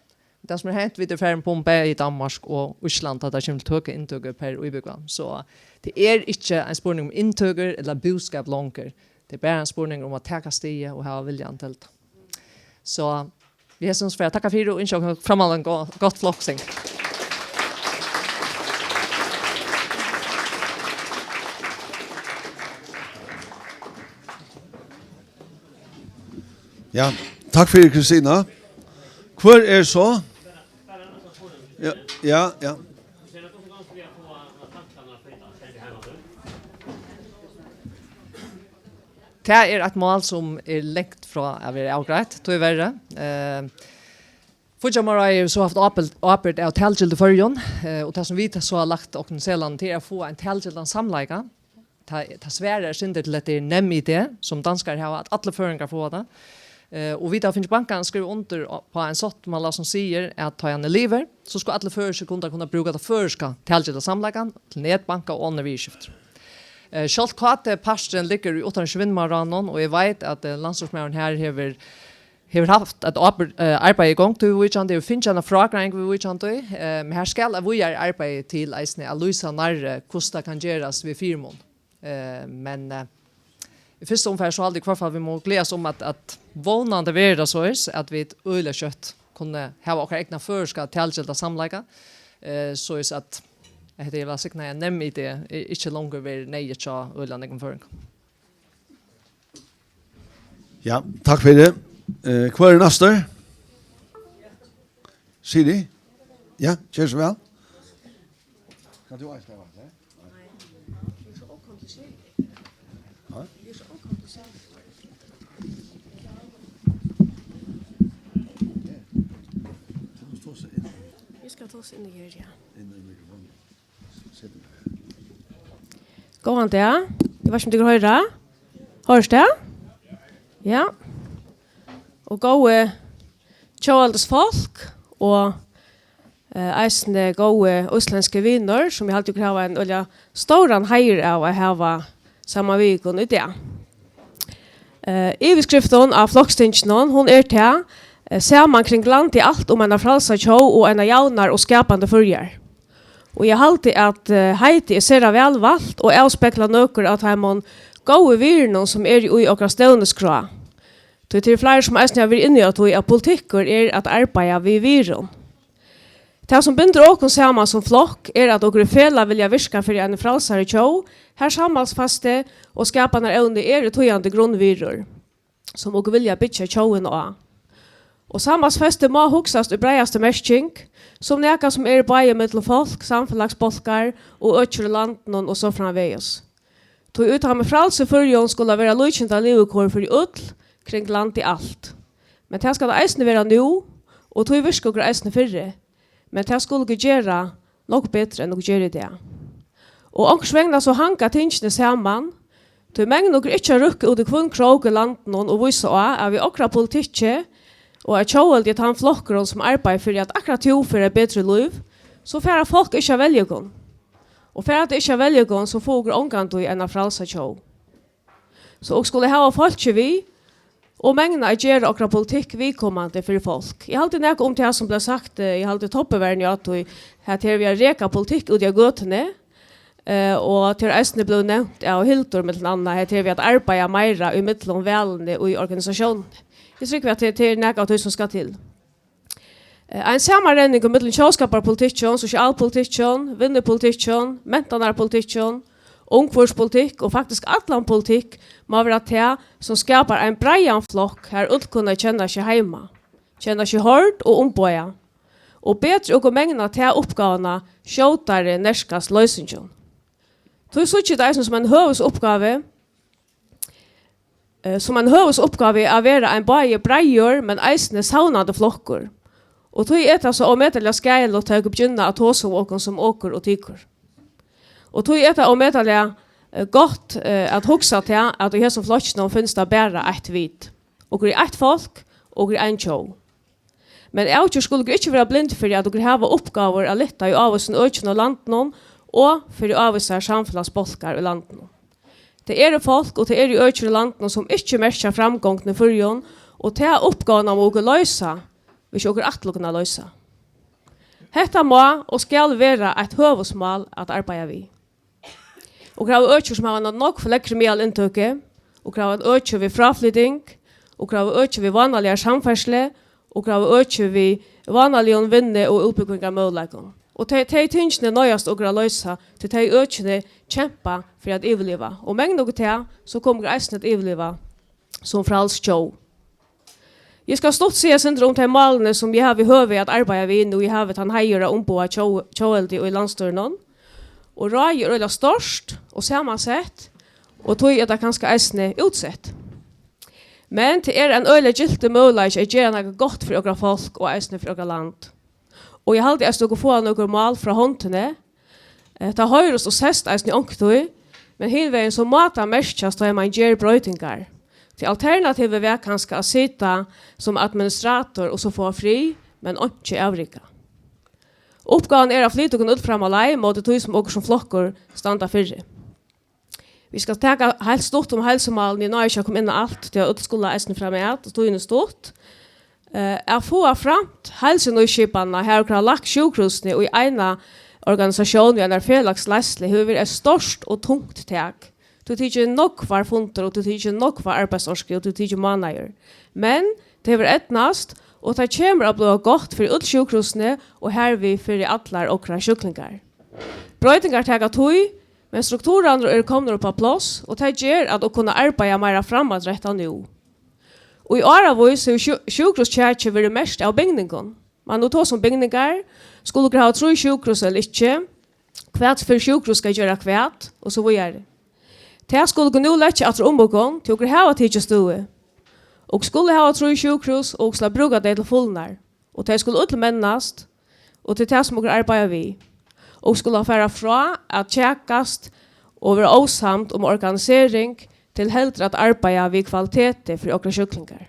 Tað sum er hent, vit eru farin upp um bæði Danmark og Ísland, at tað kemur til tøka inntøku per íbúgva. So tað er ikki ein spurningur um inntøkur ella búskap longur. Tað er bara ein spurningur um at taka stigið og hava viljan til tað. So, við hesum so fari eg at takka fyri og ynskja okkum frammanundan go-, gott flokksting. Ja, Takk fyri, Kristina. Hvør er so? Ja, ja, ja. Tað er eitt mál, sum er langt frá at vera avgreitt, tíverri. Eh, Fíggjarmálaráðið hevur so havt ábyrgd, ábyrgd av talgildu Føroyum, eh, og tað, sum vit so hava lagt okkum í selen til, er at fáa ein talgildan samleika. Tað, tað svarar eitt sindur til hetta her NemID, sum danskar hava, at allir føroyingar fáa tað. Eh, og vit hava fingið bankarnar at skriva undir á, á ein sáttmála, sum sigur, at tá hann er liðugur, so skulu allir føroyskir kundar kunna brúka tann føroyska talgilda samleikan til netbanka og onnur viðurskifti. Eh, sjálvt K T-parturin liggur í uttanríkis- og vinnumálaráðnum, og eg veit, at, eh, landsstýrismaðurin her hevur, hevur havt eitt ábyrgd, eh, arbeiði í gongd viðvíkjandi, hevur fingið eina frágreiðing viðvíkjandi, eh, men her skal eitt víðari arbeiði til eisini at lýsa nærri, hvussu tað kann gerast við fyrimun. Eh, men, eh, í fyrstu umferð so haldi eg í hvørt fall, vit mugu gleðast um, at, at vónandi verður tað soleiðis, at vit øgiliga skjótt kunnu hava okkara egna føroyska talgilda samleika, eh, soleiðis at hetta, eg vil signa, NemID er ikki longur verður neyðugt hjá øgiliga nógvum føroyingum. Ja, takk fyri. Eh, hvør er næstur? Siri? Ja, ger so væl. Skal du eisini hava tað? Nei. Tað er so ókomplisert. Ha? Tað er so ókomplisert. Tú mást tosa inn. Eg skal tosa inn í her, ja. Inn í mikrofonina. Góðan dag. Eg veit ikki, um tit kunnu hoyra. Hoyrist tað? Ja. Og góði tjóðveldisfólk og, eh, eisini góði íslendski vinur, sum eg haldi, okur hava ein øgiliga stóran heiður av at hava saman við okum í dag. Eh, yvirskriftin á flokstinginum, hon er tað, eh, Saman kring landið alt, um eina frælsa tjóð og eina javnar og skapandi Føroyar. Og eg haldi, at, eh, heitið er sera væl valt og avspeglar nøkur av teimum góðu virðunum, sum eru í okkara stevnuskrá. Tí tað eru fleiri, sum eisini hava verið inni á tí, at politikkur er at arbeiða við virðum. Tað, sum bindur okum saman sum flokk, er, at okur í felag vilja virka fyri eini frælsari tjóð, har samhaldsfesti og skapanarevni eru týðandi grundvirðir, sum okur vilja byggja tjóðina á. Og samhaldsfesti má hugsast í breiðastu merking, sum nakað, sum er bæði millum fólk, samfelagsbólkar og økir í landinum og so framvegis. Tí í teimum frælsu Føroyum skulu vera líkinda livikor fyri øll kring landið alt. Men tað skal tað eisini vera nú, og tí virka okur eisini fyri. Men tað skulu okur gera nógv betri, enn okur gera í dag. Og onkursvegna so hanga tingini saman, tí megna okur ikki at rukka út í hvønn krók í landinum og vísa á, at við okra politikki og at tjóðveldi er tann flokkurin, sum arbeiðir fyri, at akkurát tú fær eitt betri lív, so fara fólk ikki at velja okum. Og fara tey ikki at velja okum, so fáa okur ongantíð eina frælsa tjóð. So okur skulu hava fólkið við, og megna at gera okra politikk viðkomandi fyri fólk. Eg haldi nakað um tað, sum bleiv sagt, eh, eg haldi, Tobbi var inni á tí, at her við at reka politikk úti á gøtuni, eh, og tað er eisini blivið nevnt av Hildur, millum annað, at her við at arbeiða meira í millum valini í organisatiónini. Eg trúgvi, at tað, tað er nakað av tí, sum skal til. Eh, ein samanrenning millum tjóðskaparpolitikkin, sosialpolitikkin, vinnupolitikkin, mentanarpolitikkin, umhvørvispolitikk og faktiskt allan politikk má vera tað, sum skapar ein breiðan flokk, har øll kunna kenna seg heima, kenna seg hoyrd og umboðað, og betri okur megna ta uppgávuna, skjótari nærkast loysingin. Tí síggi eg tað eisini sum eina høvuðsuppgávu, eh, sum eina høvuðsuppgávu at vera ein bæði breiður, men eisini savnandi flokkur. Og tí er tað so ómetaliga skaðiligt, tá okur begynna at tosa um okum sum okur og tykur. Og tí er tað ómetaliga, eh, gott, eh, at hugsa tað, at í hesum flokkinum finnst tað bara eitt vit. Okur eru eitt fólk, okur eru ein tjóð. Men avgjørt skulu okur ikki vera blind fyri, at okur hava uppgávur at lyfta í ávísum økjum í landinum og fyri ávísar samfelagsbólkar í landinum. Tað eru fólk og tað eru økir í landinum, sum ikki merkja framgongdina í Føroyum, og ta uppgávuna mugu okur loysa, hvis okur ætla okum at loysa. Hetta má og skal vera eitt høvuðsmál at arbeiða við. Okur hava økir, sum hava eina nógv lægri miðalinntøku. Okur hava økir við fráflyting. Okur hava økir við vánaligari samferðslu. Okur hava økir við vánaligum vinnu og útbúgvingarmøguleikum. Og tey, tey tingini noyðast okur at loysa, tí tey økini kempa fyri at yvirliva. Og megna okur tað, so koma okur eisini at yvirliva sum fræls tjóð. Eg skal stutt siga eitt sindur um tey málini, sum eg havi høvi at arbeiða við, nú eg havi tann heiður at umboða tjóð-, tjóðveldið í landsstýrinum. Og ráðið er øgiliga stórt og samansett, og tí er tað kanska eisini útsett. Men tað er ein øgiliga giltur møguleiki at gera nakað gott fyri okra fólk og eisini fyri okra land. Og eg haldi, at okur fáa nøkur mál frá hondini. Eh, tað hoyrist og sæst eisini onkuntíð, men hinvegin so má tað merkjast, tá ið mann ger broytingar. Tí alternativið var kanska at sita sum administrator og so fáa frið, men einki avrika. Uppgávan er at flyta okkum øll fram á leið móti tí, sum okur sum flokkur standa fyri. Vit skal taka heilt stutt um heilsumálini, eg náði ikki at koma inn á alt, tí at øll skulu eisini framat, og tíðin er stutt. Eh, at fáa framt heilsunýskipanina, har okur hava lagt sjúkrahúsini í eina organisatión við einari felags leiðslu, hevur verið eitt stórt og tungt tak. Tú tikið nógvar fundir, og tú tikið nógva arbeiðsorku, og tú tikið mánaðir. Men tað hevur eydnast, og tað kemur at blíva gott fyri øll sjúkrahúsini, og harvið fyri allar okra sjúklingar. Broytingar taka tíð, men strukturarnir eru komnir upp á pláss, og tað ger, at okur kunna arbeiða meira framatrættað nú. Og í áravís hevur sjú-, sjúkrahúskjakið verið merkt av bygningum. Man nú tosa um bygningar, skulu okur hava trý sjúkrahús ella ikki, hvat fyri sjúkrahús skal gera hvat, og so víðari. Tað skulu okur nú leggja aftur um okum, tí okur hava tikið støðu. Okur skulu hava trý sjúkrahús, og okur skulu brúka tey til fulnar. Og tey skulu øll mennast, og tað er tað, sum okur arbeiða við. Okur skulu fara frá at kjakast og vera ósamd um organisering, til heldur at arbeiða við kvaliteti fyri okra sjúklingar.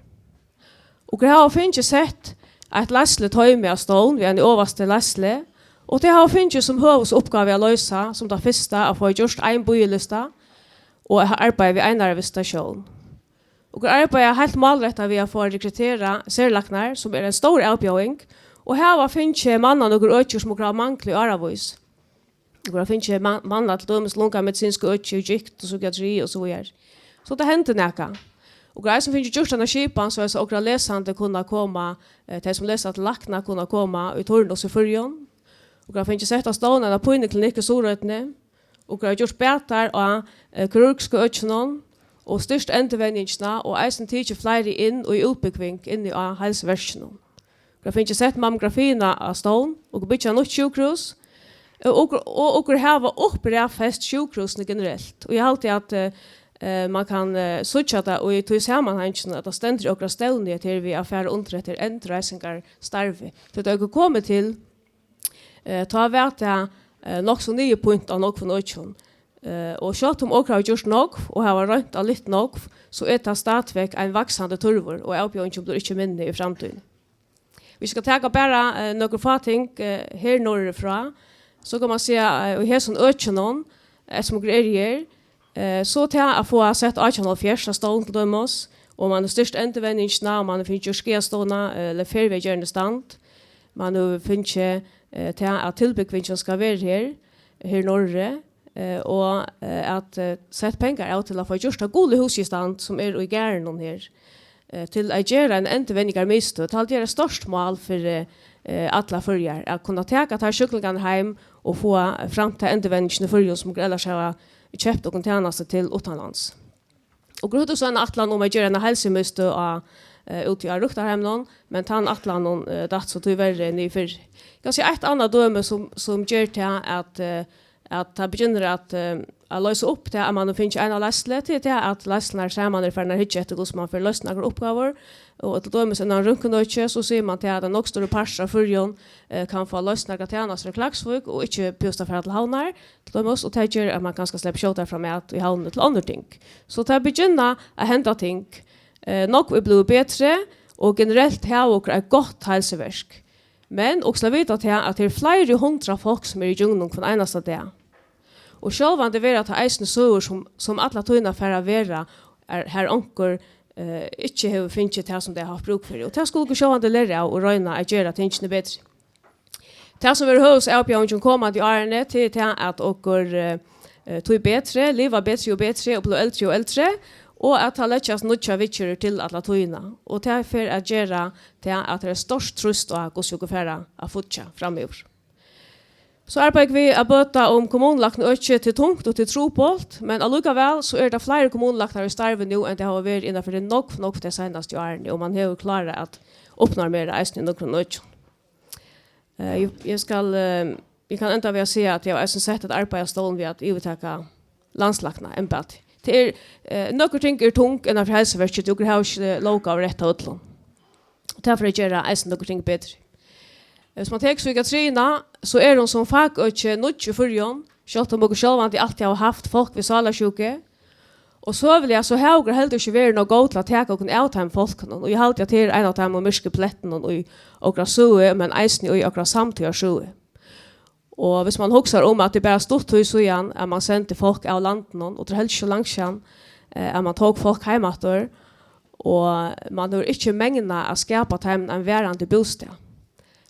Okur hava fingið sett eitt leiðslutoymi á stovn við eini ovastu leiðslu, og tey hava fingið sum høvuðsuppgávu at loysa, sum tað fyrsta, at fáa gjørt ein bíðilista og at arbeiða við einari visitasjón. Okur arbeiða heilt málrættað við at fáa rekruterað serlæknar, sum er ein stór avbjóðing, og hava fingið mannað nøkur øki, sum okur hava manglað í áravís. Okur hava fingið man-, mannað til dømis lungamedisinsk øki, gikt og psykiatri og so víðari. So tað hendir nakað. Okur hava eisini fingið gjørt eina skipan, so at okra lesandi kunna koma, eh, tey sum lesa til lækna kunna koma í turnus í Føroyum. Okur hava fingið sett á stovn eina pínuklinikk í Suðuroynni. Okur hava gjørt batar á, eh, kirurgisku økinum og styrkt endurvenjingina og eisini tikið fleiri inn í útbúgving inni á heilsuverkinum. Okur hava fingið sett mammografiina á stovn, okur byggja nýtt sjúkrahús, eh, okur, og okur hava uppraðfest sjúkrahúsini generelt. Og eg haldi, at, eh, eh, man kann, eh, síggja tað í tí samanhanginum, at tað stendur í okra stevnu, at her við at fara undir hetta endurreisingarstarvið. Tí tá okur komu til, eh, tá var tað, eh, nokk so niðurpínt á nógvum økjum. Eh, og sjálvt um okur hava gjørt nógv og hava roynt á lit nógv, so er tað stadigvæk ein vaksandi tørvur, og avbjóðingin blívur ikki minni í framtíðini. Vit skal taka bara, eh, nøkur fá ting, eh, her norður frá. So kann man siga, eh, í hesum økinum, eh, sum okur eru her, eh, so tað at fáa sett átjan hálvfjerðs á stovn til dømis, og man hevur styrkt endurvenjingina, og man hevur fingið gjørt Skaðastovuna, eh, ella ferðaviðgerðina í stand. Man hevur fingið, eh, tað at tilbúgvingin skal vera her, her norðuri, eh, og, eh, at, eh, sett pengar av til at fáa gjørt tað gula húsið í stand, sum er í garðinum her, eh, til at gera eina endurvenjingarmiðstøð. Tað haldi eg er eitt stórt mál fyri, eh, allar Føroyar, at kunna taka teir sjúklingarnar heim og fáa framt ta endurvenjingina í Føroyum, sum okur ellers hava keypt okkum tænastu til uttanlands. Okur høvdu so eina ætlan um at gera eina heilsumiðstøð á, eh, úti á røktarheiminum, men tann ætlanin, eh, datt so tíverri niður fyri. Eg kann siga eitt annað dømi, sum, sum ger tað at, eh, at tað begynnar at, eh, at loysa upp tað, at man hevur fingið eina leiðslu, til tað at leiðslurnar saman eru farnar at hyggja eftir, hvussu man fer loyst nakrar uppgávur. Og til dømis innan røntgenøkið, so sigur man til at ein nokk størri partur av Føroyum, eh, kann fáa loyst nakrar tænastur í Klaksvík og ikki behøvast at fara til Havnar, til dømis, og tað ger at man kanska sleppur skjótari framat í Havnini til onnur ting. So tað begynna at henda ting. Eh, nógv er blivið betri, og generelt hava okur eitt gott heilsuverk. Men okur skal vita tað, at tað eru fleiri hundrað fólk, sum eru ígjøgnum hvønn einasta dag. Og sjálvandi verða tað eisini søgur, sum, sum alla tíðina fara at vera, er, har onkur, eh, ikki hevur fingið tað, sum tey hava haft brúk fyri. Og tað skulu okur sjálvandi læra av og royna at gera tingini betri. Tað, sum verður høvuðsavbjóðingin komandi árini, tað er tað, at okur, eh, eh, tí betri, liva betri og betri og blíva eldri og eldri, og at tað leggjast nýggjar viðgerðir til alla tíðina. Og tað fer at gera tað, at tað er stórt trýst á, hvussu okur fara at fíggja framyvir. So arbeiða vit við at bøta um kommunulæknaøkið. Tað er tungt og tað er trupult, men allíkavæl so eru tað fleiri kommunulæknar í starvi nú, enn tað hava verið innanfyri nógv, nógv tey seinastu árini, og man hevur klárað at uppnormera eisini í nøkrum økjum. Eh, eg, eg skal, eh, eg kann enda við at siga, at eg havi eisini sett eitt arbeiði á stovn við at yvirtaka landslæknaembætið. Tað er, eh, nøkur ting eru tung innanfyri heilsuverkið, okur hava ikki lóggávur rætt á øllum. Tað fer at gera eisini nøkur ting betri. Hvis man tekur psykiatriina, so er hon sum fakøki nýggj í Føroyum, sjálvt um okur sjálvandi altíð hava havt fólk við sálarsjúku. Og søguliga, so hava okur heldur ikki verið nóg góð til at taka okkum av teimum fólkunum, og eg haldi, at tað er ein av teimum myrku plettunum í okra søgu, men eisini í okra samtíðarsøgu. Og hvis man hugsar um, at tað er bara stutt tíð síðan, at man sendi fólk av landinum, og tað er helst ikki langt síðan, eh, at man tók fólk heim aftur, og man hevur ikki megnað at skapa teimum ein varandi bústað.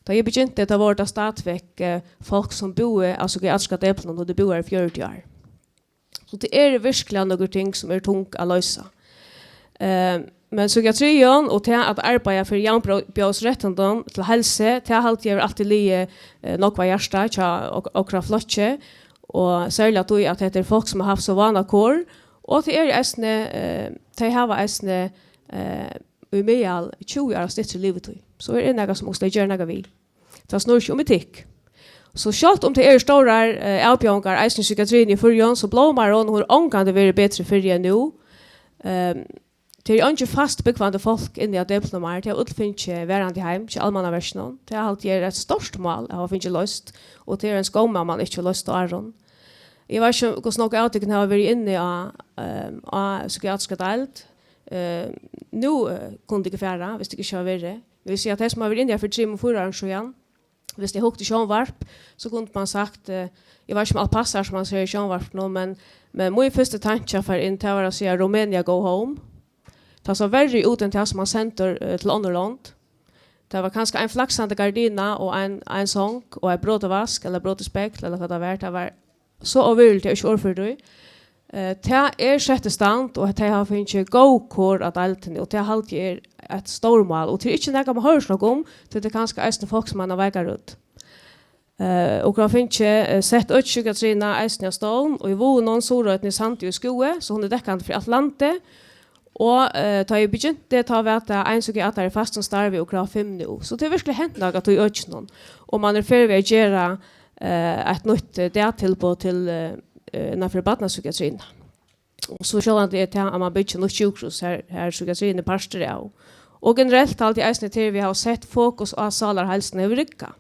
Tá eg begynti, tá vóru tað stadigvæk, eh, fólk, sum búðu á psykiatriska deplinum, og tey búðu har í fjøruti ár. So tað eru virkuliga nøkur ting, sum eru tung at loysa. Eh, men psykiatriin og tað at arbeiða fyri javnbjóðsrættindum til heilsu, tað haldi eg hevur altíð ligið, eh, nógv á hjarta hjá ok-, okra flokki, og serliga tí at hetta er fólk, sum hava havt so vána kor, og tað er eisini, eh, tey hava eisini, eh, í miðal tjúgu ára styttri livitíð. So er nakað, sum okur skulu gera nakað við. Tað snýr seg um etikk. So sjálvt um tað eru stórar, eh, avbjóðingar eisini í psykiatriini í Føroyum, so blómar hon, hon hevur ongantíð verið betri fyri enn nú. Ehm, tað eru eingi fast búgvandi fólk inni á deplinum meir, tey hava øll fingið varandi heim hjá Almannaverkinum. Tað haldi eg er eitt stórt mál at hava fingið loyst, og tað er ein skomm, at man ikki hevur loyst tað áðrenn. Eg veit ikki, hvussu nógv av tykkum hava verið inni á, ehm, á psykiatriska deild. Ehm, nú, eh, kunnu tykur fara, hvis tykur ikki hava verið. Vil siga, at tey, sum hava verið inni her fyri trimum, fýra árum síðan, hvis tey hugdu í sjónvarp, so kundi man sagt, eh, eg veit ikki, um alt passar, sum man sær í sjónvarpinum, men, men mín fyrsti tanki at fara inn, tað var at siga, "Romania, go home." Tað sá verri út enn tað, sum man sendir, eh, til onnur lond. Tað var kanska ein flaksandi gardina og ein, ein song og eitt brotið vask ella brotið spegl ella hvat tað var. Tað var so óvirðiligt, tað er ikki orð fyri tí. Eh, tað er sett í stand, og tey hava fingið góð kor á deildini, og tað haldi eg er eitt stórmál, og tað er ikki nakað, man hoyrir so nógv um, tí tað er kanska eisini fólk, sum hava eina veika rødd. Eh, okur hava fingið, eh, sett økipsykiatriina eisini á stovn, og í Vágum, Suðuroynni, Sandi og Skúvoy, so hon er dekkandi fyri alt landið. Og, eh, tá eg begynti, tá var tað ein psykiatar í fastum starvi, okur hava fimm nú. So tað er virkuliga hent nakað í økinum. Og man er í ferð við at gera, eh, eitt nýtt, eh, dagtilboð til, eh, eh, innanfyri barnapsykiatriina. Og so sjálvandi er tað, at man byggir nýtt sjúkrahús, har, har psykiatriin er partur av. Og generelt haldi eg eisini, at vit hava sett fokus á sálarheilsuna, hevur riggað.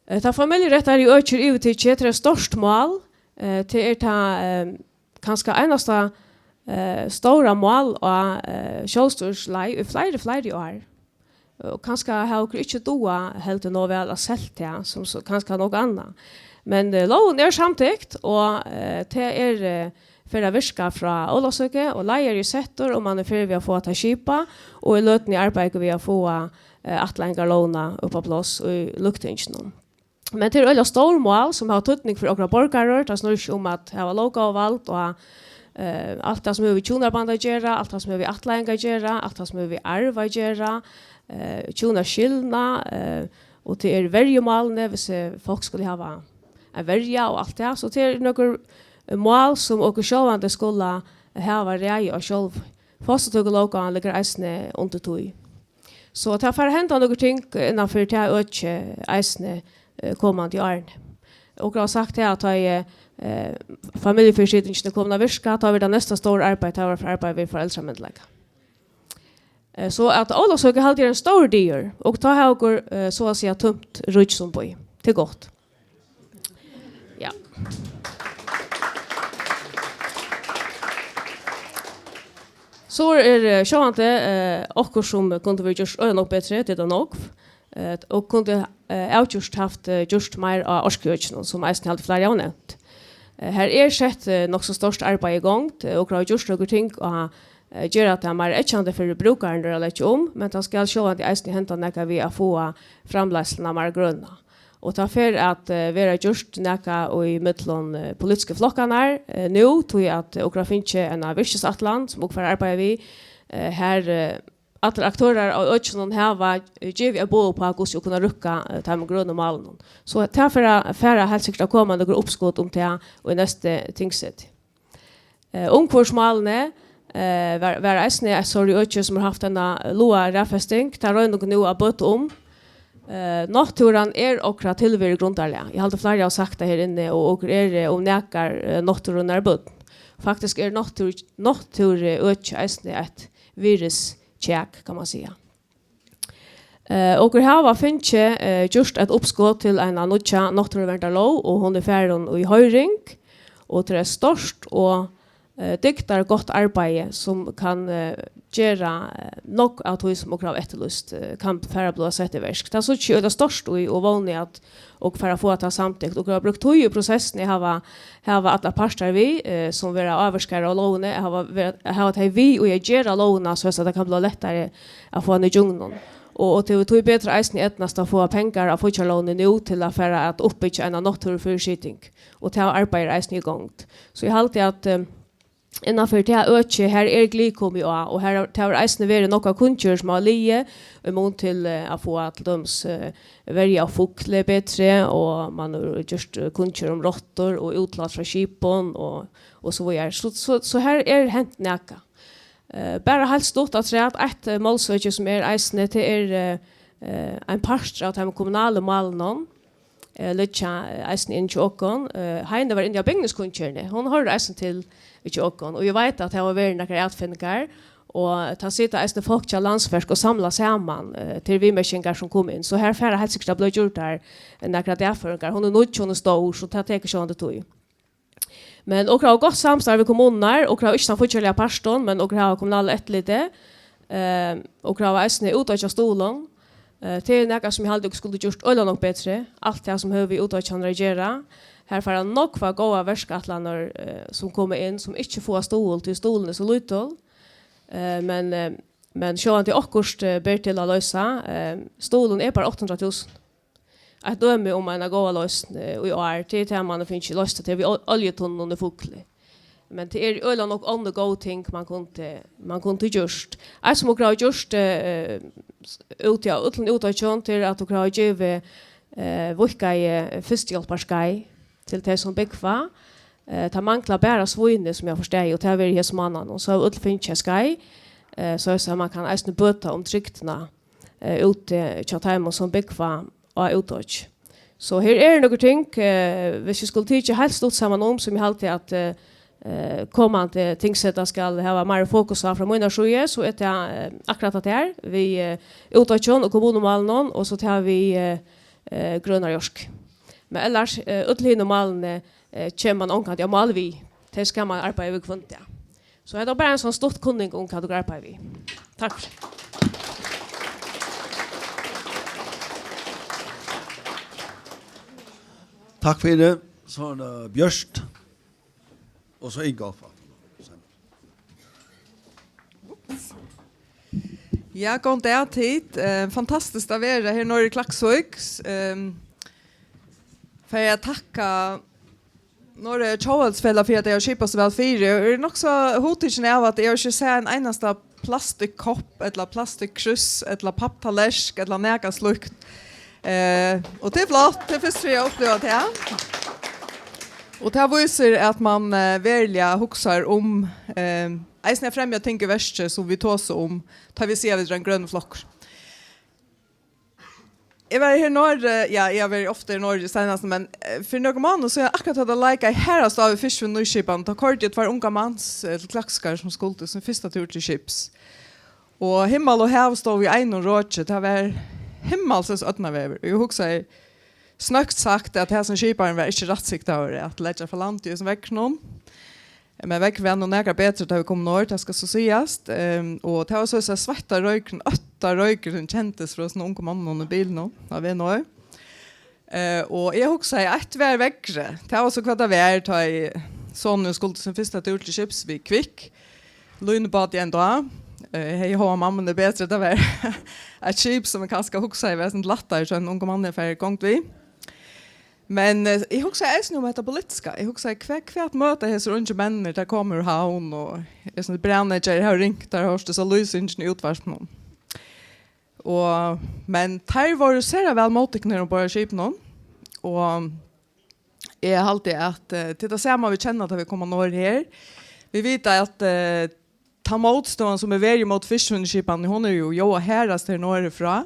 Eh, tá familjurættarliga økið er yvirtikið, tað er eitt stórt mál. Eh, tað er tað, eh, kanska einasta, eh, stóra mál á, eh, sjálvstýrisleið í fleiri, fleiri ár. Og kanska hava okur ikki dugað heldur nóg væl at selt tað, sum so, kanska nógv annað. Men, eh, lógin er samtykt, og, eh, tað er, eh, fer at virka frá Ólavsøku, og leiðari er settur, og man er í ferð við at fáa tað skipað, og í løtuni arbeiða vit við at fáa, eh, ættleiðingarlógina upp á pláss í løgtinginum. Men tað eru øgiliga stór mál, sum hava týdning fyri okra borgarar. Tað snýr seg um at hava lóggávuvald og, eh, alt tað, sum hevur við hjúnaband at gera, alt tað, sum hevur við ættleiðing at gera, alt tað, sum hevur við arv at gera, eh, hjúnaskilnað, eh, og tað eru verjumálini, hvis, eh, fólk skulu hava ein verja og alt tað. So tað eru nøkur, eh, mál, sum okur sjálvandi skulu hava ræði á sjálv. Fosturtøkulóggávan liggur eisini undir tí. So tað fer at henda nøkur ting innanfyri tað økið eisini, eh, komandi árini. Okur hava sagt her, at tá ið, eh, familjufyriskyldingin er komin at virka, tá verður tað næsta stóra arbeiði, tað verður arbeiði við foreldramyndugleika. Eh, so at Ólavsøka haldi eg er ein stór dagur, og tá hava okur, eh, so at siga, tømt ríkisumbýð. Tað er gott. Ja. So er, eh, sjálvandi, eh, okkurt, sum kundi verið gjørt øgiliga nógv betri, tað er tað nógv, eh, og kundi, eh, avgjørt havt, eh, gjørt meir á orkuøkinum, sum eisini haldi fleiri hava nevnt. Eh, her er sett, eh, nokk so stórt arbeiði í gongd, eh, okur hava gjørt nøkur ting á, eh, gera tað meir eggjandi fyri brúkararnar at leggja um, men tað skal sjálvandi eisini henda nakað við at fáa framleiðsluna meir grøna. Og tað fer at, eh, verða gjørt nakað í millum, eh, politisku flokkarnar, eh, nú, tí at okur hava fingið eina virkisætlan, sum okur fara at arbeiða við, eh, har, eh, allir aktørar á økinum hava, eh, givið eitt boð upp á, hvussu vit kunnu røkka, eh, teimum grønu málunum. So tað fer at, fer at heilt sikkurt at koma nøkur uppskot um tað í næstu tingseti. Eh, umhvørvismálini, eh, var, var eisini eitt sorg øki, sum har haft eina lága raðfesting. Tað royna okur nú at bøta um. Eh, náttúran er okra tilveru grundarlag. Eg haldi, fleiri hava sagt tað her inni, og okur eru, eh, um nakar, eh, náttúrunnar børn. Faktiskt er náttúr-, náttúruøki eisini eitt virðiskjak, kann man siga. Eh, okur hava fingið, eh, gjørt eitt uppskot til eina nýggja náttúruverndarlóg, og hon er farin í hoyring, og tað er eitt stórt og, eh, dygdargott arbeiði, sum kann, eh, gera, eh, nógv av tí, sum okur hava eftirlýst, eh, kann fara at blíva sett í verk. Tað síggi eg øgiliga stórt í, og vóni, at okur fara at fáa tað samtykt. Okur hava brúkt tíð í prosessini, hava, hava allar partar við, eh, sum verða ávirkaðar av lógini, hava, ver-, hava tey við í at gera lógina, so at tað kann blíva lættari at fáa hana ígjøgnum. Og, og tí, tí betur eisini eydnast at fáa pengar av fíggjarlógini nú til at fara at uppbyggja eina náttúrufyriskyting. Og tað arbeiðið er eisini í gongd. So eg haldi, at, eh, innanfyri tað økið, har er glið komið á, og har, tað hevur eisini verið nokk av kunngerðum, sum hava ligið, í mun til, eh, at fáa til dømis, eh, verju av fugli betri, og man hevur gjørt, eh, kunngerð um rottur og útlát frá skipum og, og so víðari. So, so, so har er hent nakað. Eh, bara heilt stutt afturat, eitt, eh, málsøki sum er eisini, tað er, eh, eh, ein partur av teimum kommunalu málunum, eh, liggja, eh, eisini inn hjá okkum. Eh, Heini var inni á bygningskunngerðini. Hon hoyrir eisini til hjá okkum. Og eg veit, at tað hava verið nakrar atfinningar, og tað sita eisini fólk hjá Landsverk og samla saman, eh, til viðmerkingar, sum koma inn. So har fara heilt sikkurt at blíva gjørdar nakrar dagføringar. Hon er nýggj, hon er stór, so tað tekur sjálvandi tíð. Men okur hava gott samstarv við kommunurnar, okur hava ikki tann fíggjarliga partin, men okur hava kommunala eftirlitið. Eh, okur hava eisini útoyggja stuðulin. Eh, tað er nakað, sum eg haldi, okur skuldu gjørt øgiliga nógv betri. Alt tað, sum hevur við útoyggjarnar at gera. Har fara nógvar góðar verkætlanir, eh, sum koma inn, sum ikki fáa stuðul, tí stuðulin er so lítil. Eh, men, eh, men sjálvandi okkurt, eh, ber til at loysa. Eh, stuðulin er bara átta hundrað túsund. Eitt dømi um eina góða loysn, eh, í ár, tað er tað, man hevur fingið loyst tað við ol-, oljutunnilin í Fugloy. Men tað er øgiliga nógv onnur góð ting, man kundi, man kundi gjørt. Eitt sum okur hava gjørt, eh, s-, úti á øllum útoyggjum, tað er, at okur hava givið, eh, víðkaði fyrstuhjálparskeið til tey, sum búgva. Eh, tað manglar bara svínið, sum eg havi forstaðið, og tað hevur verið hesa mánaðin, og so hava øll fingið eitt skeið, eh, so, so man kann eisini bøta um trygdina, eh, úti hjá teimum, sum búgva á útoyggjum. So her eru nøkur ting, eh, hvis vit skulu tikið heilt stutt saman um, sum eg haldi, at, eh, eh, komandi tingseta skal hava meira fokus á frá mínari síðu, so er tað, eh, akkurát tað her, við, eh, útoyggjum og kommunumálunum, og so tað við, eh, eh, grønari orku. Men ellers, eh, øll hini málini, eh, kemur man ongantíð á mál við. Tey skal man arbeiða við hvønn dag. So hetta var bara ein sånn stutt kunning um, hvat okur arbeiða við. Takk fyri. Takk fyri. So er tað Bjørt. Og so Ingolf. Ja, góðan dag, tit. Eh, fantastiskt at vera her norður í Klaksvík. Ehm, fari at takka Norðoyar Tjóðveldsfelag fyri, at tey hava skipað so væl fyri. Og eg eri nokk so hugtikin av, at eg havi ikki sæð ein einasta plastikkkopp, ella plastikkkrúss, ella papptallerk, ella nakað slíkt. Eh, og tað er flott, tað er fyrst fyri at uppliva tað. Og tað vísir, at man, eh, veruliga hugsar um, eh, eisini at fremja ting í verki, sum vit tosa um, tá vit siga, at vit eru ein grønur flokkur. Eg var her norðuri, ja, eg havi verið ofta her norðuri seinast, men, eh, fyri nøkrum mánaðum síðan, akkurát tá tað leikaði harðast á við fiskivinnuskipan, tá koyrdi eg tveir ungar mans, eh, til Klaksvíkar, sum skuldu sín fyrsta túr til skips. Og himmal og hav stóðu í einum roki, tað var himmalsins ódnarveður. Og eg hugsaði, snøgt sagt, at hasin skiparin var ikki rættsiktaður at leggja frá landi í hesum veðrinum. Men veðrið var nú nakað betri, tá vit komu norður, tað skal so sigast. Ehm, og tað var so, so sveittaroykurin, óttaroykurin kendist frá hesum ungu monnunum í bilinum á veg norður. Eh, og eg hugsaði, eitt var veðrið. Tað var so, hvat tað var, tá ið sonurin skuldi sín fyrsta túr til skips við Kvik. Línubáti enntá. Eh, hevði hóast mammuni betri, tað var eitt skip, sum eg kanska hugsaði var eitt sindur lættari, so ein ungur maður fær gongd við. Men, eh, eg hugsaði eisini um hetta politiska. Eg hugsaði, hvat, hvat møta hesir ungir menninir, teir koma úr Havn, og eg sum brævneyggjar, eg havi ringt, teir hoyrt hesa lýsingina í útvarpinum. Og, men teir vóru sera væl móttiknir umborð á skipinum, og eg haldi, at, eh, tað er tað sama, vit kenna, tá vit koma norður her. Vit vita, at, eh, tá mótstøðan, sum er verið móti fiskivinnuskipanini, hon er jú ljóðað harðast her norðurfrá.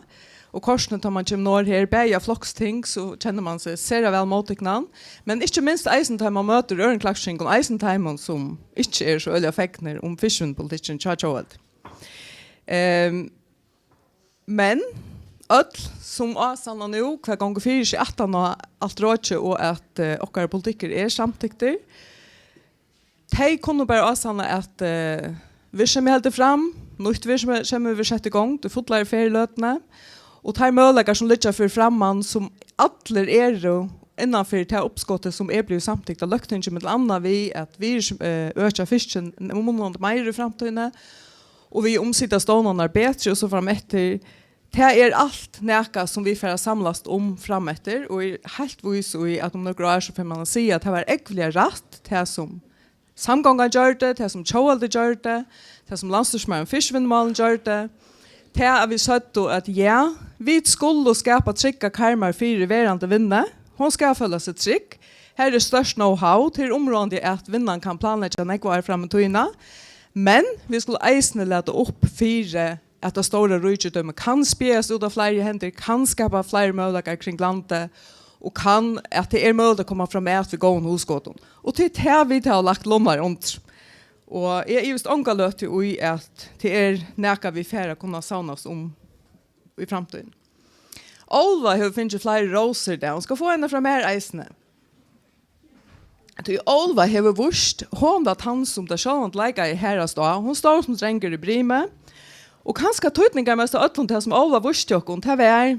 Og kortini, tá man kemur norður her, bæði á floksting, so kennir man seg sera væl móttiknan. Men ikki minst eisini, tá man møtir øðrum klaksvíkingum, eisini teimum, sum ikki eru so øgiliga fegnir um fiskivinnupolitikkin hjá Tjóðveldi. Ehm, men øll, sum ásanna nú, hvat gongur fyri seg aftan á alt rokið, og at, eh, okkara politikkur er samtyktur, tey kunnu bara ásanna, at, eh, virksemið heldur fram, nýtt virksemið verður sett í gongd í fullari ferð í løtuni, og teir møguleikar, sum liggja fyri framman, sum allir eru innan fyri tað uppskotið, sum er blivið samtykt av Løgtingi, millum annað við at virðis-, eh, økja fiskin munandi meira í framtíðini, og við umsita stovnarnar betri og so frameftir. Tað er alt nakað, sum vit fara at samlast um frameftir, og eg er heilt vís í, at um nøkur ár, so fer man at siga, at tað var ógvuliga rætt, tað sum Samgongan gjørdi, tað sum Tjóðveldi gjørdi, tað sum landsstýrismaðurin Fiskivinnumálum gjørdi, tað, at vit søgdu, at ja, vit skulu skapa tryggar karmar fyri verandi vinnu. Hon skal føla seg trygg. Har er stórt know-how, tað er umráðandi, at vinnan kann planleggja nógv ár fram í tíðina, men vit skulu eisini lata upp fyri, at tað stóra ríkidømið kann spjaðast út á fleiri hendur, kann skapa fleiri møguleikar kring landið, og kann, at tað er møguligt at koma framat við góðum hugskotum. Og tað er tað, vit hava lagt lunnar undir. Og eg ivist onga løtu í, at tað er nakað, vit fara at kunna savnast um í framtíðini. Óluva hevur fingið fleiri rósur í dag. Hon skal fáa eina frá mær eisini. Tí Óluva hevur víst, hon var tann, sum tað sjálvandi leikaði harðast á. Hon stóð sum drongur í brimi. Og kanska týdningarmest av øllum, tað sum Óluva vísti okkum, tað var,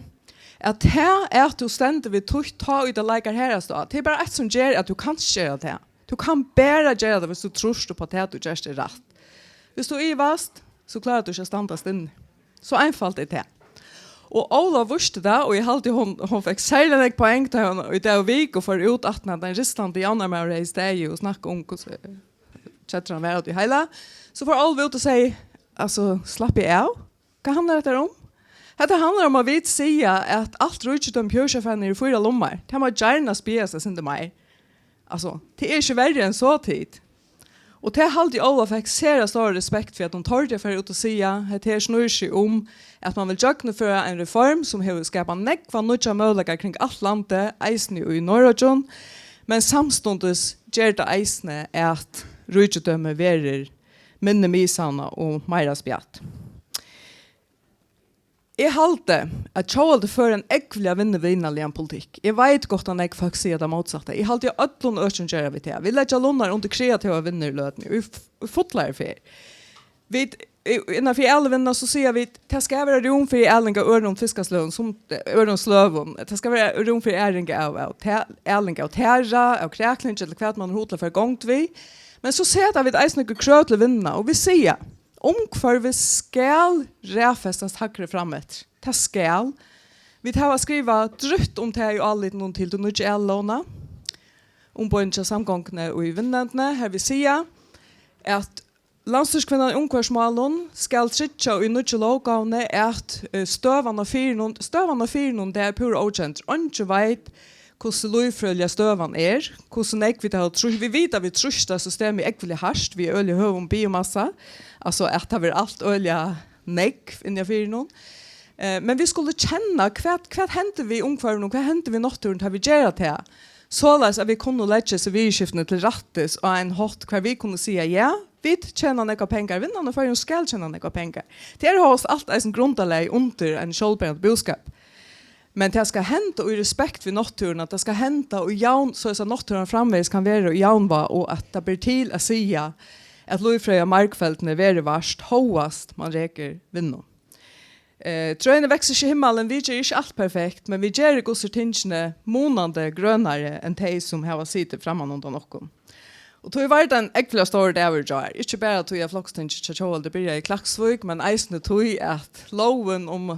at tað, at tú stendur við títt, tá ið tað leikar harðast á, tað er bara eitt, sum ger, at tú kanst gera tað. Tú kann bara gera tað, viss tú trýrt upp á tað, tú gert, er rætt. Viss tú ivast, so klárar tú ikki at standast inni. So einfalt er tað. Og Óluva vísti tað, og eg haldi, hon, hon fekk serliga nógv poeng, tá hon í dag viku fór út, aftan at ein ristandi javnaðarmaður hevði staðið og snakkað um, hvussu keddur hann var út í heila. So fór Óluva út og segði, altso, slappa av. Hvat handlar hetta um? Hetta handlar um, at vit siga, at alt ríkidømi Pjórsjóvarfelagnum er fýra lummar. Tað má gjarna spjaðast eitt sindur meir. Altso, tað er ikki verri enn so, tit. Og tað haldi eg, Óluva fekk sera stóra respekt fyri, at hon tordi at fara út og siga, hetta her snýr seg um, at man vil gjøgnumføra ein reform, sum hevur skapað nógvar nýggjar møguleikar kring alt landið, eisini í Norðoyggjum, men samstundis ger tað eisini, at ríkidømið verður minni miðsavnað og meira spjatt. Eg haldi, at Tjóðveldi førir ein ógvuliga vinnuvinarligan politikk. Eg veit gott, at nógv fólk siga tað mótsatta. Eg haldi, í øllum økjum gera vit tað. Vit leggja lunnar undir kreativar vinnur í løtuni, í f-, í fullari ferð. Vit, í-, innan fyri alivinnuna, so siga vit, tað skal vera rúm fyri aling av øðrum fiskasløgum, sum, øðrum sløgum. Tað skal vera rúm fyri aling av, av ta-, aling av tara, av kræklingi, ella hvat man hevur hug til at fara í gongd við. Men so seta vit eisini nøkur krøv til vinnuna, og vit siga, umhvørvið skal raðfestast hægri frameftir. Tað skal. Vit hava skrivað drúgt um tað í álitinum til tú nýggju alilógina, umboðini hjá samgonguni og í vinnunevndini, har vit siga, at landsstýriskvinnan í umhvørvismálum skal tryggja í nýggju lóggávuni, at, eh, støðan á firðinum, støðan á firðinum, tað er púra ókend. Eingin veit, hvussu lívfrøðiliga støðan er, hvussu nógv vit hava trýst, vit vita, at vit trýsta systemið ógvuliga hart við øgiliga høgum biomassa, altso at tað verður alt øgiliga nógv inni á firðinum. Eh, men vit skulu kenna, hvat, hvat hendir við umhvørvinum, hvat hendir við náttúruni, tá vit gera tað, soleiðis at vit kunnu leggja hesi viðurskiftini til rættis á ein hátt, hvar vit kunnu siga, ja, vit tjena nógvar pengar, vinnan í Føroyum skal tjena nógvar pengar. Tað er hóast alt eisini grundarlagið undir ein sjálvberandi búskap. Men tað skal henda í respekt við náttúruna, tað skal henda í javn-, soleiðis at náttúran framvegis kann vera í javnvág, og at tað ber til at siga, at lívfrøðiliga margfeldini verður vart, hóast man rekur vinnu. Eh, trøini vaksa ikki í himmalin, vit gera ikki alt perfekt, men vit gera gustur tingini munandi grønari enn tey, sum hava sitið framman undan okkum. Og tí var tað ein ógvuliga stórur dagur í gjár, ikki bara tí, at flokstingið hjá Tjóðveldi byrjaði í Klaksvík, men eisini tí, at lógin um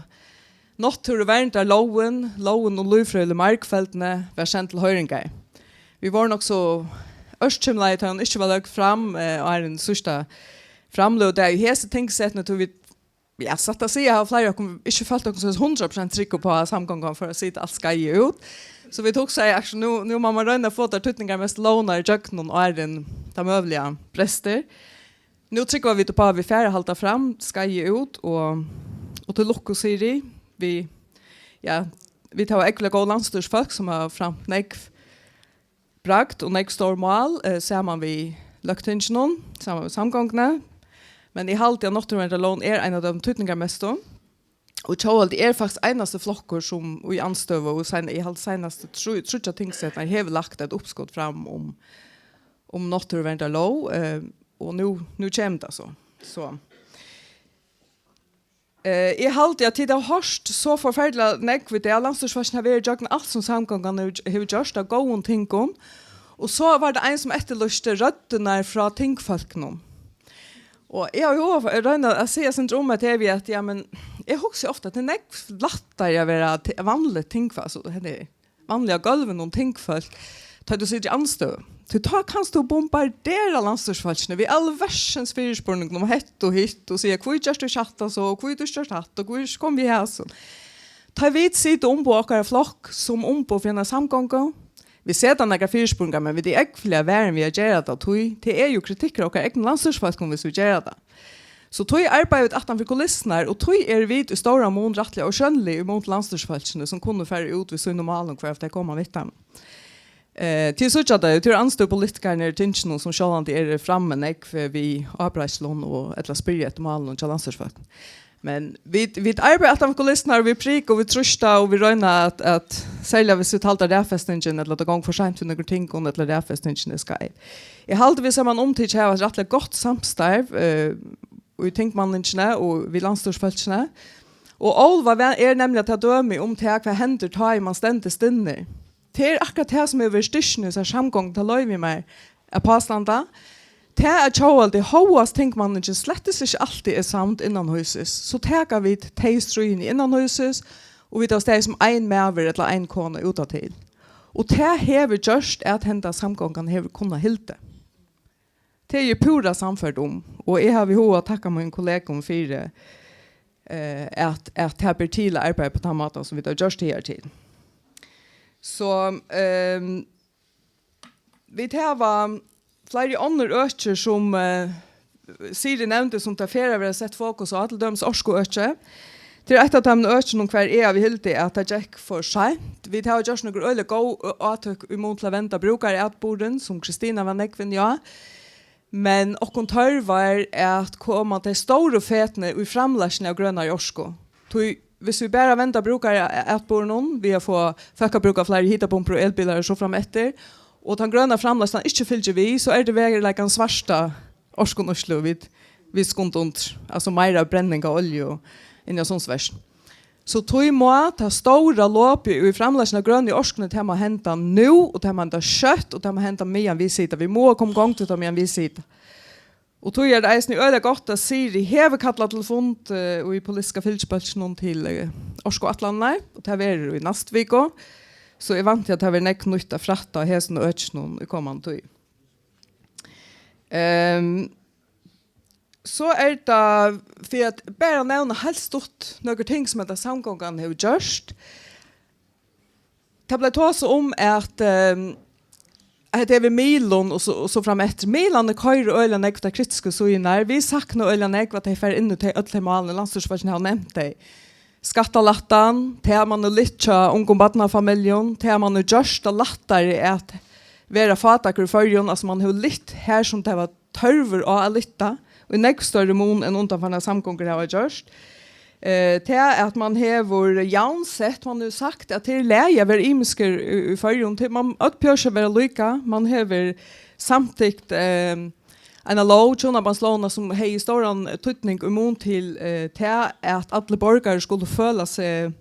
náttúruverndarlógin, lógin um lívfrøðiligu margfeldini, var send til hoyringar. Vit vóru nokk so ørkymlaði, tá hon ikki var løgd fram, eh, áðrenn síðsta framløgudag í hesi tingsettini, tí vit Ja, satt at siga hava fleiri av okkum ikki følt okkum so hundrað prosent trygg uppá, at samgongan fer at sita alt skeiðið út. So vit hugsaðu, actually, nú, nú má man royna at fáa tær týdningarmestu lógirnar ígjøgnum, áðrenn tað møguliga brestur. Nú trúgva vit uppá, at vit fara at halda fram skeiðið út, og, og til lukku, Siri, við, ja, vit hava ógvuliga góð landsstýrisfólk, sum hava framt nógv bragd og nógv stór mál, eh, saman við løgtinginum, saman við samgonguni. Men eg haldi, at náttúruverndarlógin er ein av teimum týdningarmestu. Og Tjóðveldi er faktiskt einasti flokkur, sum í andstøðu, og sein-, eg haldi, seinastu trý, tríggjar tingsettirnar hevur lagt eitt uppskot fram um, um náttúruverndarlóg, eh, og nú, nú kemur tað so. So. Eh, eg haldi, at tit hava hoyrt so forferdiliga nógv í dag. Landsstýrisfólkini hava verið gjøgnum alt, sum samgongan hevur, hevur gjørt av góðum tingum. Og so var tað ein, sum eftirlýsti røddirnar frá tingfólkunum. Og eg havi hug at royna at siga eitt sindur um at tað við, at, ja, men eg hugsi ofta, at tað er nógv lættari at vera ti-, vanligt tingfólk, altso, hetta er vanliga gólvinum tingfólk, tá tú situr í andstøðu. Tí tá kanst tú bombardera landsstýrisfólkini við alverðsins fyrispurningum um hetta og hitt og siga, hví gert tú ikki hatta so, og hví tú ikki gjørt hatta, og hví ikki kom við hasum. Tá vit sita umboð okkara flokk sum umboð fyri eina samgongu, vit seta nakrar fyrispurningar, men vit eru ógvuliga varin við at gera tað, tí tað er jú kritikkur av okkara egnu landsstýrisfólkum, viss vit gera tað. So tí arbeiða vit aftan fyri kulissurnar, og tí eru vit í stóran mun rættiliga ósjónlig í mun til landsstýrisfólkini, sum kunnu fara út við sínum málum, hvar tey koma við teimum. Eh, tit síggja tað, tað eru andstøðupolitikararnir í tinginum, sum sjálvandi eru frammi nógv við ábreiðslum og ella spyrja eftir málunum hjá landsstýrisfólkum. Men vit, vit arbeiða aftan fyri kulissurnar, og vit prika, og vit trýsta, og vit royna at, at serliga viss vit halda raðfestingin, ella tað gongur for seint við nøkrum tingum, ella raðfestingin er skeiv. Eg haldi, vit saman umtikið hava eitt rættiliga gott samstarv, eh, í tingmanningini og við landsstýrisfólkini. Og Óluva var, er nemliga tað dømi um tað, hvat hendir, tá ið man stendur stinnur. Tað er akkurát tað, sum hevur verið styrkin í hesari samgongu, tað loyvi eg mær at pástanda. Tað, at Tjóðveldi hóast tingmanningin slettis ikki altíð er samd innanhýsis, so taka vit tey stríðini innanhýsis, og vit hava staðið sum ein maður ella ein kona útatil. Og tað hevur gjørt, at henda samgongan hevur kunnað hildið. Tað eri eg púra sannførd um, og eg havi hug at takka mínum kollegum fyri, eh, at, at tað ber til at arbeiða á tann mátan, sum vit hava gjørt higartil. So, ehm, vit hava fleiri onnur øki, sum, eh, Siri nevndi, sum tað fer at verða sett fokus á, til dømis orkuøki. Tað er eitt av teimum økinum, hvar eg havi hildið, at tað gekk for seint. Vit hava gjørt nøkur øgiliga góð, ø, átøk í mun til at venda brúkaratburðin, sum Kristina var nógv inni á. Men okkum tørvar at koma tey stóru fetini í framleiðsluni av grønari orku. Tí, viss vit bara venda brúkaratburðinum við at fáa fólk at brúka fleiri hitapumpur og elbilar og so fram eftir, og tann grøna framleiðslan ikki fylgir við, so er tað veruleikan svarta orkunýtslu, vit, vit skunda undir, altso meira brenning av olju inni á Sundsverkinum. So tí má tað stóra lopið í framleiðsluni av grønu orkuni, tað má henda nú, og tað má henda skjótt, og tað má henda meðan vit sita. Vit mugu koma í gongd við tað, meðan vit sita. Og tí er tað eisini øgiliga gott, at Siri hevur kallað til fund, eh, í politiska fylgisbólkinum til, eh, orkuætlanirnar, og tað verður í næstu viku. So eg vænti, at tað verður nógv nýtt at frætta av hesum økinum í komandi tíð. Ehm, so er tað, fyri at bara nevna heilt stutt nøkur ting, sum hetta samgongan hevur gjørt. Tað bleiv tosað um, at, ehm, at hetta er við miðlum og so, og so fram eftir. Miðlarnir koyra øgiliga nógv tær kritisku síðurnar. Vit sakna øgiliga nógv, at tey fara inn í tey, øll tey málini. Landsstýrisfólkini hava nevnt tey. Skattalættan, tað man hevur lyft hjá ungum barnafamiljum, tað man hevur gjørt tað lættari at vera fátækur í Føroyum, altso, man hevur lyft har, sum tað var tørvur á at lyfta, í nógv størri mun enn undanfarnar samgongur hava gjørt. Eh, tað, at man hevur javnsett, man hevur sagt, at tað er í lagi at vera ymiskur í, í Føroyum, tí man, øll behøvast ikki at vera líka, man hevur samtykt, eh, eina lóg, hjúnabandslógina, sum hevði stóran týdning í mun til, eh, tað, at allir borgarar skulu føla seg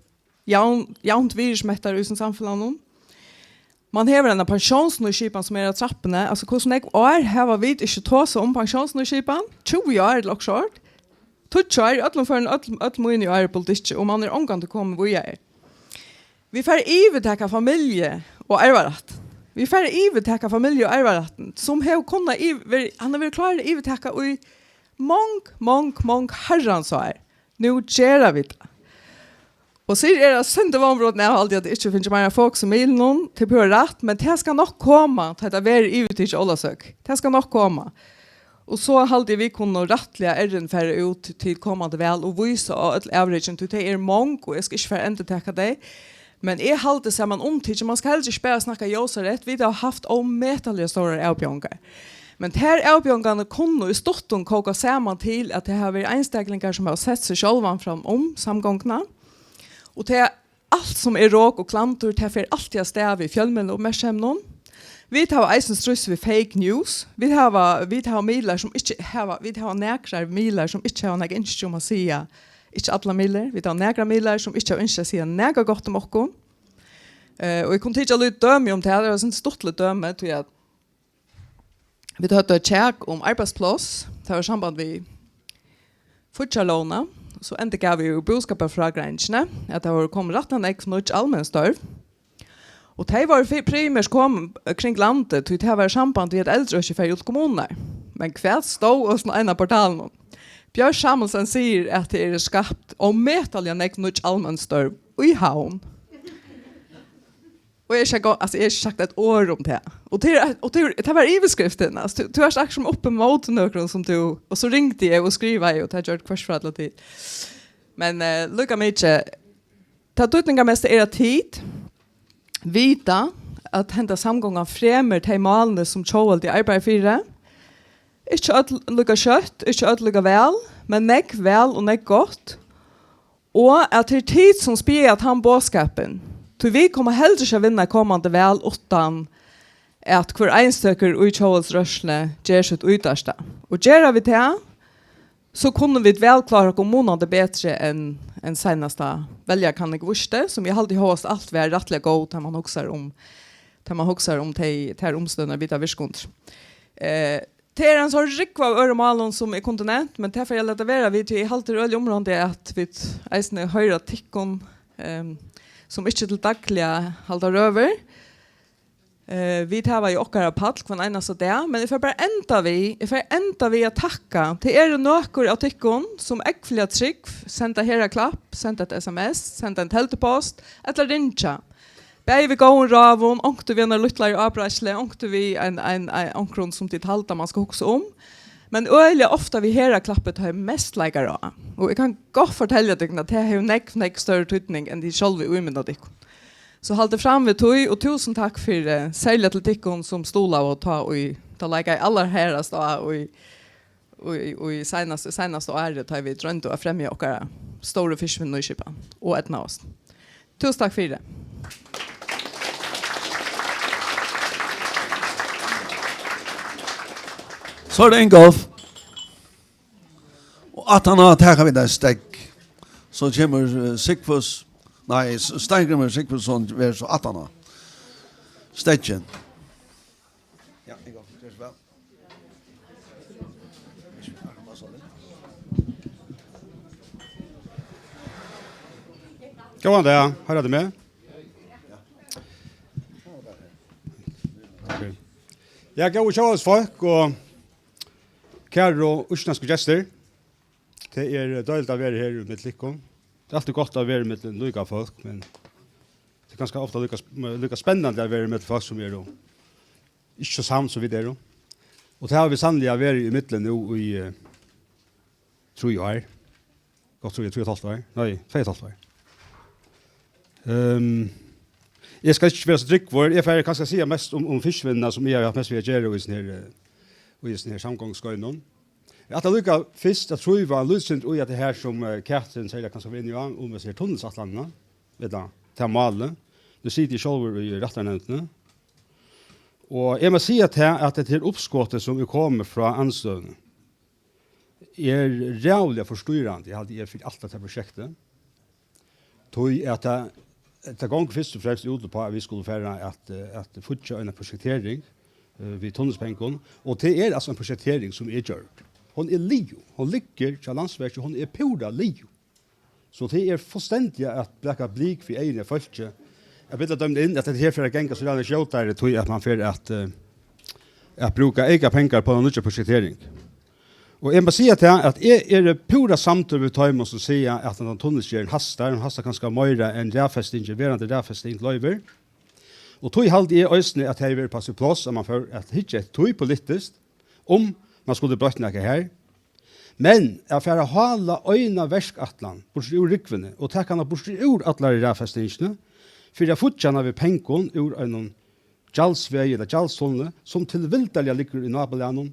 javn-, javnt virðismettar í hesum samfelagnum. Man hevur eina pensjónsnýskipan, sum er á trappuni. Altso, hvussu nógv ár hava vit ikki tosað um pensjónsnýskipan? Tjúgu ár ella okkurt. Tíggju ár í øllum førum, øll, øll míni ár í politikki, og man er ongantíð komin víðari. Vit fara at yvirtaka familju og arvarætt. Vit fara at yvirtaka familju og arvarættin, sum hevur kunnað yv-, verið, hann hevur verið klárur at yvirtaka í mong, mong, mong harrans ár. Nú gera vit tað. Og Siri er eitt sindur vónbrotin av, haldi eg, at eg ikki fingið meira fokus í miðlunum. Tað er púra rætt, men tað skal nokk koma, tá tað verður yvirtikið Ólavsøku. Tað skal nokk koma. Og so haldi eg, vit kunnu rættiliga errin fara út til komandi val og vísa á øll avrikin, tí tey eru mong, og eg skal ikki fara at endurtaka tey. Men eg haldi saman um tikið, man skal helst ikki bara snakka ljósareytt, vit hava havt ómetaliga stórar avbjóðingar. Men tær avbjóðingarnar kunnu í stuttum kóka saman til, at tað hava verið einstaklingar, sum hava sett seg sjálvan fram um samgonguna. Og tað, alt sum er rok og klandur, tað fer altíð av stað við fjølmiðlaummerksemi. Vit hava eisini stríðst við fake news. Vit hava, vit hava miðlar, sum ikki hava, vit hava nakrar miðlar, sum ikki hava nakað ynski um at siga, ikki allar miðlar, vit hava nakrar miðlar, sum ikki hava ynski at siga nakað gott um okkum. Eh, og eg kundi tikið eitt lítið dømi um tað, tað var eitt stuttligt dømi, tí at vit høvdu eitt kjak um arbeiðspláss, tað var í samband við fíggjarlógina, so endurgav eg í búskaparfrágreiðingini, at tað vóru komin rættiliga nógv nýggj almenn størv. Og tey vóru fy-, primært komin, eh, kring landið, tí tað var í samband við, at eldraøkið fór út til kommunurnar. Men hvat stóð á hesum eina portalinum? Bjørt Samuelsen sigur, at tað eru skapt ómetaliga nógv nýggj almenn størv í Havn. Og eg eri ikki go-, altso, eg eri ikki sagt eitt orð um tað. Og tað er, og tað er, tað var yvirskriftin, altso, tú, tú ert akkurát sum uppi móti nøkrum sum tú, og so ringdi eg og skrivaði, og tað gjørdi hvørt frá til. Men, eh, líka mikið, tað týdningarmesta er, at tit vita, at henda samgongan fremur tey málini, sum tjóðveldið arbeiðir fyri. Ikki øll líka skjótt, ikki øll líka væl, men nógv væl og nógv gott. Og at tað er tit, sum spjaða tann boðskapin. Tí vit koma heldur ikki at vinna komandi val, uttan at hvør einstakur í tjóðveldisrørsluni ger sítt ítarsta. Og gera vit tað, so kunnu vit væl klára okkum munandi betri enn, enn seinasta veljakanning vísti, sum eg haldi hóast alt var rættiliga góð, tá man hugsar um, tá man hugsar um tey, tær umstøðurnar, vit hava virkað undir. Eh, tað er ein so rúgva av øðrum málum, sum eg kundi nevnt, men tað fari eg at lata vera við, tí eg haldi, tað er øgiliga umráðandi, at vit eisini hoyra tykkum, ehm, sum ikki til dagliga halda røður. Eh, vit hava jo okkara pall hvønn einasta dag, men eg fari bara enda við, eg fari enda við at takka. Tað eru nøkur av tykkum, sum ógvuliga trúgv senda herðaklapp, senda eitt S M S, senda ein teldupost, ella ringja. Bæði við góðum ráðum, onkuntíð við einari lítlari ábreiðslu, onkuntíð við ein, ein, ein, onkrum, sum tit halda, man skal hugsa um. Men øgiliga ofta við herðaklappi, tá ið mest leikar á. Og eg kann gott fortelja tykkum, at tað hevur nógv, nógv størri týdning, enn tit sjálvi ímynda tykkum. So haldið fram við tí, og túsund takk fyri, serliga til tykkum, sum stuðlaðu, tá ið tað leikaði allarharðast á í, í, í seinast-, seinasta ári, tá ið vit royndu at fremja okkara stóru fiskivinnunýskipan og eydnaðust. Túsund takk fyri. So er tað Ingolf. Og aftaná taka vit eitt steðg. So kemur, eh, Sigfús, nei, S-, Steingrímur Sigfússon verður so aftaná. Steðgin. Ja, Ingolf, ger so væl. Góðan dag, hoyra tit meg? Ok. Ja, góðu tjóðveldisfólk og kæru íslendsku gestir. Tað er deiligt at vera her í millum tykkum. Tað er altíð gott at vera í millum líka fólk, men tað er kanska ofta líka sp-, líka spennandi at vera í millum fólk sum eru ikki so samd sum vit eru. Og tað hava vit sanniliga verið í millum nú í, eh, trý ár. Gott, trý, trý og eitt hálvt ár. Nei, tvey og eitt hálvt ár. Ehm, eg skal ikki vera so drúgvur. Eg fari kanska at siga mest um, um fiskivinnuna, sum eg havi havt mest við at gera í hesum her, eh, í hesum her samgonguskeiðinum. Eg ætli líka fyrst at trúgva lítið sindur í, at tað her, sum, eh, Katrin serliga kanska var inni á, um hesa her tunnilsætlanina, ella tað málið. Nú siti eg sjálvur í rættarnevndini. Og eg má siga tað, at hetta her uppskotið, sum er komið frá andstøðuni, er ræðuliga forstýrandi, eg haldi, eg fyri alt hetta prosjektið. Tí at tað, tað gongur fyrst og fremst út uppá, at vit skulu fara at, eh, at fíggja eina prosjektering, eh, við tunnilspengum. Og tað er altso ein prosjektering, sum er gjørd. Hon er liðug. Hon liggur hjá Landsverki, hon er púra liðug. So tað er fullstendiga at blaka blik fyri eyguni á fólki, at vit døma inn, at hetta her fer at ganga so ræðuliga skjótari, tí at man fer at, eh, at brúka eyka pengar upp á eina nýggja prosjektering. Og eg má siga tað, at eg eri púra samdur við teimum, sum siga, at hendan tunnilsgerðin hastar. Hon hastar kanska meira enn raðfestingin, verandi raðfesting loyvir. Og tí haldi eg eisini, at tað hevði verið upp á sítt pláss, at mann fór at hyggja eftir tí politiskt, um mann skuldi broytt nakað her. Men at fara at hála eina verkætlan burtur úr rúgvuni og taka hana burtur úr allari raðfestingini fyri at fíggja hana við pengum úr einum gjaldsvegi ella gjaldstuðli, sum tilvildarliga liggur í nabolagnum,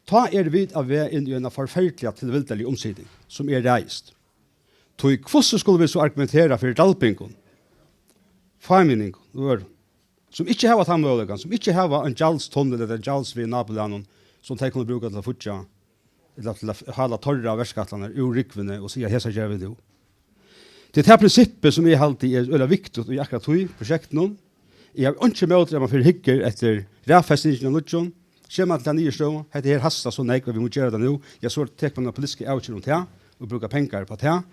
tá eru vit á veg inn í eina forferdiliga tilvildarliga umsiting, sum eg ræðist. Tí hvussu skulu vit so argumentera fyri dalbingum, fámenningum og øðrum, sum ikki hava tann møguleikan, sum ikki hava ein gjaldstuðul ella ein gjaldsveg í nabolagnum, sum tey kunnu brúka til at fíggja, ella til at hála teirra verkætlanir úr rúgvuni og siga, "Hesa gera vit nú." Tað er tað prinsippið, sum eg haldi er øgiliga viktigt í akkurát tí prosjektinum. Eg havi einki ímóti, at mann fer og hyggur eftir raðfestingini av nýggjum, kemur til ta niðurstøðu, hetta her hastar so nógv, at vit mugu gera tað nú, ja, so tekur mann eina politiska avgerð um tað og brúka pengar upp á tað.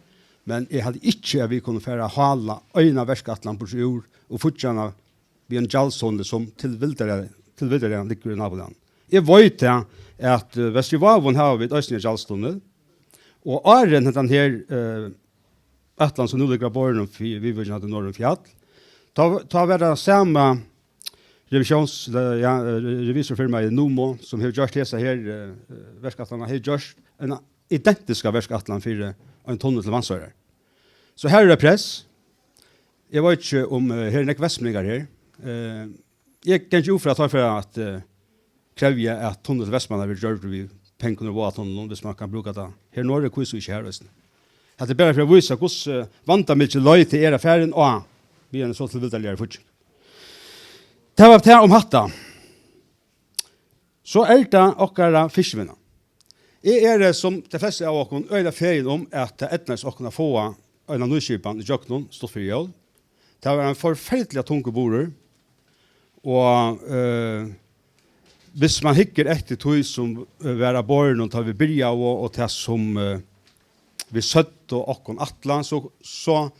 Men eg haldi ikki, at vit kunnu fara at hála eina verkætlan burtur úr og fíggja hana við ein gjaldstuðli, sum tilvildarliga, tilvildarliga liggur í nabolagnum. Eg veit tað, at, eh, Vestur í Vágum hava vit eisini ein gjaldstuðul, og áðrenn hendan her, eh, ætlan, sum nú liggur á borðinum fyri viðvíkjandi Norðoyar fjall, tá, tá var tað sama revisións-, ja, eh, revisorfirmaið Numo, sum hevur gjørt hesa her, eh, verkætlanina, hevur gjørt eina identiska verkætlan fyri ein tunnil til Vatnsoyrar. So her er eitt press. Eg veit ikki, um, eh, her er nógv vestmanningar her. Eh, eg gangi út frá, at teir fara at, eh, krevja, at tunnil til Vestmanna verður gjørdur við pengum úr Vágatunnilin, viss mann kann brúka tað her norðuri, hví so ikki her eisini. Hetta er bara fyri at vísa, hvussu, eh, vandamikil leið tað er at fara inn á við eini so tilvildarligari fígging. Tað var tað um hatta. So er tað okkara fiskivinna. Eg eri, eh, sum tey flestu av okkum, øgiliga fegin um, at tað eydnaðist okkum at fáa eina nýskipan ígjøgnum stutt fyri jól. Tað var ein forferdiliga tungur burður, og, eh, viss mann hyggur eftir tí, sum, eh, var á borðinum, tá vit byrjaðu, og, og tað, sum, eh, vit søgdu okkum ætla, so, so,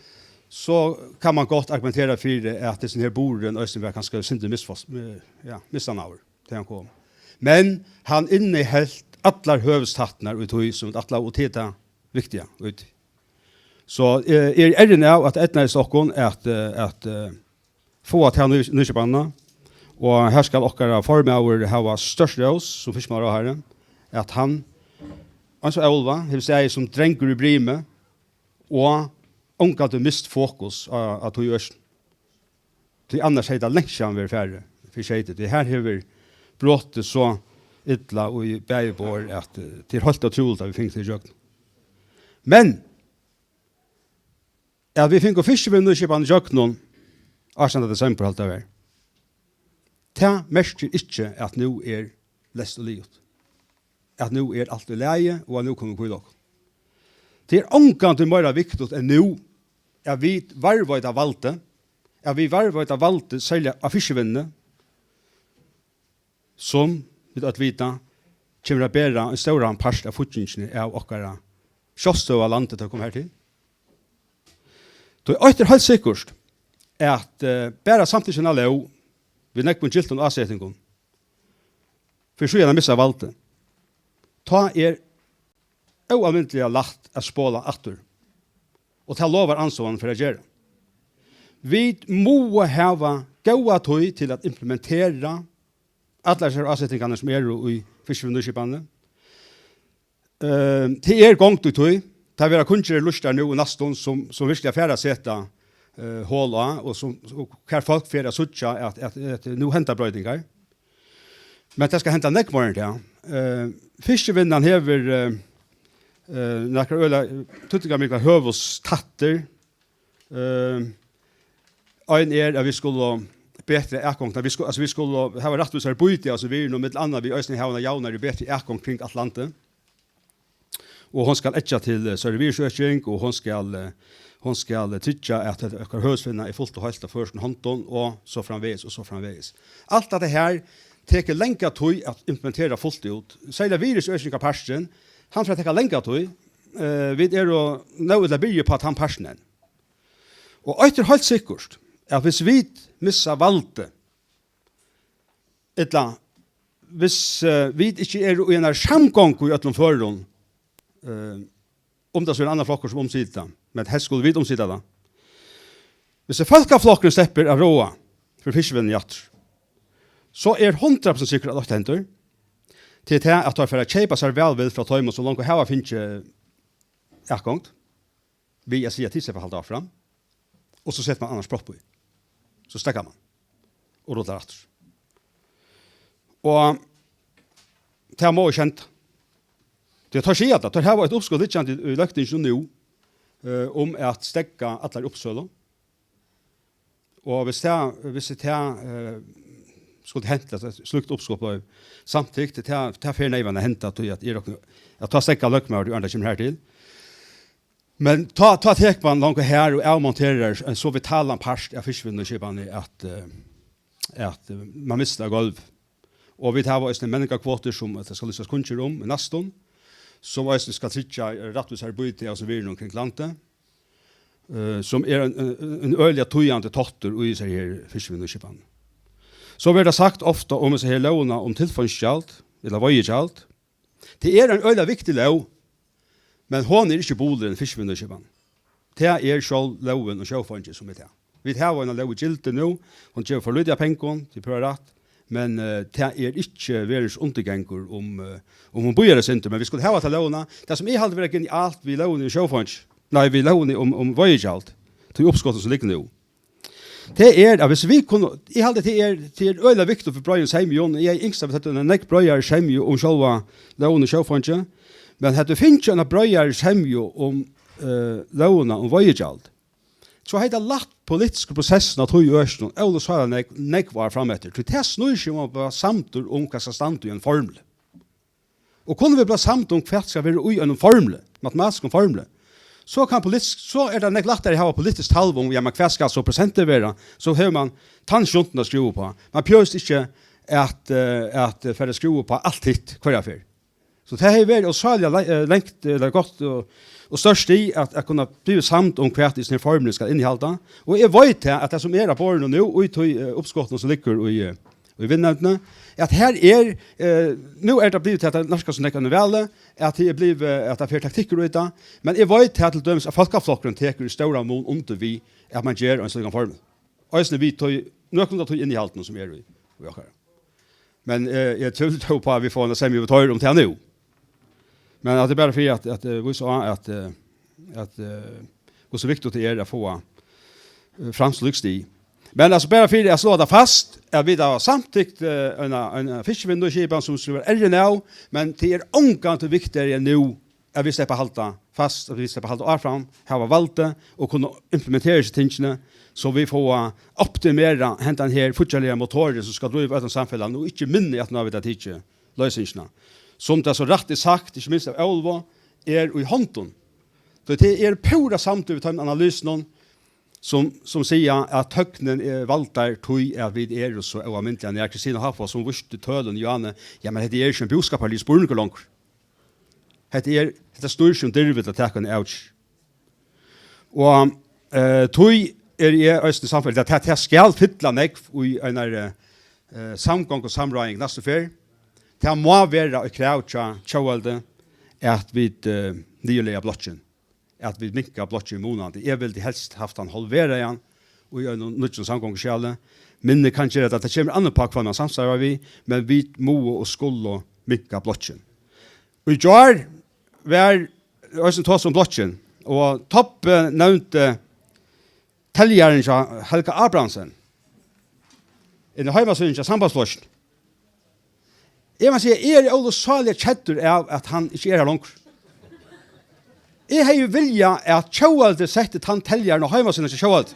so kann mann gott argumentera fyri, at hesin her burðurin eisini var kanska eitt sindur misfors-, eh, ja, missannaður, tá hann kom. Men hann inniheldi allar høvuðstættirnar í tí, sum vit ætlaðu, og tað er tað viktiga í tí. So, eh, eg eri errin av, at eydnaðist okkum at, eh, at, eh, fáa ta nýskipanina. Og her skal okkara formaður hava stórt rós sum fiskimálaráðharra, at hann, eins og Óluva, hevur staðið sum drongur í brimi og ongantíð mist fokus á, á tí økinum. Tí annars hevði tað langt síðan verið farið fyri skeyti. Tí her hevur brotið so illa í bæði borð, at, eh, tað er heilt ótrúligt, at vit fingu tað ígjøgnum. Men at vit fingu fiskivinnunýskipanina ígjøgnum átjanda desembur, haldi eg tað var, tað merkir ikki, at nú er leyst og liðugt, at nú er alt í lagi, og at nú kunnu vit hvíla okkum. Tað er ongantíð meira viktigt enn nú, at vit varðveita valdið, at vit varðveita valdið, serliga á fiskivinnuni, sum vit øll vita, kemur at bera ein stóran part av fíggingini av okkara sjálvstøðuga landi, tá tað kemur her til. Tí eitt er heilt sikkurt, at, eh, bara samtykkin av lóg við nógvum gyltum ásetingum, fyri síðan at missa valdið, tá er óalmindiliga lætt at spola aftur. Og tað lovar andstøðan fyri at gera. Vit mugu hava góða tíð til at implementera allar hesar ásetingarnar, sum eru í fiskivinnunýskipanini. Eh, tað er gongd í tí. Tað verða kunngerðir lýstar nú í næstum, sum, sum virkiliga fara at seta, eh, hol á, og sum, og har fólk fara at síggja, at, at, at nú henda broytingar. Men tað skal henda nógv meira enn tað. Eh, fiskivinnan hevur, eh, eh, nakrar øgiliga týdningarmiklar høvuðstættir. Eh, ein er, at vit skulu betra atgongd, at vit skulu, altso, vit skulu hava rættvísari býti, altso, vit eru nú millum annað, vit eisini hava eina javnari, betri atgongd kring alt landið. Og hon skal eggja til, eh, størri virðisøking, og hon skal, eh, hon skal, eh, tryggja, at hetta okkara høvuðsvinna er fult og heilt á føroyskum hondum, og so framvegis, og so framvegis. Alt hetta her tekur langa tíð at implementera fult út. Serliga virðisøkingarparturin, hann fer at taka langa tíð. Eh, vit eru nú illa byrjað upp á tann partin enn. Og eitt er heilt sikkurt, at viss vit missa valdið, ella hvis, eh, vit ikki eru í einari samgongu í øllum førum, eh, um tað so er ein annar flokkur sum umsitur tað, men helst skulu vit umsita tað. Hvis Fólkaflokkurin sleppur at ráða fyri fiskivinnuni aftur, so er hundrað prosent sikkurt, at eitt hendir, til tað, at teir fara at keypa sær vælvil frá teimum, sum longu hava fingið atgongd, við at siga, at tit sleppa at halda áfram, og so setir mann annars propp í. So steðgar mann og rullar aftur. Og tað má ikki henda. Tí at teir siga tað, teir hava eitt uppskot liggjandi í løgtinginum nú, eh, um at steðga allari uppsølu. Og hvis tað, hvis tað, eh, skuldi hent, at eitt slíkt uppskot bleiv samtykt, tað, tað fer neyvan at henda, tí at eg rokni, at tá steðgar løgmaður, tí áðrenn tað kemur her til. Men tá, tá tekur mann longu her og avmonterar ein so vitalan part av fiskivinnuskipanini, at, eh, at, eh, mann mistir gólv. Og vit hava eisini menningarkvotur, sum at tað skal lýsast kunngerð um í næstum, sum eisini skal tryggja rættvísari býti av sum virðum kring landið, eh, sum er ein, ein, ein øgiliga týðandi táttur í hesari her fiskivinnuskipan. So verður tað sagt ofta um hesa her lógina um tilfeingisgjald, ella veiðigjald. Tað er ein øgiliga viktig lóg, men hon er ikki bundin til fiskivinnuskipan. Tað er sjálv lógin um sjófeingi, sum er tað. Vit hava eina lóg í gildi nú, hon gevur for lítið av pengum, tit prøva rætt, men, eh, tað er ikki verðins undirgangur um, eh, um hon bíðar eitt sindur, men vit skulu hava ta lógina. Tað sum eg haldi vera genialt við lógini um sjófeingi, nei, við lógini um, um veiðigjald, tí uppskotinum sum liggur nú, tað er, at hvis vit kunnu, eg haldi, tað er, tað er øgiliga viktigt fyri breiðum semjum, eg hevði ynskt, at vit høvdu eina nógv breiðari semju um sjálva lógina um sjófeingi, men høvdu vit fingið eina breiðari semju um, eh, lógina um veiðigjald, so hevði tað lætt politisku prosessina í økinum ólukksáliga nógv, nógv ár frameftir. Tí tað snýr seg um at vera samdur um, hvat skal standa í einum formli. Og kunnu vit blíva samd um, hvat skal vera í einum formli, matematiskum formli, so kann politisk, so er tað nógv lættari at hava politiskt talv um, ja, men hvat skal so prosentið vera? So hevur mann tann skjuntin at skrúva uppá. Mann behøvist ikki at, eh, at fara at skrúva uppá alt hitt hvørja ferð. So tað hevði verið ólukksáliga le-, eh, langt, ella gott og, og stórt stig at, at kunna blíva samd um, hvat í sinni formli skal innihalda. Og eg veit tað, at tað sum er á borðinum nú, í tí, eh, uppskotinum sum liggur í, eh, í vinnunevndini, at her er, eh, nú er tað blivið til, at tað nærkast sum nakað vali, at tað er blivið, at tað fer taktikkur í tað, men eg veit tað til dømis, at Fólkaflokkurin tekur í stóran mun undir við, at mann ger ein slíkan formel. Eisini við tí, nøkrum av tí innihaldinum sum er í, í okkara. Men, eh, eg tvivli tó uppá, at vit fáa eina semju við teir um tað nú. Men at tað er bara fyri at, at, eh, vísa á, at, eh, at, eh, hvussu viktigt tað er at fáa, eh, fram slík stig. Men altso, bara fyri at sláa tað fast, at vit hava samtykt, eh, eina, eina fiskivinnuskipan, sum skal vera errin av, men tað er ongantíð viktigari enn nú, at vit sleppa halda fast, at vit sleppa halda áfram, hava valdið og kunna implementera hesi tingini, so vit fáa optimera hendan her fíggjarliga motorin, sum skal dríva øllum samfelagnum, og ikki minni, at nú hava vit tikið loysingina, sum tað so rætt er sagt, ikki minst av Óluvu, er í hondum. So tað er púra samd við teimum analysunum, sum, sum siga, at tøgnin er valdar, tí at vit eru so óalmindiliga nær. Kristina Háfoss, sum vísti tølini, Johanne, ja, men hetta er ikki ein búskaparligur spurningur longur. Hetta er, hetta snýr seg um dirvi til at taka eina avgerð. Og, eh, tí eri eg eisini sannførdur, at tað, tað skal fylla nógv í einari, eh, samgongusamráðing næstu ferð. Tað má vera eitt krav hjá tjóðveldi, at vit, eh, niðurlaga blokkin, at vit minka blokkin munandi. Eg vildi helst havt hann halveraðan í einum nýggjum samgonguskjali. Minni kann gera tað, tað kemur an uppá, hvønn man samstarvar við, men vit mugu og skulu minka blokkin. Og í gjár var eisini tosað um blokkin, og Tobbi nevndi teljarin hjá Helga Abrahamsen inn á heimasíðuna hjá Sambandsflokkinum. Eg má siga, eg eri ólukksáliga keddur av, at hann ikki er har longur. Eg hevði viljað, at tjóðveldið setti tann teljaran á heimasíðuna hjá tjóðveldið.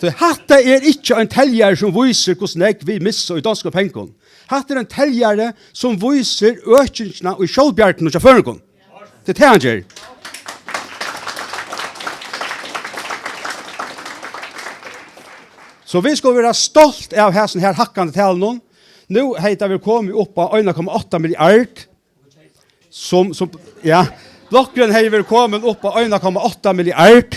So hatta er ikki ein teljari, sum vísir, hvussu nógv vit missa í donskum pengum. Hatta er ein teljari, sum vísir økingina í sjálvbjarginum hjá føroyingum. Tað er tað, hann ger. So vit skulu vera stolt av hasum her hækkandi talunum. Nú hevði tað verið komið upp á ein komma átta milliard. Sum, sum, ja, blokkurin hevði verið komin upp á ein komma átta milliard.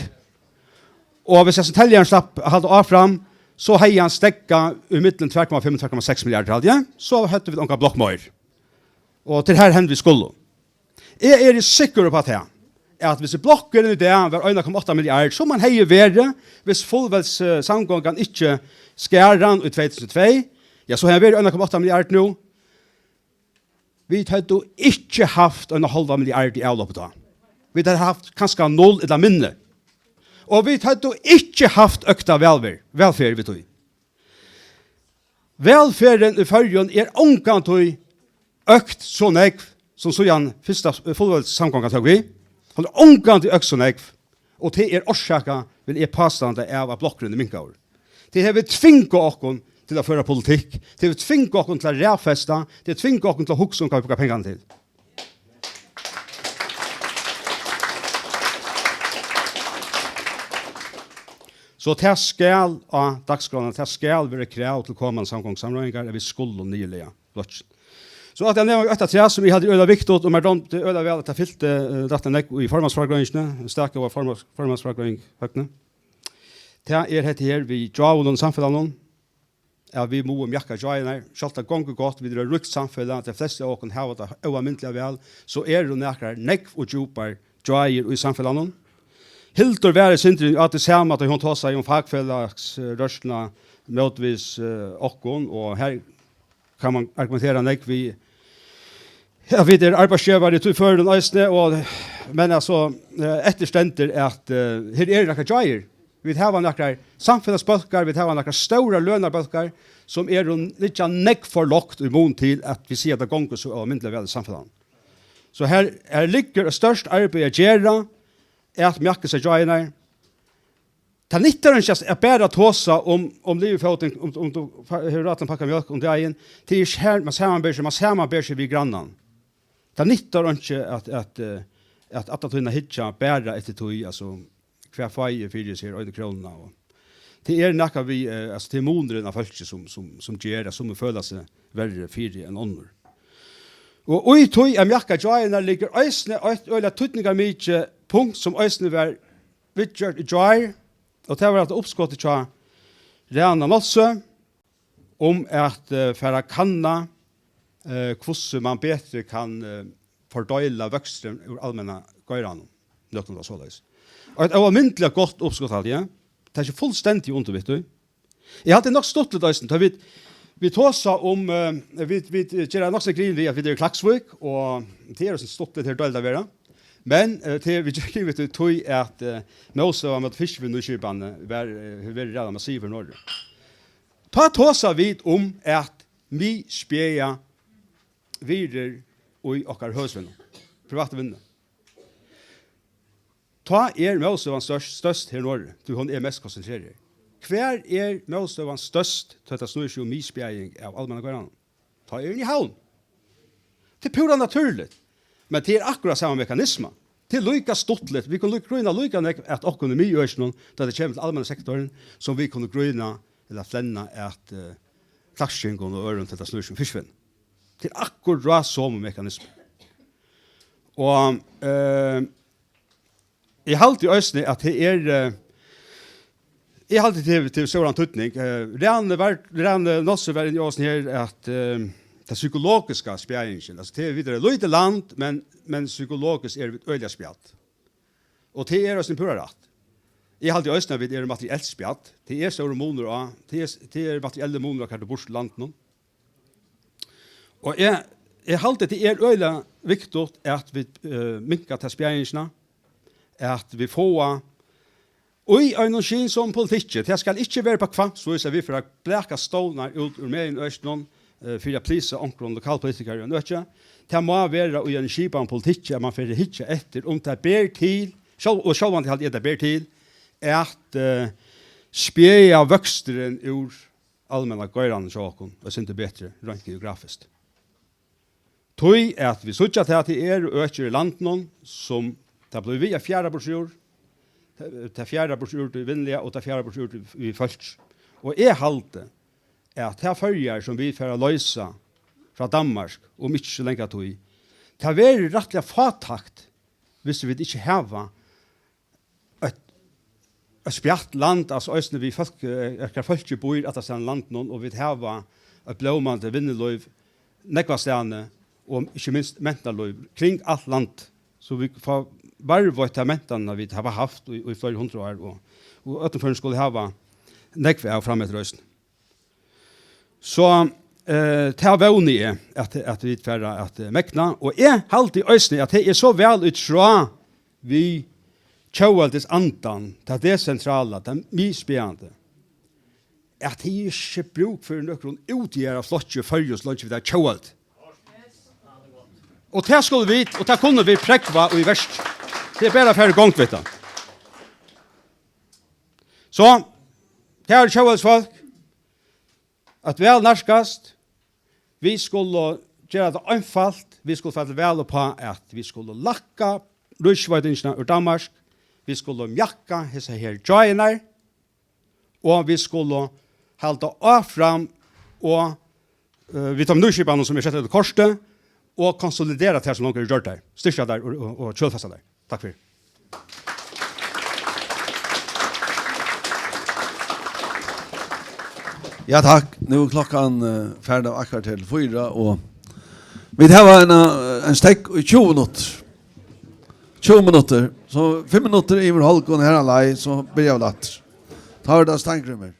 Og hvis hesin teljarin slapp at halda áfram, so hevði hann steðgað í millum tvær komma fimm og tvær komma seks milliardir, haldi eg, so høvdu vit onga blokk meir. Og til har hen vit skulu. Eg eri sikkur upp á tað, at hvis blokkurin í dag var ein komma átta milliard, sum hann hevði verið, hvis fullveldis, eh, samgongan ikki skar hann í tvey túsund og tvey, ja, so hevði hann verið ein komma átta milliard nú. Vit høvdu ikki havt ein hálvan milliard í avlopi tá. Vit høvdu havt kanska null ella minni. Og vit høvdu ikki havt økta vælver-, vælferð við tí. Vælferðin í Føroyum er ongantíð økt so nógv sum síðan fyrsta fullveldissamgongan tók við. Hon er ongantíð økt so nógv, og tað er orsakað, vil eg pástanda, av at blokkurin er minkaður. Tað hevur tvingað okkum til at føra politikk, tað hevur tvingað okkum til at raðfesta, tað hevur tvingað okkum til at hugsa um, hvat vit brúka pengarnar til. So tað skal á dagsskránni, tað skal vera krav til komandi samgongusamráðingar, at vit skulu niðurlaga blokkin. So at eg nevni eitt afturat, sum eg haldi er øgiliga viktigt, og mær dámdi øgiliga væl, at tað fylti, eh, rættiliga nógv í formansfrágreiðingini, ein stak góð formansfrágreiðing, Høgni. Tað er hetta her við gjáunum í samfelagnum, at vit mugu mjaka gjáirnar. Sjálvt tað gongur gott, vit eru eitt ríkt samfelag, tey flestu av okkum hava tað óalmindiliga væl, so eru nakrar nógv og djúpar gjáir í samfelagnum. Hildur var eitt sindur á tí sama, tá hon tosaði um fakfelagsrørsluna mótvegis, eh, okkum, og har kann man argumentera nógv við, ja, vit eru arbeiðsgevarar í tí førinum eisini, og, men altso, eh, eftir stendur at, eh, her eru nakrar gjáir. Vit hava nakrar samfelagsbólkar, vit hava nakrar stórar lønarbólkar, sum eru, liggja nógv for lágt í mun til, at vit siga, at tað gongur so óalmindiliga væl í samfelagnum. So her, her liggur eitt stórt arbeiði at gera, at mjaka hesar gjáirnar. Tað nyttar ikki at, at bara tosa um, um livifótin, um, um tú fa-, hevur rætt til ein pakka mjólk um dagin. Tað er ikki her, man samanber seg, man samanber seg við grannan. Tað nyttar einki at, at, eh, at alla tíðina hyggja bara eftir tí, altso, hvat fái eg fyri hesa her einu krónuna, og tað er nakað við, eh, altso, tað er munurin av fólki, sum, sum, sum ger, at summi føla seg verri fyri enn onnur. Og í tí at mjaka gjáirnar liggur eisini eitt øgiliga týdningarmikið punkt, sum eisini var viðgjørt í gjár, og tað var at uppskotið hjá Rana Nolsøe um at, eh, fara at kanna, eh, hvussu man betri kann, eh, fordeila vøksturin úr almenna geiranum, nøkrum var soleiðis. Og eitt óalmindiliga gott uppskot, haldi eg. Tað er ikki fullstendiga undir við tí. Eg haldi nokk stuttligt eisini, tá vit, vit tosa um, eh, vit, vit gera nokk so grin við, at vit eru í Klaksvík, og tað er so stuttligt her deiligt at vera. Men, eh, tað er, vit gera grin við tí, tí at, eh, mótstøðan móti fiskivinnuskipan, eh, var, eh, hevur verið ræðuliga massiv her norðuri. Tá tosa vit um at miðspjaða virðir í okkara høvuðsvinnu, privatu vinnuni. Tá er mótstøðan størst, størst her norðuri, tí hon er mest konsentrerað. Hvar er mótstøðan størst, tá tað snýr seg um miðspjaðing av almenna geiranum? Tá er hon í Havn. Tað er púra natúrligt. Men tað er akkurát sama mekanisma. Tað er líka stuttligt. Vit kunnu líka, grína líka nógv at okkum í miðøkinum, tá tað kemur til almenna sektorin, sum vit kunnu grína ella flenna at, eh, klaksvíkingum og øðrum, tá tað snýr seg um fiskivinn. Tað er akkurát somu mekanisma. Og, eh, eg haldi eisini, at tað er, eh, eg haldi, tað hevur, tað hevur stóran týdning. Eh, Rani var, Rani Nolsøe var inni á okkum her, at, eh, tað psykologiska spjaðingin, altso, tað er, vit eru eitt lítið land, men, men psykologiskt eru vit øgiliga spjadd. Og tað er eisini púra rætt. Eg haldi eisini, at vit eru materielt spjadd. Tað er stórur munur á, tað er, tað er materiellur munur á, hvar tú býrt í landinum. Og eg, eg haldi, tað er øgiliga viktigt, at vit, eh, minka ta spjaðingina, at vit fáa í einum skynsomum politikki. Tað skal ikki vera upp á kvampsvís, at vit fara at blaka stovnar út úr meginøkinum, eh, fyri at plisa onkrum lokalpolitikara í einum øki. Tað má vera í einum skipaðum politikki, at man fer at hyggja eftir, um tað ber til, sjálv-, og sjálvandi haldi eg, tað ber til, at, eh, spjaða vøksturin úr almenna geiranum hjá okkum eitt sindur betri, reint geografiskt. Tí at vit síggja tað, at tað eru økir í landinum, sum tað blívur við at fjara burtur úr, tað, tað fjara burtur úr tí vinnuliga, og tað fjara burtur úr tí við fólki. Og eg haldi, at tær Føroyar, sum vit fara at loysa frá Danmark um ikki so langa tíð, tað verður rættiliga fátækt, hvis vit ikki hava eitt eitt spjatt land, altso eisini við fólk, eh, hvar fólkið býr allastaðni í landinum, og vit hava eitt blómandi vinnulív nógvastaðni, og ikki minst mentanarlív kring alt land, so vit fáa varðveitt ta mentanina, vit hava havt í, í fleiri hundrað ár, og, og øllum førum skulu hava nógv av frameftir eisini. So, eh, tað vóni eg, at, at vit fara at, eh, megna. Og eg haldi eisini, at tað er so væl í tráð við tjóðveldisandan, tað desentrala, tað miðspæðandi, at tað er ikki brúk fyri nøkrum útjaðarflokki í Føroyum, so leingi vit hava tjóðveldi. Og tað skulu vit, og tað kunnu vit prógva í verki. Tað er bara at fara í gongd við tað. So, kæru tjóðveldisfólk, at væl nærkast, vit skulu gera tað einfalt, vit skulu fara til val uppá, at vit skulu lækka ríkisveitingina úr Danmark, vit skulu mjakka hesar her gjáirnar, og vit skulu halda áfram og, eh, við teimum nýskipanum, sum er sett út í kortið, og konsolidera tær, sum longu eru gjørdar, styrkja tær og, og, og kjølfesta tær. Takk fyri. Ja, takk. Nú er klokkan, eh, farin av akkurát til fýra, og vit hava ein, eh, ein steðg í tjúgu minuttir. Tjúgu minuttir. So fimm minuttir yvir hálvgum her á leið, so byrja vit aftur. Tá er tað Steingrímur.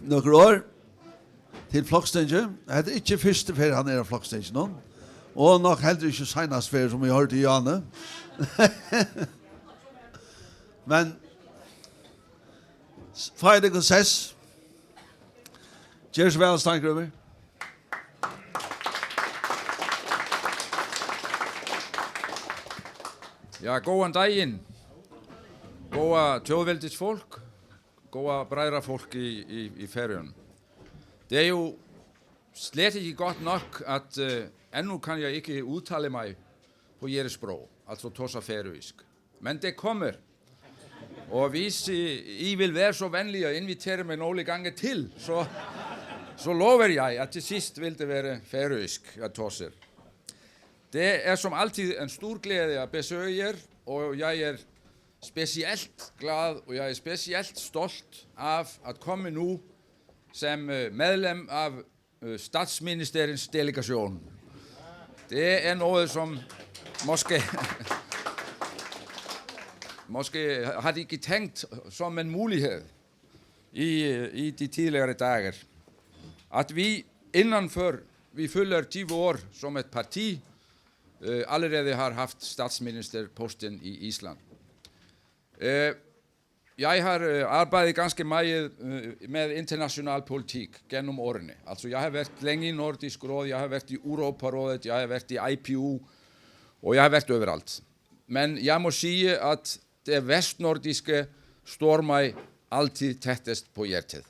Nøkur orð til Flokstingið. Hetta er ikki fyrstu ferð, hann er á Flokstinginum. Og nokk heldur ikki seinast ferð, sum eg hoyrdi Jane. Men s-, fáið tykkum sess. Ger so væl, Steingrøvur. Ja, góðan dagin. Góða tjóðveldisfólk, góða bræðrafólk í, í, í Færøyum. Det er jo slet ikke godt nok, at, øh, endnu kan jeg ikke udtale mig på jeres sprog, altså tosa færøsk. Men det kommer. Og hvis I, I vil være så venlig at invitere mig nogle gange til, så, så lover jeg, at til sidst vil det være færøsk, jeg toser. Det er som altid en stor glæde at besøge jer, og jeg er specielt glad, og jeg er specielt stolt af at komme nu som, øh, medlem af, øh, statsministerens delegation. Det er noget, som måske, måske har de ikke tænkt som en mulighed i, i de tidligere dage, at vi indenfor, vi fylder tyve år som et parti, øh, allerede har haft statsministerposten i Island. Øh, jeg har, øh, arbejdet ganske meget, øh, med international politik gennem årene. Altså, jeg har været længe i Nordisk Råd, jeg har været i Europarådet, jeg har været i I P U, og jeg har været overalt. Men jeg må sige, at det vestnordiske står mig altid tættest på hjertet.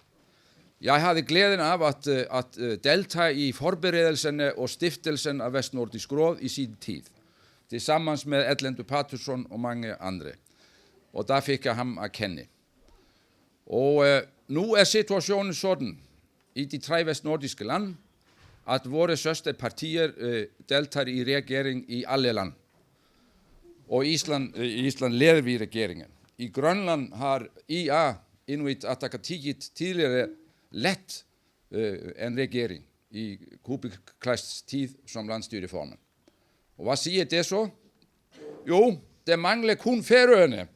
Jeg havde glæden af at, øh, at, øh, deltage i forberedelserne og stiftelsen af Vestnordisk Råd i sin tid, tilsammens med Erlendur Patursson og mange andre. Og der fik jeg ham at kende. Og, øh, nu er situationen sådan i de tre vestnordiske land, at vore søsterpartier, øh, deltager i regering i alle land. Og Island, øh, i Island leder vi i regeringer. I Grønland har I A, Inuit Ataqatigiit, tidligere ledt, øh, en regering i Kuupik Kleist tid som landsstyreformand. Og hvad siger det så? Jo, det mangler kun Færøerne.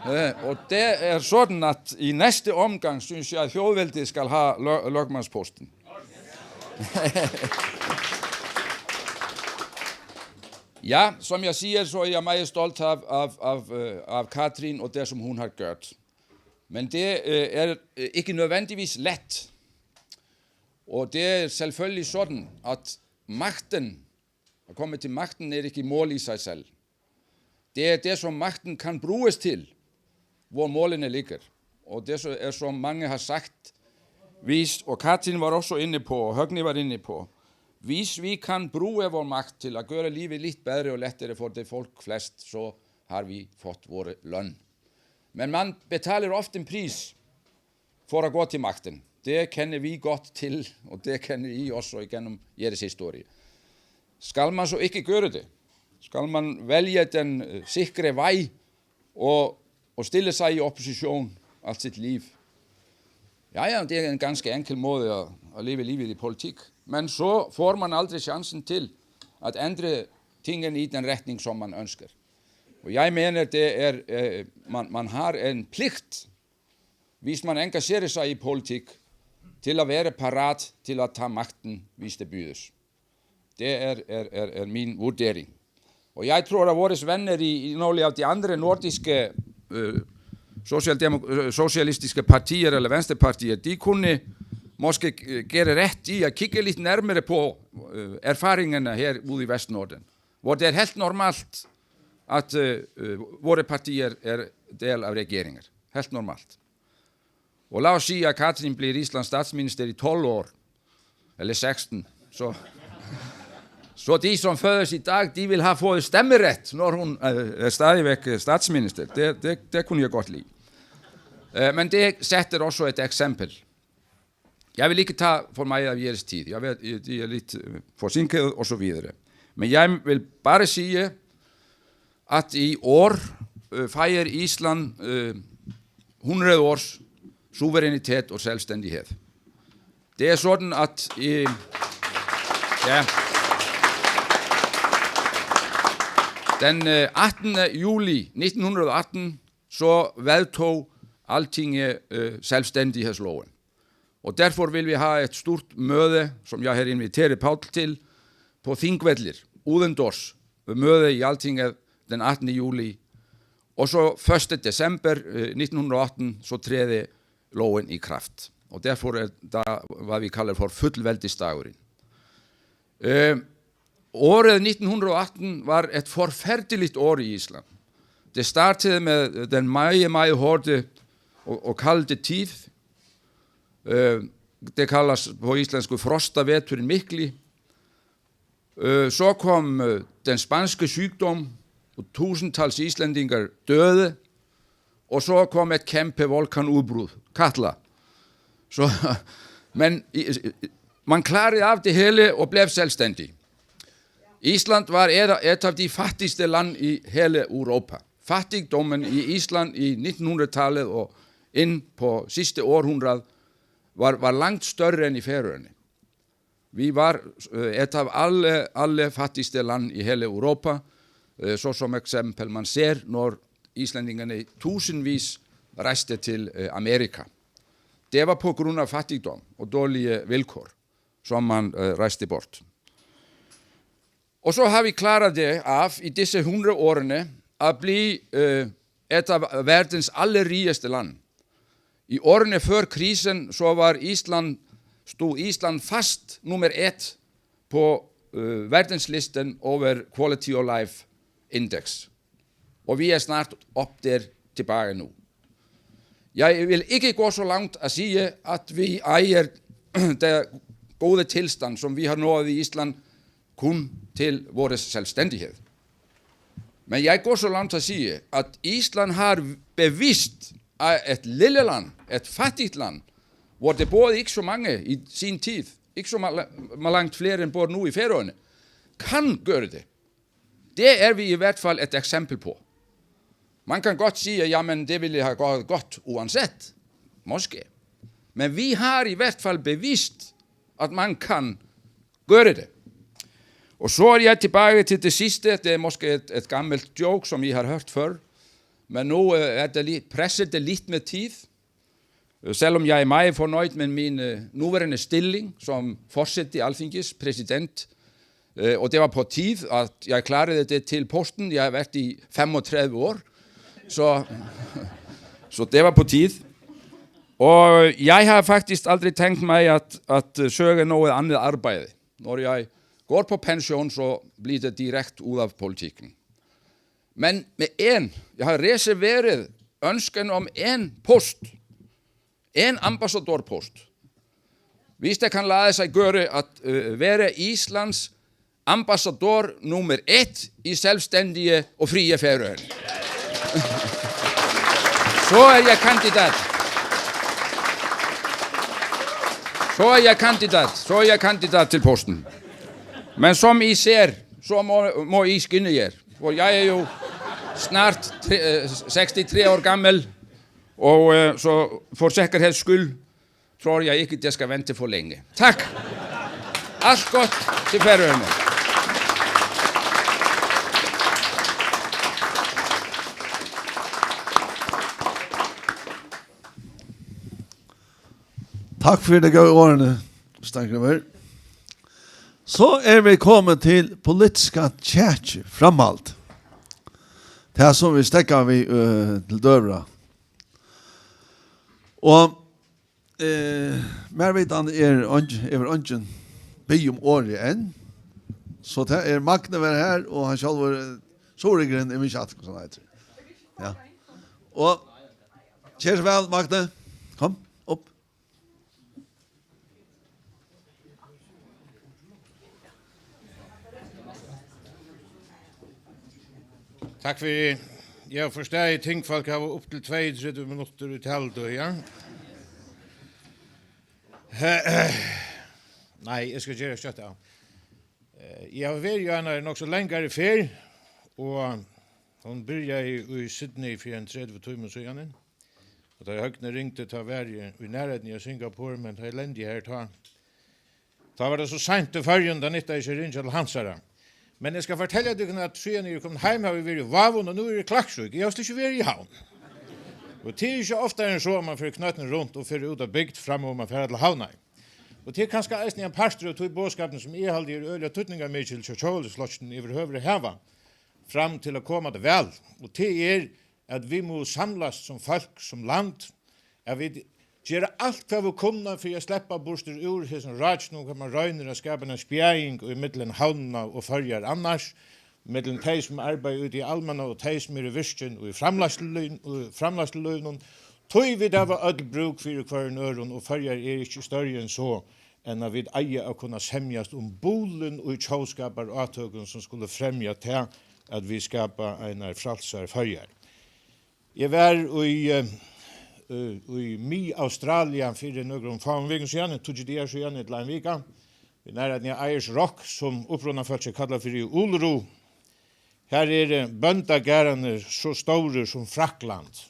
Øh, og det er sådan, at i næste omgang synes jeg, at Tjóðveldið skal have lø-, løgmandsposten. Ja, som jeg siger, så er jeg meget stolt af, af, af, øh, af Katrin og det, som hun har gjort. Men det, øh, er, øh, ikke nødvendigvis let. Og det er selvfølgelig sådan, at magten, at komme til magten, er ikke mål i sig selv. Det er det, som magten kan bruges til, hvor målene ligger. Og det så er, som mange har sagt, hvis, og Katrin var også inde på, og Høgni var inde på, hvis vi kan bruge vor magt til at gøre livet lidt bedre og lettere for det folk flest, så har vi fået vores løn. Men man betaler ofte en pris for at gå til magten. Det kender vi godt til, og det kender I også igennem jeres historie. Skal man så ikke gøre det? Skal man vælge den, øh, sikre vej og, og stille sig i opposition alt sit liv? Ja, ja, det er en ganske enkel måde at, at leve livet i politik. Men så får man aldrig chancen til at ændre tingene i den retning, som man ønsker. Og jeg mener, det er, øh, man, man har en pligt, hvis man engagerer sig i politik, til at være parat til at tage magten, hvis det bydes. Det er, er, er, er min vurdering. Og jeg tror, at vores venner i, i nogle af de andre nordiske, øh, socialdemok-, øh, socialistiske partier eller venstrepartier, de kunne måske, øh, gøre ret i at kigge lidt nærmere på, øh, erfaringerne her ude i Vestnorden, hvor det er helt normalt, at, øh, øh, vore partier er del af regeringer. Helt normalt. Og lad os sige, at Katrin bliver Islands statsminister i tolv år, eller seksten, så, så de, som fødes i dag, de vil have fået stemmeret, når hun, øh, er stadigvæk, øh, statsminister. Det, det, det kunne jeg godt lide. Øh, men det sætter også et eksempel. Jeg vil ikke tage for meget af jeres tid. Jeg ved, I, I er lidt, øh, forsinket og så videre. Men jeg vil bare sige, at i år, øh, fejrer Island, øh, hundrede års suverænitet og selvstændighed. Det er sådan, at, øh, ja, den, øh, attende juli nitten hundrede og atten, så vedtog Altinget, øh, selvstændighedsloven. Og derfor vil vi ha et stort møde, som jeg har inviteret Paul til, på Thingvellir, udendørs møde i Altinget den attende juli. Og så første december, øh, nitten hundrede og atten, så træder loven i kraft. Og derfor er der, hvad vi kalder for fuldvældisdagurinn. Øh, Året nitten hundrede og atten var et forfærdeligt år i Island. Det startede med den meget, meget hårde og, og kolde tid. Øh, det kaldes på islandsk frostaveturin mikli. Øh, så kom, øh, den spanske sygdom, og tusindtals islændingar døde. Og så kom et kæmpe vulkanudbrud, Katla. Så, men i, i, man klarede af det hele og blev selvstændig. Island var et, et af de fattigste land i hele Europa. Fattigdommen i Island i nitten hundrede-tallet og ind på sidste århundrede var, var langt større end i Færøerne. Vi var, øh, et af alle, alle fattigste land i hele Europa, øh, så som eksempel man ser, når islændingerne i tusindvis rejste til, øh, Amerika. Det var på grund af fattigdom og dårlige vilkår, som man, øh, rejste bort. Og så har vi klaret det af i disse hundrede årene at blive, øh, et af verdens allerrigeste land. I årene før krisen, så var Island, stod Island fast nummer et på, øh, verdenslisten over Quality of Life Index. Og vi er snart op der tilbage nu. Jeg vil ikke gå så langt at sige, at vi ejer den gode tilstand, som vi har nået i Island, kun til vores selvstændighed. Men jeg går så langt at sige, at Island har bevist, at et lille land, et fattigt land, hvor det boede ikke så mange i sin tid, ikke så ma-, ma-, langt flere end bor nu i Færøerne, kan gøre det. Det er vi i hvert fald et eksempel på. Man kan godt sige, jamen, det ville have gået godt uansett. Måske. Men vi har i hvert fald bevist, at man kan gøre det. Og så er jeg tilbage til det sidste. Det er måske et, et gammelt joke, som I har hørt før. Men nu, øh, er det lidt, presser det lidt med tid. Øh, selvom jeg er meget fornøjet med min, øh, nuværende stilling som forsæt i Altingis, præsident, øh, og det var på tid, at jeg klarede det til posten. Jeg har været i femogtredive år, så, så det var på tid. Og jeg har faktisk aldrig tænkt mig at, at, øh, søge noget andet arbejde. Når jeg går på pension, så bliver det direkte ud af politikken. Men med en, jeg har reserveret ønsken om en post, en ambassadørpost, hvis det kan lade sig gøre at, øh, være Islands ambassadør nummer et i selvstændige og frie Færøerne. Så er jeg kandidat. Så er jeg kandidat. Så er jeg kandidat til posten. Men som I ser, så må, må I skynde jer. For jeg er jo snart tre, øh, seksogtres år gammel, og, øh, så for sikkerheds skyld tror jeg ikke, det skal vente for længe. Tak. Alt godt til Færøerne. Takk fyri tey góðu orðini, Steingrímur. So eru vit komin til politiska kjakið, framhald. Tað, sum vit steðga við, øh, til døgurða. Og, øh, mær vitandi er eingin, hevur eingin biðið um orðið enn. So tað er Magni var her, og hann sjálvur, øh, Suðuroyingurin, eg minnist ikki, hvussu hann eitur. Ja. Og ger so væl, Magni. Kom, upp. Takk fyri. Eg havi forstaðið, tingfólk hava upp til tveyogtretivu minuttir í talutíð, ja? Nei, eg skal gera skjótt av. Eh, eg havi verið í einari nokk so langari ferð, og hon byrjaði í Sydney fyri ein tretivu tímum síðani. Og tá ið Høgni ringdi, tá var eg í nærleikanum av Singapore, men tá eg lendi her, tá, tá var tað so seint í Føroyum, tað nyttaði ikki at ringja til hansara. Men eg skal fortelja tykkum, at síðan eg eri komin heim, havi eg verið í Vágum, og nú eri eg í Klaksvík. Eg havi slett ikki verið í Havn. Og tað er ikki oftari enn so, at mann fer knøttin runt og fer út á bygd, framman man fer til Havnar. Og tað er kanska eisini ein partur av tí boðskapinum, sum eg haldi er øgiliga týdningarmikil hjá Tjóðveldisflokkinum yvirhøvur at hava, fram til at koma til val. Og tað er, at vit mugu samlast sum fólk, sum land, at vit gera alt, hvat vit kunna, fyri at sleppa burtur úr hesum rákinum, hvat man roynir at skapa eina spjaðing í millum Havnina og Føroyar annars, millum tey, sum arbeiða úti í almenna, og tey, sum eru virkin í framleiðslulín-, í framleiðslulívinum, tí vit hava øll brúk fyri hvørjum øðrum, og Føroyar er ikki størri enn so, enn at vit eiga at kunna semjast um bulin í tjóðskaparátøkum, sum skulu fremja tað, at vit skapa einar frælsar Føroyar. Eg var í, eh, eh, í Mið-Australia fyri nøkrum fáum vikum síðani, tíggju dagar síðani, ella ein vika, við nærleikanum av Ayers Rock, sum upprunafólkið kallar fyri Uluru. Har eru bóndagarðarnir so stórir sum Frakland.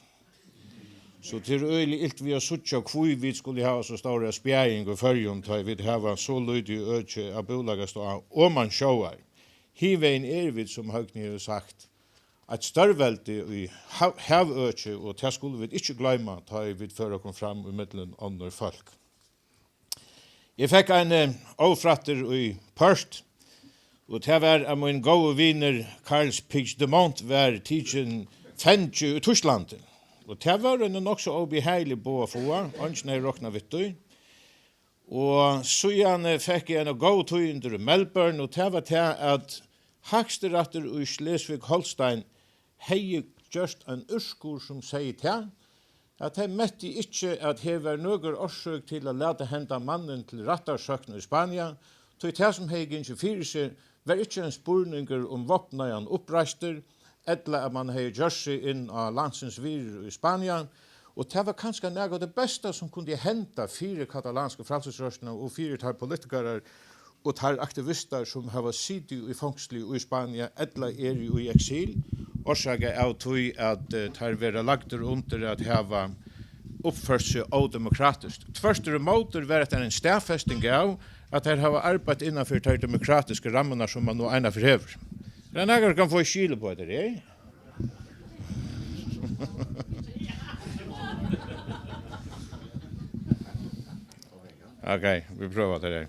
So tað er øgiliga ilt við at síggja, hví vit skulu hava so stóra spjaðing í Føroyum, tá ið vit hava so lítið øki at búleggjast á oman sjóar. Hinvegin eru vit, sum Høgni hevur sagt, eitt stórveldi í hav-, havøki, og tað skulu vit ikki gloyma, tá ið vit føra okkum fram ímillum onnur fólk. Eg fekk ein, eh, ófrættir í Perth, og tað var, at mín góði vinur Carl Puigdemont var tikin fangi í Týsklandi. Og tað var ein nokk so óbehaglig boð at fáa, eingin hevði roknað við tí. Og síðani fekk eg eina góð tíðindi í Melbourne, og tað var tað, at Hægstirættur í Slesvig-Holstein hevði gjørt ein úrskurð, sum segði tað, at tey mettu ikki, at her var nøkur orsøk til at lata henda mannin til rættarsøkn í Spania, tí tað, sum hevði gingið fyri seg, var ikki ein spurningur um vápnaðan uppreitur, ella at mann hevði gjørt seg inn á landsins virði í Spania, og tað var kanska nakað av tí besta, sum kundi henda fyri katalansku frælsisrørsluna og fyri teir politikarar og teir aktivistar, sum hava sitið í fongsli í Spania ella eru í eksil, orsakað av tí, at, eh, teir verða lagdir undir at hava uppført seg ódemokratiskt. Tvørturímóti var hetta ein staðfesting av, at teir hava arbeitt innan fyri tær demokratisku rammurnar, sum mann nú einaferð hevur. Er tað nakar, sum kann fáa skil upp á hetta her? Ok, vit prøva tað her.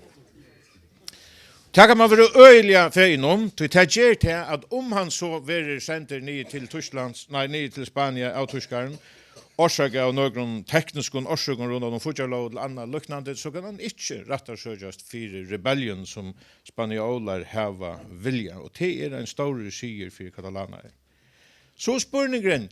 Tað kann mann vera øgiliga fegin um, tí tað ger tað, at um hann so verður sendur niður til Týsklands, nei, niður til Spania av týskarum, orsakað av nøkrum tekniskum orsøkum rundan um fíggjarlóg og annað líknandi, so kann hann ikki rættarsøkjast fyri rebellion, sum spanjólar hava viljað, og tað er ein stórur sigur fyri katalanar. So spurningurin,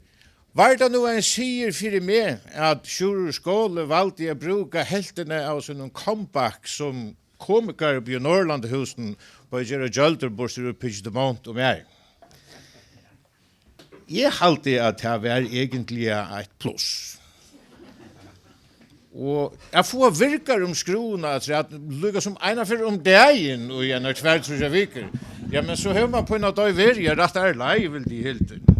var tað nú ein sigur fyri meg, at Sjúrður Skaale valdi at brúka helvtina av sínum comeback sum komikari uppi í Norðurlandahúsinum, bara at gera gjøldur burtur úr Puigdemont og mær? Eg haldi, at tað var eigentliga eitt pluss. Og at fáa virkar um skrúvuna afturat, líka sum eina ferð um dagin í einar tvær, tríggjar vikur, ja, men so hevur mann pína doyð verið, ja, rætt ærliga, vildi eg hildið.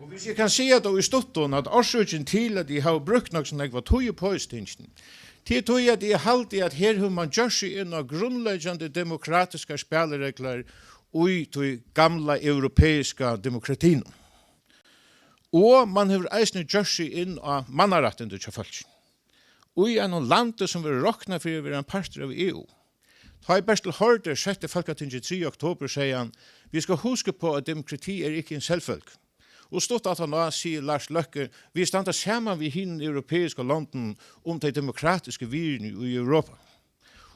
Og hvis eg kann siga tað í stuttum, at orsøkin til, at eg havi brúkt nokk so nógva tíð upp á hesi tingini, tað er tí, at eg haldi, at her hevur mann gjørt seg inn á grundleggjandi demokratiskar spælireglur í tí gamla europeiska demokratinum. Og mann hevur eisini gjørt seg inn á mannarættindi hjá fólki. Í einum landi, sum verður roknað fyri at vera ein partur av E U. Tá ið Bertel Haarder setti Fólkatingið triðja oktobur, segði hann: "Vit skal hugsa upp á, at demokrati er ikki ein sjálvfølga." Og stutt aftaná sigur Lars Løkke: "Vit standa saman við hinum europeisku londunum um tey demokratisku virðini í Europa."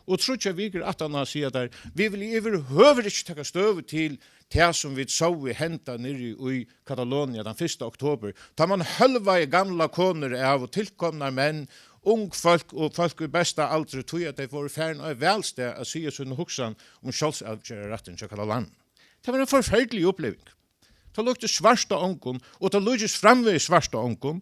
Og tríggjar vikur aftaná siga teir: "Vit vilja yvirhøvur ikki taka støðu til tað, sum vit sóu henda niðri í Katalonia tann fyrsta oktobur, tá mann hólvaði gamlar konur av og tilkomnar menn, ung fólk og fólk í besta aldri, tí at tey vóru farin á eitt valstað at siga sína hugsan um sjálvsavgerðarrættin hjá Katalanum." Tað var ein forferdelig uppliving. Tað líkti svart á ongum, og tað líkist framvegis svart á ongum,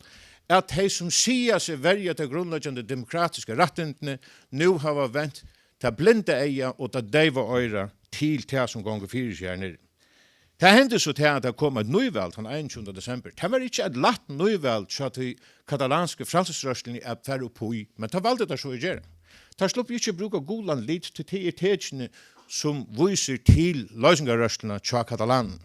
at tey, sum siga seg verja tey grundleggjandi demokratisku rættindini, nú hava vent tað blinda eyga og tað deyva oyra til tað, sum gongur fyri seg her niðri. Tað hendi so tað, at tað kom eitt nýval tann einogtjúgunda desember. Tað var ikki eitt lætt nýval hjá tí katalansku frælsisrørsluni at fara upp í, men tað valdu teir so at gera. Teir sluppu ikki at brúka gulan lit, tí tað er tekin, sum vísir til loysingarrørsluna hjá katalanum.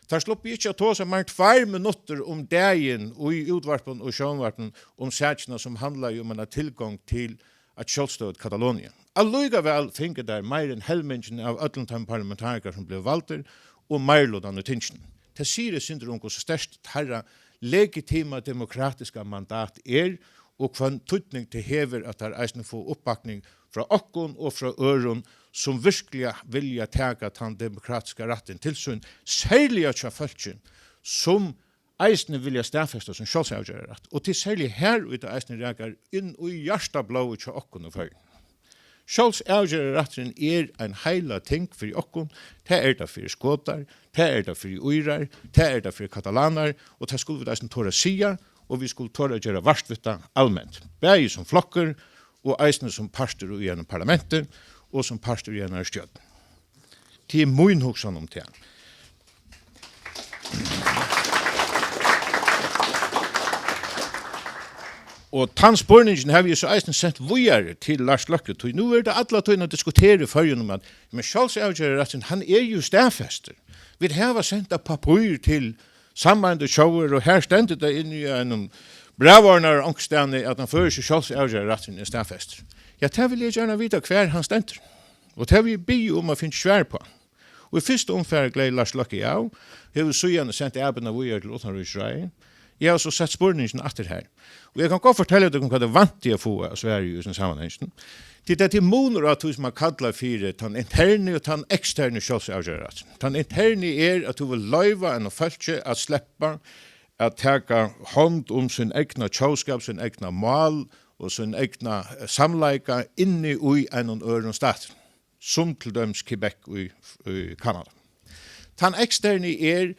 Teir sluppu ikki at tosa meir enn tveir minuttir um dagin í útvarpum og sjónvarpum um sakina, sum handlaði um eina tilgongd til eitt sjálvstøðugt Katalonia. Allíkavæl fingu teir meir enn helmingin av øllum teimum parlamentarikarum, sum blivu valdir, og meirilutan í tinginum. Tað sigur eitt sindur um, hvussu sterkt teirra legitima demokratiska mandat er, og hvønn týdning tað hevur, at teir eisini fáa uppbakning frá okkum og frá øðrum, sum virkliga vilja taka tann demokratiska rættin til sín, serliga hjá fólki, sum eisini vilja staðfesta sum sjálvsavgerðarrætt. Og til serliga her, ið tað eisini rakar inn í hjartablóðið hjá okkum í Føroyum. Sjálvsavgerðarrætturin er ein heilagt ting fyri okkum. Tað er tað fyri skotar, tað er tað fyri írar, tað er tað fyri katalanar, og tað skulu vit eisini tora at siga, og vit skulu tora at gera vart við tað alment, bæði sum flokkur og eisini sum partur í einum parlamenti og sum partur í einari stjórn. Tað er mín hugsan um tað. Og tann spurningin havi eg so eisini sent víðari til Lars Løkke, tí nú verður tað alla tíðina diskuterað í Føroyum um, at, men sjálvsavgerðarrætturin, hann er jú staðfestur. Vit hava sent eitt pappír til Sameindu Tjóðir, og her stendur tað inni í einum brævorðnara onkustaðni, at tann føroyski sjálvsavgerðarrætturin er staðfestur. Ja, tað vil eg gjarna vita, hvar hann stendur. Og tað vil eg biðja um at finna svar på. Og í fyrstu umfari gleði Lars Løkke av, hevur síðani sent avboðini víðari til Uttanríkisráðið. Eg havi so sett spurningin aftur her. Og eg kann gott fortelja tykkum, hvat eg vænti at fáa av svari í hesum samanhangi. Tí tað er munur á tí, sum man kallar fyri tann interni og tann eksterni sjálvsavgerðarrættin. Tann interni er, at tú vil loyva einum fólki at sleppa at taka hond um sín egna tjóðskap, sín egna mál og sín egna, eh, samleika inni í einum øðrum stati, sum til dømis Quebec í, í Kanada. Tann eksterni er,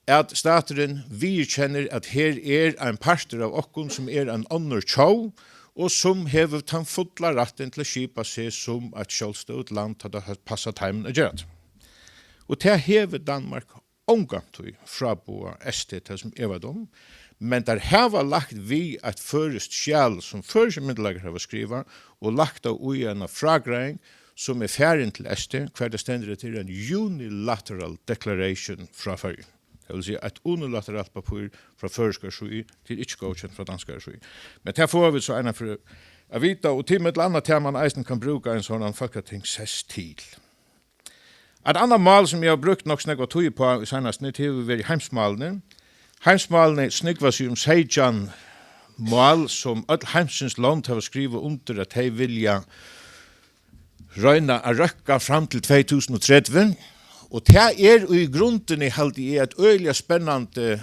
at staturin viðurkennir, at her er ein partur av okkum, sum er ein onnur tjóð, og sum hevur tann fulla rættin til at skipa seg sum eitt sjálvstøðugt land, tá tað passar teimum at gera tað. Og tað hevur Danmark ongantíð fráboðað S T, tað sum eg veit um, men teir hava lagt við eitt føroyskt skjal, sum føroyskir myndugleikar hava skrivað, og lagt tað í eina frágreiðing, sum er farin til S T, hvar tað stendur, at tað er ein unilateral declaration frá Føroyum. Tað vil siga, eitt unilateralt pappír frá føroyskari síðu, tað er ikki góðkent frá danskari síðu. Men tað fáa vit so eina ferð at vita, og til millum annað tað, man eisini kann brúka ein sovorðnan fólkatingssess til. Eitt annað mál, sum eg havi brúkt nokk so nógva tíð uppá í seinastuni, tað hevur verið heimsmálini. Heimsmálini snúgva seg um seytjan mál, sum øll heimsins lond hava skrivað undir, at tey vilja royna at røkka fram til tvey túsund og tretivu. Og tað er í grundini, haldi eg, eitt øgiliga spennandi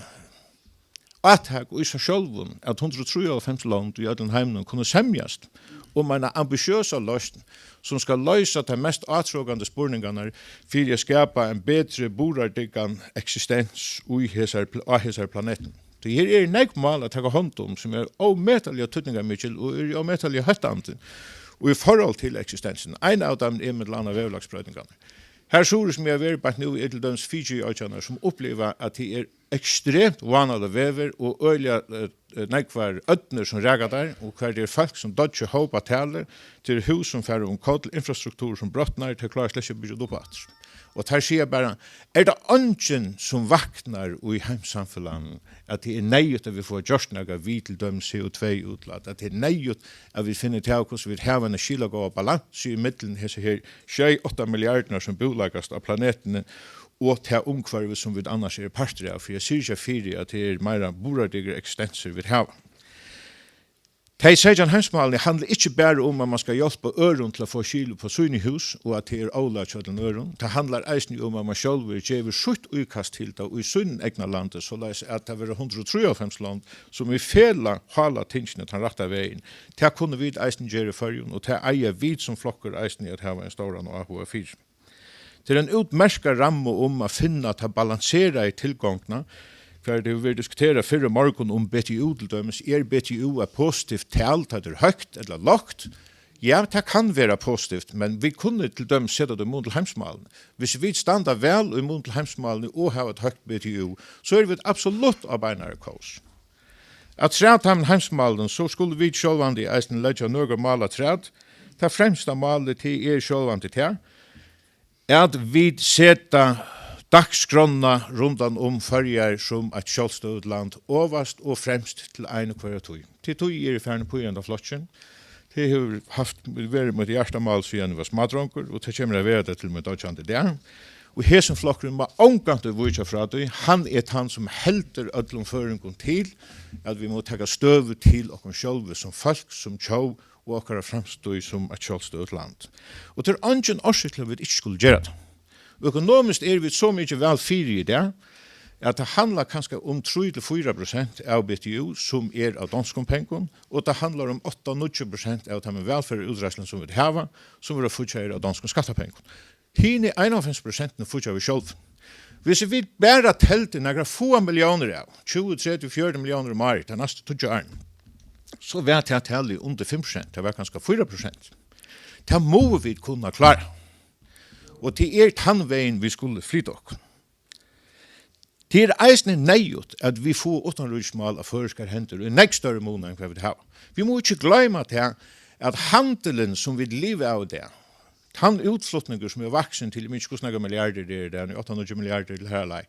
átak í sær sjálvum, at hundrað og trýoghálvfems lond í øllum heiminum kunnu semjast um eina ambitiøsa loysn, sum skal loysa tær mest átrokandi spurningarnar fyri at skapa ein betri burðardyggan eksistens í hesar pl-, á hesar planetin. Tí her er nógv mál at taka hond um, sum er ómetaliga týdningarmikil og er ómetaliga hóttandi í forhold til eksistensina. Ein av teimum er millum annað veðurlagsbroytingarnar. Har suðuri, sum eg havi verið beint nú, er til dømis Fiji-oyggjarnar, sum uppliva, at tað er ekstremt vánaligt veður og øgiliga, eh, eh, nógvar ódnir, sum raka teir, og har tað er fólk, sum doyggja í hópatali, tað er hús, sum fara um koll, infrastruktur, sum brotnar, tey klára slett ikki at byggja tað upp aftur. Og teir siga bara, er tað eingin, sum vaknar í heimssamfelagnum, at tað er neyðugt, at vit fáa gjørt nakað við til dømis C O tvey útlát, at tað er neyðugt, at vit finna út av, hvussu vit hava eina skilagóða balansu ímillum hesi her sjey, átta milliardirnar, sum búleikast á planetini, og tað umhvørvi, sum vit annars eru partur av, fyri at syrgja fyri, at tað er meira burðardyggir eksistensir, vit hava. Tey seytjan heimsmálini handla ikki bara um, at man skal hjálpa øðrum til at fáa skil upp á síni hús, og at tað er ólag hjá øllum øðrum. Tað handlar eisini um, at man sjálvur gevur sítt íkast til tað í sínum egna landi, soleiðis at tað verða hundrað og trýoghálvfems lond, sum í felag hála tingini tann rætta vegin. Tað kunnu vit eisini gera í Føroyum, og tað eiga vit sum flokkur eisini at hava ein stóran áhuga fyri. Tað er ein útmerkað ramma um at finna ta balanseraðu tilgongdina, hvar tað hevur verið diskuterað fyrr í morgun um B T U til dømis. Er B T U eitt positivt tal, tá tað er høgt ella lágt? Ja, tað kann vera positivt, men vit kunnu til dømis seta tað í mun til heimsmálini. Hvis vit standa væl í mun til heimsmálini og hava eitt høgt B T U, so eru vit absolutt á beinari kós. Afturat teimum heimsmálunum, so skulu vit sjálvandi eisini leggja nøkur mál afturat. Tað fremsta málið, tað er sjálvandi tað, at vit seta dagsskránna rundan um Føroyar sum eitt sjálvstøðugt land ovast og fremst til ein og hvørja tíð. Tí, tí eg eri farin upp í hendan flokkin. Tað hevur havt, verið mítt hjartamál, síðan eg var smádrongur, og tað kemur at vera tað til mín doyggjandi dag. Og hesin flokkurin má ongantíð víkja frá tí. Hann er tann, sum heldur øllum føroyingum til, at vit mugu taka støðu til okkum sjálvi sum fólk, sum tjóð og okkara framstíð sum eitt sjálvstøðugt land. Og tað er eingin orsøk til, at vit ikki skulu gera tað. Og økonomiskt eru vit so mikið væl fyri í dag, at tað handlar kanska um trý til fýra prosent av B T U, sum er av donskum pengum, og tað handlar um átta, níggju prosent av teimum vælferðarútreiðslum, sum vit hava, sum verða fíggjaðir av donskum skattapengum. Hini einoghálvfems prosentini fíggja vit sjálv. Hvis vit bara teldu nakrar fáar milliónir av, tjúgu, tretivu, fjøruti milliónir um árið, tey næstu tíggju árini, so var tað talið undir fimm prosent, tað var kanska fýra prosent. Tað mugu vit kunna klára. Og tað er tann vegin, vit skulu flyta okkum. Tað er eisini neyðugt, at vit fáa uttanríkismál á føroyskar hendur í nógv størri mun enn hvat vit hava. Vit mugu ikki gloyma tað, at handilin, sum vit liva av í dag, tann útflutningur, sum er vaksin til, eg veit ikki, hvussu nógvar milliardir tað er í dag, átta, níggju milliardir til har leið,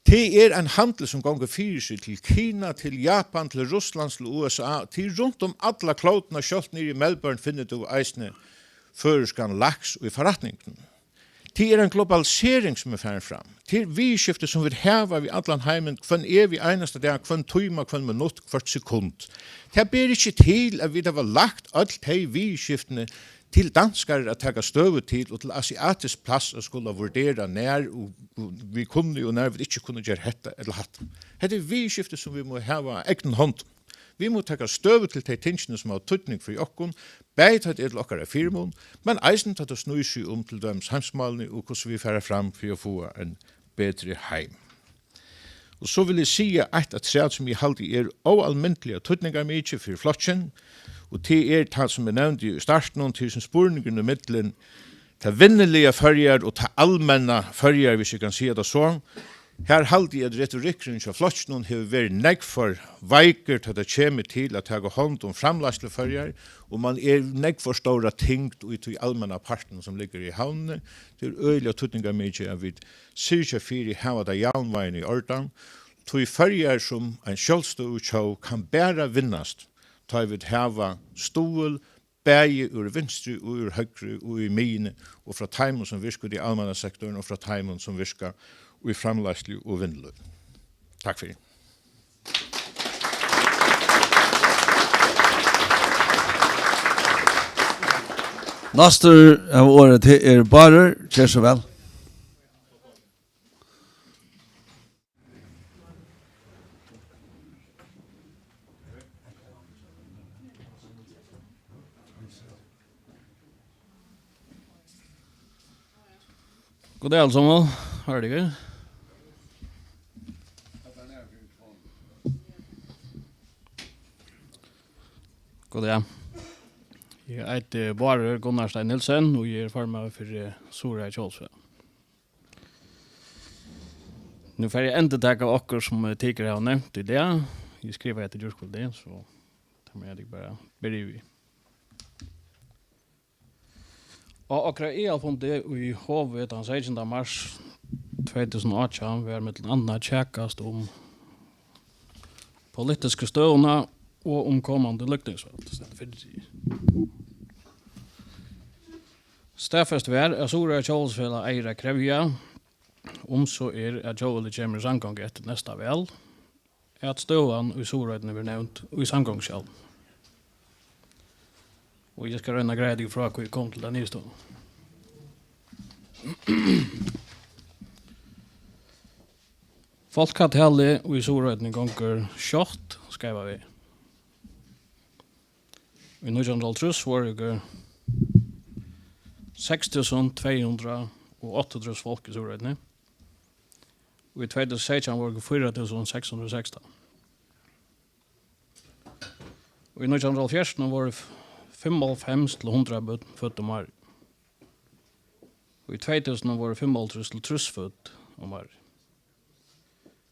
tað er ein handil, sum gongur fyri seg til Kina, til Japan, til Russlands, til U S A, til runt um alla klótuna, sjálvt niðri í Melbourne finnur tú eisini føroyskan laks í forretningunum. Tað er ein globalisering, sum er farin fram. Tað er viðurskifti, sum vit hava við allan heimin, hvønn evig einasta dag, hvønn tíma, hvønn minutt, hvørt sekund. Tað ber ikki til, at vit hava lagt øll tey viðurskiftini til danskarar at taka støðu til, og til asiatiskt pláss at skula vurdera, nær og, og vit kunnu og nær vit ikki kunnu gera hetta ella hatta. Hetta er viðurskifti, sum vit mugu hava á egnum hondum. Vit mugu taka støðu til tey tingini, sum hava týdning fyri okkum, bæði tá tað er til okkara fyrimun, men eisini tá tað snýr seg um til dømis heimsmálini og hvussu vit fara fram fyri at fáa ein betri heim. Og so vil eg siga eitt afturat, sum eg haldi er óalmindiliga týdningarmikið fyri flokkin, og tað er tað, sum eg nevndi í startinum, tað er sum spurningurin ímillum tað vinnuliga Føroyar og tað almenna Føroyar, hvis eg kann siga tað so. Her haldi eg, at retorikkurin hjá flokkinum hevur verið nógv for veikur, tá tað kemur til at taka hond um framleiðslu Føroyar, og man er nógv for stóra tyngd í tí almenna partinum, sum liggur í Havnini. Tað er øgiliga týdningarmikið, at vit syrgja fyri at hava tað javnvægið í ordan, tí Føroyar sum ein sjálvstøðug tjóð kann bara vinnast, tá ið vit hava stuðul bæði úr vinstru og úr høgru og í miðjuni og frá teimum, sum virka úti í almenna sektorinum, og frá teimum, sum virka í framleiðslu og vinnulívi. Takk fyri. Næstur av orðið til er Bárður. Ger so væl. Goddag, alle sammen. Har det gøy? Goddag. Eg eiti Bárður Gunnar Stein Nielsen, og eg eri formaður fyri Suðuroyar Tjóðveldis. Nú fari eg at endurtaka okkurt, sum, eh, tykur hava nevnt í dag. Eg skrivaði hetta í gjárkvøldið, so tað má eg bara byrja við. Á okkara aðalfundi í Hovi tann seytjanda mars tvey túsund og átjan var millum annað kjakast um politisku støðuna og um komandi løgtingsval. Stendur fyri. Staðfest var, at Suðuroyar Tjóðveldisfelag eigur at krevja, um so er, at tjóðveldið kemur í samgongu eftir næsta val, at støðan í Suðuroynni verður nevnd í samgonguskjalinum. Og eg skal royna at greiða tykkum frá, hví eg kom til ta niðurstøðuna. Fólkatalið í Suðuroynni gongur skjótt skeivan veg. Í nítjan hundrað og hálvtrýss vóru okur seks túsund tvey hundrað og áttaogtrýss fólk í Suðuroynni. Og í tvey túsund og seytjan vóru okur fýra túsund seks hundrað og sekstan. Og í nítjan hundrað og hálvfjerðs vóru f-, fimmoghálvfems til hundrað børn fødd um árið. Og í tvey túsund vóru fimmoghálvtrýss til trýss fødd um árið.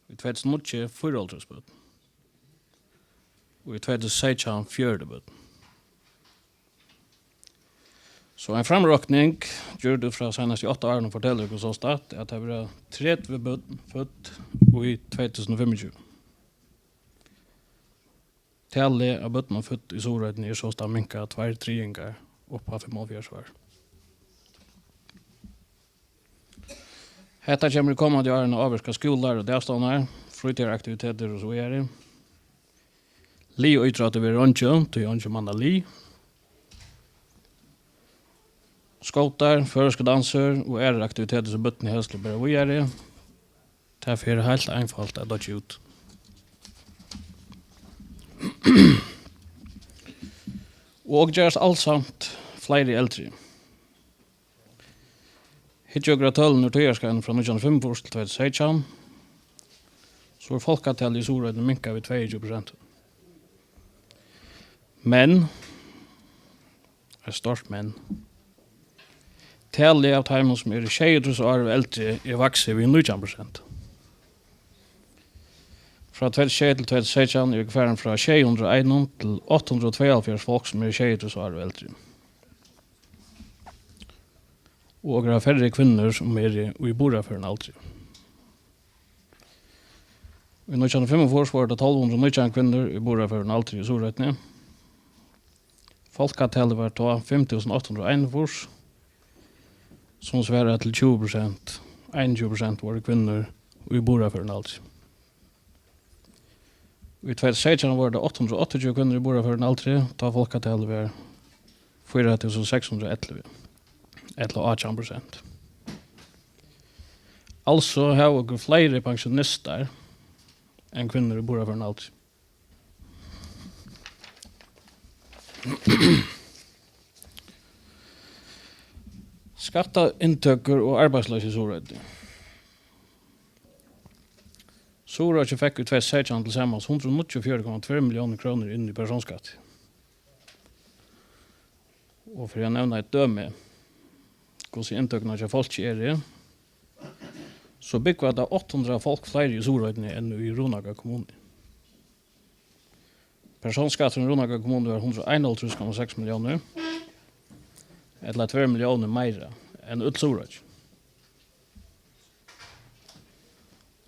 Í tvey túsund og níggju, fýraoghálvtrýss børn. Og í tvey túsund og seytjan, fjøruti børn. So ein framrokning gjørd út frá seinastu átta árunum fortelur okkum sostatt, at tað verða tretivu børn fødd í tvey túsund og fimmogtjúgu. Talið av børnum fødd í Suðuroynni er sostatt minkað tveir triðingar upp á fimmoghálvfjerðs ár. Hetta kemur í komandi árini at ávirka skúlar og dagstovnar, frítíðaraktivitetir og so víðari. Liðítróttur verður eingin, tí eingin mann á lið. Skótar, føroyskur dansur og aðrar aktivitetir, sum børnini helst vilja bera víðari, tað fer heilt einfalt at doyggja út. Og okur gerast alsamt fleiri eldri. Hyggja okur at tølunum úr tíðarskeiðinum frá nítjan hundrað og fimmogfýrs til tvey túsund og seytjan, so er fólkatalið í Suðuroynni minkað við tveyogtjúgu prosent. Men, eitt stórt men, talið av teimum, sum eru sjeyogtrýss ár og eldri, er vaksið við nítjan prosent. Frá tvey túsund og sjey til tvey túsund og seytjan eru okur farin frá sjey hundrað og ein til átta hundrað og tveyoghálvfjerðs fólk, sum eru sjeyogtrýss ár og eldri. Og okur hava færri kvinnur, sum eru í burðarførum aldri. Í nítjan hundrað og fimmogfýrs vóru tað tólv hundrað og nítjan kvinnur í burðarførum aldri í Suðuroynni. Fólkatalið var tá fimm túsund átta hundrað og einogfýrs, sum svarar til tjúgu prosent. Einogtjúgu prosent vóru kvinnur í burðarførum aldri. Í tvey túsund og seytjan vóru tað átta hundrað og áttaogtjúgu kvinnur í burðarførum aldri, tá fólkatalið var fýra túsund seks hundrað og ellivu, ella átjan prosent. Altso hava okur fleiri pensjonistar enn kvinnur í burðarførum aldri. Skattainntøkur og arbeiðsloysi í Suðuroynni. Suðuroyggin fekk í tvey túsund og seytjan til samans hundrað og níggjuogfjøruti komma tvær milliónir krónur inn í persónskatti. Og fyri at nevna eitt dømi, hvussu inntøkurnar hjá fólki eru, so búgva tað átta hundrað fólk fleiri í Suðuroynni enn í Runavíkar kommunu. Persónskatturin í Runavíkar kommunu var hundrað og einoghálvtrýss komma seks milliónir, ella tvær milliónir meira enn øll Suðuroyggin.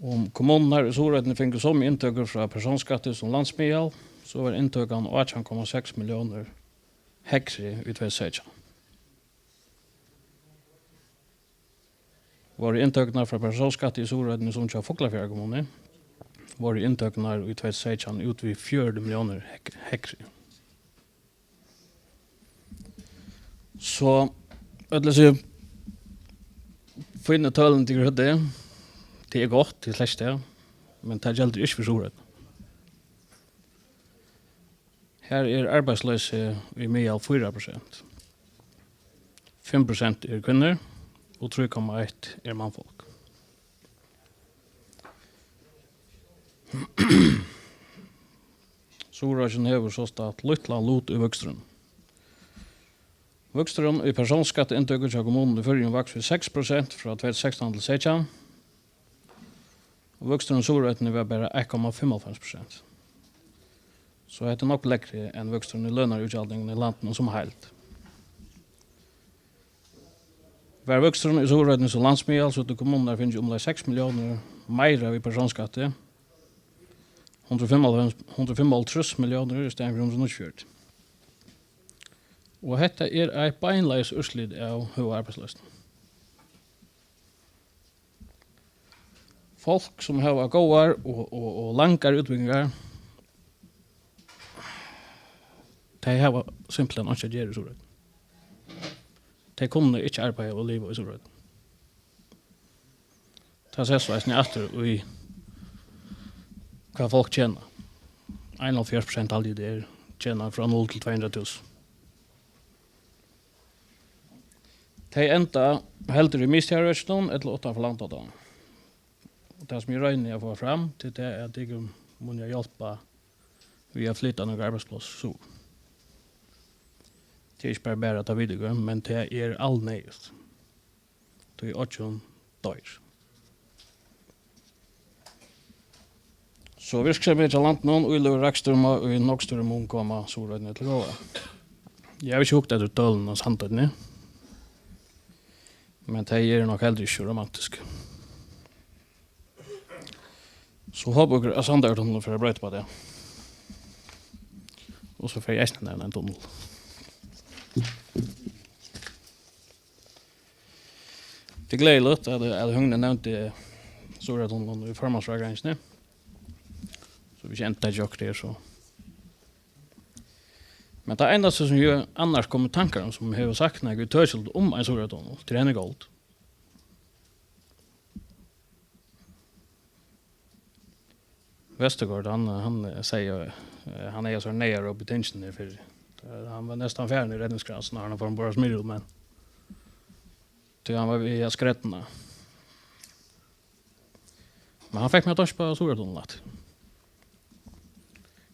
Um kommunurnar í Suðuroynni fingu somu inntøkur frá persónskatti sum landsmiðal, so var inntøkan átjan komma seks milliónir hægri í tvey túsund og seytjan. Vóru inntøkurnar frá persónskatti í Suðuroynni sum hjá Fuglafjarðar kommunu, vóru inntøkurnar í tvey túsund og seytjan út við fjøruti milliónir hæg-, hægri. So, øll hesi fínu tølini, tit høvdu, tað er gott, tað er slætt, tað, men tað geldur ikki fyri Suðuroynna. Har er arbeiðsloysið í miðal fýra prosent. Fimm prosent eru kvinnur, og trý komma eitt er mannfólk. Suðuroyggin hevur sostatt lítlan lut í vøkstrinum. Vøksturin í persónskattinntøku hjá kommunum í Føroyum vaks við seks prosent frá tvey túsund og sekstan til seytjan, og vøksturin í Suðuroynni var bara eitt komma fimmoghálvfems prosent. So hetta er nógv lægri enn vøksturin í lønarútgjaldingum í landinum sum heild. Var vøksturin í Suðuroynni sum landsmiðal, so høvdu kommunurnar fingið umleið seks milliónir meira í persónskatti, hundrað og fimmoghálvfems, hundrað og fimmoghálvtrýss milliónir í staðin fyri hundrað og níggjuogfjøruti. Og hetta er eitt beinleiðis úrslit av høgu arbeiðsloysuni. Fólk, sum hava góðar og, og, og langar útbúgvingar, tey hava simpelthen einki at gera í Suðuroynni. Tey kunnu ikki arbeiða og liva í Suðuroynni. Tað sæst so eisini aftur í, hvat fólk tjena. Einoghálvfjerðs prosent haldi eg tað er, tjena frá null til tvey hundrað túsund. Tey enda heldur í miðstaðarøkinum ella uttanfyri landoddan. Og tað, sum eg royni at fáa fram, tað er tað, at tykkum munnu hjálpa við at flyta nøkur arbeiðspláss suður. Tað er ikki bara, bara at tað vita okur, men tað er alneyðugt. Tí oyggin doyr. So virksemið hjá landinum, íløgur og rakstur, má í nógv størri mun koma Suðuroynni til góða. Eg havi ikki hugt eftir tølunum á Sandoynni. Men tey eru nokk heldur ikki so romantisk. So hopi eg, at Sandoyartunnilin fer at broyta upp á tað. Og so fer eg eisini at nevna ein tunnil. Tað er gleðiligt, at, at Høgni nevndi Suðuroyartunnilin í formansfrágreiðingini. So vit ikki enda joke her, so. Men tað einasta, sum eg annars kom í tankar um, sum hevur sagt nakað ítøkiligt um ein Suðuroyartunnil, tað er Henning Gold. Vestergaard, hann, hann, eh, segði, eh, hann hevði so neyðaróp í tingini fyrr. Eh, hann var næstan farin í redningskransin, hann fór umborð á Smyril, men tí hann var við at skrædna. Men hann fekk meg at tenkja á Suðuroyartunnil aftur.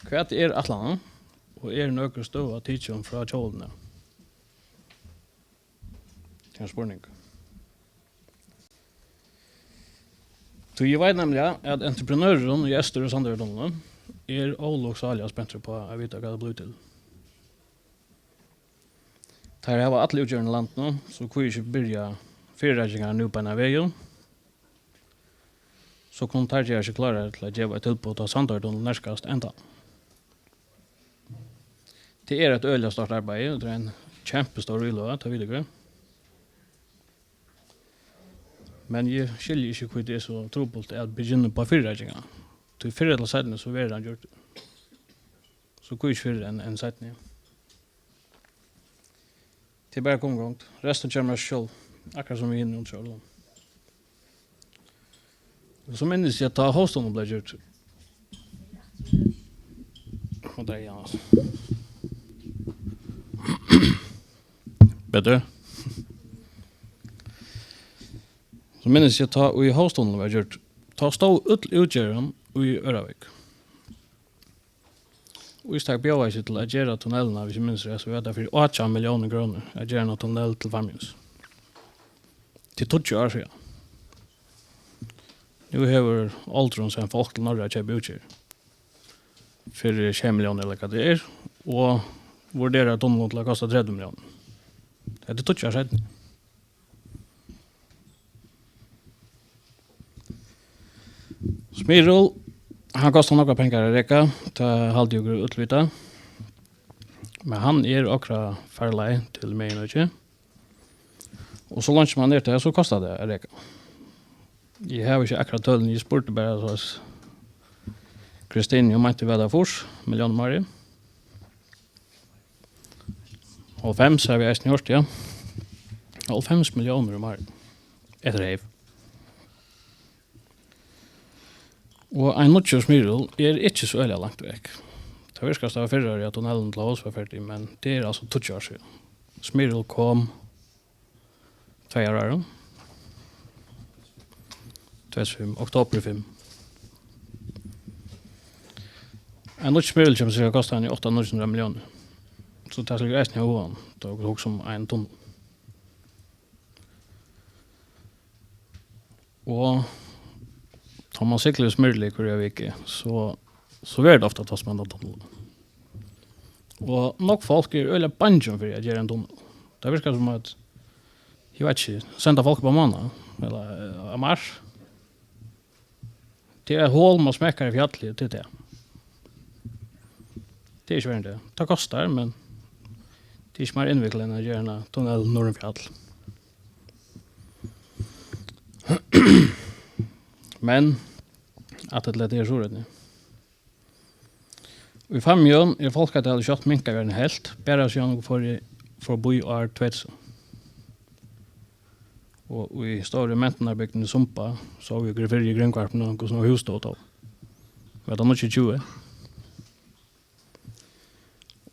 Hvat er ætlanin, og er nøkur støða tikin frá hjólini? Tað er ein spurning. Tí eg veit nemliga, at entreprenørurin í Eystur- og Sandoyartunnilin er óluksáliga spentur upp á at vita, hvat tað blívur til. Teir hava alla útgerðina í landinum, so hví ikki byrja fyrireikingar nú beinan vegin? So kunnu teir gera seg klárar til at geva eitt tilboð, tá Sandoyartunnil nærkast endan. Tað er eitt øgiliga stórt arbeiði, og tað er ein kempestór íløga, tað vita okur. Men eg skilji ikki, hví tað er so trupult at byrja upp á fyrireikingar. Tí fyrr ella seinni, so verður hann gjørdur. So hví ikki fyrr enn, enn seinni? Tað er bara at koma í gongd. Restin kemur av sær sjálv. Akkurát sum við hinum sjálvum. Og so minnist eg, at tá Hovstunnil bleiv gjørd. Og tað er Jan, altso. Betur. So minnist eg, tá ið Hovstunnil var gjørd, tá stóð øll útgerðin í Ørðavík. Ístak bjóðaði seg til at gera tunnilin, hvis eg minnist rætt, so var tað fyri átjan milliónir krónur at gera eina tunnil til Fámjins. Til tíggju ár síðan. Nú hevur Aldrin sent fólk til Noreg at keypa útgerð fyri sjey milliónir, ella hvat tað er, og vurderar tunnilin til at kosta tretivu milliónir. Hetta er tíggju ár seinni. Smyril, hann kostar nógvar pengar at reka, tað haldi eg okur øll vita. Men hann er okra farleið til Meginøkið. Og so leingi sum hann er tað, so kostar tað at reka. Eg havi ikki akkurát tølini, eg spurdi bara soleiðis Kristinu, hon meinti, var tað fýrs milliónir um árið. Hálvfems havi eg eisini hoyrt, ja. Hálvfems milliónir um árið. Eitt reyv. Og ein nýggjur Smyril er ikki so øgiliga langt vekk. Tað virkast av fyrra árið, at tunnilin til Hovs var ferdig, men tað er altso tíggju ár síðan. Smyril kom tvey ár áðrenn. Tvey túsund og fimm, oktobur í fimm. Ein nýggj Smyril kemur sikkurt at kosta eini átta, níggju hundrað milliónir. So tað skal eisini hava hugan, tá okur hugsa um ein tunnil. Og tá mann siglir í Smyrli hvørja viku, so, so verður tað ofta tosmandatunnil. Og nógv fólk eru øgiliga bangin fyri at gera ein tunnil. Tað virkar sum at, eg veit ikki, senda fólk upp á Mána, ella, eh, á Mars. Tað er eitt hol, mann smekkar í fjallið, tað er tað. Tað er ikki verri enn tað. Tað kostar, men tað er ikki meir innviklað enn at gera eina tunnil norður um fjall. Men, aftur til hetta her súrefni. Í Fámjin er fólkatalið skjótt minkað við eina helvt, bara síðan okur fóru, fóru forbi ár tvey túsund. Og í stóru mentanarbygdini Sumba, sóu vit okur fyrr í grindvarpinum, hvussu nógv hús stóðu tóm. Var tað níggjuogtjúgu?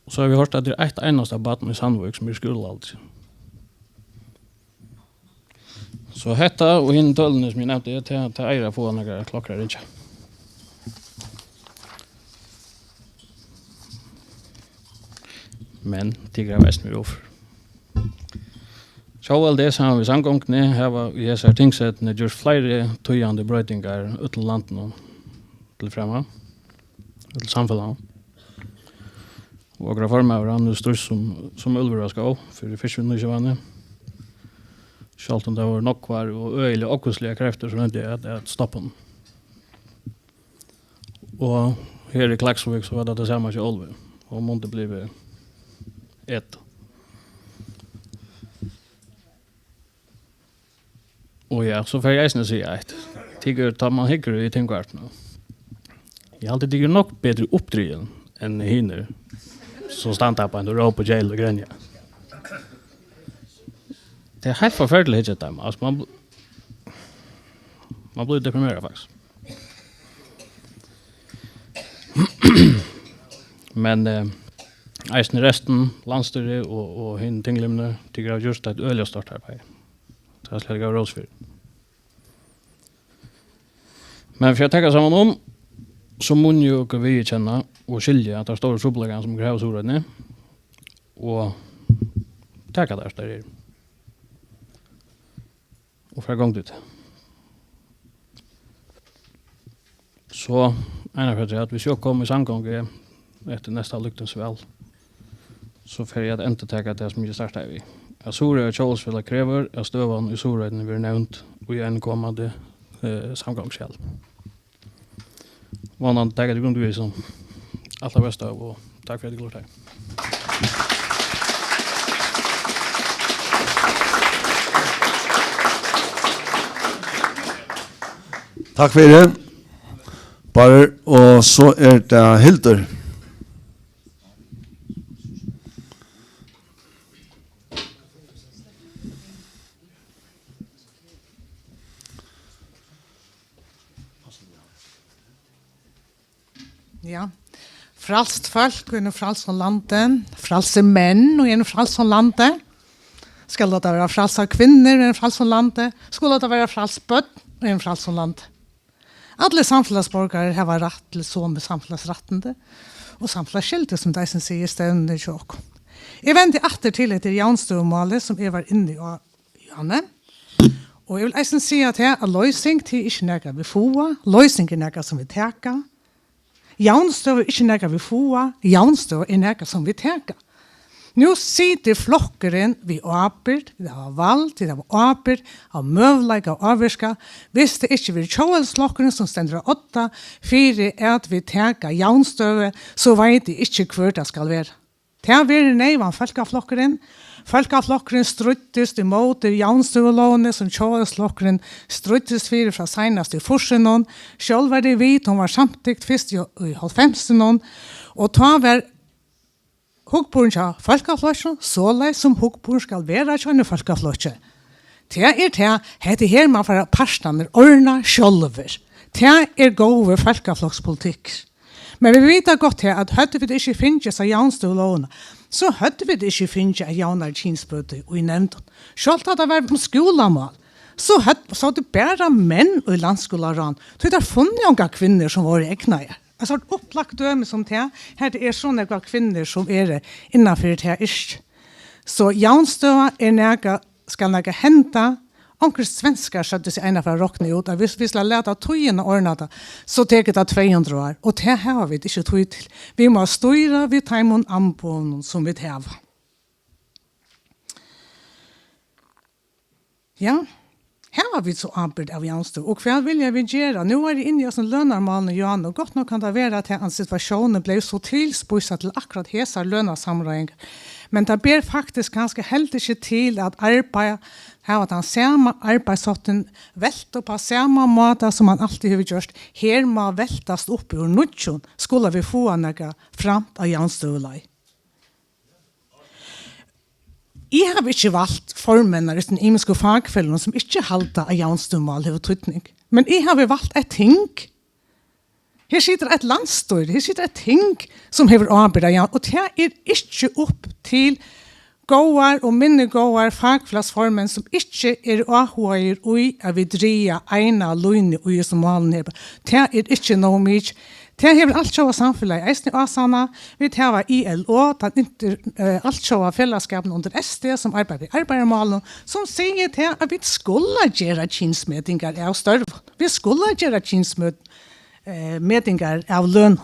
Og so hava vit hoyrt, at tað er eitt einasta barn í Sandvík, sum er í skúlaaldri. So hetta og hini tølini, sum eg nevndi, tað, tað eigur at fáa nakrar klokkar at ringja. Men tað greiða vit eisini við. Sjálvveldi saman við samgonguni hava í hesari tingsetuni gjørt fleiri týðandi broytingar úti í landinum til frama, til samfelagnum. Og okra formaður, hann hevur stríðst sum, sum úlvur á skóg fyri fiskivinnuskipanini. Sjálvt um tað vóru nógvar og øgiliga ógvusligar kreftir, sum royndu at, at stoppa honum. Og her í Klaksvík, so var tað tað sama hjá Óluvu. Hon mundi blivið edru. Og ja, so fari eg eisini at siga eitt. Tykur, tá man hyggur í tingvarpinum, eg haldi, tykur eru nógv betri uppdrigin enn hinir, sum standa upp og rópa og geyla og grenja. Tað er heilt forferdiligt at hyggja at teimum. Altso, man bl-, man blívur deprimeraður, faktiskt. Men, eh, eisini restin, landsstýrið og, og hini tinglimini, tykur hava gjørt eitt øgiliga stórt arbeiði. Tað skal eg geva rós fyri. Men fyri at taka saman um, so munnu okur viðurkenna og skilja teir stóru trupulleikarnar, sum okur hava í Suðuroynni, og taka teir, sum teir eru. Og fara í gongd við tað. So, eina ferð afturat, hvis eg kom í samgongu eftir næsta løgtingsval, so fari eg at endurtaka tað, sum eg startaði við. At Suðuroyar Tjóðveldisfelag krevur, at støðan í Suðuroynni verður nevnd í einum komandi, eh, samgonguskjali. Vónandi taka tit grundig við hesum. Alt tað besta og takk fyri at tit komu her. Takk fyri, Bárður. Og so er tað Hildur. Ja. Frælst fólk í einum frælsum landi, frælsir menn í einum frælsum landi, skulu tað vera frælsar kvinnur í einum frælsum landi, skulu tað vera fræls børn í einum frælsum landi. Allir samfelagsborgarar hava rætt til somu samfelagsrættindi og samfelagsskyldu, sum tað eisini sigur í stevnuni hjá okkum. Eg vendi aftur til hetta javnstøðumálið, sum eg var inni á, Johanne. Og eg vil eisini siga tað, at loysing, tað er ikki nakað, vit fáa. Loysing er nakað, sum vit taka. Javnstøða er ikki nakað, vit fáa. Javnstøða er nakað, sum vit taka. Nú situr flokkurin við ábyrgd, vit hava vald, vit hava ábyrgd, hava møguleika at ávirka. Viss tað ikki verður Tjóðveldisflokkurin, sum stendur á odda fyri, at vit taka javnstøðu, so veit eg ikki, hvør tað skal vera. Tað verður neyvan Fólkaflokkurin. Fólkaflokkurin stríddist ímóti javnstøðulógini, sum Tjóðveldisflokkurin stríddist fyri frá seinast í fýrsunum. Sjálv var eg við, tá hon var samtykt fyrst í, í hálvfemsunum, og tá var hugburðurin hjá Fólkaflokkinum soleiðis, sum hugburðurin skal vera hjá einum fólkaflokki. Tað er tað, hetta her má fara partarnir ordna sjálvir. Tað er góður fólkaflokspolitikkur. Men vit vita gott her, at høvdu vit ikki fingið hesa javnstøðulógina, so høvdu vit ikki fingið eitt javnari kynsbøti í nevndum. Sjálvt tá tað var um skúlamál, so høvdu, sótu bara menn í landsskúlaráðnum, tí teir funnu ongar kvinnur, sum vóru egnaðar. Eitt sort upplagt dømi sum tað, har tað er so nógvar kvinnur, sum eru innanfyri tað yrkið. So javnstøða er nakað, skal nakað henda. Onkrir svenskar søgdu seg einaferð rokna út, at viss vit skulu lata tíðina ordna tað, so tekur tað tvey hundrað ár, og tað hava vit ikki tíð til. Vit mugu stýra við teimum amboðunum, sum vit hava. Ja, hava vit so ábyrgd av javnstøðu, og hvat vilja vit gera? Nú er eg inni í hesum lønarmálinum, Johan, og gott nokk kann tað vera, at henda situatiónin bleiv so tilspísað til akkurát hesar lønarsamráðingar. Men tað ber faktiskt kanska heldur ikki til at arbeiða, hava tann sama arbeiðsháttin, velta upp á sama máta, sum man altíð hevur gjørt. Her má veltast upp úr nýggjum, skulu vit fáa nakað framt á javnstøðuleið. Eg havi ikki valt formenn í teimum ymisku fakfeløgum, sum ikki halda, at javnstøðumál hevur týdning. Men eg havi valt eitt ting. Her situr eitt landsstýri, her situr eitt ting, sum hevur ábyrgd av javn-, og tað er ikki upp til góðar og minni góðar fakfelagsformenn, sum ikki eru áhugaðir í, at vit draga eina línu í hesum málum her. Tað er ikki nóg mikið. Tað hevur altjóða samfelagið eisini ásannað. Vit hava I L O, tann inter-, eh, altjóða felagsskapin undir S T, sum arbeiðir við arbeiðarmálum, sum sigur tað, at vit skulu gera kynsmetingar av størvum. Vit skulu gera kynsmøt-, eh, metingar av lønum.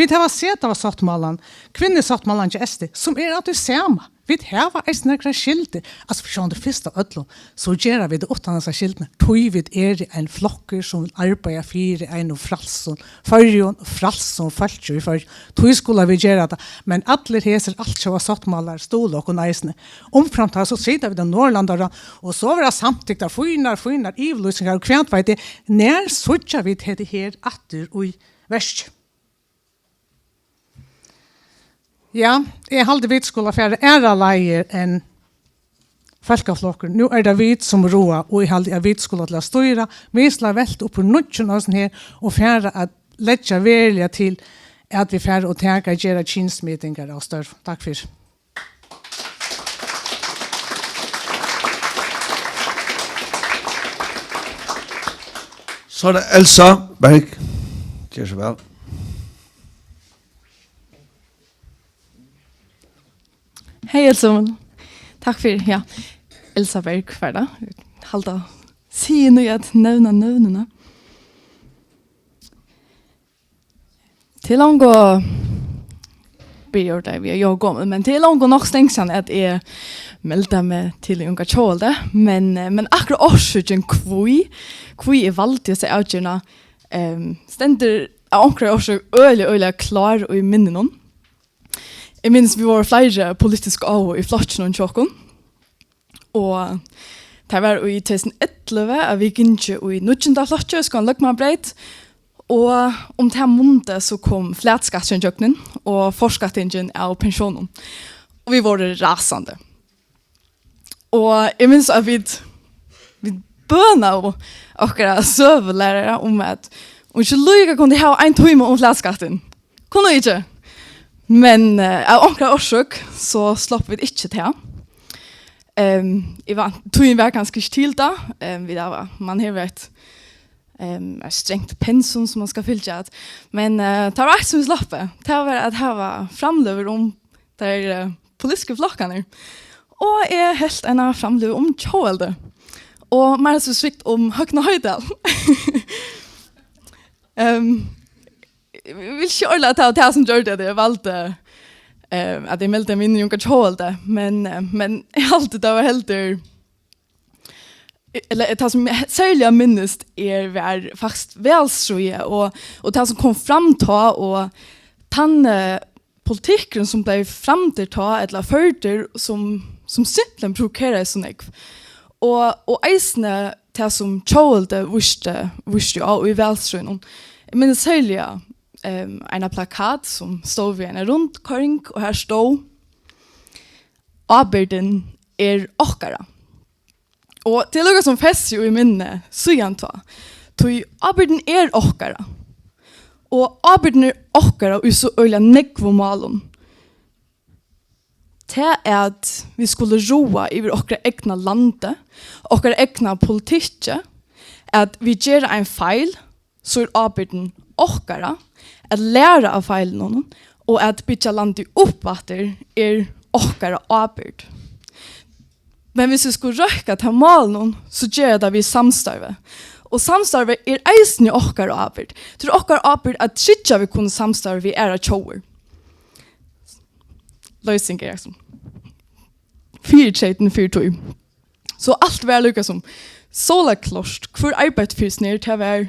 Vit hava setavatnsáttmálan, kvinnusáttmálan hjá S D, sum er av tí sama. Vit hava eisini nakrar skyldur. Altso, sjálvandi fyrst av øllum, so gera vit tað uttan hesar skyldurnar, tí vit eru ein flokkur, sum vil arbeiða fyri einum frælsum Føroyum, frælsum fólki í Føroyum. Tí skulu vit gera tað. Men allir hesir altjóða sáttmálar stuðla okkum eisini. Umframt tað, so sita vit á Norðurlandaráð, og so verða samtyktar fínar, fínar yvirlýsingar, og hvat veit eg, nær síggja vit hetta her aftur í verki? Ja, eg haldi, vit skulu fara aðrar leiðir enn Fólkaflokkur. Nú er tað vit, sum ráða, og eg haldi, at vit skulu til at stýra. Vit skulu velta upp úr nýggjum og sånn her, og fara at leggja veruliga til, at vit fara og taka, gera kynsmitingar av størv. Takk fyri. So er tað Elsa Berg. Ger so væl. Hey, Elsa. Takk fyri, ja. Elsa Berg var tað. Halda sigi nú at nevna nøvnini. Til longu byrjar tað við, eg eri gomul, men til longu nokk stingt síðan at eg meldi meg til Unga Tjóðveldi, men, eh, men akkurát orsøkin hví, hví eg valdi hesa avgerðina, ehm, stendur av onkra orsøk øgiliga, øgiliga klár í minninum. Eg minnist, vit vóru fleiri politisk áhugað í flokkinum hjá okkum. Og tað var í tvey túsund og ellivu, at vit gingu í níggjunda flokki, Skúlin Løgmannabreyt. Og um tað mundið, so kom flatskatturin gjøgnin og forskattingin av pensjónum. Og vit vóru rasandi. Og eg minnist, at vit, vit bønaðu okkara søgulærara um, at um ikki líka kundu hava ein tíma um flatskattin. Kunnu ikki. Men eh, av onkra orsøk, so sluppu vit ikki tað. Um, eg var, tíðin var kanska ikki til tað. Um, vit hava, man hevur eitt, um, eitt strangt pensum, sum man skal fylgja at. Men uh, tað var eitt, sum vit sluppu. Tað var at hava framløgur um tær uh, politisku flokkarnar. Og eg helt eina framløgu um tjóðveldi. Og meira spesifikt um Høgna Hoydal. um, Eg vil ikki orðliga tað, tað sum gjørdi at eg valdi, eh, at eg meldi meg inn í Unga Tjóðveldi, men, eh, men eg haldi, tað var heldur, ella eh, tað sum eg serliga minnist er, var faktiskt valstríðið og, og tað sum kom fram tá, og tann eh, politikkurin sum bleiv framdur tá, ella førdur, sum, sum simpelthen provokeraði so nógv. Og, og eisini tað sum Tjóðveldi vísti, vísti á í valstríðinum. Eg minnist serliga um, eina plakat sum stóð við eina rundkoyring, og har stóð: Ábyrgdin er okkara. Og tað er líka sum fest í minni síðan tá. Tí ábyrgdin er okkara. Og ábyrgdin er okkara í so øgiliga nógvum málum. Tað, at vit skulu ráða yvir okkara egna landi, okkara egna politikki, at vit gera ein feil, so er ábyrgdin okkara. At læra av feilunum og at byggja landið upp aftur er okkara ábyrgd. Men viss vit skulu røkka tað málunum, so gera tað við samstarvi. Og samstarvi er eisini okkara ábyrgd. Tað er okkara ábyrgd at tryggja, at vit kunnu samstarva við aðrar tjóðir. Loysing er, fyritreytin fyri tí. So alt var líka sum sólaklárt, hvør arbeiddi fyri sær, tað var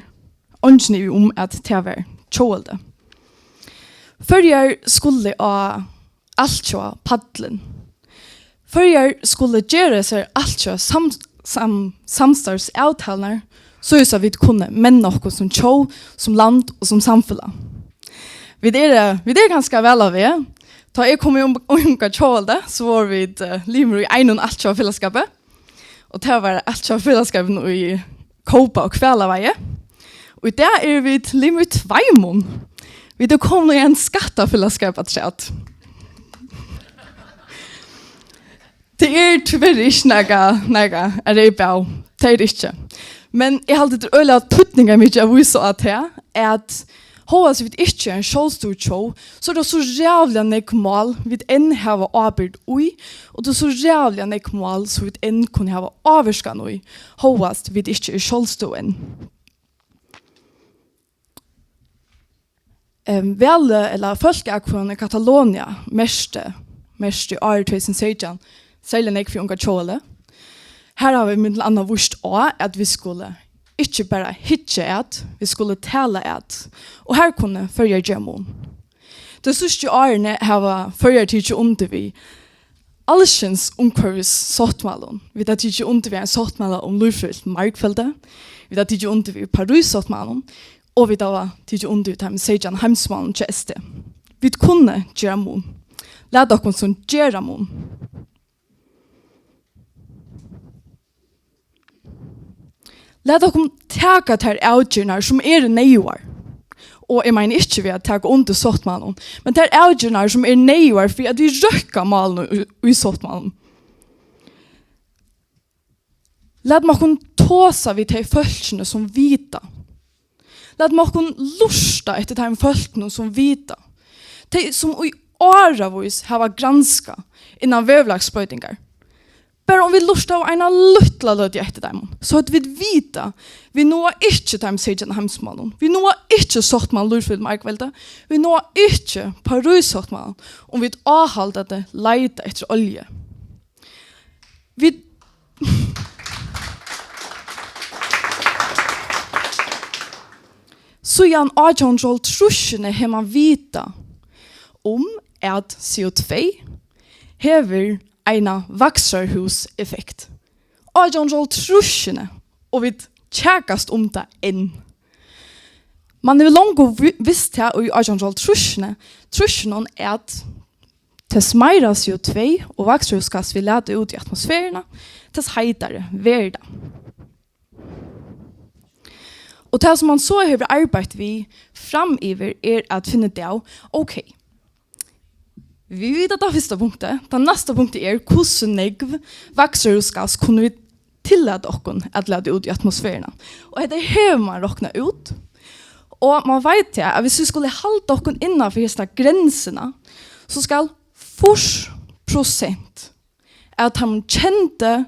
eingin ivi um, at tað var Tjóðveldi. Føroyar skulu á altjóða pallin. Føroyar skulu gera sær altjóða sam, sam, samstarvsavtalurnar, so at vit kunnu menna okkum sum tjóð, sum land og sum samfelag. Vit eru, vit eru ganska væl á veg. Tá eg kom í um, Unga Tjóðveldi, so vóru vit eh, limir í einum altjóða felagsskapi. Og tað var altjóða felagsskapin í kópa og hvalaveiði. Og í dag eru vit limir í tveimum. Vit eru komin í ein skattafelagsskap afturat. Tað er tíverri ikki nakað, nakað at reypa av. Tað er tað ikki. Men eg haldi, tað er øgiliga týdningarmikið at vísa á tað, at hóast vit ikki eru ein sjálvstýrd tjóð, so er tað so ræðuliga nógv mál, vit enn hava ábyrgd í, og tað er so ræðuliga nógv mál, sum vit enn kunnu hava ávirkan í, hóast vit ikki eru sjálvstýrd enn. Ehm, valið, ella fólkaatkvøðan í Katalonia, merkti, merkti árið tvey túsund og seytjan, serliga nógv fyri unga tjóðveldi. Har hava vit millum annað víst á, at vit skulu ikki bara hyggja at, vit skulu tala at. Og har kunnu Føroyar gera mun. Tey síðstu árini hava Føroyar tikið undir við alskyns umhvørvissáttmálum. Vit hava tikið undir við ein sáttmála um lívfrøðiligt margfeldi. Vit hava tikið undir við Paríssáttmálan. Og vit hava tikið undir við teimum seytjan heimsmálum hjá S D. Vit kunnu gera mun. Lat okkum so gera mun. Lat okkum taka tær avgerðirnar, sum eru neyðugar. Og eg meini ikki við at taka undir sáttmálan, men tær avgerðirnar, sum eru neyðugar fyri at vit røkka málunum í, í sáttmálanum. Lat okkum tosa við tey fólkini, sum vita. Lat okkum lurta eftir teimum fólkunum, sum vita. Tey, sum í áravís hava granskað innan veðurlagsbroytingar. Bara um vit lurtaðu eina lítla løtu eftir teimum, so at vit vita, vit náa ikki teimum seytjan heimsmálum, vit náa ikki sáttmála um lívfrøðiligt margfeldi, vit náa ikki Paríssáttmálan, um vit áhaldandi leita eftir olju. Vit Síðan átjan hundrað og hálvtrýssini hevur mann vitað um, at C O tvey hevur eina vakstrarhúseffekt. Átjan hundrað og hálvtrýssini, og vit kjakast um tað enn. Mann hevur longu vi-, vist tað í átjan hundrað og hálvtrýssini, trýssunum, at tess meira C O tvey og vakstrarhúsgass vit lata út í atmosferuna, tess heitari verður tað. Og tað, sum mann so hevur arbeitt við framyvir, er at finna út av, ok, vit vita tað fyrsta punktið, tað næsta punktið er, hvussu nógv vakstrarhúsgass kunnu vit tillata okkum at lata út í atmosferuna. Og hetta hevur mann roknað út, og mann veit tað, at viss vit skulu halda okkum innan fyri hesa grensina, so skal fýrs prosent av teimum kendu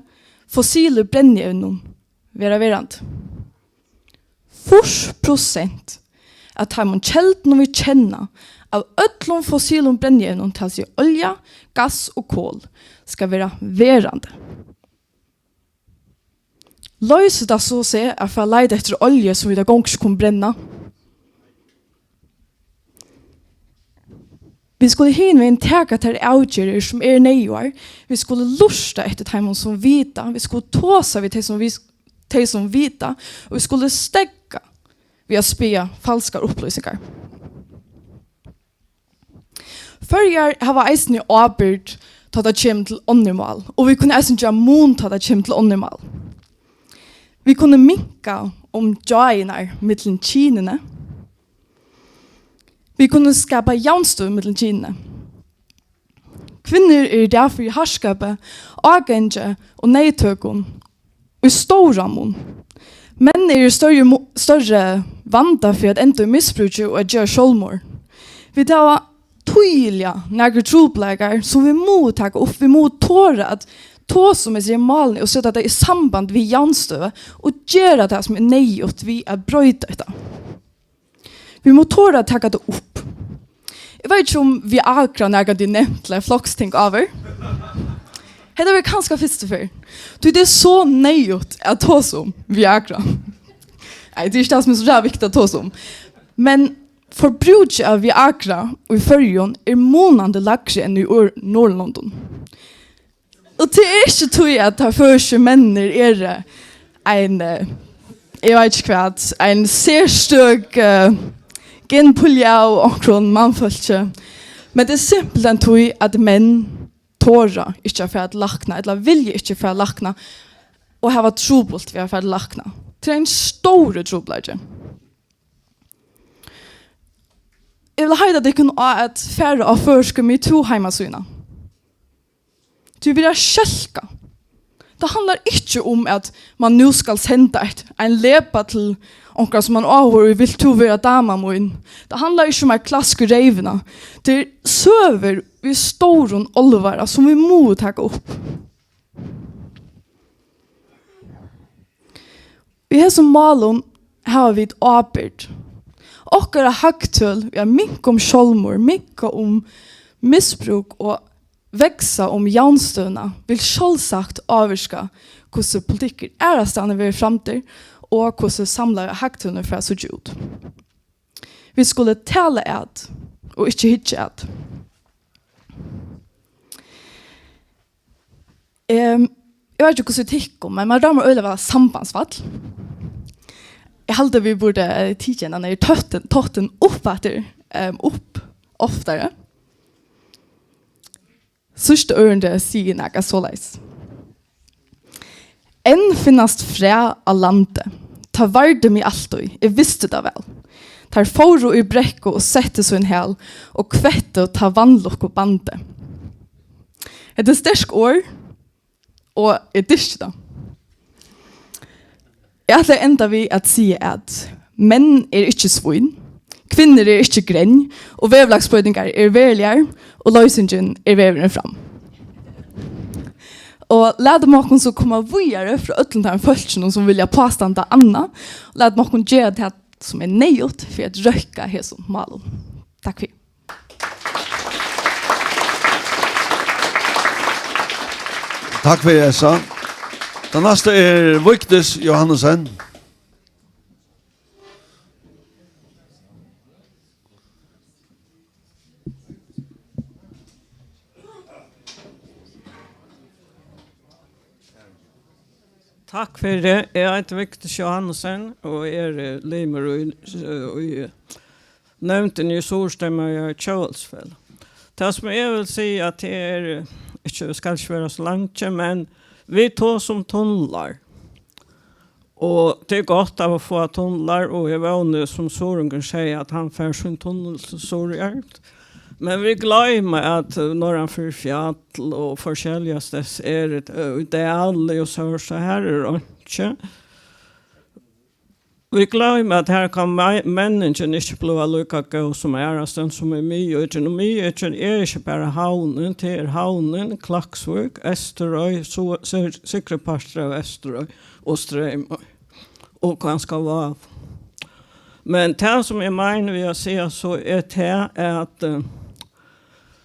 fossilu brennievnum vera verandi. Fýrs prosent av teimum keldunum, vit kenna, av øllum fossilum brennievnum, tað vil siga olja, gass og kol, skal vera verandi. Loysir tað so seg at fara at leita eftir olju, sum vit á gongd ikki kunnu brenna? Vit skulu hinvegin taka tær avgerðir, sum eru neyðugar. Vit skulu lurta eftir teimum, sum vita. Vit skulu tosa við tey, sum vi-, tey, sum vita. Og vit skulu steðga við at spæða falskar upplýsingar. Føroyar hava eisini ábyrgd, tá tað kemur til onnur mál, og vit kunnu eisini gera mun, tá tað kemur til onnur mál. Vit kunnu minka um gjáirnar millum kynini. Vit kunnu skapa javnstøðu millum kynini. Kvinnur eru í dag fyri harðskapi, ágangi og neyðtøkum í stóran mun. Menn eru í størri mu-, størri vanda fyri at enda í misbrúki og at gera sjálvmorð. Vit hava týðiliga nakrar trupulleikar, sum vit mugu taka upp. Vit mugu tora at tosa um hesi málini og seta tey í samband við javnstøðu og gera tað, sum er neyðugt við at broyta hetta. Vit mugu tora at taka tað upp. Eg veit ikki, um Viagra nakrantíð er nevnt til eitt floksting áður. Hetta verður kanska fyrstu ferð. Tí tað er so neyðugt at tosa um Viagra. Nei, tað er ikki tað, sum er so ræðuviktigt at tosa um. Men forbrúkið av Viagra í Føroyum er munandi lægri enn í Ør-, Norðurlondum. Og tað er ikki tí, at teir føroysku menninir eru ein, eh, eg veit ikki hvat, ein serstøk, eh, genpulja av onkrum mannfólki. Men tað er simpelthen tí, at menn tora ikki at fara til lækna, ella vilja ikki fara til lækna, og hava trupult við at fara til lækna. Tað er ein stórur trupulleiki. Eg vil heita tykkum á at fara á føroysku metoo heimasíðuna. Tí vit eru skelkað. Tað handlar ikki um, at mann nú skal senda eitt, ein lepa til onkran, sum mann áhugar í, "Vilt tú vera dama mín?" Tað handlar ikki um eitt klask í reyvina. Tað er søgur við stórum álvara, sum vit mugu taka upp. Í hesum málum hava vit ábyrgd. Okkara hagtøl, ja, minka um sjálvmorð, minka um misbrúk og vaksa um javnstøðuna vil sjálvsagt ávirka, hvussu politikkur aðrastaðni verður framdir og hvussu samlaða hagtølan fer at síggja út. Vit skulu tala at og ikki hyggja at. Ehm, eg veit ikki, hvussu tykkum, men mær dámar øgiliga væl sambandsfall. Eg haldi, vit burdu, eh, tikið hendan her tøttin-, tottin upp aftur, ehm, upp oftari. Síðsta ørindi sigur nakað soleiðis. Enn finnast fræ á landi. Tað vardi meg altíð, eg visti tað væl. Teir fóru í brekku og settu sín hæl og kvettu tað vanlukku bandið. Hetta er sterk orð, og eg dyrki tað. Eg ætli at enda við at siga, at menn eru ikki svín, kvinnur eru ikki grenj, og veðurlagsbroytingar eru veruligar, og loysingin er vegurin fram. Og latum okkum so koma víðari frá øllum teimum fólkinum, sum vilja pástanda annað, og latum okkum gera tað, sum er neyðugt fyri at røkka hesum málum. Takk fyri. Takk fyri, Elsa. Tann næsta er Vigdis Johannessen. Takk fyri. Eg eiti Vigdis Johannessen og eri limur í, í nevndini í Suðurstreymoyar Tjóðveldsfelag. Tað, sum eg vil siga, at tað er, ikki, skal ikki vera so leingi, men vit tosa um tunlar. Og tað er gott at fáa tunlar, og eg vóni, sum Suðuroyingurin segði, at hann fær sín tunnil til Suðuroyar. Men vit gloyma, at, eh, norðan fyri fjall og forskelligastaðni er, eh, í dali og so, so har er einki. Vit gloyma, at har kann mei-, menningin ikki blíva líka góð sum aðrastaðni, sum í miðøkinum. Og miðøkið er ikki bara havnin, tað er havnin, Klaksvík, Eysturoy, so, syðri partur av Eysturoy og Streymoy og kanska Vág. Men tað, sum eg meini við at siga, so er tað, at, eh,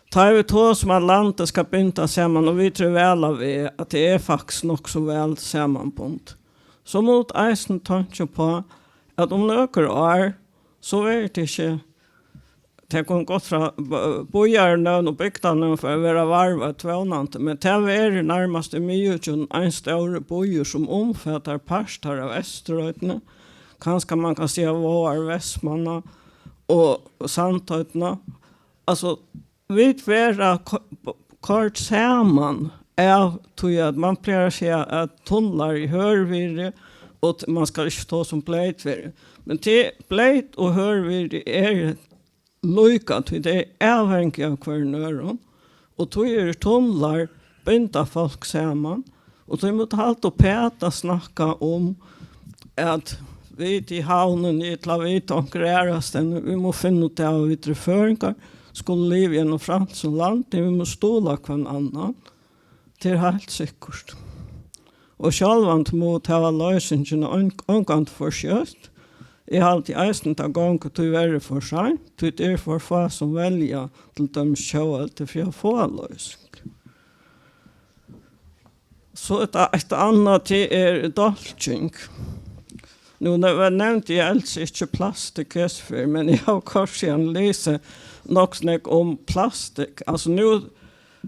tá vit tosa um, at landið skal bindast saman, og vit eru væl á veg, at tað er faktiskt nokk so væl samanbundið, so mugu vit eisini teinkja upp á, at um nøkur ár, so verður tað ikki, tað kunnu gott frá b-, býarnøvn og bygdarnøvn fara at verða varðveitt, vónandi, men tað verður nærmast í miðøkinum ein stórur býur, sum umfatar partar av Eysturoynni, kanska mann kann siga Vágar, Vestmanna og Sandoynna. Altso, vit verða ko-, koyrd saman av tí, at mann plagar at siga, at tunlar í hørvirði, og t-, mann skal ikki tosa um bleytvirði. Men tað, bleyt og hørvirði er líka, tí tey eru avhangig av hvørjum øðrum, og tí eru tunlar, binda fólk saman, og tí mugu vit halda uppat at snakka um, at vit í Havnini, ella vit onkur aðrastaðni, vit mugu finna út av, at vit eru føroyingar, skulu liva í einum frælsum landi, vit mugu stuðla hvønn annan. Tað er heilt sikkurt. Og sjálvandi mugu vit hava loysingina on-, ongantíð for skjótt. Eg haldi eisini, tað gongur tíverri for seint, tí tað eru for fá, sum velja til dømis tjóðveldi fyri at fáa loysing. So er tað eitt annað, tað er dálking. Nú ne-, nevndi eg als ikki plastikk hesa ferð, men eg havi koyrt síðan lisið nokk so nógv um plastikk. Altso, nú,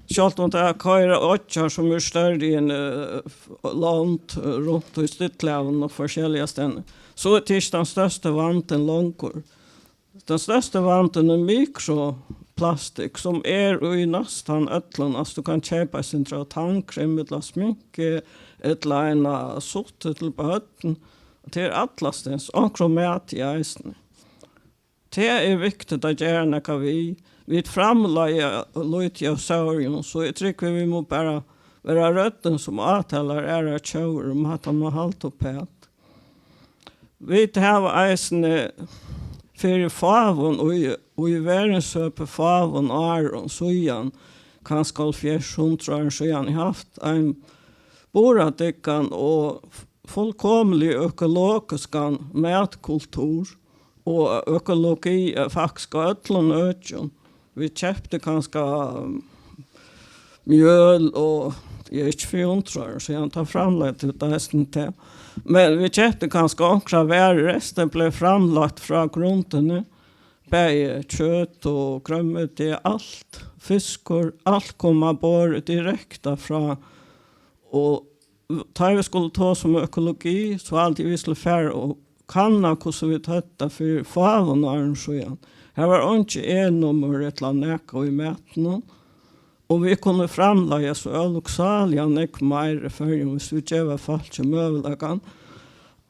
sjálvt um tað koyra oyggjar, sum eru størri enn, eh, lond, eh, runt í Stillehavinum og forskelliga støðni, so er tað ikki tann størsti vandin longur. Tann størsti vandin er mikroplastikk, sum er í næstan øllum. Altso, tú kanst keypa eitt sindur av tannkremi ella sminku, ella eina suttu til børn. Tað er allastaðni, onkrum mati eisini. Tað er viktigt at gera nakað við. Vit framleiða lítið av sovorðnum, so eg trúgvi, vit mugu bara vera røddin, sum átalar aðrar tjóðir, um at tað má halda uppat. Vit hava eisini fyri fáum, í, í verðinshøpi fáum árum síðan, kanska hálvfjerðs, hundrað árum síðan, havt ein burðardyggan og fullkomiliga økologiskan matkultur, Og økologi er faktiskt á øllum økjum. Vit keyptu kanska, um, mjøl og, eg eri ikki fyri hundrað árum síðan, tá framleiddu vit eisini tað. Men vit keyptu kanska onkra varu, restin bleiv framleitt frá grundini. Bæði kjøt og grønmeti, alt, fiskur, alt kom á borð direkta frá. Og tá vit skulu tosa um økologi, so haldi eg, vit skulu fara og kanna, hvussu vit høvdu tað fyri fáum árum síðan. Har var einki E-nummur ella nakað í matinum, og vit kunnu framleiða so ólukksáliga nógv meir í Føroyum, viss vit geva fólki møguleikan.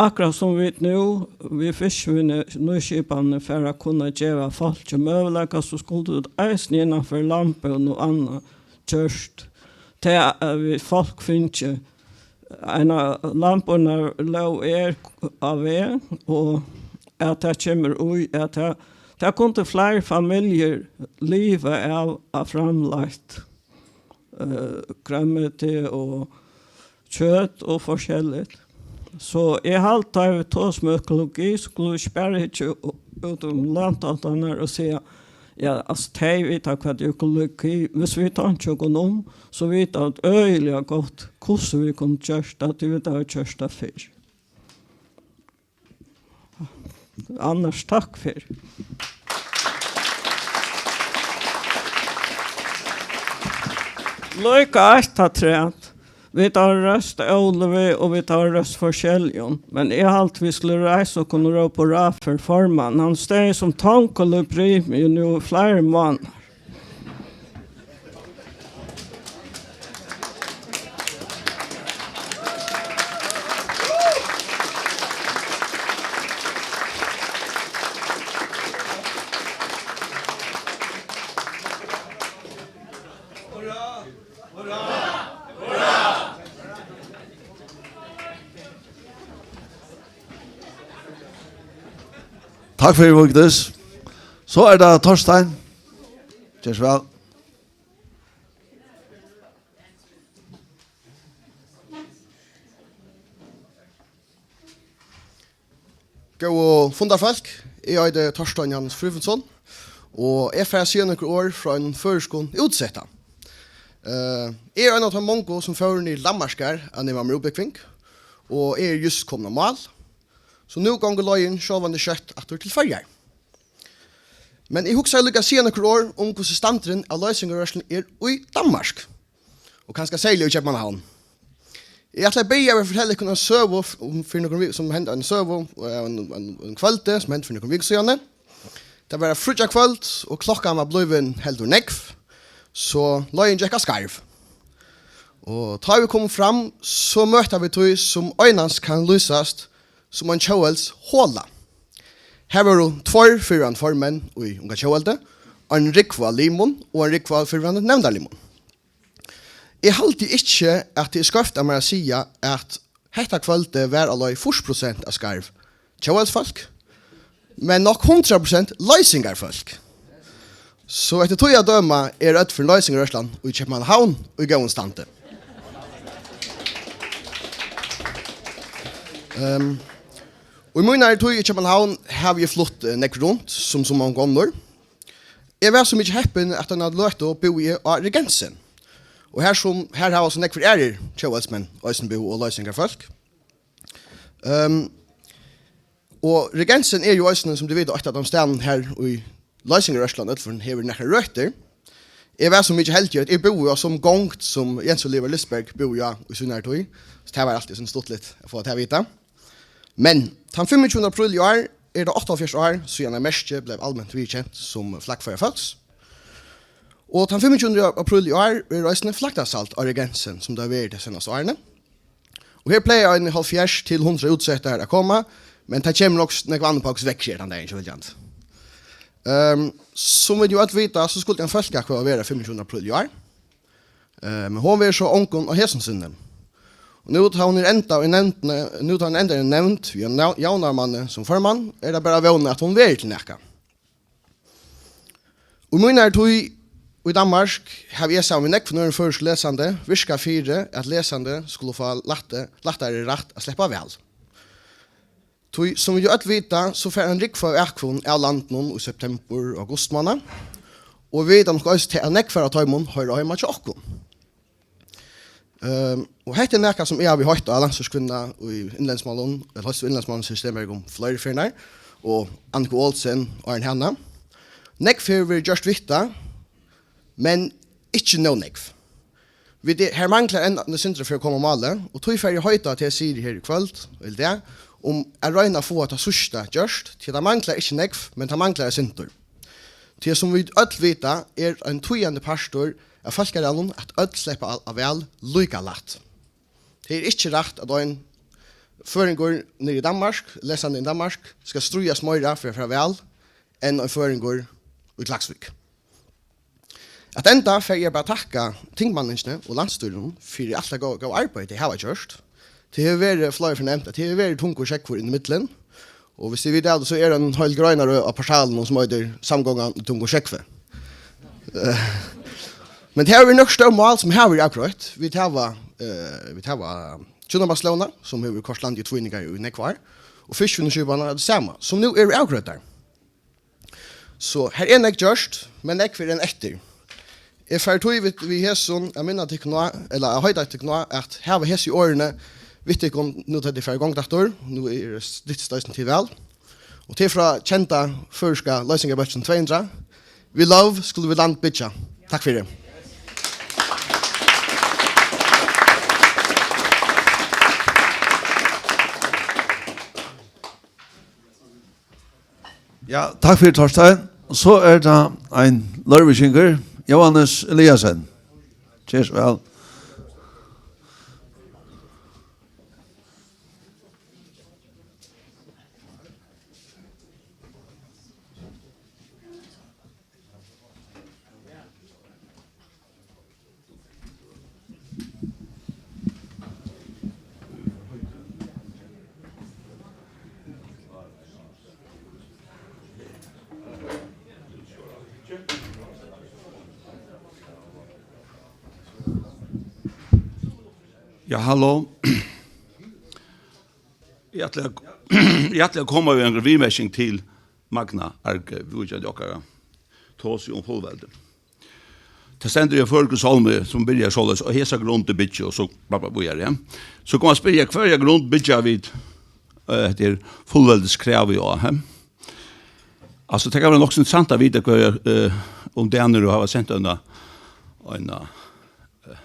Akkurát sum vit nú við fiskivinnu, nýskipanini fara at kunna geva fólki møguleika, so skuldu vit eisini innanfyri landbúnað og annað gjørt tað, at vit fólk fingu eina landbúnaðarlóg er á veg, og at tað kemur í, at tað, tað kundu fleiri familjur liva av, av framleitt, eh, grønmeti og kjøt og forskelligt. So eg haldi, tá vit tosa um økologi, skulu vit ikki bara hyggja ú-, út um landtænarnar og siga, ja, altso, tey vita, hvat er økologi. Viss vit tonkja okkum um, so vita vit øgiliga gott, hvussu vit kunnu gjørt tað, tí vit hava gjørt tað fyrr. Annars, takk fyri. Líka eitt afturat. Vit hava royst Óluvu og vit hava royst forskelligum. Men eg haldi, vit skulu reisa okkum og rópa hurra fyri formann. Hann staðið sum tongul í Brimi nú í fleiri mánaðar. Takk fyri, Vigdis. So er tað Torstein. Ger so væl. Góðu fundarfólk, eg eiti Torstein Jóhannes Friðfinnsson, og eg fari at siga nøkur orð frá einum føroyskum útsetta. Eh, eg eri ein av teimum mongu, sum fóru niður til Danmarkar at nema mær útbúgving, og eg eri júst komin á mál, so nú gongur leiðin sjálvandi skjótt aftur til Føroyar. Men eg hugsaði líka at siga nøkur orð um, hvussu standurin av loysingarrørsluni er í Danmark, og kanska serliga í Keypmannahavn. Eg ætli at byrja við at fortelja ykkum eina søgu f-, um, fyri nøkrum vi-, sum hendi, eina søgu, eh, ein, ein, ein kvøldi, sum hendi fyri nøkrum vikum síðani. Tað var eitt fríggjakvøld, og klokkan var blivin heldur nógv, so leiðin gekk á skarv. Og tá vit komu fram, so møta vit tí, sum einans kann lýsast sum ein tjóðveldshola. Har vóru tveir fyrrverandi formenn í Unga Tjóðveldi, ein rúgva limum og ein rúgva fyrrverandi nevndarlimum. Eg haldi ikki, at tað er skeivt av mær at siga, at hetta kvøldið var á leið fýrs prosent av skarv tjóðveldsfólk, men nokk hundrað prosent loysingarfólk. So eftir tí at døma er øll fyri loysingarrørslan í Keypmannahavn í góðum standi. Ehm, og í mínari tíð í Keypmannahavn havi eg flutt, eh, nógv runt, sum so mong onnur. Eg var so mikið heppin, at eina løtu búði eg á Regensen. Og her sum, her hava so nógvir aðrir tjóðveldsmenn eisini búð og loysingarfólk. Ehm, og Regensen er jo eisini, sum tit vita, eitt av teimum støðunum her í loysingarrørslan øll hevur nakrar røtur. Eg var so mikið heldigur, at eg búði á somu gongd, sum Jens Oliver Lisberg búði á í sínari tíð. So tað var altíð so stuttligt at fáa tað at vita. Men tann fimmogtjúgunda apríl í ár er tað áttaoghálvfjerðs ár, síðan at merkið bleiv alment viðurkent sum flagg Føroya fólks. Og tann fimmogtjúgunda apríl í ár er eisini flaggdagshald á Regensen, sum tað hevur verið tey seinastu árini. Og her plaga eini hálvfjerðs til hundrað útsettar at koma, men tað kemur nokk s-, nógv annað fólk vekk her tann dagin, sum vit gera. Ehm, sum vit jo øll vita, so skuldi ein fólkakvøða vera fimmogtjúgunda apríl í ár. Eh, men hon verður so ongum á hesum sinni. Og nú tá hon er enda í nevndini, nú tá hon enda er nevnd við ein nav-, javnaðarmanni sum formann, er tað bara at vóna, at hon verður til nakað. Í mínari tíð í Danmark havi eg saman við nógvum øðrum føroyskum lesandi virkað fyri, at lesandi skulu fáa lætti-, lættari rætt at sleppa á val. Tí, sum vit jú øll vita, so fær ein rúgva av atkvøðum av landinum í septembur og augustmánað, og vit vita nokk eisini, at nógv av teimum hoyra heima hjá okkum. Ehm, og hetta er nakað, sum eg havi heitt á landsstýriskvinnuna í innanlandsmálum, ella heilt í innanlandsmálum, sum stendur um fleiri ferðir, og Annika Olsen, áðrenn hana. Nógv hevur verið gjørt við tað, men ikki nóg nógv. Vit er, her manglar enn eitt sindur fyri at koma á málið, og tí fari eg heita á teg, Siri, her í kvøld, og í dag, um at royna at fáa tað síðsta gjørt, tí tað manglar ikki nógv, men tað manglar eitt sindur. Tí, sum vit øll vita, er ein týðandi partur av fólkaræðinum, at øll sleppa á, á val líka lætt. Tað er ikki rætt, at ein føroyingur niðri í Danmark, lesandi í Danmark, skal stríðast meira fyri at fara á val, enn ein føroyingur í Klaksvík. At enda fari eg bara takka tingmanningini og landsstýrinum fyri alt tað góða, góða arbeiði, tey hava gjørt. Tað hevur verið, fleiri ferðir nevnt, at tað hevur verið tungur sjógvur inn í millum. Og viss tit vita av tí, so er ein heil greinarøð á portalinum, sum eitur Samgongan í tungum sjógvi. Eh, men tað hava verið nøkur stór mál, sum hava verið avgreidd. Vit hava, eh, vit hava hjúnavatnslógina, sum hevur koyrt landið í tvíningar í nógv ár, og fiskivinnuskipanina, tað sama, sum nú eru avgreiddar. So her er nógv gjørt, men nógv er enn eftir. Eg fari tí við, við hesum at minna tykkum á, ella at heita tykkum á, at hava hesi orðini við tykkum, nú tá tit fara í gongd aftur. Nú er styttist eisini til val. Og tað er frá kenda føroyska loysingabólkin tvey hundrað: "Við lóg skulu vit land byggja." Takk fyri. Ja, takk fyri, Torstein. So er tað ein leirvíkingur, Jóhannes Eliasen. Ger so væl. Ja, halló. Eg ætli at, eg ætli at koma við ein viðmerking til Magna Arge, viðvíkjandi okkara tosi um fullveldi. Tað stendur í ein føroyskum sálmi, sum byrjar soleiðis: "Og hesa grund byggi," og so bla, bla, víðari, ja. So kann man spyrja, hvørja grund byggja vit, eh, hetta er fullveldiskrav í á, he? Altso, tað kann vera nokk so interessant at vita, hvørja, eh, um danir hava sent eina, eina, eh,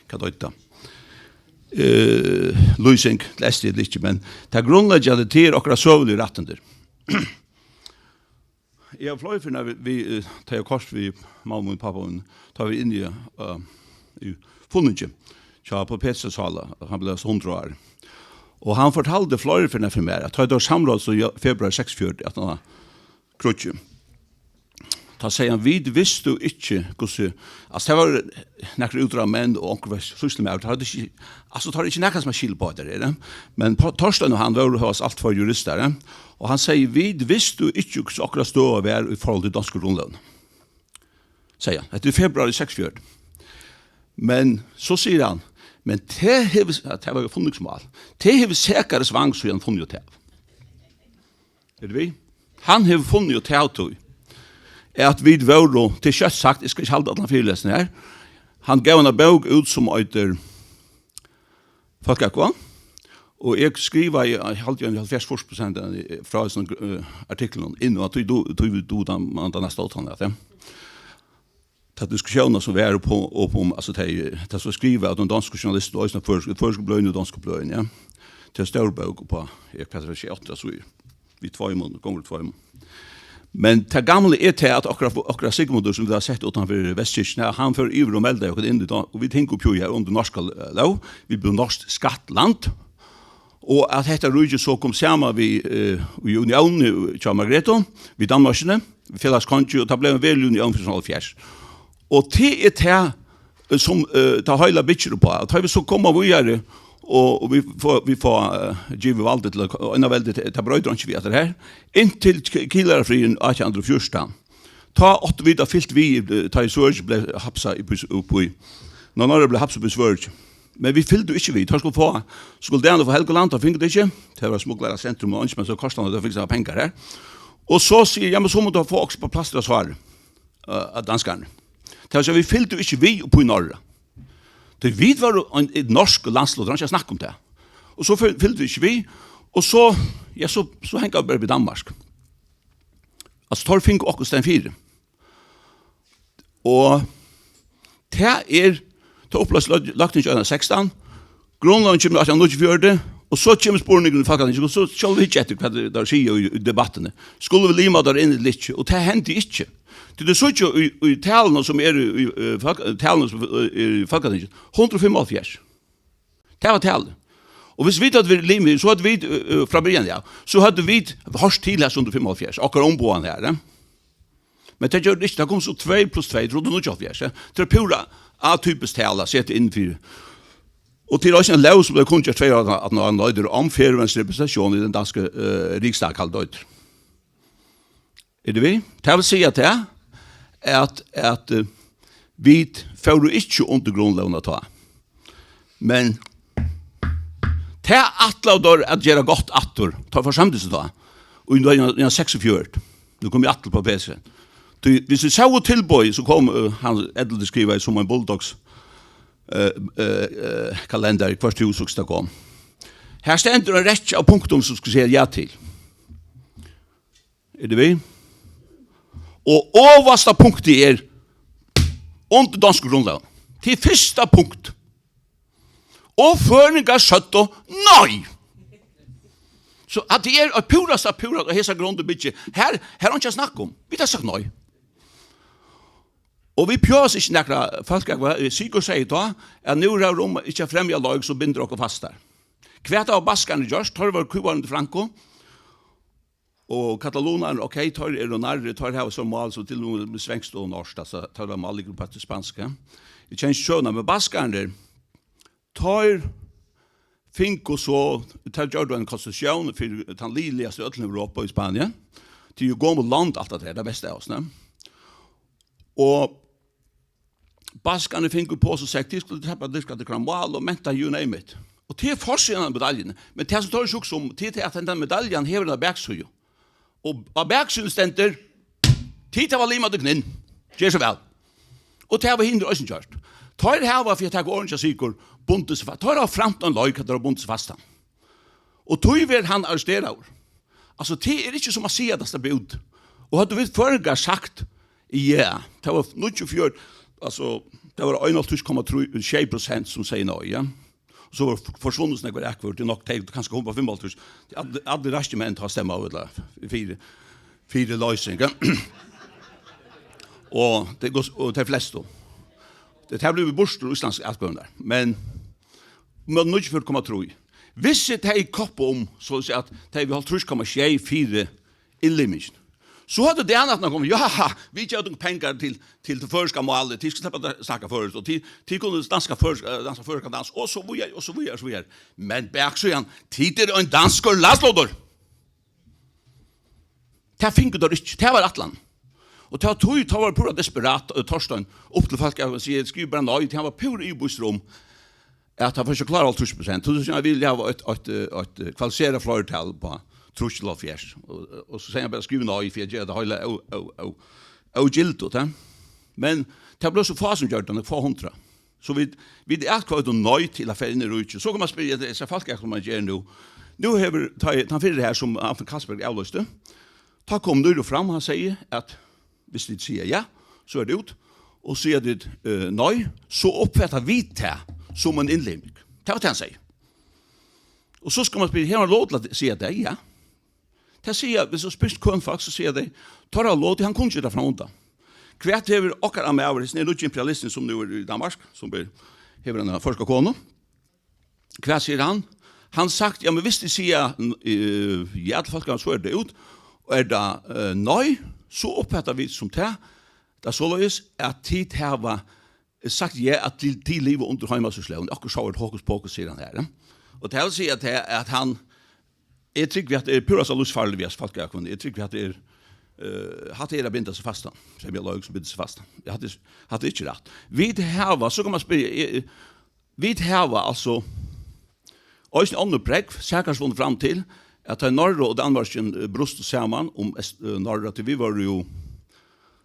hvat eitur tað? Eh, lýsing, til S T ella ikki, men tað grundleggjandi, tað er okkara søguligu rættindi. Eg havi fleiri ferðir við, við, eh, tá eg havi koyrt við mammu og pápa mín, tá vit inni, eh, í Funningi hjá Páll Petersen sála, hann bleiv so hundrað ár. Og hann fortaldi fleiri ferðir fyri mær, at tá ið teir samráðast í februar seksogfjøruti, at hann var kríggi, tá segði hann: "Vit vistu ikki, hvussu," altso, tað var nakrir útróðrarmenn og onkur var sýslumaður, teir høvdu ikki, altso, teir høvdu ikki nakað sum at skila upp á hetta her, eh? Men Torstein og hann vóru hóast alt tveir juristar, eh? Og hann segði: "Vit vistu ikki, hvussu okkara støða var í forhold til donsku grundlógina," segði hann. Hetta er í februar í seksogfjøruti. Men so sigur hann: "Men tað hevur," ja, tað var jú funningsmál, "tað hevur Zacharias Wang síðan funnið út av." Er tað við? Hann hevur funnið út av tí, at vit vóru, til skjótt sagt, eg skal ikki halda allan fyrilesing her, hann gav eina bók út sum eitur Fólkakvað, og eg skrivaði, eg haldi, ein hálvfjerðs fýrs prosent av, frá hesum, eh, artiklinum inn, og tí du, tí vit du, tann, tann næsta átan, ja. Ta diskussiónar sum var upp, upp um, altso, tey, tað sum skriva av teimum donsku journalistunum, og eisini føroysku, føroysku bløðini og donsku bløðini, ja. Tað er stór bók upp á, eg, hvat er tað, sjey, átta síður. Við tveimum, gongur tveimum. Men tað gamla er tað, at okkara, okkara Sigmundur, sum vit hava sett uttan fyri Vesturkirkjuna, hann fer yvir og meldar okkum inn í don-, og vit hingu uppi her undir norska lóg, vit blivu norskt skattland, og at hetta ríki so kom saman við, eh, í uniónini hjá Margrethe, við Danmarkini, við felagskongi, og tað bleiv ein verulig unión fyrst hálvfjerðs. Og tað er tað, eh, sum, eh, tað heila byggir upp á. At tá vit so koma víðari, og, og vit fáa, vit fáa, eh, givið valdið til at, og eina veldið, tað, tað broytir einki við at tað er her. Inntil K-, Kielerfriðin átjan hundrað og fjúrtan. Tá áttu vit at fylgt við, eh, tá ið Svøríki bleiv hapsað upp í, upp í, ná, Noreg bleiv hapsað upp í Svøríki. Men vit fylgdu ikki við. Teir skuldu fáa, skuldu dagarnir fáa Helgoland, teir fingu tað ikki. Tað var smuglara sentrum og eingin, men so kostaði tað at fiksa pengar her. Og so sigur, ja, men so mugu teir fáa okkurt upp á plástrar á Sáru, eh, av danskarunum. Tað vil siga, vit fylgdu ikki við upp í Norra. Tí vit vóru ein, ein norsk landslutur, hann skal snakka um tað. Og so fyl-, fylgdu vit ikki við, og so, ja, so, so hanga vit bara við Danmark. Altso, teir fingu okkurt staðin fyri. Og tað er, tá uppløst løg-, løgting í sekstan, grundlógin kemur í átjan níggjuogfjøruti, og so kemur spurningurin í Fólkatingi, og so skulu vit hyggja eftir, hvat teir siga í, í debattini. Skulu vit lima teir inn ella ikki? Og tað hendi ikki. Tí tey síggja í, í talunum, sum eru í, í, fólk-, talunum, sum, eh, eru í Fólkatingi, hundrað og fimmoghálvfjerðs. Tað var talið. Og hvis vit høvdu verið limir, so høvdu vit, eh, eh, frá byrjan, ja, so høvdu vit hoyrt til hesar hundrað og fimmoghálvfjerðs, okkara umboðan her, eh. Men tað gjørdi ikki, tað kom so tvey pluss tvey, tað er níggjuoghálvfjerðs, eh. Tað er púra atypiskt tal at seta inn fyri. Og til eisini ein lóg sum bleiv kunngjørt tvey ár, at hann eitur om færøsk repræsentation í den danske, eh, Riksdag, kallar eitur. Er tað við? Tað vil siga tað, at, at, eh, vit fóru ikki undir grundlógina tá. Men tað ætlaðu teir at gera gott aftur, tá forsømdu seg tá. Og í nítjan hundrað og seksogfjøruti, nú kom eg aftur upp á P C. Tí, hvis vit sóu tilboðið, so kom, eh, hann Edward skrivaði sum ein bulldogs, eh, eh, eh, kalendar, í hvørt hús, hugsa, tað kom. Her stendur ein rekkja av punktum, sum skal siga ja til. Er tað við? Og ovasta punktið er undir donsku grundlógini. Tað er fyrsta punkt. Og føroyingar søgdu nei. So at tað er eitt púrasta, púra, hesa grundin byggir. Her, her er einki at snakka um. Vit hava sagt nei. Og vit pjøsa ikki nakra fólk, Sigurd segði tá, at nú er um ikki at fremja leik, sum bindur okkum fastar. Hvat hava baskarnir gjørt? Teir vóru kúgaðir undir Franco. Og Katalonarnir, ok, teir eru nærri, teir hava so mál, so til og við svenskt og norskt, altso, teirra mál liggur upp á spanska. Eg kenni ikki søguna, men baskarnir, teir fingu so, teir gjørdu ein konstitutión fyri tann liðiligasta í øllum Europa, í Spania. Tað er jú gomul lond, alt tað har, tað mesta av oss, ne? Og baskarnir fingu í posa og sekk, tit skulu sleppa at dyrka tykkara mál og mentan, you name it. Og tað er forsíðan av medaljuni. Men tað sum teir ikki hugsa um, tað er at hendan medaljan hevur eina baksíðu. Og á baksíðuni stendur, tit hava limað tykkum inn. Ger so væl. Og tað hava hinir eisini gjørt. Teir hava, fyri at taka orðini hjá Sigurd, bundið seg fast. Teir hava framt ein leik, at teir hava bundið seg fastan. Og tí verður hann arresteraður. Altso, tað er ikki sum at siga, at tað sleppur út. Og høvdu vit føroyingar sagt, ja, tað var níggjuogfjøruti, altso, tað var einoghálvtrýss komma sjey prosent sum segði nei, ja. Og so var forsvunnu nakrar atkvøður, tað er nokk tey, kanska hundrað og fimmoghálvtrýss. Allir, allir raskir menn tá stemma, ella, fyri, fyri loysing, ja. Og tey gos-, og tey flestu. Tað her blívur burtur úr íslendsku atkvøðunum har. Men, men níggjuogfjøruti komma trý. Vissi tey koppa um, so at tey við hálvtrýss komma sjey fyri innlimingini. So høvdu danarnir komið, ja, vit geva tykkum pengar til, til, til føroyska málið, tit skulu sleppa at snakka føroyskt, og tit, tit kunnu danska føroysk, eh, dansa føroyskan dans, og so víðari, og so víðari, og so víðari. Men baksíðan, tit eru ein danskur landslutur. Tað fingu teir ikki, tað var ætlanin. Og tá tí, tá var púra desperat, eh, Torstein, upp til fólk, at siga, skriv bara nei, tí hann var púra yvirtýstur um, at hann fór ikki at klára hálvtrýss prosent. Tú, tú, hann vil hava eitt, eitt, eh, eitt, eh, kvalifiserað fleirtal upp á trýss til hálvfjerðs. Og, og so segði hann bara, skriv nei, fyri at gera tað heila ó-, ó-, ó-, ógildigt, ja. Men tað bleiv so fá sum gjørdu tað, fá hundrað. So vit, vit atkvøddu nei til at fara inn í ríkið. So kann man spyrja, tað er so fólk, sum man ger nú. Nú hevur, tá, tann fyrri her, sum Anton Castberg avløsti, tá kom Nyrup fram, hann segði, at hvis tit siga ja, so er tað út, og siga tit, eh, nei, so uppfatta vit tað sum ein innliming. Tað var tað, hann segði. Og so skal man spyrja, hevur hann lov til at siga tað? Ja. Tað siga, hvis tú spyrt hvønn fólk, so siga tey, teir hava lov til, hann kundi ikki tað frammanundan. Hvat hevur okkara maður, hesin er nýggi imperialistin, sum nú er í Danmark, sum er, hevur eina føroyska konu? Hvat sigur hann? Hann sagt, ja, men hvis tit siga, eh, ja til fólk, so er tað út, og er tað, eh, nei, so uppfatta vit sum tað, tað er soleiðis, at tit hava sagt ja, at tit, tit liva undir heimastýrislógini. Okkurt so er hokus pokus, sigur hann her, eh. Og tað vil siga, at, at hann, eg trúgvi, at tað er púra so lívsfarligt við hesa fólkaatkvøðuni. Eg trúgvi, at tað er, eh, hatta er at binda seg fastan. Sum eg løg, sum binda seg fastan. Ja, hatta er, hatta er ikki rætt. Vit hava, so kann man spyrja, eh, Vit hava altso eisini onnur prógv, sær kanska funnið fram til, at tá Noreg og Danmark, eh, brustu saman um Est-, eh, Noreg, tí vit vóru jú,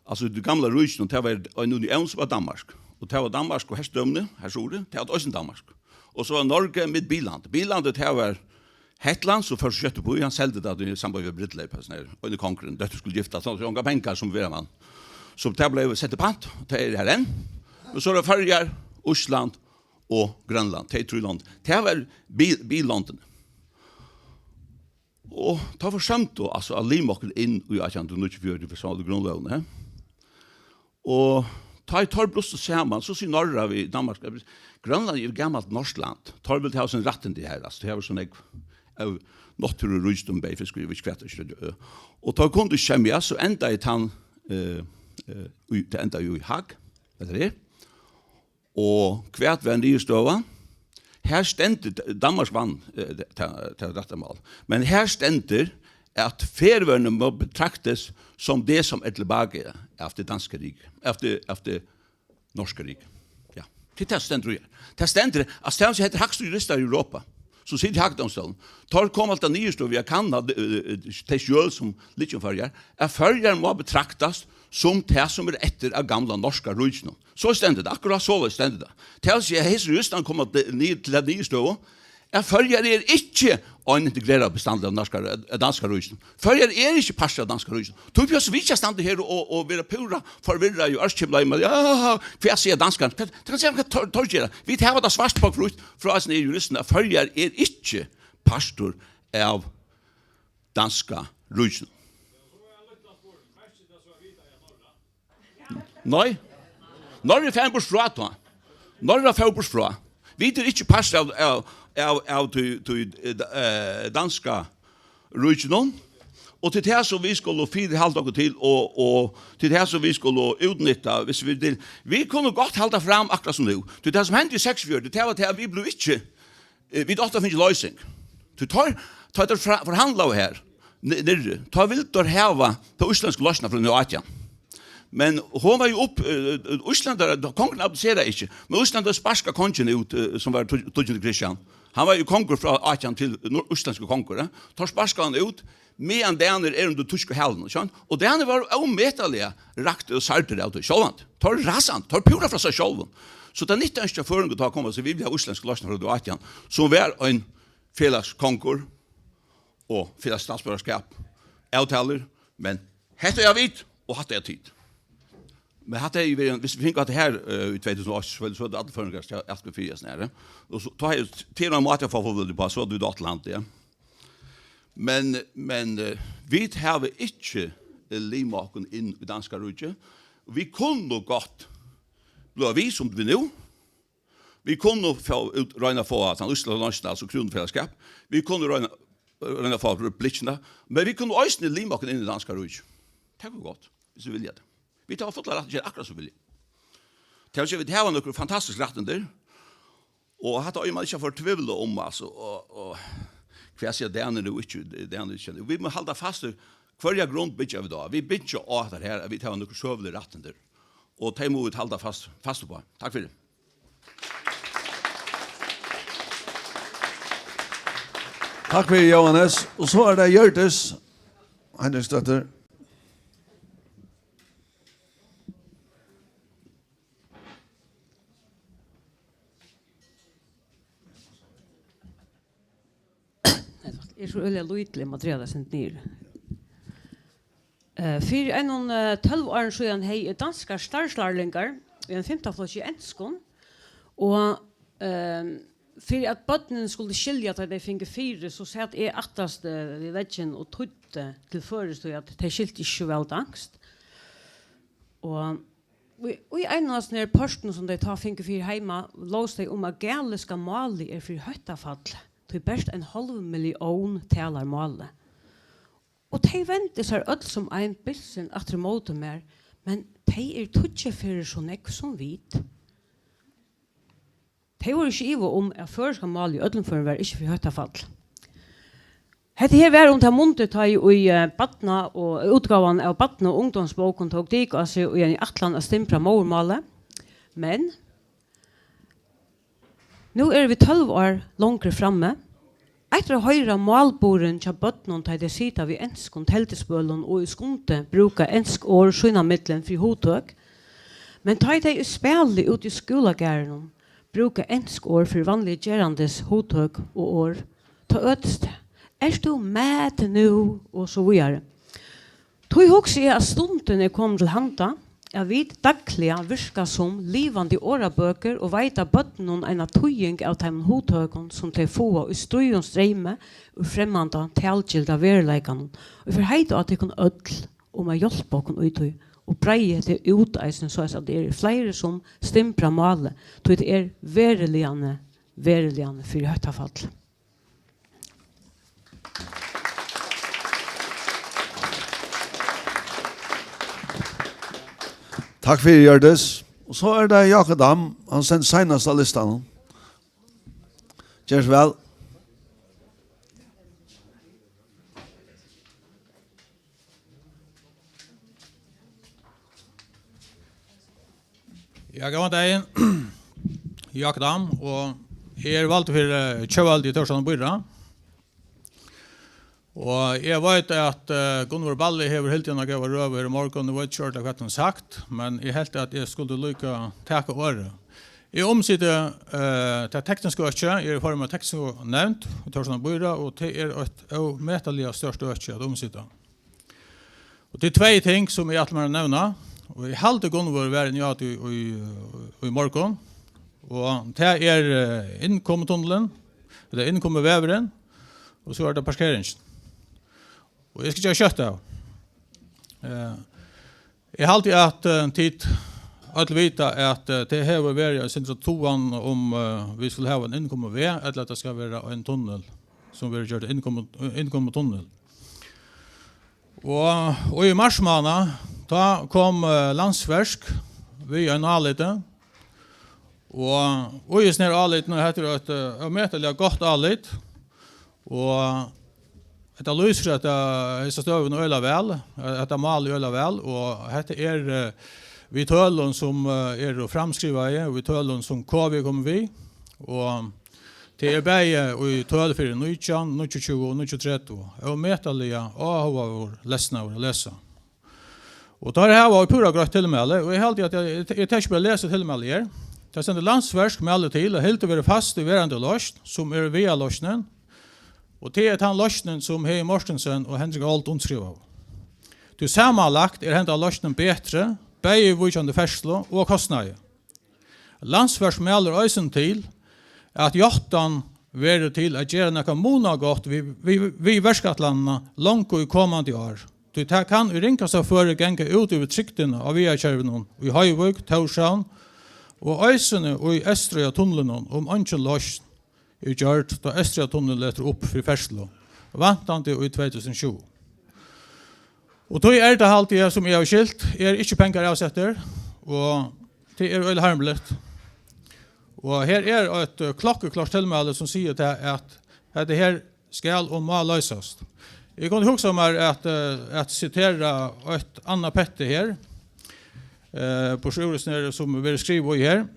altso, í tí gamla ríkinum, tað var ein unión sum var Danmark. Og tað var Danmark og herstøðini, her suðuri, tað var eisini Danmark. Og so var Noreg mitt biland. Bilandið, tað var Hetland, sum fór so skjótt upp í, hann seldi tað í samband við brúdleyp, sånn her, og kongurin, dóttirin skuldi giftast, so ongar pengar sum vera mann. So tað bleiv sett í pant, og tað er har enn. Og so er tað Føroyar, Ísland og Grønland, tey trý lond. Tað var bi-, bilondini. Og tá forsømdu, altso, at lima okkum inn í átjan hundrað og níggjuogfjøruti, fyri so grundlógin, he? Og tá ið teir brustu saman, so sigur Norra við Danmark, at Grønland er jo gamalt norskt land. Teir vildu hava sín rættindi her, altso, tey hava so nógv av náttúruríkdum, bæði fisk og, eg veit ikki hvat, ikki, og teir kundu ikki semja, so endaði tann, eh, eh, í, tað endaði jo í Haag, ella her. Og hvat var niðurstøðan? Her stendur, Danmark vann, eh, ta-, ta-, dette mål. Men her stendur, at Færøerne må betragtes som det som er tilbage av det danske rige, av det, av det norske rige. Ja. Til tað stendur her. Tað stendur, at tað er hægstu juristar í Europa, sum sita í Haagdómstólinum. Teir koma til ta niðurstøðu við at kanna, eh, eh, tey skjøl, sum liggja um Føroyar, at Føroyar má betraktast sum tað, sum er eftir av gamla norska ríkinum. So stendur tað, akkurát soleiðis stendur tað. Tað vil siga, at hesir juristarnir koma til, niður til ta niðurstøðu, at Føroyar er ikki ein integrerað bestanddil av norska, av danska ríkinum. Føroyar er ikki partur av danska ríkinum. Tú, Bjørn, so vit ikki standa her og, og vera púra forvirrað og ørkymlað, men, ja, hvat siga danskarnir? Hvat, tað kann siga, hvat teir, teir gera. Vit hava tað svart á hvítt frá hasum juristini, at Føroyar er ikki partur av danska ríkinum. Nei. Norra fór burtur frá tá. Norra fór burtur frá. Vit eru ikki partur av, av, av, av tí, tí, eh, danska ríkinum. Og til tað sum vit skulu fyrihalda okkum til, og, og til tað sum vit skulu útnytta, hvis vit til, vit kunnu gott halda fram akkurát sum nú. Tí tað sum hendi í seksogfjøruti, tað var tað, at vit blivu ikki Eh, vit áttu at fingið loysing. Tí teir, tá teir fra-, forhandlaðu her, ni-, niðri, tá vildu teir hava ta íslendsku loysnina frá nítjan hundrað og átjan. Men hon var jo upp, eh, eh, Ísland, kongurin abdiseraði ikki, men Ísland sparkaði kongin út, eh, sum var tí-, tíggjunda Kristian. Hann var jo kongur frá átjan til nor-, íslendskur kongur, eh. Teir sparkaðu hann út, meðan danir eru undir týsku hælunum, skjønn? Og danir vóru ómetaliga raktir og særdir av tí, sjálvandi. Teir rasandi, teir púra frá sær sjálvum. So tað nyttar ikki at føroyingar tá koma og siga, "Vit vilja hava íslendsk loysn frá átjan", sum var ein felags kongur og felags statsborgarskap, avtalur, men hetta er vit, og hatta er tit. Men hatta er jo, hvis vi fingu hatta her, eh, í tvey túsund og átta, so, so er allir føroyingar skal alt fyri oss nære. Og so, tá er jo, til ein máti at fáa fólk upp á, so er tað átta land, ja. Men, men, eh, vit hava ikki, eh, limað okkum inn í danska ríki. Vit kunnu gott blíva við, sum vit nú. Vit kunnu fáa út, royna at fáa tann íslendska loysnina, altso krúnufelagsskap. Vit kunnu royna, royna at fáa republikkina. Men vit kunnu eisini lima okkum inn í danska ríki. Tað kunnu vit gott, hvis vit vilja tað. Vit hava fullan rætt at gera akkurát sum vit vilja. Tað vil siga, vit hava nøkur fantastisk rættindi, og hatta eigur man ikki at fortvivla um, altso, og, og hvat siga danir nú ikki, danir ikki. Vit mugu halda fast í, hvørja grund byggja vit á? Vit byggja á hetta her, at vit hava nøkur søgulig rættindi, og tey mugu vit halda fast, fast uppá. Takk fyri. Takk fyri, Jóhannes. Og so er tað Hjørdis Heinrichsdóttir. Nei, takk. Eg eri so øgiliga lítil, eg má draga tað eitt sindur niður. Eh, fyri einum, eh, tólv árum síðan hevði eg danskar starvslærlingar í ein fimta flokki í enskum, og, eh, fyri at børnini skuldu skilja, tá tey fingu fyri, so sat eg aftast, eh, við veggin og týddi til føroyskt, tí at tey skiltu ikki so væl danskt. Og í, í einum av hasum her pørtunum, sum tey tá fingu fyri heima, lósu tey um, at galiska málið er fyri hóttafall, tí bert ein hálv millión talar málið. Og tey vendu sær øll sum ein bilsin aftur ímóti mær, men tey eru tíggju ferðir so nógv sum vit. Tey vóru ikki í iva um, at føroyska málið í øllum førum var ikki fyri hóttafall. Hetta her var um tað mundið, tá ið, eh, barna- og, eh, útgávan av barna- og ungdómsbókum tók dik á seg í eini ætlan at stimbra móðurmálið. Men Nú eru vit tólv ár longri frammi. Eftir at hoyra málburðin hjá børnum, tá ið tey sita við enskum telduspølum og í skundi brúka ensk orð sínámillum fyri hugtøk, men tá ið tey í spæli úti í skúlagarðinum brúka ensk orð fyri vanliga gerandis hugtøk og orð, tá øtist tað: "Ert tú mad nú?" og so víðari. Tí hugsi eg, at stundin er komin til handa, at vit dagliga virka sum livandi orðabøkur og veita børnunum eina týðing av teimum hugtøkum, sum tey fáa í stríðum streymi úr fremmanda, talgilda veruleikanum, og eg vil heita á tykkum øll um at hjálpa okkum í tí og breiða hetta út eisini, soleiðis at tað eru fleiri, sum stimbra málið, tí tað er veruligani, veruligani fyri hóttafall. Takk fyri, Hjørdis. Og so er tað Jákup Dam, hann stendur seinast á listanum. Ger so væl. Ja, góðan dagin. Jákup Dam, og eg eri valdur fyri, eh, Tjóðveldið í Tórshavnar býráð. Og eg veit at, eh, Gunnvør Balli hevur hildið eina góða røðu her í morgun, eg veit ikki ordiliga hvat hon hevur sagt, men eg helt at eg skuldi líka taka orðið. Eg umsiti, eh, tað tekniska økið, eg eri formaður teknisku nevnd í Tórshavnar býráð, og tað er eitt ómetaliga stórt øki at umsita. Og tað er tvey ting, sum eg ætli mær at nevna, og eg haldi, Gunnvør var inni á tí í, í, í morgun, og tað er, eh, innkomutunnilin, ella innkomuvegurin, og so er tað parkeringin. Og eg skal gera skjótt av. Eh, eg haldi, at, eh, tit øll vita, at, eh, tað hevur verið eitt sindur togan um, eh, vit skulu hava ein innkomuveg, ella at tað skal vera ein tunnil, sum verður gjørdur innkomu-, innkomutunnil. Og, og í marsmánað, tá kom, eh, Landsverk við einum áliti. Og í hesum her áliti, og hetta er eitt, eh, ómetaliga gott álit, og hetta lýsir hetta, hesa støðuna øgiliga væl, eh, hetta málið øgiliga væl, og hetta er, eh, við tølum, sum, eh, eru framskrivaði, við tølum, sum K V er komin við, og tað er bæði í tøl fyri nítjan, níggjuogtjúgu og níggjuogtretivu. Ómetaliga áhugaverður lesnaður at lesa. Og teir hava eitt púra greitt tilmæli, og eg haldi, at eg, eg, eg taki bara at lesa tilmælið her. Tað stendur: Landsverk mælir til, at hildið verður fast í verandi loysn, sum er vegaloysnin, og tað er tann loysnin, sum Heðin Mortensen og Hendrik Old undirskrivaðu. Tí samanlagt er henda loysnin betri, bæði viðvíkjandi ferðslu og kostnaði. Landsverk mælir eisini til, at játtan verður til at gera nakað munagott við, við, við verkætlanina longu í komandi ár, tí tað kann í ringasta føri ganga út yvir trygdina á vegakervinum í Hoyvík, Tórshavn og eisini í Eysturoyartunlinum, um eingin loysn er gjørd, tá Eysturoyartunnil letur upp fyri ferðslu, væntandi í tvey túsund og tjúgu. Og tí er tað, haldi eg, sum eg havi skilt, er ikki pengar avsettir, og tað er øgiliga harmiligt. Og her er eitt, eh, klokkuklárt tilmæli, sum sigur tað, at hetta her skal og má loysast. Eg kundi hugsað mær at, eh, at sitera eitt annað petti her, eh, burtur úr hesum her, sum verður skrivað í her.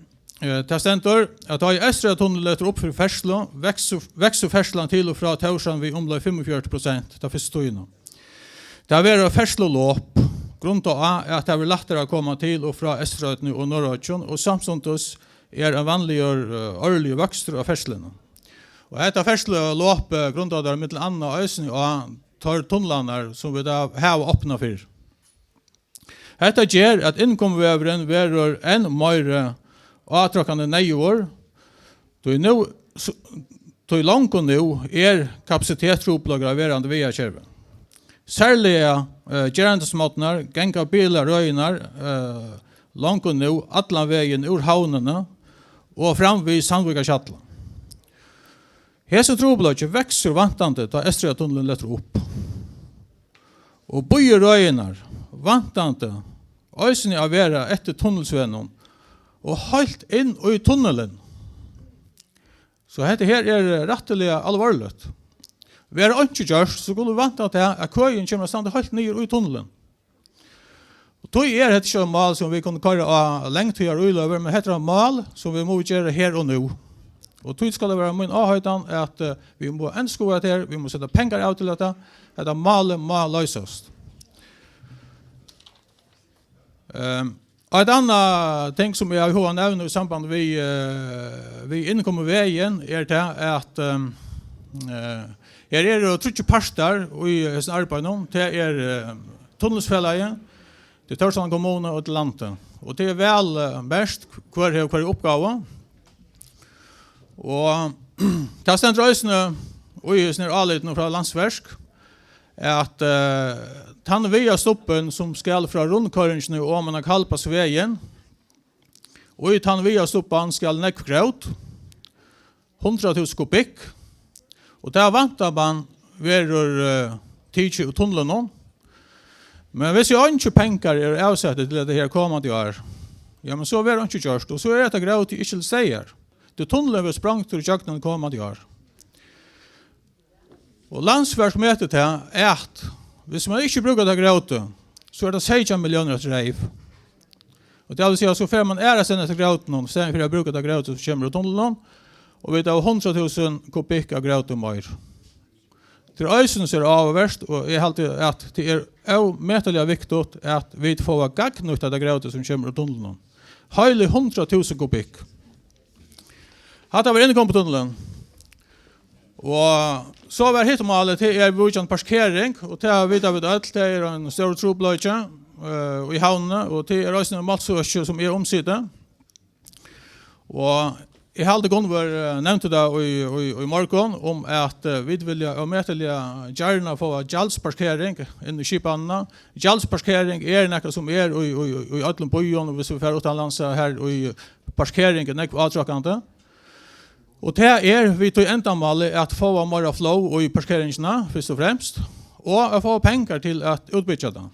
Eh, tað stendur, at tá ið Eysturoyartunnil letur upp fyri ferðslu, veksur, veksur ferðslan til og frá Tórshavn við umleið fimmogfjøruti prosent ta fyrstu tíðina. Tað verður eitt ferðslulop, grundað á, at tað verður lættari at koma til og frá Eysturoynni og Norðuroyggjum, og samstundis er ein vanligur, eh, árligur vøkstur á ferðsluni. Og hetta ferðslulopið grundar tað millum annað eisini á teir tunlarnar, sum vit hava, hava opnað fyrr. Hetta ger, at innkomuvegurin verður enn meiri átøkandi neyðugur, tí nú, s-, tí longu nú er kapasitetstrupulleikar á verandi vegakervi. Serliga, eh, gerandismorgnar ganga bilarøðirnar, eh, longu nú allan vegin úr Havnini og fram við Sandvíkarhjalla. Hesin trupulleiki veksur væntandi, tá Eysturoyartunnilin letur upp. Og bíðirøðirnar væntandi eisini at vera eftir tunnilsvegnum og heilt inn í tunnilin. So hetta her er rættiliga alvorligt. Verður einki gjørt, so skulu vit vænta tað, at køin kemur at standa heilt niður í tunnilin. Og tí er hetta ikki eitt mál, sum vit kunnu koyra á langtíðaríløgur, men hetta er eitt mál, sum vit mugu gera her og nú. Og tí skal tað vera mín áheitan, at, eh, vit mugu endurskoða hetta her, vit mugu seta pengar av til hetta, hetta málið má loysast. Ehm, og eitt annað ting, sum eg havi hug at nevna í samband við, eh, við innkomuvegin, er tað, at, ehm, eh, her eru tríggir partar í hesum arbeiðinum. Tað er, eh, Tunnilsfelagið, tað er Tórshavnar kommuna og til landið. Og tað er væl, eh, merkt, hvør hevur hvørja uppgávu. Og tað stendur eisini í hesum her álitinum frá Landsverk, at, eh, tann vigastubbin, sum skal frá rundkoyringini oman á Kaldbaksvegin, og í tann vigastubban skal nógv grót, hundrað túsund kubikk, og tað væntar man verður, eh, tikið úr tunlinum. Men hvis jo einki pengar eru avsettir til hetta her komandi ár, ja, men so verður einki gjørt, og so er hetta grótið ikki til staðar. Tí tunlurin verður sprongdur ígjøgnum komandi ár. Og Landsverk metir tað, at hvis man ikki brúkar tað grótið, so er tað seytjan milliónir eftir reyv. Og tað vil siga, so fer man aðrastaðni eftir grótinum, í staðin fyri at brúka tað grótið sum kemur úr tunlinum, og vit hava hundrað túsund kubikk av gróti meir. Tað er eisini so áhugavert, og eg haldi, at tað er ómetaliga viktigt, at vit fáa gagnnýtt hetta grótið sum kemur úr tunlinum. Heili hundrað túsund kubikk. Hatta var innkomutunnilin. Og so var hitt málið, tað er viðvíkjandi parkering, og tað vita vit øll, tað er ein stórur trupulleiki, eh, í Havnini, og tað er eisini eitt málsøki, sum er umsitið. Og eg haldi, Gunnvør, eh, nevndi tað í, í, í morgun, um at, eh, vit vilja ómetaliga gjarna fáa gjaldsparkering inn í skipanina. Gjaldsparkering er nakað, sum er í, í, í, í øllum býum, og hvis vit fara uttanlands, eh, her í parkering er nógv átrykkandi. Og tað er við tí endamáli at fáa meira flow í parkeringina, fyrst og fremst, og at fáa pengar til at útbyggja tað.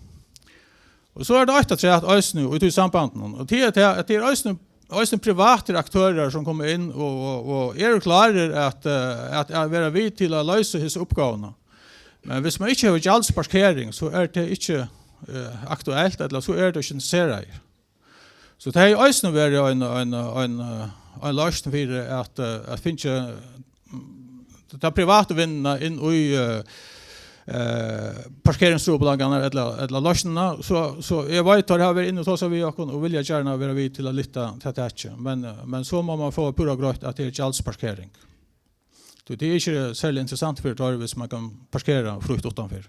Og so er tað eitt afturat eisini í tí sambandinum, og tað er tað, at tað er eisini, eisini privatir aktørar, sum koma inn og, og, og eru klárir at, eh, at, at vera við til at loysa hesa uppgávuna. Men hvis man ikki hevur gjaldsparkering, so er tað ikki, eh, aktuelt, ella so er tað ikki interesseraðir. So tað hevði eisini verið ein, ein, ein, ein loysn fyri at, eh, at fingið, mm, ta privatu vinnuna inn í, eh, eh, parkeringstrupulleikarnar ella, ella loysnina. So, so eg veit, teir hava verið inni og tosað við okkum og vilja gjarna vera við til at lyfta tað takið. Men, eh, men so má man fáa púra greitt, at tað er gjaldsparkering. Tí tað er ikki serliga interessant fyri teir, hvis man kann parkera frítt uttanfyri.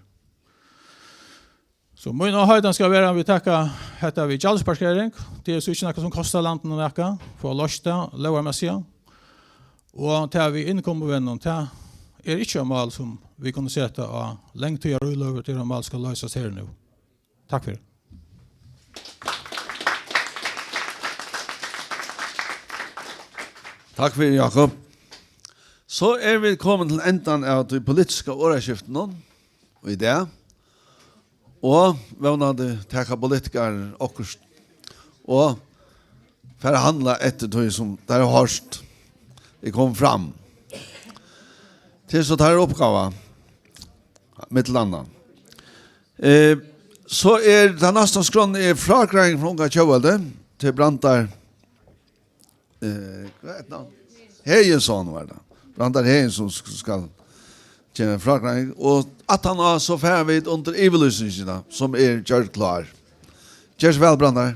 So mín áheitan skal vera, at vit taka hetta við gjaldsparkering. Tað er so ikki nakað, sum kostar landinum nakað, fáa loyst tað lógarmessiga. Og tað við innkomuvegnum, tað er ikki eitt mál, sum vit kunnu seta á langtíðaríløgu, tað er eitt mál, skal loysast her og nú. Takk fyri. Takk fyri, Jakob. So eru vit komin til endan av tí politiska orðaskiftinum í dag. Og vónandi taka politikarar okkurt og fara at handla eftir tí, sum teir hava hoyrt er komið fram. Tað er so teirra uppgáva, millum annað. Eh, so er tað næsta á skránni er frágreiðing frá Unga Tjóðveldi til Brandar, eh, hvat er navn? Heggesson var tað. Brandar Heggesson sk-, skal gera frágreiðing. Og aftaná so fara vit undir yvirlýsingina, sum er gjørd klár. Ger so væl, Brandar.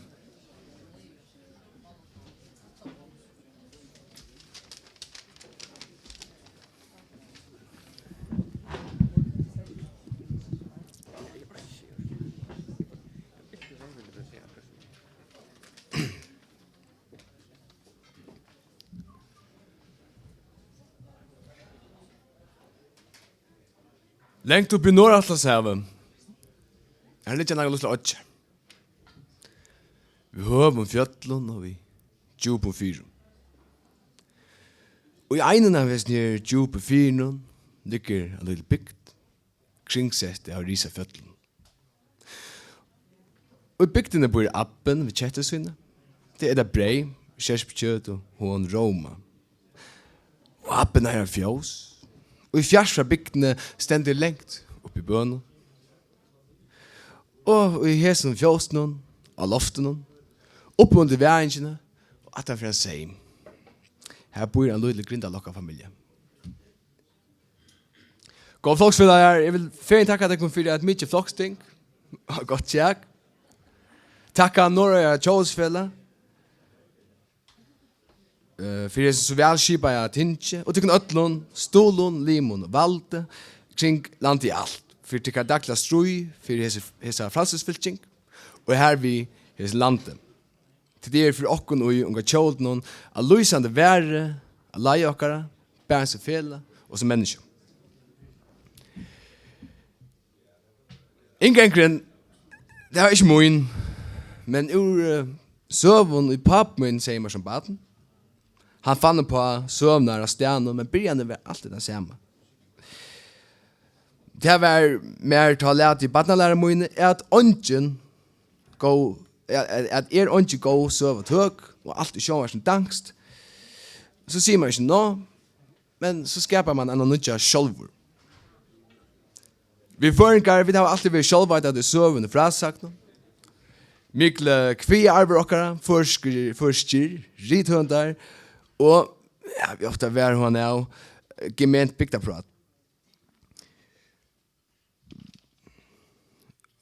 Langt uppi í Norðuratlantshavi, har liggja nakrar lítlar oyggjar. Við høgum fjøllum og við djúpum firðum. Og í einum av hesum her djúpu firðunum liggur ein lítil bygd, kringsett av risafjøllum. Og í bygdini býr abbin við kettu síni. Tey eta breyð, skerpikjøt og hon róma. Og abbin eigur ein fjós. Og í fjøru frá bygdini stendur langt uppi í bønum. Og í hesum fjósinum, á loftinum, uppi undir væðingini og aftan fyri ein seym, Her býr ein lítil grindalokkafamilja. Góðu floksfelagar, eg vil fegin takka tykkum fyri eitt mikið floksting. Gott kjak. Takka Norðoya Tjóðveldisfelag, eh, fyri hesi so væl skipaða tingi, og tykkum øllum, stuðlum, limum og valdi kring landið alt, fyri tykkara dagliga stríð fyri hesi, hesa frælsisfylking, og hervið hesi landi. Tí tað er fyri okkum í Unga Tjóðveldinum eitt lýsandi væri at leiða okkara, bæði sum felag og sum menniskju. Inngangurin, tað var ikki mín, men úr, eh, søgum, ið pápi mín segði mær sum barn. Hann fann uppá søgurnar á staðnum, men byrjanin var altíð tann sama. Tað var mær tá latið í barnalæru míni, at eingin góð, at, at, at er eingin góð søga tøk, og alt í sjónvarpinum danskt, so sigur mann ikki ná, men so skapar mann eina nýggja sjálvur. Vit føroyingar, vit hava altíð verið sjálvveitandi í søgum og frásagnum. Miklu kvæðaarvar okkara, føroyskir, føroyskir rithøvundar og, ja, vit ofta var hon av, eh, gement bygdarprát.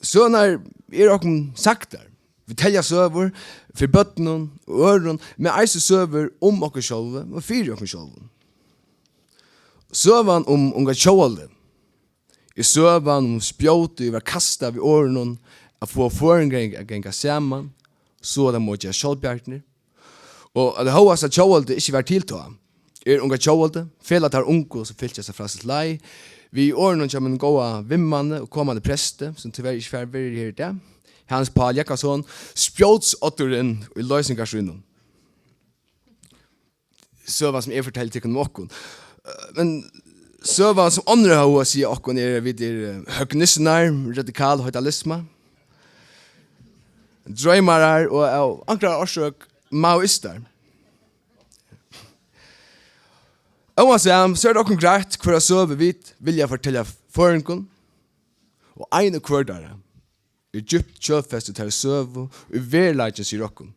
Søgurnar eru okkum sagdar. Vit telja søgur fyri børnum og øðrum, men eisini søgur um okkum sjálv og fyri okkum sjálv. Søgan um Unga Tjóðveldið er søgan um spjótið, ið var kastað við orðunum at fáa føroyingar at ganga saman, so at teir mugu gerast sjálvbjargnir. Og at hóast at tjóðveldið ikki var til tá, er Unga Tjóðveldið, felag teirra ungu, sum fylgja sær frælsis leið, við orðunum hjá mínum góða vinmanni og komandi presti, sum tíverri ikki fær verið her í dag, Hans Pál Jakobsson, spjótsoddurin í loysingarstríðnum. Søgan, sum eg fortelji tykkum um okkum. Eh, men søgan, sum onnur hóast siga okkum, er, at vit eru, eh, høgnissinnar, radikal hoydalisma, dreymarar og av onkrari orsøk maoistar. Óansæð, so er tað okkum greitt, hvørja søgu vit vilja fortelja føroyingum, og ein og hvør teirra er djúpt kjøtfest í teirra søgu, í veruleikin sigur okkum.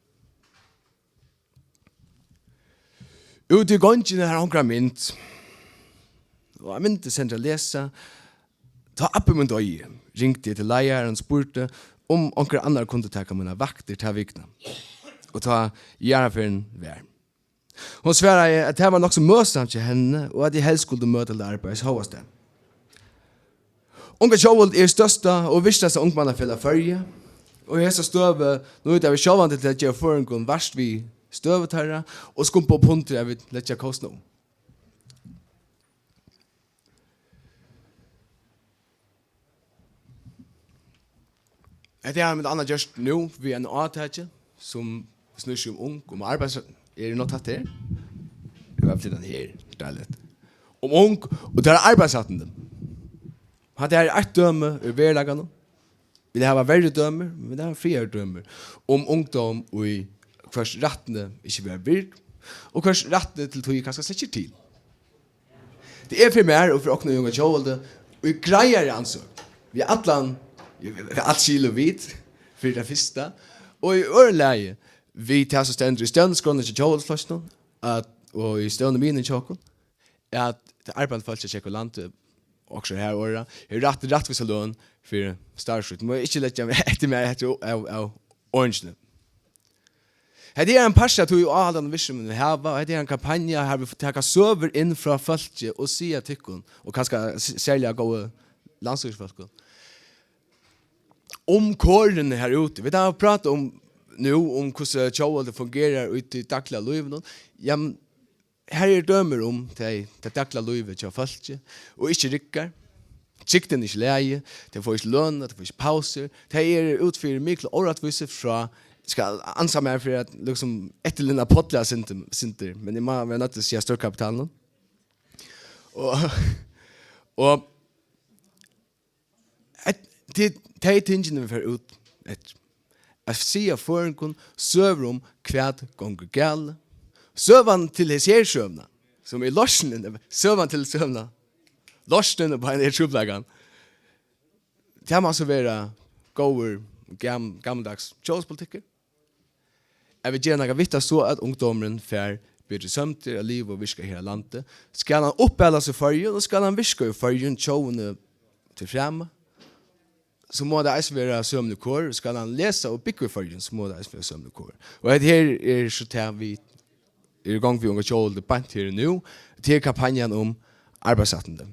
Úti í gongini har hongur ein mynd, og ein mynd er send at lesa. Tá abbi mín doyði, ringdi eg til leiðaran og spurdi, um onkur annar kundi taka mínar vaktir ta vikuna, og tá jarðarferðin var. Hon svaraði, at tað var nokk so møðsamt hjá henni, og at eg helst skuldi møta til arbeiðis hóast tað. Unga Tjóðveldið er størsta og virkasta ungmannafelag Føroya, og í hesa støðu nýta vit sjálvandi til at geva føroyingum vart við støðu teirra og skumpa upp undir, at vit leggja kósina um. Hetta har er millum annað gjørt nú við einum átaki, sum snýr seg um ung, um arbeiðs-, er nokk hatta her? Eg var flytta her, deiligt. Um ung, og tað er arbeiðsrættindi. Hatta her er eitt dømi úr veruleikanum. Vit hava verri dømir, men vit hava frægari dømir um ungdóm, í hvørs rættindi ikki verða vird, og hvørs rættindi til tíð kanska slett ikki er til. Tað er fyri mær og fyri okkum í Unga Tjóðveldi í greiðari ansøk. Við allan, við alt skil og vit, fyri tað fyrsta, og í øðrum lagi við tað, sum stendur í stevnuskránni hjá Tjóðveldisflokkinum, at, og í stevnumiðnum hjá okkum, at tað arbeiðandi fólkið hjá okkum í landi, og okkurt her orða, hevur rætt, rættvísa løn fyri starv sítt. Má ikki leggja meg eftir mær, hetta er av, av orange. Hetta er ein partur av tí áhaldandi virksemi vit hava, og hetta er ein kampanja, har vit taka søgur inn frá fólki og siga tykkum, og kanska s-, serliga góðu landsstýrisfólkum, um korini har úti. Vit hava prátað um nú, um hvussu tjóðveldið fungerar í tí dagliga lívinum. Jamen, her eru dømir um tey, tað dagliga lívið hjá fólki, og ikki riggar. Trygdin er ikki í lagi, tey fáa ikki løn, tey fáa ikki pausur. Tey eru út fyri miklu órættvísi frá, skal ansa mær fyri at, liksom, eftirlína Pálli eitt sindur, sindur, men eg má vera noydd til at siga stórkapitalinum. Og, og At, tey, tey tingini vit fara út eftir. At siga føroyingum søgur um hvat gongur galið. Søgan til hesi her søguna, sum er loysnin, søgan til søguna. Loysnin upp á ein er trupulleikan. Tað má so vera góður, gam-, gammaldags tjóðveldispolitikkur. At vit gera nakað við tað, so at ungdómurin fær betri sømdir at liva og virka her á landi. Skal hann uppalast í Føroyum, og skal hann virka í Føroyum, tjóðini til frama, so má tað eisini vera sømilig kor, og skal hann lesa og búgva í Føroyum, so má tað eisini vera sømilig kor. Og hetta her er so tað, vit eru í gongd við Unga Tjóðveldi beint her og nú. Tað er kampanjan um arbeiðsrættindi.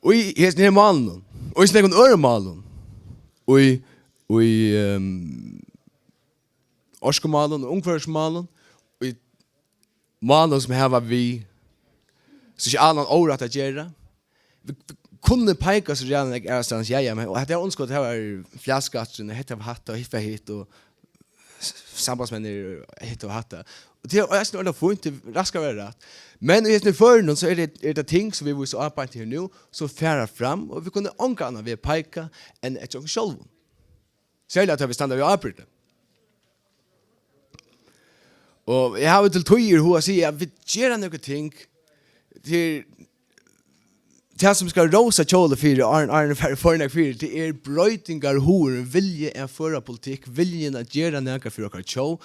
Og í hesum her málunum, og í so nógvum øðrum málum, og í, og í, ehm, orkumálum og umhvørvismálum, og í málum, sum hava við sosialan órætt at gera. Vit, vit kunnu peika so ræðuliga nógv aðrastaðni, ja, ja, men, og hetta er andskot, hetta var flatskatturin, hetta var hatta, og hitt var hitt, og s-, sambandsmenn eru hitt og hatta. Og tað er eisini ordiliga fínt, tað rætt skal vera rætt. Men í hesum førinum, so er tað, er tað ting, sum vit vísa á beint her nú, sum fara fram, og vit kunnu ongan annan veg peika enn eftir okkum sjálvum. Serliga tá vit standa við ábyrgdini. Og eg havi til tíðir hug at siga, at vit gera nøkur ting til, tað sum skal rósa Tjóðveldi fyri, áðrenn, áðrenn fara for nógv fyri, tað er broytingarhugurin, vilji at føra politikk, viljin at gera nakað fyri okkara tjóð.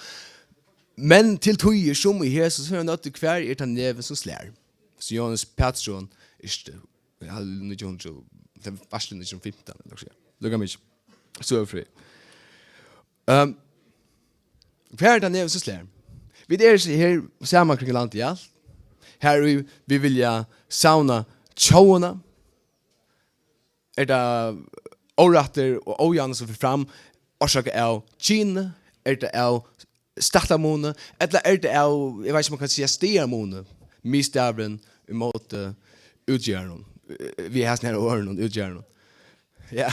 Men til tíðir, sum í hesum, so er nødt til, hvar er tann nevin, sum slær? Sum Jóhannes Patursson yrkti, ja, nítjan hundrað, tað var nítjan hundrað og fimtan, ella hvat. Lukka meg ikki. Søgufrí. Ehm, hvar er tað nevin, sum slær? Vit eru her saman kring landið í alt. Her vit, vit vilja savna tjóðina. Er tað órættur og ójavni, sum fer fram, orsakað av kyni? Er tað av stættarmuni? Ella er tað av, eg veit ikki, um man kann siga staðarmuni, miðstaðurin ímóti útgerðunum, eh, við hasum her orðunum, útgerðunum? Ja.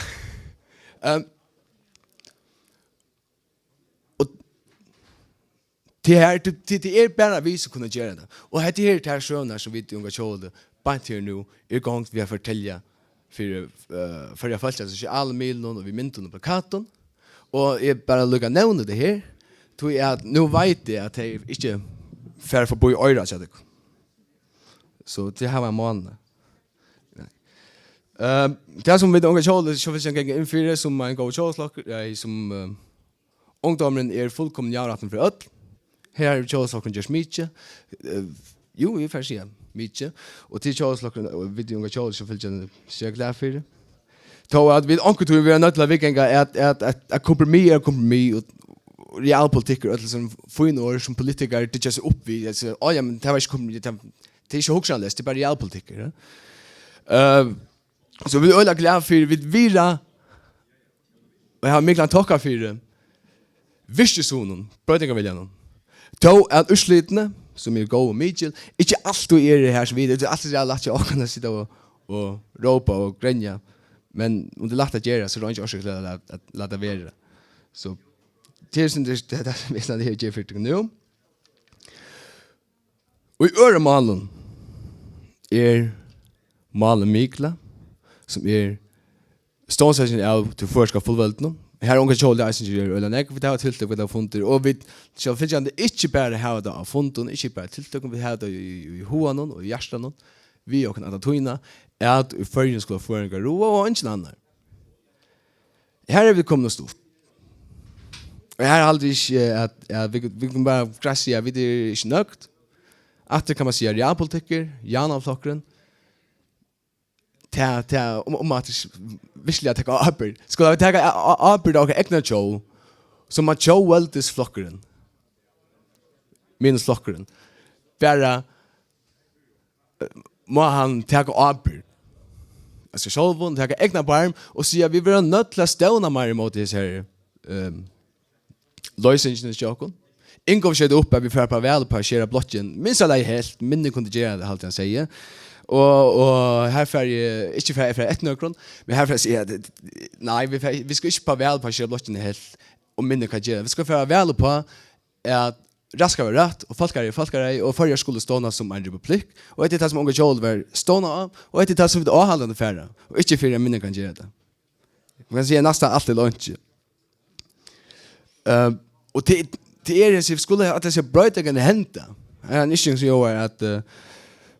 Ehm, og tað her, tað, tað, tað er bara vit, sum kunnu gera tað. Og hetta her er tær søgurnar, sum vit í Unga Tjóðveldi beint her nú eru í gongd við at fortelja fyri, eh, Føroya fólki, á sosialu miðlunum og við myndum og plakatum. Og eg bara líka nevni tað her, tí at nú veit eg, at tey ikki fara forbi oyrað hjá tykkum. So tey hava ein mánaða. Nei. Eh, tað, sum vit í Unga Tjóðveldi, so vil eg ganga inn fyri, sum ein góður tjóðflokkur, eh, sum, eh, ungdómurin er fullkomin javnrættur fyri øll. Her hevur Tjóðveldsflokkurin gjørt mikið. Eh, jú, eg fari at siga mikið. Og til Tjóðveldsflokkurin, og vit í Unga Tjóðveldi, so fylgja seg glað fyri. Tó at vit onkuntíð verða nødt til at viðganga, at, at, at, at kompromiss er kompromiss, og realpolitikk er øll sum fín orð, sum politikarar tykkja seg upp við, at siga, «Á, ja, men tað var ikki kompromiss, tað, tað er ikki hugsanleyst, tað er bara realpolitikkur, ja.» Eh, so vit eru øgiliga glað fyri, vit virða, og eg havi miklan tokka fyri, virkishuganum, broytingarviljanum. Tó at úrslitini, sum eru góð og mikil, ikki altíð eru her, sum vit, tað er altíð ræðuliga lætt hjá okkum at sita og, og rópa og grenja, men um tað er lætt at gera, so er eingin orsøk til at, at, at lata vera. So, tað er, sum tað, tað er tað, sum eg snart hevði gjørt fyri tykkum nú. Og í øðrum málum er málið mikla, sum er stovnsetningin av tí føroyska fullveldinum. Her er Unga Tjóðveldi eisini gera øgiliga nógv, vit hava tiltøk, vit hava fundir, og vit, sjálvfylgjandi, ikki bara hava tað á fundum, ikki bara tiltøkum, vit hava tað í, í, í huganum og í hjartanum, við okkum alla tíðina, at í Føroyum skulu føroyingar ráða og eingin annar. Her eru vit komin ov stutt. Og her haldi eg ikki, at, at vit, vit kunnu bara greitt siga, at vit eru ikki nøgd. Aftur kann man siga, realpolitikkur, javnaðarflokkurin, tað, tað, um, um at virkiliga taka ábyrgd. Skulu vit taka á-, á-, ábyrgd á okkara egna tjóð, sum at tjóðveldisflokkurin, minus flokkurin, bara, eh, má hann taka ábyrgd av sær sjálvum, taka egna barm og siga, vit verða nødt til at stevna meir ímóti hesi her, ehm, loysingini hjá okkum. Ingolf skeyt upp, at vit fara upp á val, upp á skera blokkin. Minsta lagi helt, minni kundi gera tað, haldi hann segði. Og, og her fari eg, ikki fari eg fari eftir nøkrum, men her fari eg siga, at, nei, vit fari, vit skulu ikki upp á val, upp á skera blokkin helt, og minni kann gera. Vit skulu fara val upp á at rætt skal vera rætt, og fólkaræði er fólkaræði, og Føroyar skulu stovnast sum ein republikk, og hetta er tað, sum Unga Tjóðveldi var stovnað á, og hetta er tað, sum vit áhaldandi fara, og ikki fyrr enn minni kann gera tað. Man kann siga næstan alt ella einki. Eh, og til, til er, sum skulu at hesar broytingarnar henda. Her er ein yrking, sum ljóðar at, eh,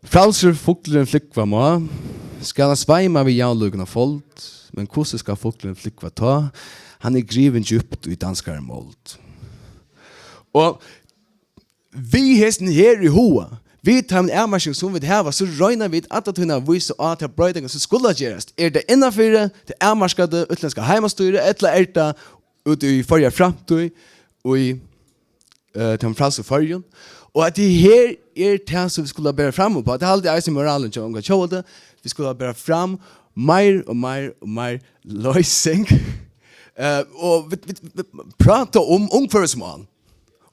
frælsir fuglurin flúgva má, skal hann sveima við javnlíkum á fold, men hvussu skal fuglurin flúgva tá, hann er grivin djúpt í danskari mold? Og við hesum her í huga, við teimum avmarkingum, sum vit hava, so royna vit alla tíðina at vísa á tær broytingar, sum skulu gerast. Er tað innanfyri tað avmarkaða útlendska heimastýrið, ella er tað úti í Føroya Framtíð, í, eh, teimum frælsu Føroyum? Og at tað her er tað, sum vit skulu bera fram uppá. Tað haldi eg eisini moralin hjá Unga Tjóðveldi. Vit skulu bera fram meir og meir og meir loysing. Eh, og vit, vit, vit práta um umhvørvismál.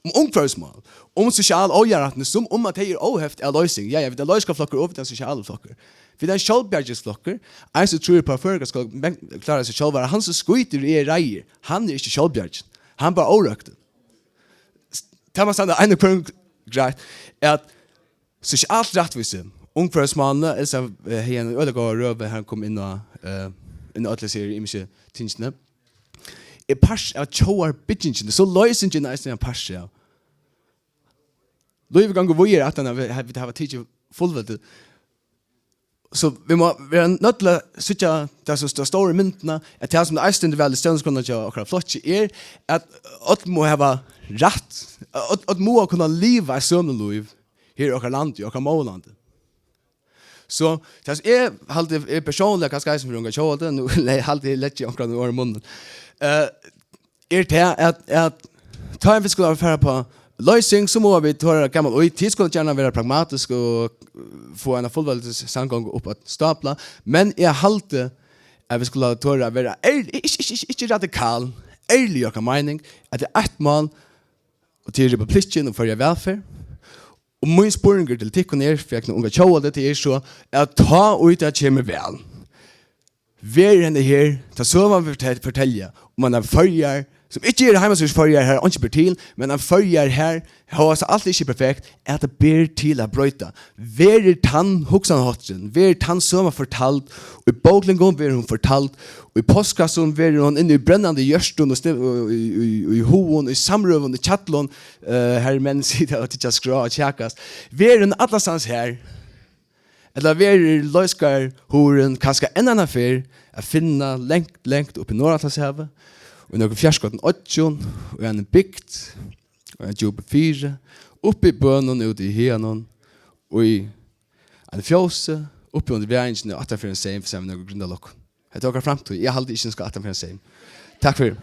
Um umhvørvismál, um sosial ójavnrættindi, sum um at tey eru óheft av loysing. Ja, ja, vit eru loysingarflokkur og vit eru sosialur flokkur. Vit eru ein sjálvbjargingarflokkur. Ein sum trýr uppá, at føroyingar skulu men-, klára seg sjálvar, hann sum skýtur er reiður, hann er ikki sjálvbjargin. Hann er bara órøktur. S-, tað má standa ein og hvørjum greitt, at sosialt rættvísi, umhvørvismálini, Elsa, eh, hevði eina øgiliga góða røðu, har hon kom inn á, eh, inn á øll hesi her ymisku tingini, er partur av tjóðarbyggingini, so loysingin er eisini ein partur av. Lívið gongur víðari aftan á, at vit, vit hava tikið fullveldi. So vit mugu vera noydd til at síggja tað sum sta-, stóru myndina, at tað sum eisini stendur væl í stevnuskránni hjá okkara flokki, er, at øll mugu hava rætt, øll, øll mugu kunna liva eitt sømiligt lív her í okkara landi, í okkara móðurlandi. So tað sum eg haldi, eg persónliga, kanska eisini fyri Unga Tjóðveldi, nú le-, haldi eg leggi onkran orð í munnin, eh, er tað, at, at tá vit skulu fara upp á loysing, so mugu vit tora, gaman, og tit skulu gjarna vera pragmatisk og fáa eina fullveldissamgongu upp at stápla, men eg haldi, at vit skulu tora at vera ær-, ikki, ikki, ikki, ikki radikal, ærlig í okkara meining, at tað er eitt mál, og tað er republikkin og Føroya vælferð. Og mín spurningur til tykkum er, fyri okkum Unga Tjóðveldi, tað er so, at tá ið tað kemur væl, verður henda her, tá søgan verður fortel-, fortelja um eina Føroyar, sum ikki er heimastýrisføroyar, har einki ber til, men ein Føroyar har, hóast alt ikki er perfekt, at tað ber til at broyta. Verður tann hugsanarhátturin, verður tann søgan fortald, í bóklingunum verður hon fortald, í postkassum verður hon inni í brennandi hjørtum og stiv-, og í, í, í hugum, í samrøðum, í kjallum, eh, har menn sita og tyggja skrá og kjakast. Verður hon allastaðni har? Ella verður loysingahugin kanska enn eina ferð at finna langt, langt uppi í Norðuratlantshavi, í nøkrum fjarskotnum oyggjum, í eini bygd, í eini djúpi firði, uppi í bønum úti í haganum, í eini fjósi, uppi undir vængini og aftan fyri ein seym, fyri saman við nøkur grindalokk. Hetta er okkara framtíð. Eg haldi ikki, ein skal aftan fyri ein seym. Takk fyri.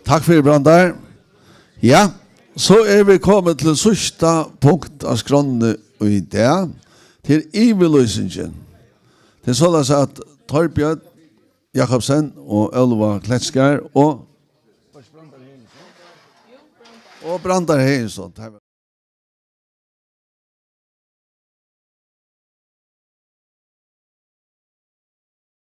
Takk fyri, Brandar. Ja, so eru vit komin til síðsta punkt á skránni í dag. Tað er yvirlýsingin. Tað er soleiðis, at Torbjørn Jakobsen og Óluva Klettskarð og, og Brandar Heggesund.